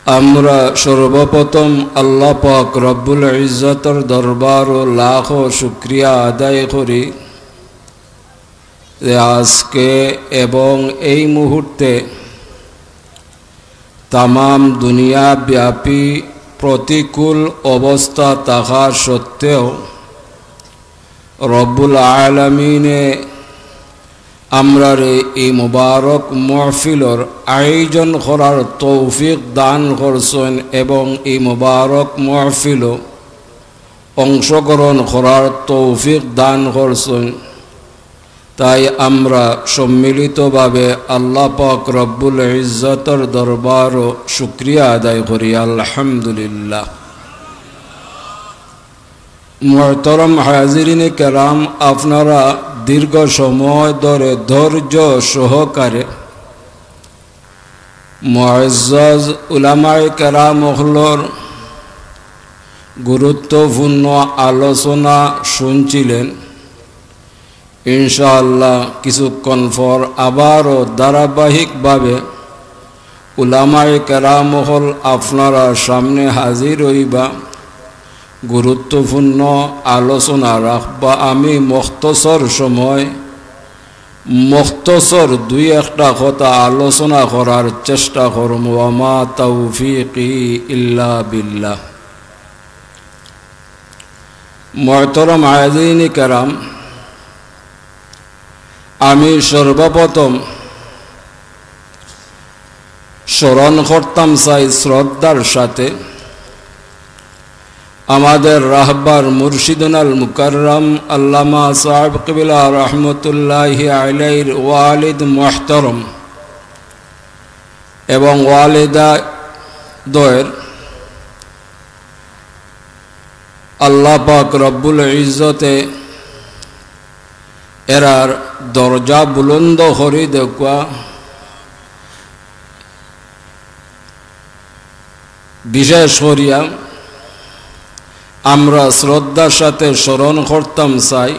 আমরা সর্বপ্রথম আল্লাহ পাক রব্বুল ইজ্জতর দরবারো লাখো শুকরিয়া আদায় করি যে আজকে এবং এই মুহূর্তে তামাম দুনিয়াব্যাপী প্রতিকূল অবস্থা থাকা সত্ত্বেও রব্বুল আলামিনে আমরারে এই মুবারক মহফিলর আয়োজন করার তৌফিক দান করছইন এবং এই মুবারক মহফিলো অংশগ্রহণ করার তৌফিক দান করছইন। তাই আমরা সম্মিলিতভাবে আল্লাহ পাক রব্বুল ইজ্জতর দরবারো শুকরিয়া আদায় করি, আলহামদুলিল্লাহ। মুহতরম হাজিরিনে কেরাম, আপনারা দীর্ঘ সময় ধরে ধৈর্য সহকারে মুআজ্জাজ উলামায়ে কেরাম অকলর গুরুত্বপূর্ণ আলোচনা শুনছিলেন। ইনশাআল্লাহ, কিছুক্ষণ পর আবারও ধারাবাহিকভাবে উলামায়ে কেরাম অকল আপনারা সামনে হাজির অইবা, গুরুত্বপূর্ণ আলোচনা রাখবা। আমি মুখতসর সময় মুখতসর দুই একটা কথা আলোচনা করার চেষ্টা করমু। ওয়া মা তাওফীকি ইল্লা বিল্লাহ। মুহতারাম হাজিরিন কেরাম, আমি সর্বপ্রথম স্মরণ করতাম চাই শ্রদ্ধার সাথে আমাদের রাহবার মুর্শিদুনাল মুকাররম আল্লামা সাহেব কিবলা রহমতুল্লাহি আলাইহির ওয়ালিদ মুহতারাম এবং ওয়ালিদা দ্বয়ের। আল্লাহ পাক রব্বুল ইজ্জতে এরার দরজা বুলন্দ করি দেউক্কা। বিশেষ করিয়া আমরা শ্রদ্ধার সাথে স্মরণ করতাম চাই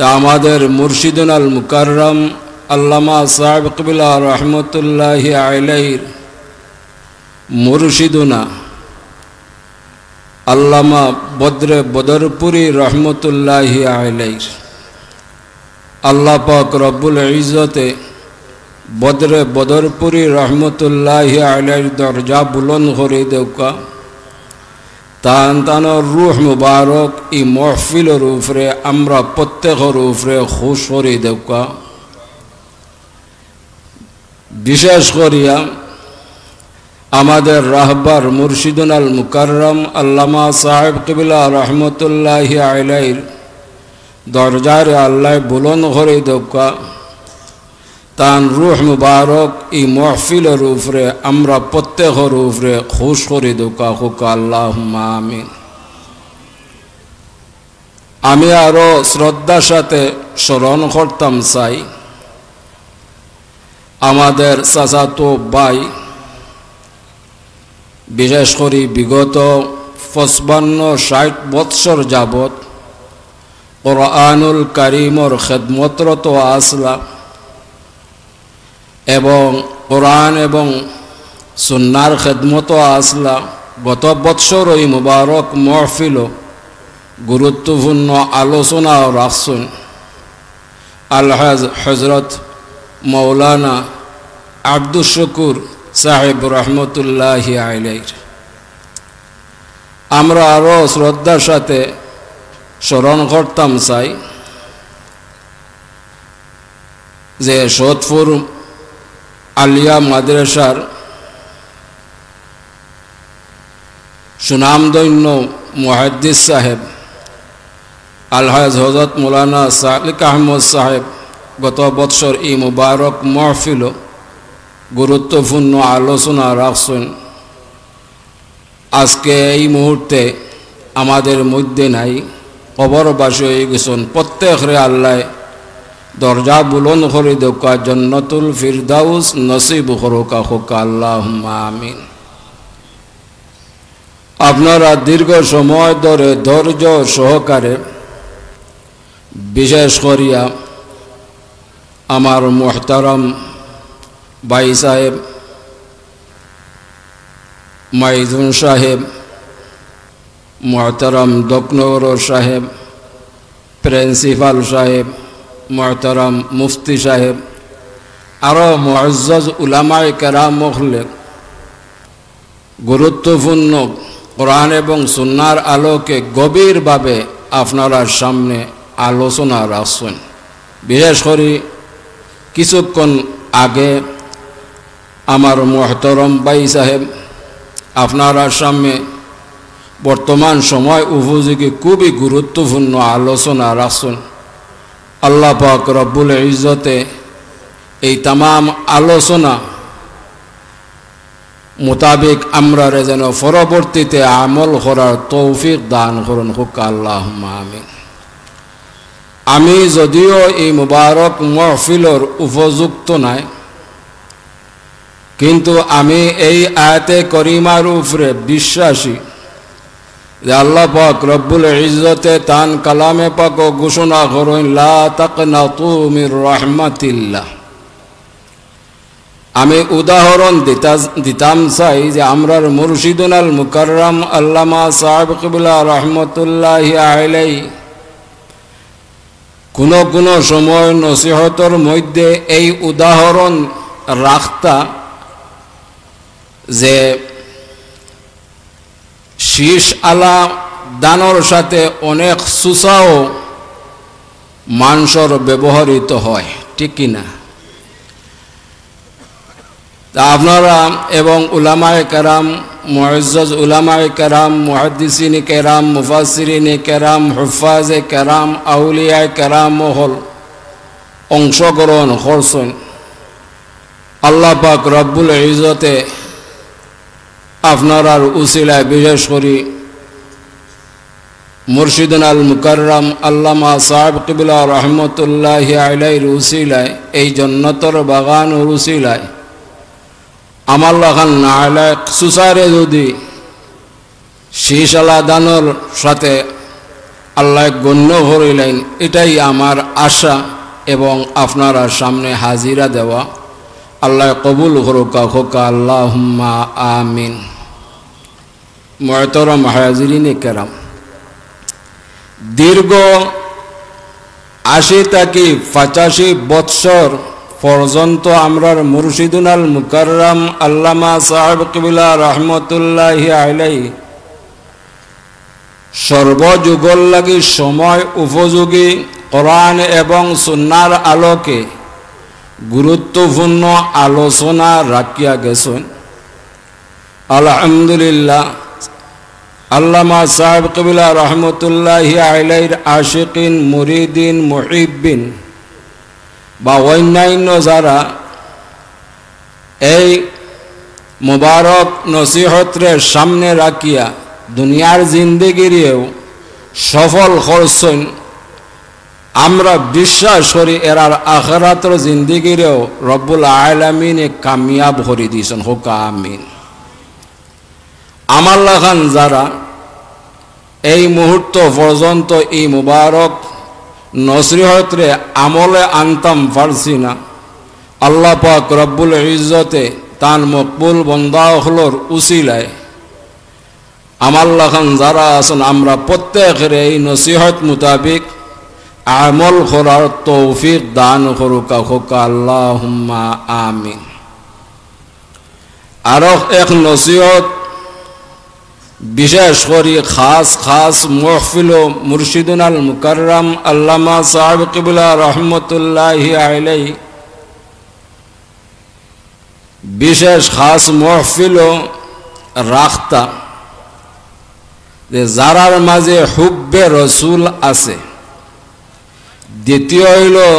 আমাদের মুর্শিদুনাল মুকাররম আল্লামা সাহেব কিবলা রহমতুল্লাহি আলাইহির মুর্শিদুনা আল্লামা বদরে বদরপুরি রহমতুল্লাহি আলাইহির। আল্লাহ পাক রব্বুল ইজ্জতে বদরে বদরপুরি রহমতুল্লাহি আলাইহির দরজা বুলন্দ করি দেউক্কা। তান তানর রুহ মুবারক ই মহফিলর উপরে, আমরা প্রত্যেকর উপরে খুশ করি দেউক্কা। বিশেষ করিয়া আমাদের রাহবার মুর্শিদুনাল মুকাররম আল্লামা সাহেব কিবলা রহমতুল্লাহি আলাইহির দরজারে আল্লায় বুলন্দ করি দেউক্কা। তান রুহ মুবারক ই মহফিলর উপরে, আমরা প্রত্যেকর উপরে খুশ করি দেউক্কা। কউক্কা আল্লাহুম্মা আমিন। আমি আরো শ্রদ্ধার সাথে স্মরণ করতাম চাই আমাদের চাচাতো ভাই, বিশেষ করি বিগত পঁচপান্ন ষাট বৎসর যাবত কোরআনুল কারীমর খেদমতরত আছলা এবং কোরআন এবং সুন্নার খেদমতো আছলা। গত বৎসর ই মুবারক মহফিলো গুরুত্বপূর্ণ আলোচনা রাখছইন আলহাজ হজরত মৌলানা আব্দুস শুকুর সাহেব রহমতুল্লাহি আলাইহির। আমরা আরো শ্রদ্ধার সাথে স্মরণ করতাম চাই যে সৈয়দপুর আলিয়া মাদ্রাসার সুনামধন্য মুহাদ্দিস সাহেব আলহাজ হজরত মৌলানা সালিক আহমদ সাহেব গত বৎসর ই মুবারক মহফিলো গুরুত্বপূর্ণ আলোচনা রাখছইন। আজকে এই মুহূর্তে আমাদের মধ্যে নাই, কবরবাসী অইগেছইন। প্রত্যেকরে আল্লায় দরজা বুলন্দ করি দেউক্কা, জন্নতুল ফিরদাউস নসিব করউক্কা, কউক্কা আল্লাহুম্মা আমিন। আপনারা দীর্ঘ সময় ধরে ধৈর্য সহকারে, বিশেষ করিয়া আমার মুহতারাম ভাই সাহেব, মাইজুন সাহেব, মুহতারাম দক্ষিণগড় সাহেব, প্রিন্সিপাল সাহেব, মুহতারাম মুফতি সাহেব, আরো মুআজ্জাজ উলামায়ে কেরাম অকলে গুরুত্বপূর্ণ কোরআন এবং সুন্নার আলোকে গভীরভাবে আপনারার সামনে আলোচনা রাখছইন। বিশেষ করি কিছুক্ষণ আগে আমার মুহতারাম ভাই সাহেব আপনারার সামনে বর্তমান সময় উপযোগী খুবই গুরুত্বপূর্ণ আলোচনা রাখছইন। আল্লাহ পাক রব্বুল ইজ্জতে এই তামাম আলোচনা মোতাবেক আমরারে যেন পরবর্তীতে আমল করার তৌফিক দান করইন, কউক্কা আল্লাহুম্মা আমিন। আমি যদিও এই মুবারক মহফিলর উপযুক্ত নায়, কিন্তু আমি এই আয়াতে করিমার উপরে বিশ্বাসী যে আল্লাহ পাক রব্বুল ইজ্জতে তান কালামে পাকো ঘোষণা করইন, "লা তাকনাতু মির রাহমাতিল্লাহ।" আমি উদাহরণ দিতা-, দিতাম চাই যে আমরার মুর্শিদুনাল মুকাররম আল্লামা সাহেব কিবলা রহমতুল্লাহি আলাইহি কুনু কুনু সময় নসিহতর মধ্যে এই উদাহরণ রাখতা যে শীষ আলা ধানর সাথে অনেক সুসাও মানষর ব্যবহৃত হয়, ঠিক কি না? তা আপনারা এবং উলামায়ে কেরাম, মুআজ্জাজ উলামায়ে কেরাম, মুহাদ্দিসিনে কেরাম, মুফাসসিরিনে কেরাম, হুফফাজে কেরাম, আউলিয়ায়ে কেরাম অকল অংশগ্রহণ করছইন। আল্লাহ পাক রব্বুল ইজ্জতে আপনারার উসিলায়, বিশেষ করি মুর্শিদুনাল মুকাররম আল্লামা সাহেব কিবলা রহমতুল্লাহি আলাইহির উসিলায়, এই জন্নতর বাগানর উসিলায় আমার লাখান নালায়েক সুসারে যদি শীষ আলা ধানর সাথে আল্লায় গণ্য করিলাইন, এটাই আমার আশা এবং আপনারার সামনে হাজিরা দেওয়া। আল্লায় কবুল করুকা, কউক্কা আল্লাহুম্মা আমিন। মুহতারাম হাজিরিনে কেরাম, দীর্ঘ আশি থাকি পঁচাশি বৎসর পর্যন্ত আমরার মুর্শিদুনাল মুকাররম আল্লামা সাহেব কিবলা রহমতুল্লাহি আলাইহি সর্বযুগর লাগি সময় উপযোগী কোরআন এবং সুন্নার আলোকে গুরুত্বপূর্ণ আলোচনা রাখিয়া গেছইন। আলহামদুলিল্লাহ, আল্লামা সাহেব কিবলা রহমতুল্লাহি আলাইহির আশিকিন, মুরিদিন, মুহিব্বিন বা অন্যান্য যারা এই মুবারক নসিহতরে সামনে রাখিয়া দুনিয়ার জিন্দেগিরেও সফল করছইন, আমরা বিশ্বাস করি এরার আখেরাতর জিন্দেগিরেও রব্বুল আলামিনে কামিয়াব করি দিছইন। কউক্কা আমিন। আমার লাখান যারা এই মুহূর্ত পর্যন্ত এই মুবারক নসিহতরে আমলে আনতাম পারছি না, আল্লাহ পাক রব্বুল ইজ্জতে তান মকবুল বন্দা অকলর উসিলায় আমার লাখান যারা আছইন, আমরা প্রত্যেকরে এই নসিহত মোতাবিক আমল করার তৌফিক দান করুকা, কউক্কা আল্লাহুম্মা আমিন। আরো এক নসিহত, বিশেষ করি খাস খাস মহফিলো মুর্শিদুনাল মুকাররম আল্লামা সাহেব কিবলা রহমতুল্লাহি আলাইহি বিশেষ খাস মহফিলো রাখতা যে যারার মাঝে হুব্বে রসুল আছে। দ্বিতীয় অইলো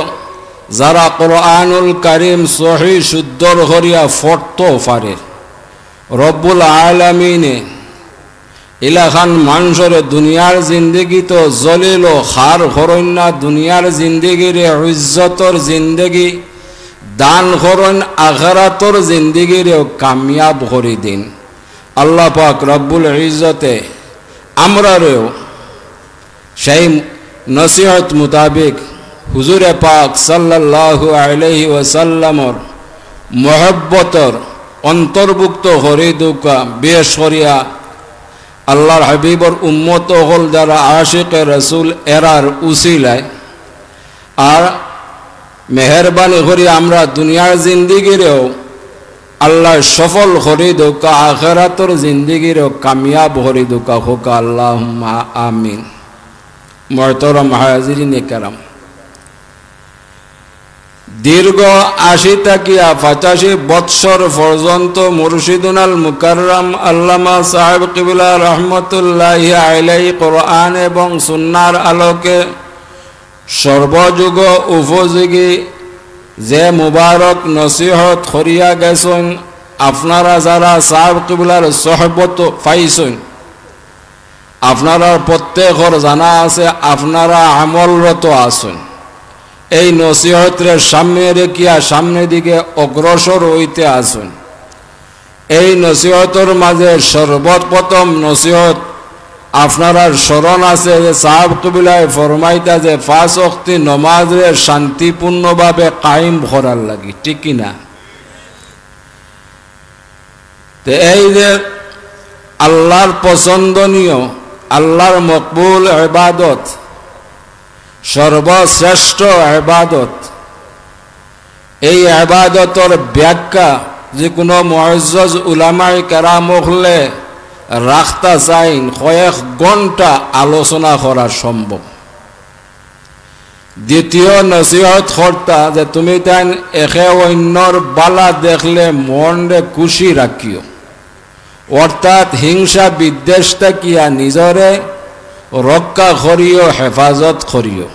যারা কোরআনুল কারীম সহি শুদ্ধ করিয়া পড়তো পারে। রব্বুল আলামিনে ইলাখান মানষরে দুনিয়ার জিন্দেগিত জলিল ও খার করইন না, দুনিয়ার জিন্দেগিরে ইজ্জতর জিন্দেগি দান করইন, আখেরাতর জিন্দেগিরেও কামিয়াব করি দিন। আল্লাহ পাক রব্বুল ইজ্জতে আমরারেও সেই নসিহত মোতাবেক হুজুরে পাক সাল্লাল্লাহু আলাইহি ওয়াসাল্লামর মহব্বতর অন্তর্ভুক্ত করি দেউক্কা, বিশেষ করিয়া আল্লাহর হাবিবর উম্মত অকল যারা আশিকে রসুল এরার উসিলায়। আর মেহেরবানি করি আমরা দুনিয়ার জিন্দিগিরেও আল্লাহ সফল করি দেউক্কা, আখেরাতর জিন্দিগিরেও কামিয়াব করি দেউক্কা, কউক্কা আল্লাহুম্মা আমিন। মুহতারাম হাজিরিনে কেরাম, দীর্ঘ আশি থাকিয়া পঁচাশি বৎসর পর্যন্ত মুর্শিদুনাল মুকাররম আল্লামা সাহেব কিবলা রহমতুল্লাহি আলাইহি কোরআন এবং সুন্নার আলোকে সর্বযুগ উপযোগী যে মুবারক নসিহত করিয়া গেছইন, আপনারা যারা সাহেব কিবলার সহবত পাইছইন, আপনারার প্রত্যেকর জানা আছে, আপনারা আমলরত আছইন। এই নসিহতরে সামনে রেখিয়া সামনে দিকে অগ্রসর অইতে আছইন। এই নসিহতর মাঝে সর্বপ্রথম নসিহত আপনারার স্মরণ আছে যে সাহেব কিবলায় ফরমাইতা যে পাঁচ ওয়াক্তি নমাজরে শান্তিপূর্ণভাবে কায়েম করার লাগি, ঠিক কি না? তে এই যে আল্লাহর পছন্দনীয়, আল্লাহর মকবুল ইবাদত, সর্বশ্রেষ্ঠ ইবাদত। এই ইবাদতর ব্যাখ্যা যে কোনো মুআজ্জাজ উলামায়ে কেরাম অকলে রাখতা চাইন, কয়েক ঘন্টা আলোচনা করা সম্ভব। দ্বিতীয় নসিহত করতা যে তুমি তাইন একে অইন্যর বালা দেখলে মনরে খুশি রাখিও, অর্থাৎ হিংসা বিদ্বেষ থাকিয়া নিজরে রক্ষা করিও, হেফাজত করিও।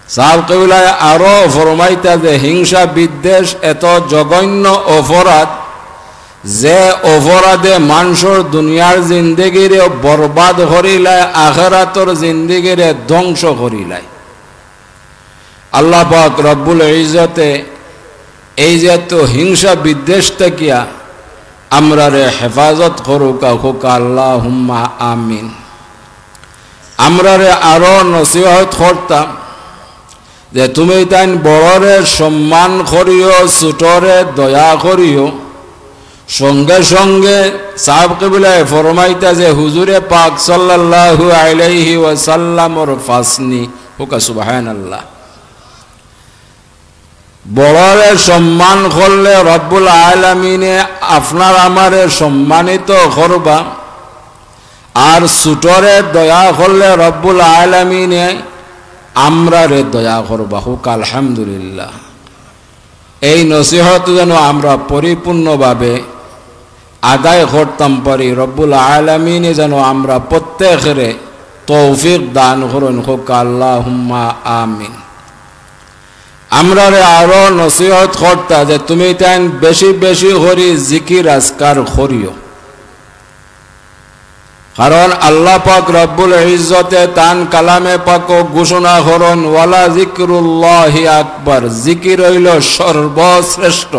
সাব কিবলায় আরো ফরমাইতা যে হিংসা বিদ্বেষ এত জঘন্য অপরাধ, যে অপরাধে মানষর দুনিয়ার জিন্দেগিরে বরবাদ করিলায়, আখেরাতর জিন্দেগিরে ধ্বংস করিলায়। আল্লাহ পাক রব্বুল ইজ্জতে এই যে তো হিংসা বিদ্বেষ থাকিয়া আমরারে হেফাজত করুকা, কউকা আল্লাহুম্মা আমিন। আমরারে আরো নসিহত করতা যে তুমি তাইন বড়রে সম্মান করিও, ছোটরে দয়া করিও। সঙ্গে সঙ্গে সাব কিবলায় ফরমাইতা যে হুজুরে পাক সাল্লাল্লাহু আলাইহি ওয়াসাল্লামর ফাসনি, কউকা সুবহানাল্লাহ। বড়রে সম্মান করলে রব্বুল আলামিনে আপনার আমারে সম্মানিত করবা, আর ছোটরে দয়া করলে রব্বুল আলামিনে আমরারে দয়া করবা। কউকা আলহামদুলিল্লাহ। এই নসিহত যেন আমরা পরিপূর্ণভাবে আদায় করতাম পারি, রব্বুল আলামিনে যেন আমরা প্রত্যেকরে তৌফিক দান করইন, কউকা আল্লাহুম্মা আমিন। আমরারে আরো নসিহত করতা যে তুমি তাইন বেশি বেশি করি জিকির আজকার করিও, কারণ আল্লাহ পাক রব্বুল ইজ্জতে তান কালামে পাকো ঘোষণা করইন, "ওয়ালা যিকরুল্লাহি আকবার", জিকির অইলো সর্বশ্রেষ্ঠ।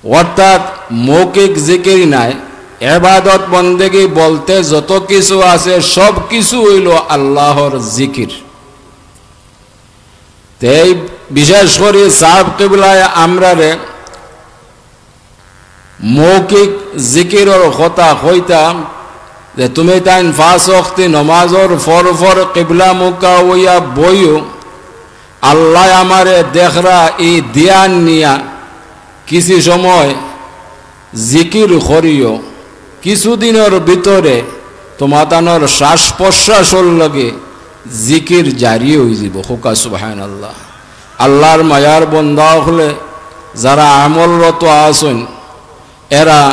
অর্থাৎ মৌখিক জিকির নায়, ইবাদত বন্দেগি বলতে যত কিছু আছে সব কিছু অইলো আল্লাহর জিকির। তেই বিশেষ করি সাব কিবলায় আমরারে মৌখিক জিকিরর কথা কইতা যে তুমি তাইন পাঁচ ওয়াক্তি নমাজর পর পর কিবলা মুখা অইয়া বইও, আল্লায় আমারে দেখরা ই ধ্যান নিয়া কিছু সময় জিকির করিও। কিছুদিনর ভিতরে তোমাতানর শ্বাস প্রশ্বাসর লগে জিকির জারি অইযিবো। কউকা সুবহানাল্লাহ। আল্লাহর মায়ার বন্দা অকলে যারা আমলরত আছইন, এরা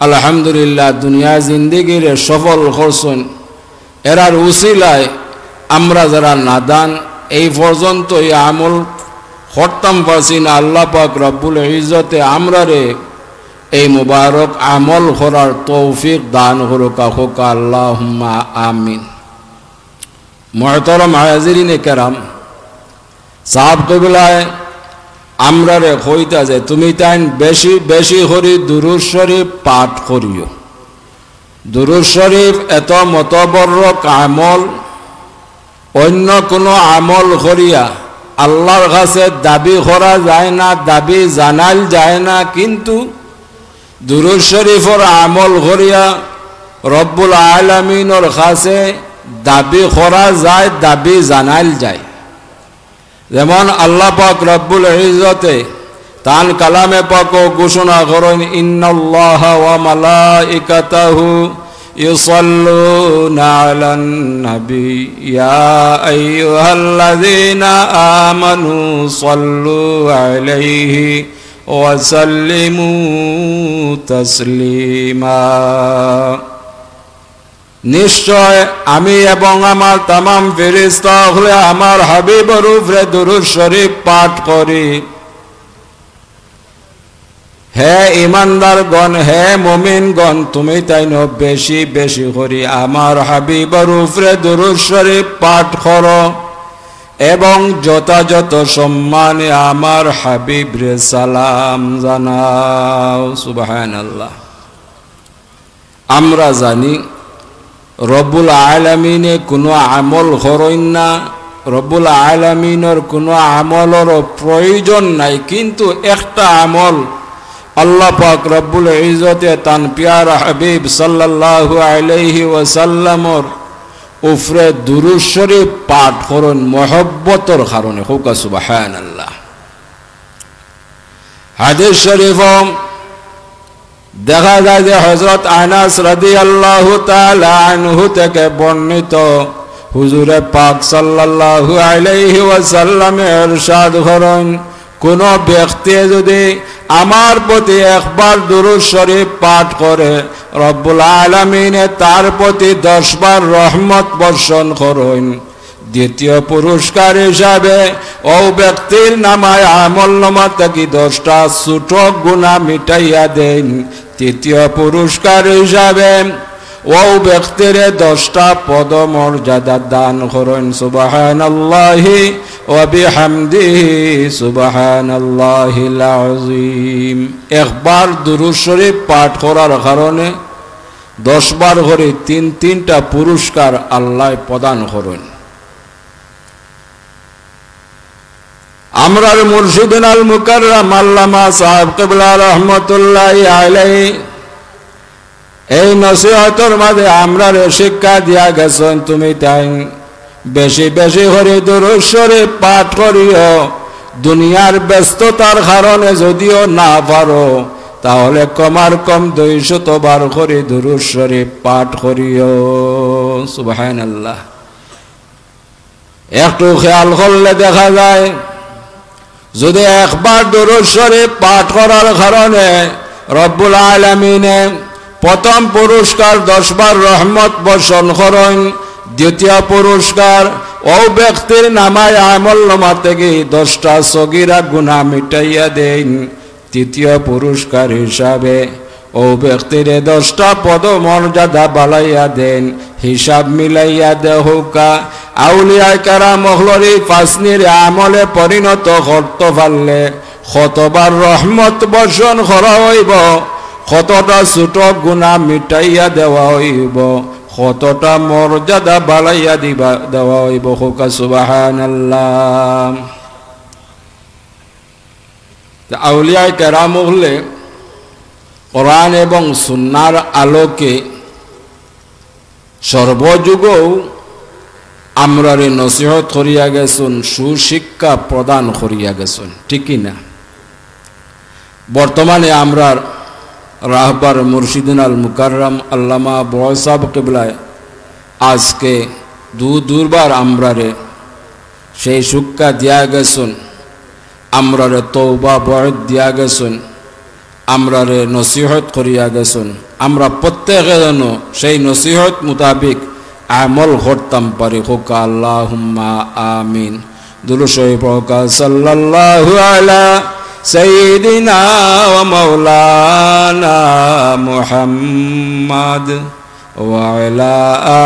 আলহামদুলিল্লাহ দুনিয়া জিন্দেগিরে সফল করছইন। এরার উসিলায় আমরা যারা নাদান, এই পর্যন্ত এই আমল করতাম পারছি না, আল্লাহ পাক রব্বুল ইজ্জতে আমরারে এই মুবারক আমল করার তৌফিক দান করুকা, কউকা আল্লাহুম্মা আমিন। মুহতারাম হাজিরিনে কেরাম, সাব কিবলায় আমরারে কইতা যে তুমি তাইন বেশি বেশি করি দুরূদ শরীফ পাঠ করিও। দুরূদ শরীফ এত মতবরক আমল, অইন্য কুনু আমল করিয়া আল্লাহর কাছে দাবি করা যায় না, দাবি জানাইল যায় না, কিন্তু দুরূদ শরীফর আমল করিয়া রব্বুল আলামিনর কাছে দাবি করা যায়, দাবি জানাইল যায়। যেমন আল্লাহ পাক রব্বুল ইজ্জতে তান কালামে পাকো ঘোষণা করইন, "ইন্নাল্লাহা ওয়া মালাইকাতাহু ইউসাল্লুনা আলান নাবী, ইয়া আইয়ুহাল্লাযীনা আমানু সাল্লু আলাইহি ওয়া সাল্লিমু তাসলিমা।" নিশ্চয় আমি এবং আমার তামাম ফিরিস্তা অকলে আমার হাবিবর উপরে দুরূদ শরীফ পাঠ করি। হে ঈমানদারগণ, হে মুমিনগণ, তুমি তাইনও বেশি বেশি করি আমার হাবিবর উপরে দুরূদ শরীফ পাঠ করো এবং যথাযথ সম্মানে আমার হাবিবরে সালাম জানাও। সুবহানাল্লাহ। আমরা জানি রব্বুল আলামিনে কুনু আমল করইন না, রব্বুল আলামিনর কুনু আমলর প্রয়োজন নাই, কিন্তু একটা আমল আল্লাহ পাক রব্বুল ইজ্জতে তান পিয়ারা হাবিব সাল্লাল্লাহু আলাইহি ওয়াসাল্লামর উপরে দুরূদ শরীফ পাঠ করইন মহব্বতর কারণে। কউক্কা সুবহানাল্লাহ। হাদিস শরীফো দেখা যায় যে হযরত আনাস রাদিয়াল্লাহু তাআলা আনহু থেকে বর্ণিত, হুজুরে পাক সাল্লাল্লাহু আলাইহি ওয়াসাল্লামে ইরশাদ করইন, কুনু ব্যক্তি যুদি আমার প্রতি একবার দুরূদ শরীফ পাঠ করে, রব্বুল আলামিনে তার প্রতি দশ বার রহমত বর্ষণ করইন। দ্বিতীয় পুরস্কার হিসাবে অউ ব্যক্তির নামায় আমলনামা থাকি দশটা ছোট গুনাহ মিটাইয়া দেইন। তৃতীয় পুরস্কার হিসাবে অউ ব্যক্তিরে দশটা পদমর্যাদা দান করইন। সুবহানাল্লাহি ওয়া বিহামদিহি, সুবহানাল্লাহিল আযীম। একবার দুরূদ শরীফ পাঠ করার কারণে দশ বার করি তিন তিনটা পুরস্কার আল্লায় প্রদান করইন। আমরার মুর্শিদুনাল মুকাররম আল্লামা সাহেব কিবলা রহমতুল্লাহি আলাইহি এই নসিহতর মাঝে আমরারে শিক্ষা দিয়া গেছইন, তুমি তাইন বেশি বেশি করি দুরূদ শরীফ পাঠ করিও। দুনিয়ার ব্যস্ততার কারণে যুদিও না পারো, তাহলে কমার কম দুইশত বার করি দুরূদ শরীফ পাঠ করিও। সুবহানাল্লাহ। একটু খেয়াল করলে দেখা যায়, যুদি একবার দুরূদ শরীফ পাঠ করার কারণে রব্বুল আলামিনে প্রথম পুরস্কার দশ বার রহমত বর্ষণ করইন, দ্বিতীয় পুরস্কার অউ ব্যক্তির নামায় আমলনামা থাকি দশটা সগীরা গুনাহ মিটাইয়া দেইন, তৃতীয় পুরস্কার হিসাবে অউ ব্যক্তিরে দশটা পদমর্যাদা বাড়াইয়া দেইন। হিসাব মিলাইয়া দেখউক্কা, আউলিয়ায়ে কেরাম অকলর ই পাঁচনিরে আমলে পরিণত করতে পারলে কতবার রহমত বর্ষণ করা অইবো, কতটা ছোট গুনাহ মিটাইয়া দেওয়া অইবো, কতটা মর্যাদা বাড়াইয়া দিবা, দেওয়া অইবো। কউক্কা সুবহানাল্লাহ। তে আউলিয়ায়ে কেরাম অকলে কোরআন এবং সুন্নাহর আলোকে সর্বযুগেও আমরারে নসিহত করিয়া গেছইন, সুশিক্ষা প্রদান করিয়া গেছইন, ঠিক কি না? বর্তমানে আমরার রাহবার মুর্শিদুনাল মুকাররম আল্লামা বড় সাহেব কিবলায় আজকে দু দুইবার আমরারে সেই শিক্ষা দিয়া গেছইন, আমরারে তওবা বয়াত দিয়া গেছইন, আমরারে নসিহত করিয়া গেছইন। আমরা প্রত্যেকে যেন সেই নসিহত মোতাবিক আমল করতাম পারি। কউক্কা আল্লাহুম্মা আমিন। দুরূদ শরীফ পড়উক্কা, সাল্লাল্লাহু আলা সাইয়্যিদিনা ওয়া মাওলানা মুহাম্মাদ। وعلى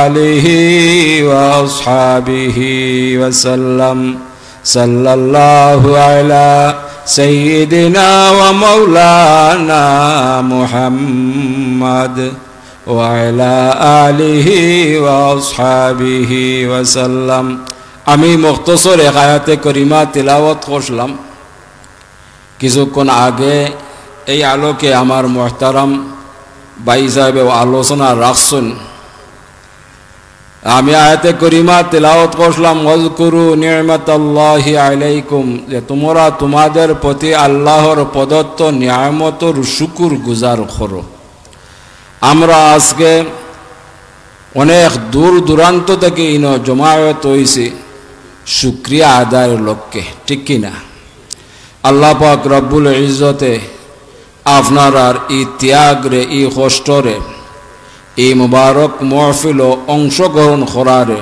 آله وأصحابه وسلم. صلى الله على سيدنا ومولانا محمد وعلى آله وأصحابه وسلم. আমি মুখতসর এক আয়াতে করিমা তিলাওয়াত করলাম। কিছুক্ষণ আগে এই আলোকে আমার মুহতারাম ভাই সাহেব আলোচনা রাখছইন। আমি আয়াতে করিমা তিলাওয়াত করলাম, "ওয়াজকুরু নি'মাতাল্লাহি আলাইকুম", যে তুমরা তুমাদের প্রতি আল্লাহর প্রদত্ত নিয়ামতর শুকুর গুজার করো। আমরা আজকে অনেক দূর দূরান্ত থাকি ইনো জমায়েত অইছি শুকরিয়া আদায়র লক্ষ্যে, ঠিক কি না? আল্লাহ পাক রব্বুল ইজ্জতে আপনারার ই ত্যাগরে, ই কষ্টরে, ই মুবারক মহফিলো অংশগ্রহণ করারে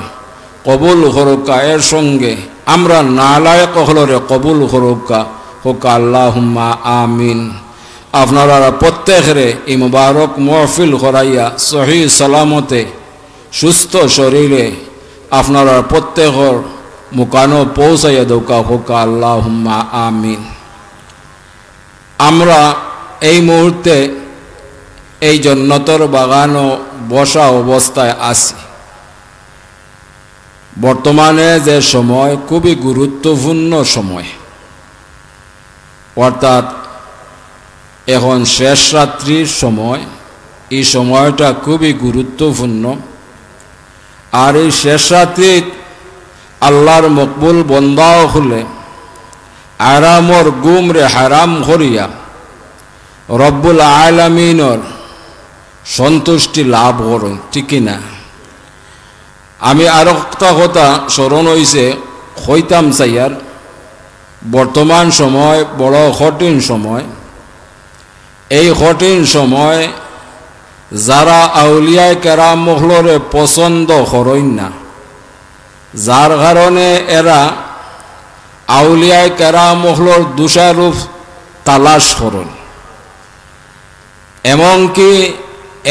কবুল করউক্কা, এর সঙ্গে আমরা নালায়েক অকলরে কবুল করউক্কা, কউক্কা আল্লাহুম্মা আমিন। আপনারার প্রত্যেকরে ই মুবারক মহফিল করাইয়া সহি সালামতে সুস্থ শরীরে আপনারার প্রত্যেকর মুকানো পৌঁছাইয়া দেউক্কা, কউক্কা আল্লাহুম্মা আমিন। আমরা এই মুহূর্তে এই জন্নতর বাগানো বসা অবস্থায় আছি। বর্তমানে যে সময় খুবই গুরুত্বপূর্ণ সময়, অর্থাৎ এখন শেষ রাত্রির সময়, এই সময়টা খুবই গুরুত্বপূর্ণ। আর ই শেষ রাত্রিত আল্লার মকবুল বন্দা অকলে আরামর ঘুমরে হারাম করিয়া রব্বুল আলামিনর সন্তুষ্টি লাভ করইন, ঠিক কি না? আমি আরো একটা কথা স্মরণ অইছে, কইতাম চাইয়ার, বর্তমান সময় বড় কঠিন সময়। এই কঠিন সময় যারা আউলিয়ায়ে কেরাম অকলরে পছন্দ করইন না, যার কারণে এরা আউলিয়ায়ে কেরাম অকলর দোষারোপ তালাশ করইন, এমনকি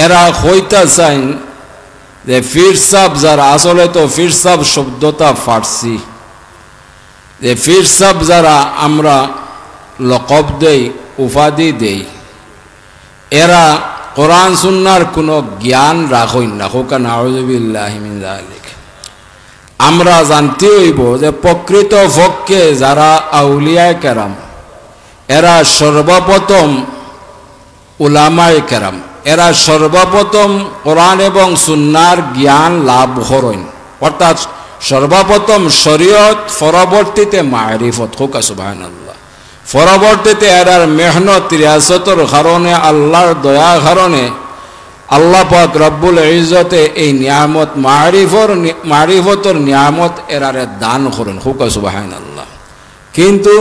এরা কইতা চাইন যে পীর সাব যারা, আসলে তো পীর সাব শব্দটা ফার্সি, যে পীর সাব যারা আমরা লকব দেই, উপাধি দেই, এরা কোরআন সুন্নার কোনো জ্ঞান রাখইন না। কউক্কা নাউজুবিল্লাহি মিন যালিক। আমরা জানতে অইবো যে প্রকৃত পক্ষে যারা আউলিয়ায়ে কেরাম, এরা সর্বপ্রথম উলামায়ে কেরাম, এরা সর্বপ্রথম কোরআন এবং সুন্নার জ্ঞান লাভ করইন, অর্থাৎ সর্বপ্রথম শরীয়ত, পরবর্তীতে মারিফত। কউক্কা সুবহানাল্লাহ। পরবর্তীতে এরার মেহনত রিয়াজতর কারণে, আল্লার দয়ার কারণে আল্লাহ পাক রব্বুল ইজ্জতে এই নিয়ামত মারিফর নি-, মারিফতর নিয়ামত এরারে দান করইন। কউক্কা সুবহানাল্লাহ। কিন্তু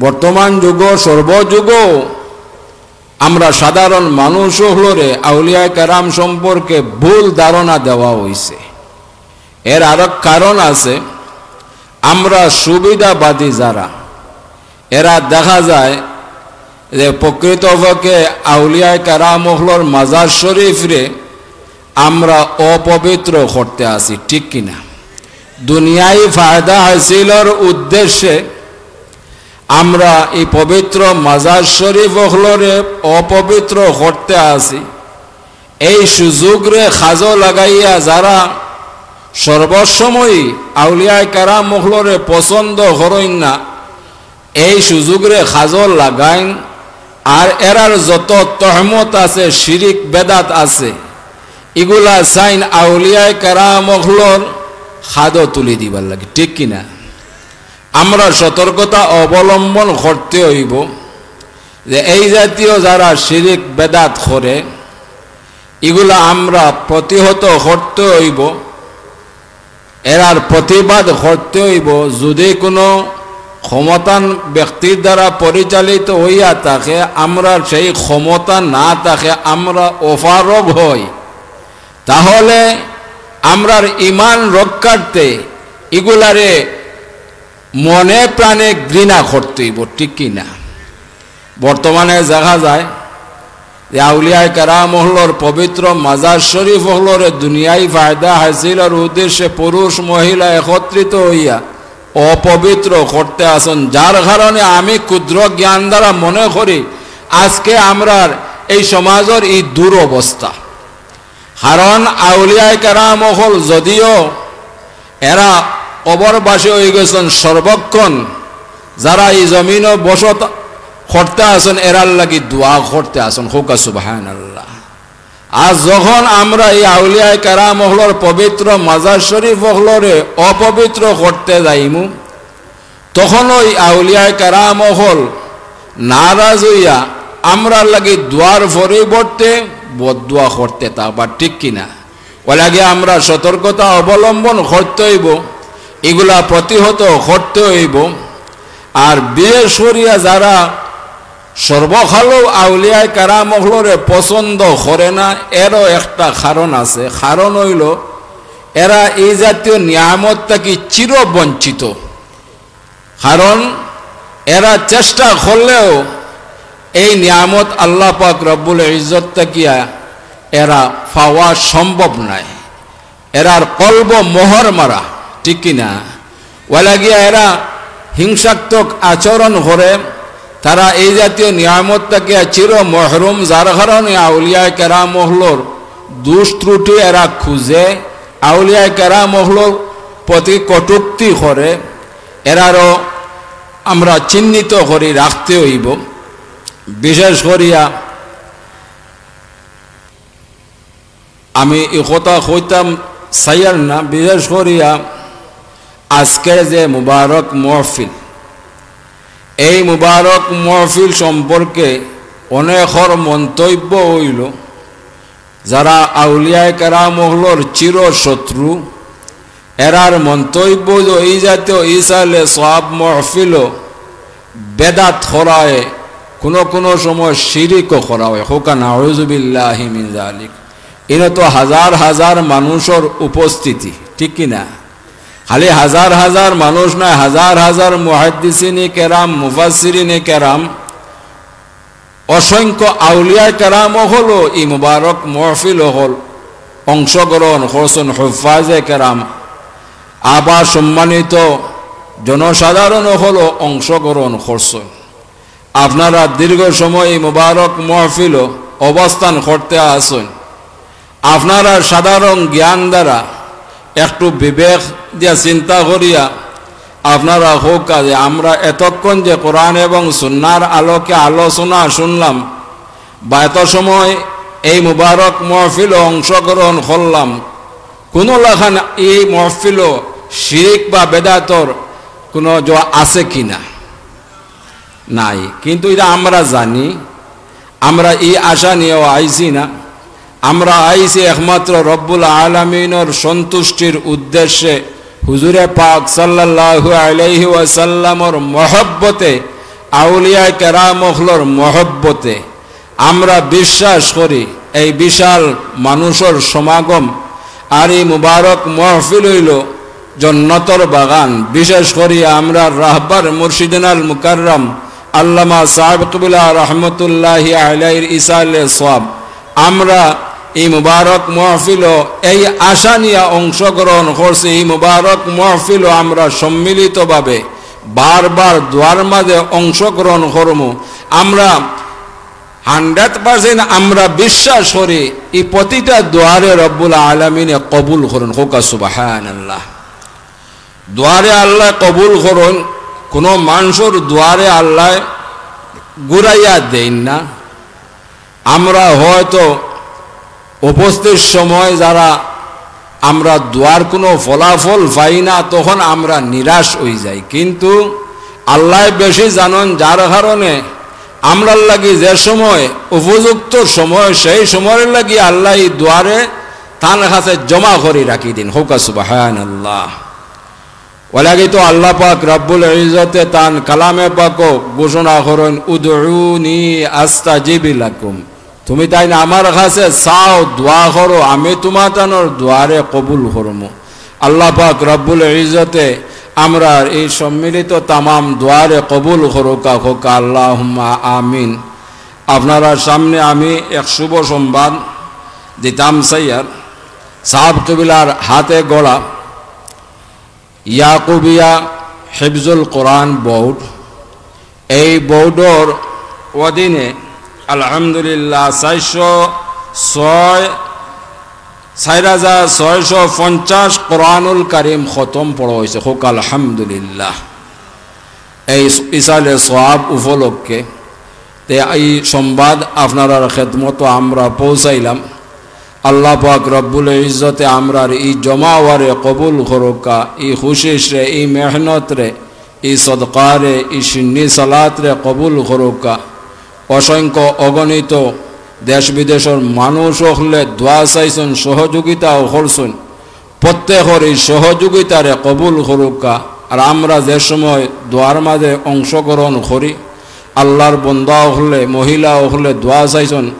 বর্তমান যুগ, সর্বযুগ আমরা সাধারণ মানুষ অকলরে আউলিয়ায়ে কেরাম সম্পর্কে ভুল ধারণা দেওয়া অইছে। এর আরক কারণ আছে, আমরা সুবিধাবাদী যারা, এরা দেখা যায় যে প্রকৃতপক্ষে আউলিয়ায়ে কেরাম অকলর মাজার শরীফরে আমরা অপবিত্র করতে আছি, ঠিক কি না? দুনিয়াই ফায়দা হাসিলর উদ্দেশ্যে আমরা এই পবিত্র মাজার শরীফ অকলরে অপবিত্র করতে আছি। এই সুযোগরে কাজো লাগাইয়া যারা সর্বসময় আউলিয়ায়ে কেরাম অকলরে পছন্দ করইন না, এই সুযোগরে কাজো লাগাইন। আর এরার যত তহমত আছে, শিরিক বেদাত আছে, ইগুলা চাইন আউলিয়ায়ে কেরাম অকলর কাদো তুলি দিবার লাগি, ঠিক কি না? আমরা সতর্কতা অবলম্বন করতে অইবো যে এই জাতীয় যারা শিরিক বেদাত করে, ইগুলা আমরা প্রতিহত করতে অইবো, এরার প্রতিবাদ করতে অইবো। যদি কোনো ক্ষমতান ব্যক্তির দ্বারা পরিচালিত অইয়া থাকে, আমরা সেই ক্ষমতা না থাকে, আমরা অপারগ হই, তাহলে আমরার ইমান রক্ষার্থে ইগুলারে মনে প্রাণে ঘৃণা করতে অইবো, ঠিক কি না? বর্তমানে দেখা যায় যে আউলিয়ায়ে কেরাম অকলর পবিত্র মাজার শরীফ অকলরে দুনিয়াই ফায়দা হাসিলর উদ্দেশ্যে পুরুষ মহিলা একত্রিত অইয়া অপবিত্র করতে আছইন, যার কারণে আমি ক্ষুদ্র জ্ঞান দ্বারা মনে করি আজকে আমরার এই সমাজর এই দুরবস্থা। কারণ আউলিয়ায়ে কেরাম অকল যদিও এরা কবরবাসী অইগেছইন, সর্বক্ষণ যারা এই জমিনো বসত করতে আছইন, এরার লাগি দোয়া করতে আছইন। কউক্কা সুবহানাল্লাহ। আর যখন আমরা এই আউলিয়ায়ে কেরাম অকলর পবিত্র মাজার শরীফ অকলরে অপবিত্র করতে যাইমু, তখন ওই আউলিয়ায়ে কেরাম অকল নারাজ অইয়া আমরার লাগি দোয়ার পরিবর্তে বদদোয়া করতে থাকবা, ঠিক কি না? অউ লাগি আমরা সতর্কতা অবলম্বন করতে অইবো, ইগুলা প্রতিহত করতে অইবো। আর বিশেষ করিয়া যারা সর্বকালও আউলিয়ায়ে কেরাম অকলরে পছন্দ করে না, এরও একটা কারণ আছে। কারণ অইলো, এরা এই জাতীয় নিয়ামত থাকি চিরবঞ্চিত। কারণ এরা চেষ্টা করলেও এই নিয়ামত আল্লাহ পাক রব্বুল ইজ্জত থাকিয়া এরা পাওয়া সম্ভব নায়। এরার কলব মোহর মারা, ঠিক কি না? অউ লাগিয়া এরা হিংসাত্মক আচরণ করে, তারা এই জাতীয় নিয়ামত থাকিয়া চির মহরুম, যার কারণে আউলিয়ায়ে কেরাম অকলর দোষ ত্রুটি এরা খুঁজে, আউলিয়ায়ে কেরাম অকলর প্রতি কটূক্তি করে, এরারও আমরা চিহ্নিত করি রাখতে অইবো। বিশেষ করিয়া আমি ই কথা কইতাম সাইয়ার না, বিশেষ করিয়া আজকের যে মুবারক মহফিল, এই মুবারক মহফিল সম্পর্কে অনেকর মন্তব্য অইলো, যারা আউলিয়ায়ে কেরাম অকলর চির শত্রু, এরার মন্তব্য যে এই জাতীয় ইসালে সওয়াব মহফিলো বেদাত করা অয়, কুনু কুনু সময় শিরিকও করা অয়। কউক্কা নাউজুবিল্লাহি মিন যালিক। ইনো তো হাজার হাজার মানুষর উপস্থিতি, ঠিক কি না? খালি হাজার হাজার মানুষ নায়, হাজার হাজার মুহাদ্দিসিনে কেরাম, মুফাসসিরিনে কেরাম, অসংখ্য আউলিয়ায়ে কেরাম অকলও ই মুবারক মহফিল অকল অংশগ্রহণ করছইন, হুফফাজে কেরাম, আবার সম্মানিত জনসাধারণ অকলও অংশগ্রহণ করছইন। আপনারা দীর্ঘ সময় ই মুবারক মহফিলো অবস্থান করতে আছইন। আপনারা সাধারণ জ্ঞান দ্বারা একটু বিবেক দিয়া চিন্তা করিয়া আপনারা কউক্কা যে আমরা এতক্ষণ যে কোরআন এবং সুন্নাহর আলোকে আলোচনা শুনলাম, বা এত সময় এই মুবারক মহফিলো অংশগ্রহণ করলাম, কুনু লাখান এই মহফিলো শিরিক বা বেদাতর কুনু জোয়া আছে কি না? নাই। কিন্তু ইটা আমরা জানি, আমরা ই আশা নিয়াও আইছি না। আমরা আইছি একমাত্র রব্বুল আলামিনর সন্তুষ্টির উদ্দেশ্যে, হুজুরে পাক সাল্লাল্লাহু আলাইহি ওয়াসাল্লামর মহব্বতে, আউলিয়ায়ে কেরাম অকলর মহব্বতে। আমরা বিশ্বাস করি এই বিশাল মানুষর সমাগম আর ই মুবারক মহফিল অইলো জন্নতর বাগান। বিশেষ করি আমরার রাহবার মুর্শিদুনাল মুকাররম আল্লামা সাহেব কিবলা রহমতুল্লাহি আলাইহির ইসালে সওয়াব। আমরা ই মুবারক মহফিলো এই আশা নিয়া অংশগ্রহণ করছি, ই মুবারক মহফিলো আমরা সম্মিলিতভাবে বারবার দোয়ার মাঝে অংশগ্রহণ করমু। আমরা হান্ড্রেড পার্সেন্ট আমরা বিশ্বাস করি ই প্রতিটা দোয়ারে রব্বুল আলামিনে কবুল করইন। কউক্কা সুবহানাল্লাহ। দোয়ারে আল্লায় কবুল করইন, কুনু মানষর দোয়ারে আল্লায় ঘুরাইয়া দেইন না। আমরা হয়তো উপস্থিত সময় যারা আমরা দোয়ার কুনু ফলাফল পাই না, তখন আমরা নিরাশ অইযাই। কিন্তু আল্লায় বেশি জানইন, যার কারণে আমরার লাগি যে সময় উপযুক্ত সময়, সেই সময়র লাগি আল্লায় ই দোয়ারে তান কাছে জমা করি রাখি দেইন। কউক্কা সুবহানাল্লাহ। অউ লাগি তো আল্লাহ পাক রব্বুল ইজ্জতে তান কালামে পাকো ঘোষণা করইন, "উদউনি আস্তাজিব লাকুম।" তুমি তাইন আমার কাছে চাও, দোয়া করো, আমি তুমাতানর দোয়ারে কবুল করমু। আল্লাহ পাক রব্বুল ইজ্জতে আমরার ই সম্মিলিত তামাম দোয়ারে কবুল করউক্কা, কউক্কা আল্লাহুম্মা আমিন। আপনারার সামনে আমি এক শুভ সংবাদ দিতাম চাইয়ার। সাহেব কিবলার হাতে গড়া ইয়াকুবিয়া হিফজুল কোরআন বোর্ড, এই বোর্ডর অধীনে আলহামদুলিল্লাহ চাইরশো ছয়, চাইর হাজার ছয়শো পঞ্চাশ কোরআনুল কারীম খতম পড়া অইছে। কউক্কা আলহামদুলিল্লাহ। এই ইসালে সওয়াব উপলক্ষে তে এই সংবাদ আপনারার খেদমতো আমরা পৌঁছাইলাম। আল্লাহ পাক রব্বুল ইজ্জতে আমরার ই জমা অওয়ারে কবুল করউক্কা, ই কোশিশরে, ই মেহনতরে, ই সদকারে, ই সিন্নি সালাতরে কবুল করউক্কা। অসংখ্য অগণিত দেশ বিদেশর মানুষ অকলে দোয়া চাইছইন, সহযোগিতাও করছইন। প্রত্যেকর ই সহযোগিতারে কবুল করউক্কা। আর আমরা যে সময় দোয়ার মাঝে অংশগ্রহণ করি, আল্লাহর বন্দা অকলে, মহিলা অকলে দোয়া চাইছইন,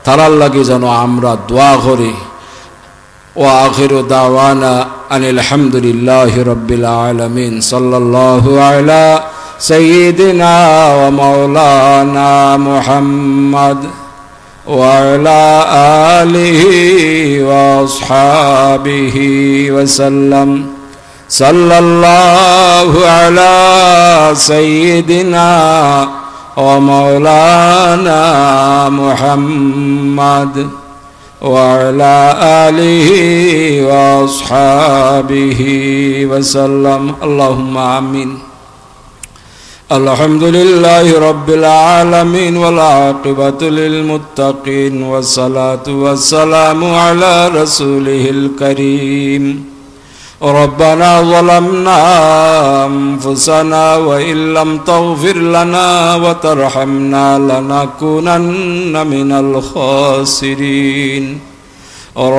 তারার লাগি যেন আমরা দোয়া করি। وآخر دعوانا أن الحمد لله رب العالمين. صلى الله على سيدنا ومولانا محمد وعلى آله وأصحابه وسلم. صلى الله على سيدنا ومولانا محمد وعلى آله وأصحابه وسلم. اللهم آمين. الحمد لله رب العالمين والعاقبة للمتقين والصلاة والسلام على رسوله الكريم. ربنا ظلمنا أنفسنا وإن لم تغفر لنا وترحمنا لنكونن من الخاسرين.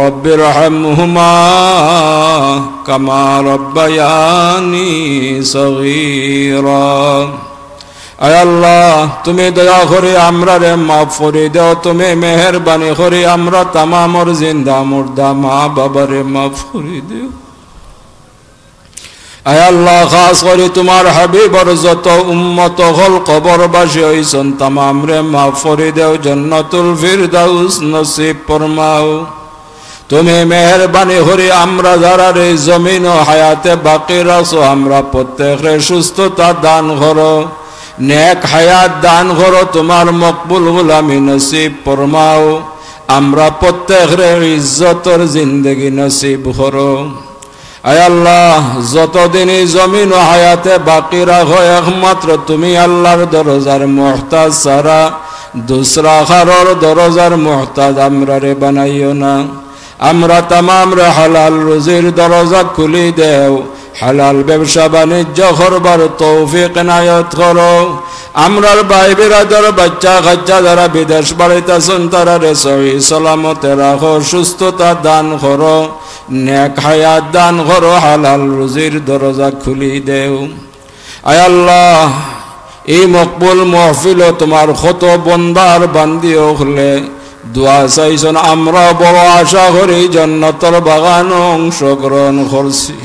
رب ارحمهما كما ربياني صغيرا. আয় আল্লাহ, তুমি দয়া করি আমরারে মাফ করি দেও, তুমি মেহেরবানি করি আমরা তামামর জিন্দা মুর্দা মা বাবারে মাফ করি দেও। আয় আল্লাহ, খাস করি তুমার হাবিবর যত উম্মত অকল কবরবাসী অইছইন, তামামরে মাফ করি দেও, জান্নাতুল ফিরদাউস নসিব ফরমাও। তুমি মেহেরবানি করি আমরা যারারে এই জমিনো হায়াতে বাকি রাখছো, আমরা প্রত্যেকরে সুস্থতা দান করো, নেক হায়াত দান করো, তুমার মকবুল গোলামি নসিব ফরমাও। আমরা প্রত্যেকরে ইজ্জতর জিন্দেগি নসিব করো। আয় আল্লাহ, যতদিন এই জমিনো হায়াতে বাকি রাখো, একমাত্র তুমি আল্লাহর দরজার মুহতাজ ছাড়া দুসরা কারোর দরজার মুহতাজ আমরারে বানাইও না। আমরা তামামরে হালাল রুজির দরজা খুলি দেও, হালাল ব্যবসা বাণিজ্য করবার তৌফিক এনায়েত করো। আমরার ভাই বিরাদর বাচ্চা কাচ্চা যারা বিদেশ বাড়িত আছইন, তারারে সহি সালামতে রাখো, সুস্থতা দান করো, নেক হায়াত দান করো, হালাল রুজির দরজা খুলি দেও। আয় আল্লাহ, এই মকবুল মহফিলো তুমার কত বন্দার বান্দি অকলে দোয়া চাইছইন, আমরা বড় আশা করি জান্নাতর বাগানো অংশগ্রহণ করছি।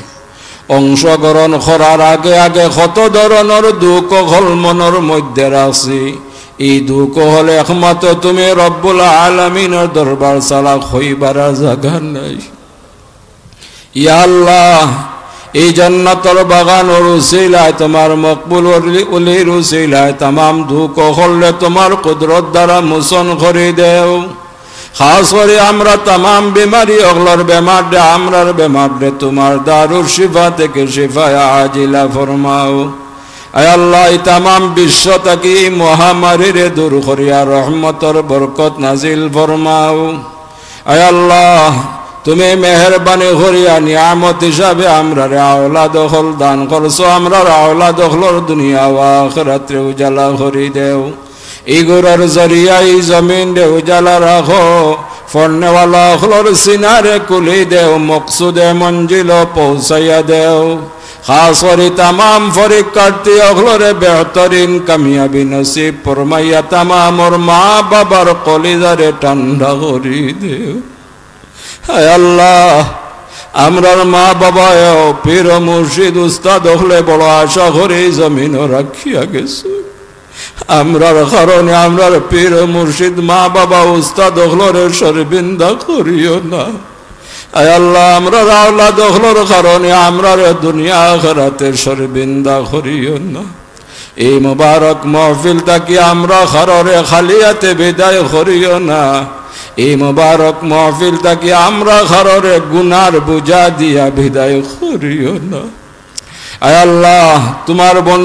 অংশগ্রহণ করার আগে আগে কত ধরনর দুঃখ অকল মনর মধ্যে রাখছি। এই দুঃখ অকল একমাত্র তুমি রব্বুল আলামিনর দরবার ছাড়া কইবার জাগা নাই। ইয়া আল্লাহ, এই জান্নাতর বাগানর উসিলায়, তুমার মকবুল ওলি-, ওলির উসিলায় তামাম দুঃখ অকলরে তুমার কুদরত দ্বারা মোচন করি দেও। খাস করি আমরা তামাম বেমারি অকলর বেমাররে, আমরার বেমাররে তুমার দারুশ শিফা থাকি শিফায়ে আজিলা ফরমাও। আয় আল্লাহ, এই তামাম বিশ্ব থাকি এই মহামারীরে দূর করিয়া রহমতর বরকত নাজিল ফরমাও। আয় আল্লাহ, তুমি মেহেরবানি করিয়া নিয়ামত হিসাবে আমরারে আওলাদ অকল দান করছো, আমরার আওলাদ অকলর দুনিয়া ও আখিরাতরে উজালা করি দেও। ইগুরর জরিয়া এই জমিনরে উজালা রাখো, পড়নেওয়ালা অকলর সিনারে খুলি দেও, মকসুদে মঞ্জিলো পৌঁছাইয়া দেও। খাস করি তামাম পরীক্ষার্থী অকলরে বেহতরিন কামিয়াবি নসিব ফরমাইয়া তামামর মা বাবার কলিজারে ঠান্ডা করি দেও। হায় আল্লাহ, আমরার মা বাবায়ও পীর মুর্শিদ উস্তাদ অকলে বড় আশা করি জমিনো রাখিয়া গেছইন। আমরার কারণে আমরার পীর মুর্শিদ মা বাবা উস্তাদ অকলরে শরমিন্দা করিও না। আয় আল্লাহ, আমরার আওলাদ অকলর কারণে আমরারে দুনিয়া আখিরাতে শরমিন্দা করিও না। এই মুবারক মহফিল থাকি আমরা কারোরে খালি আতে বিদায় করিও না। এই মুবারক মহফিল থাকি আমরা কারোরে গুনার বুঝা দিয়া বিদায় করিও না। আয় আল্লাহ, তুমার বন্দা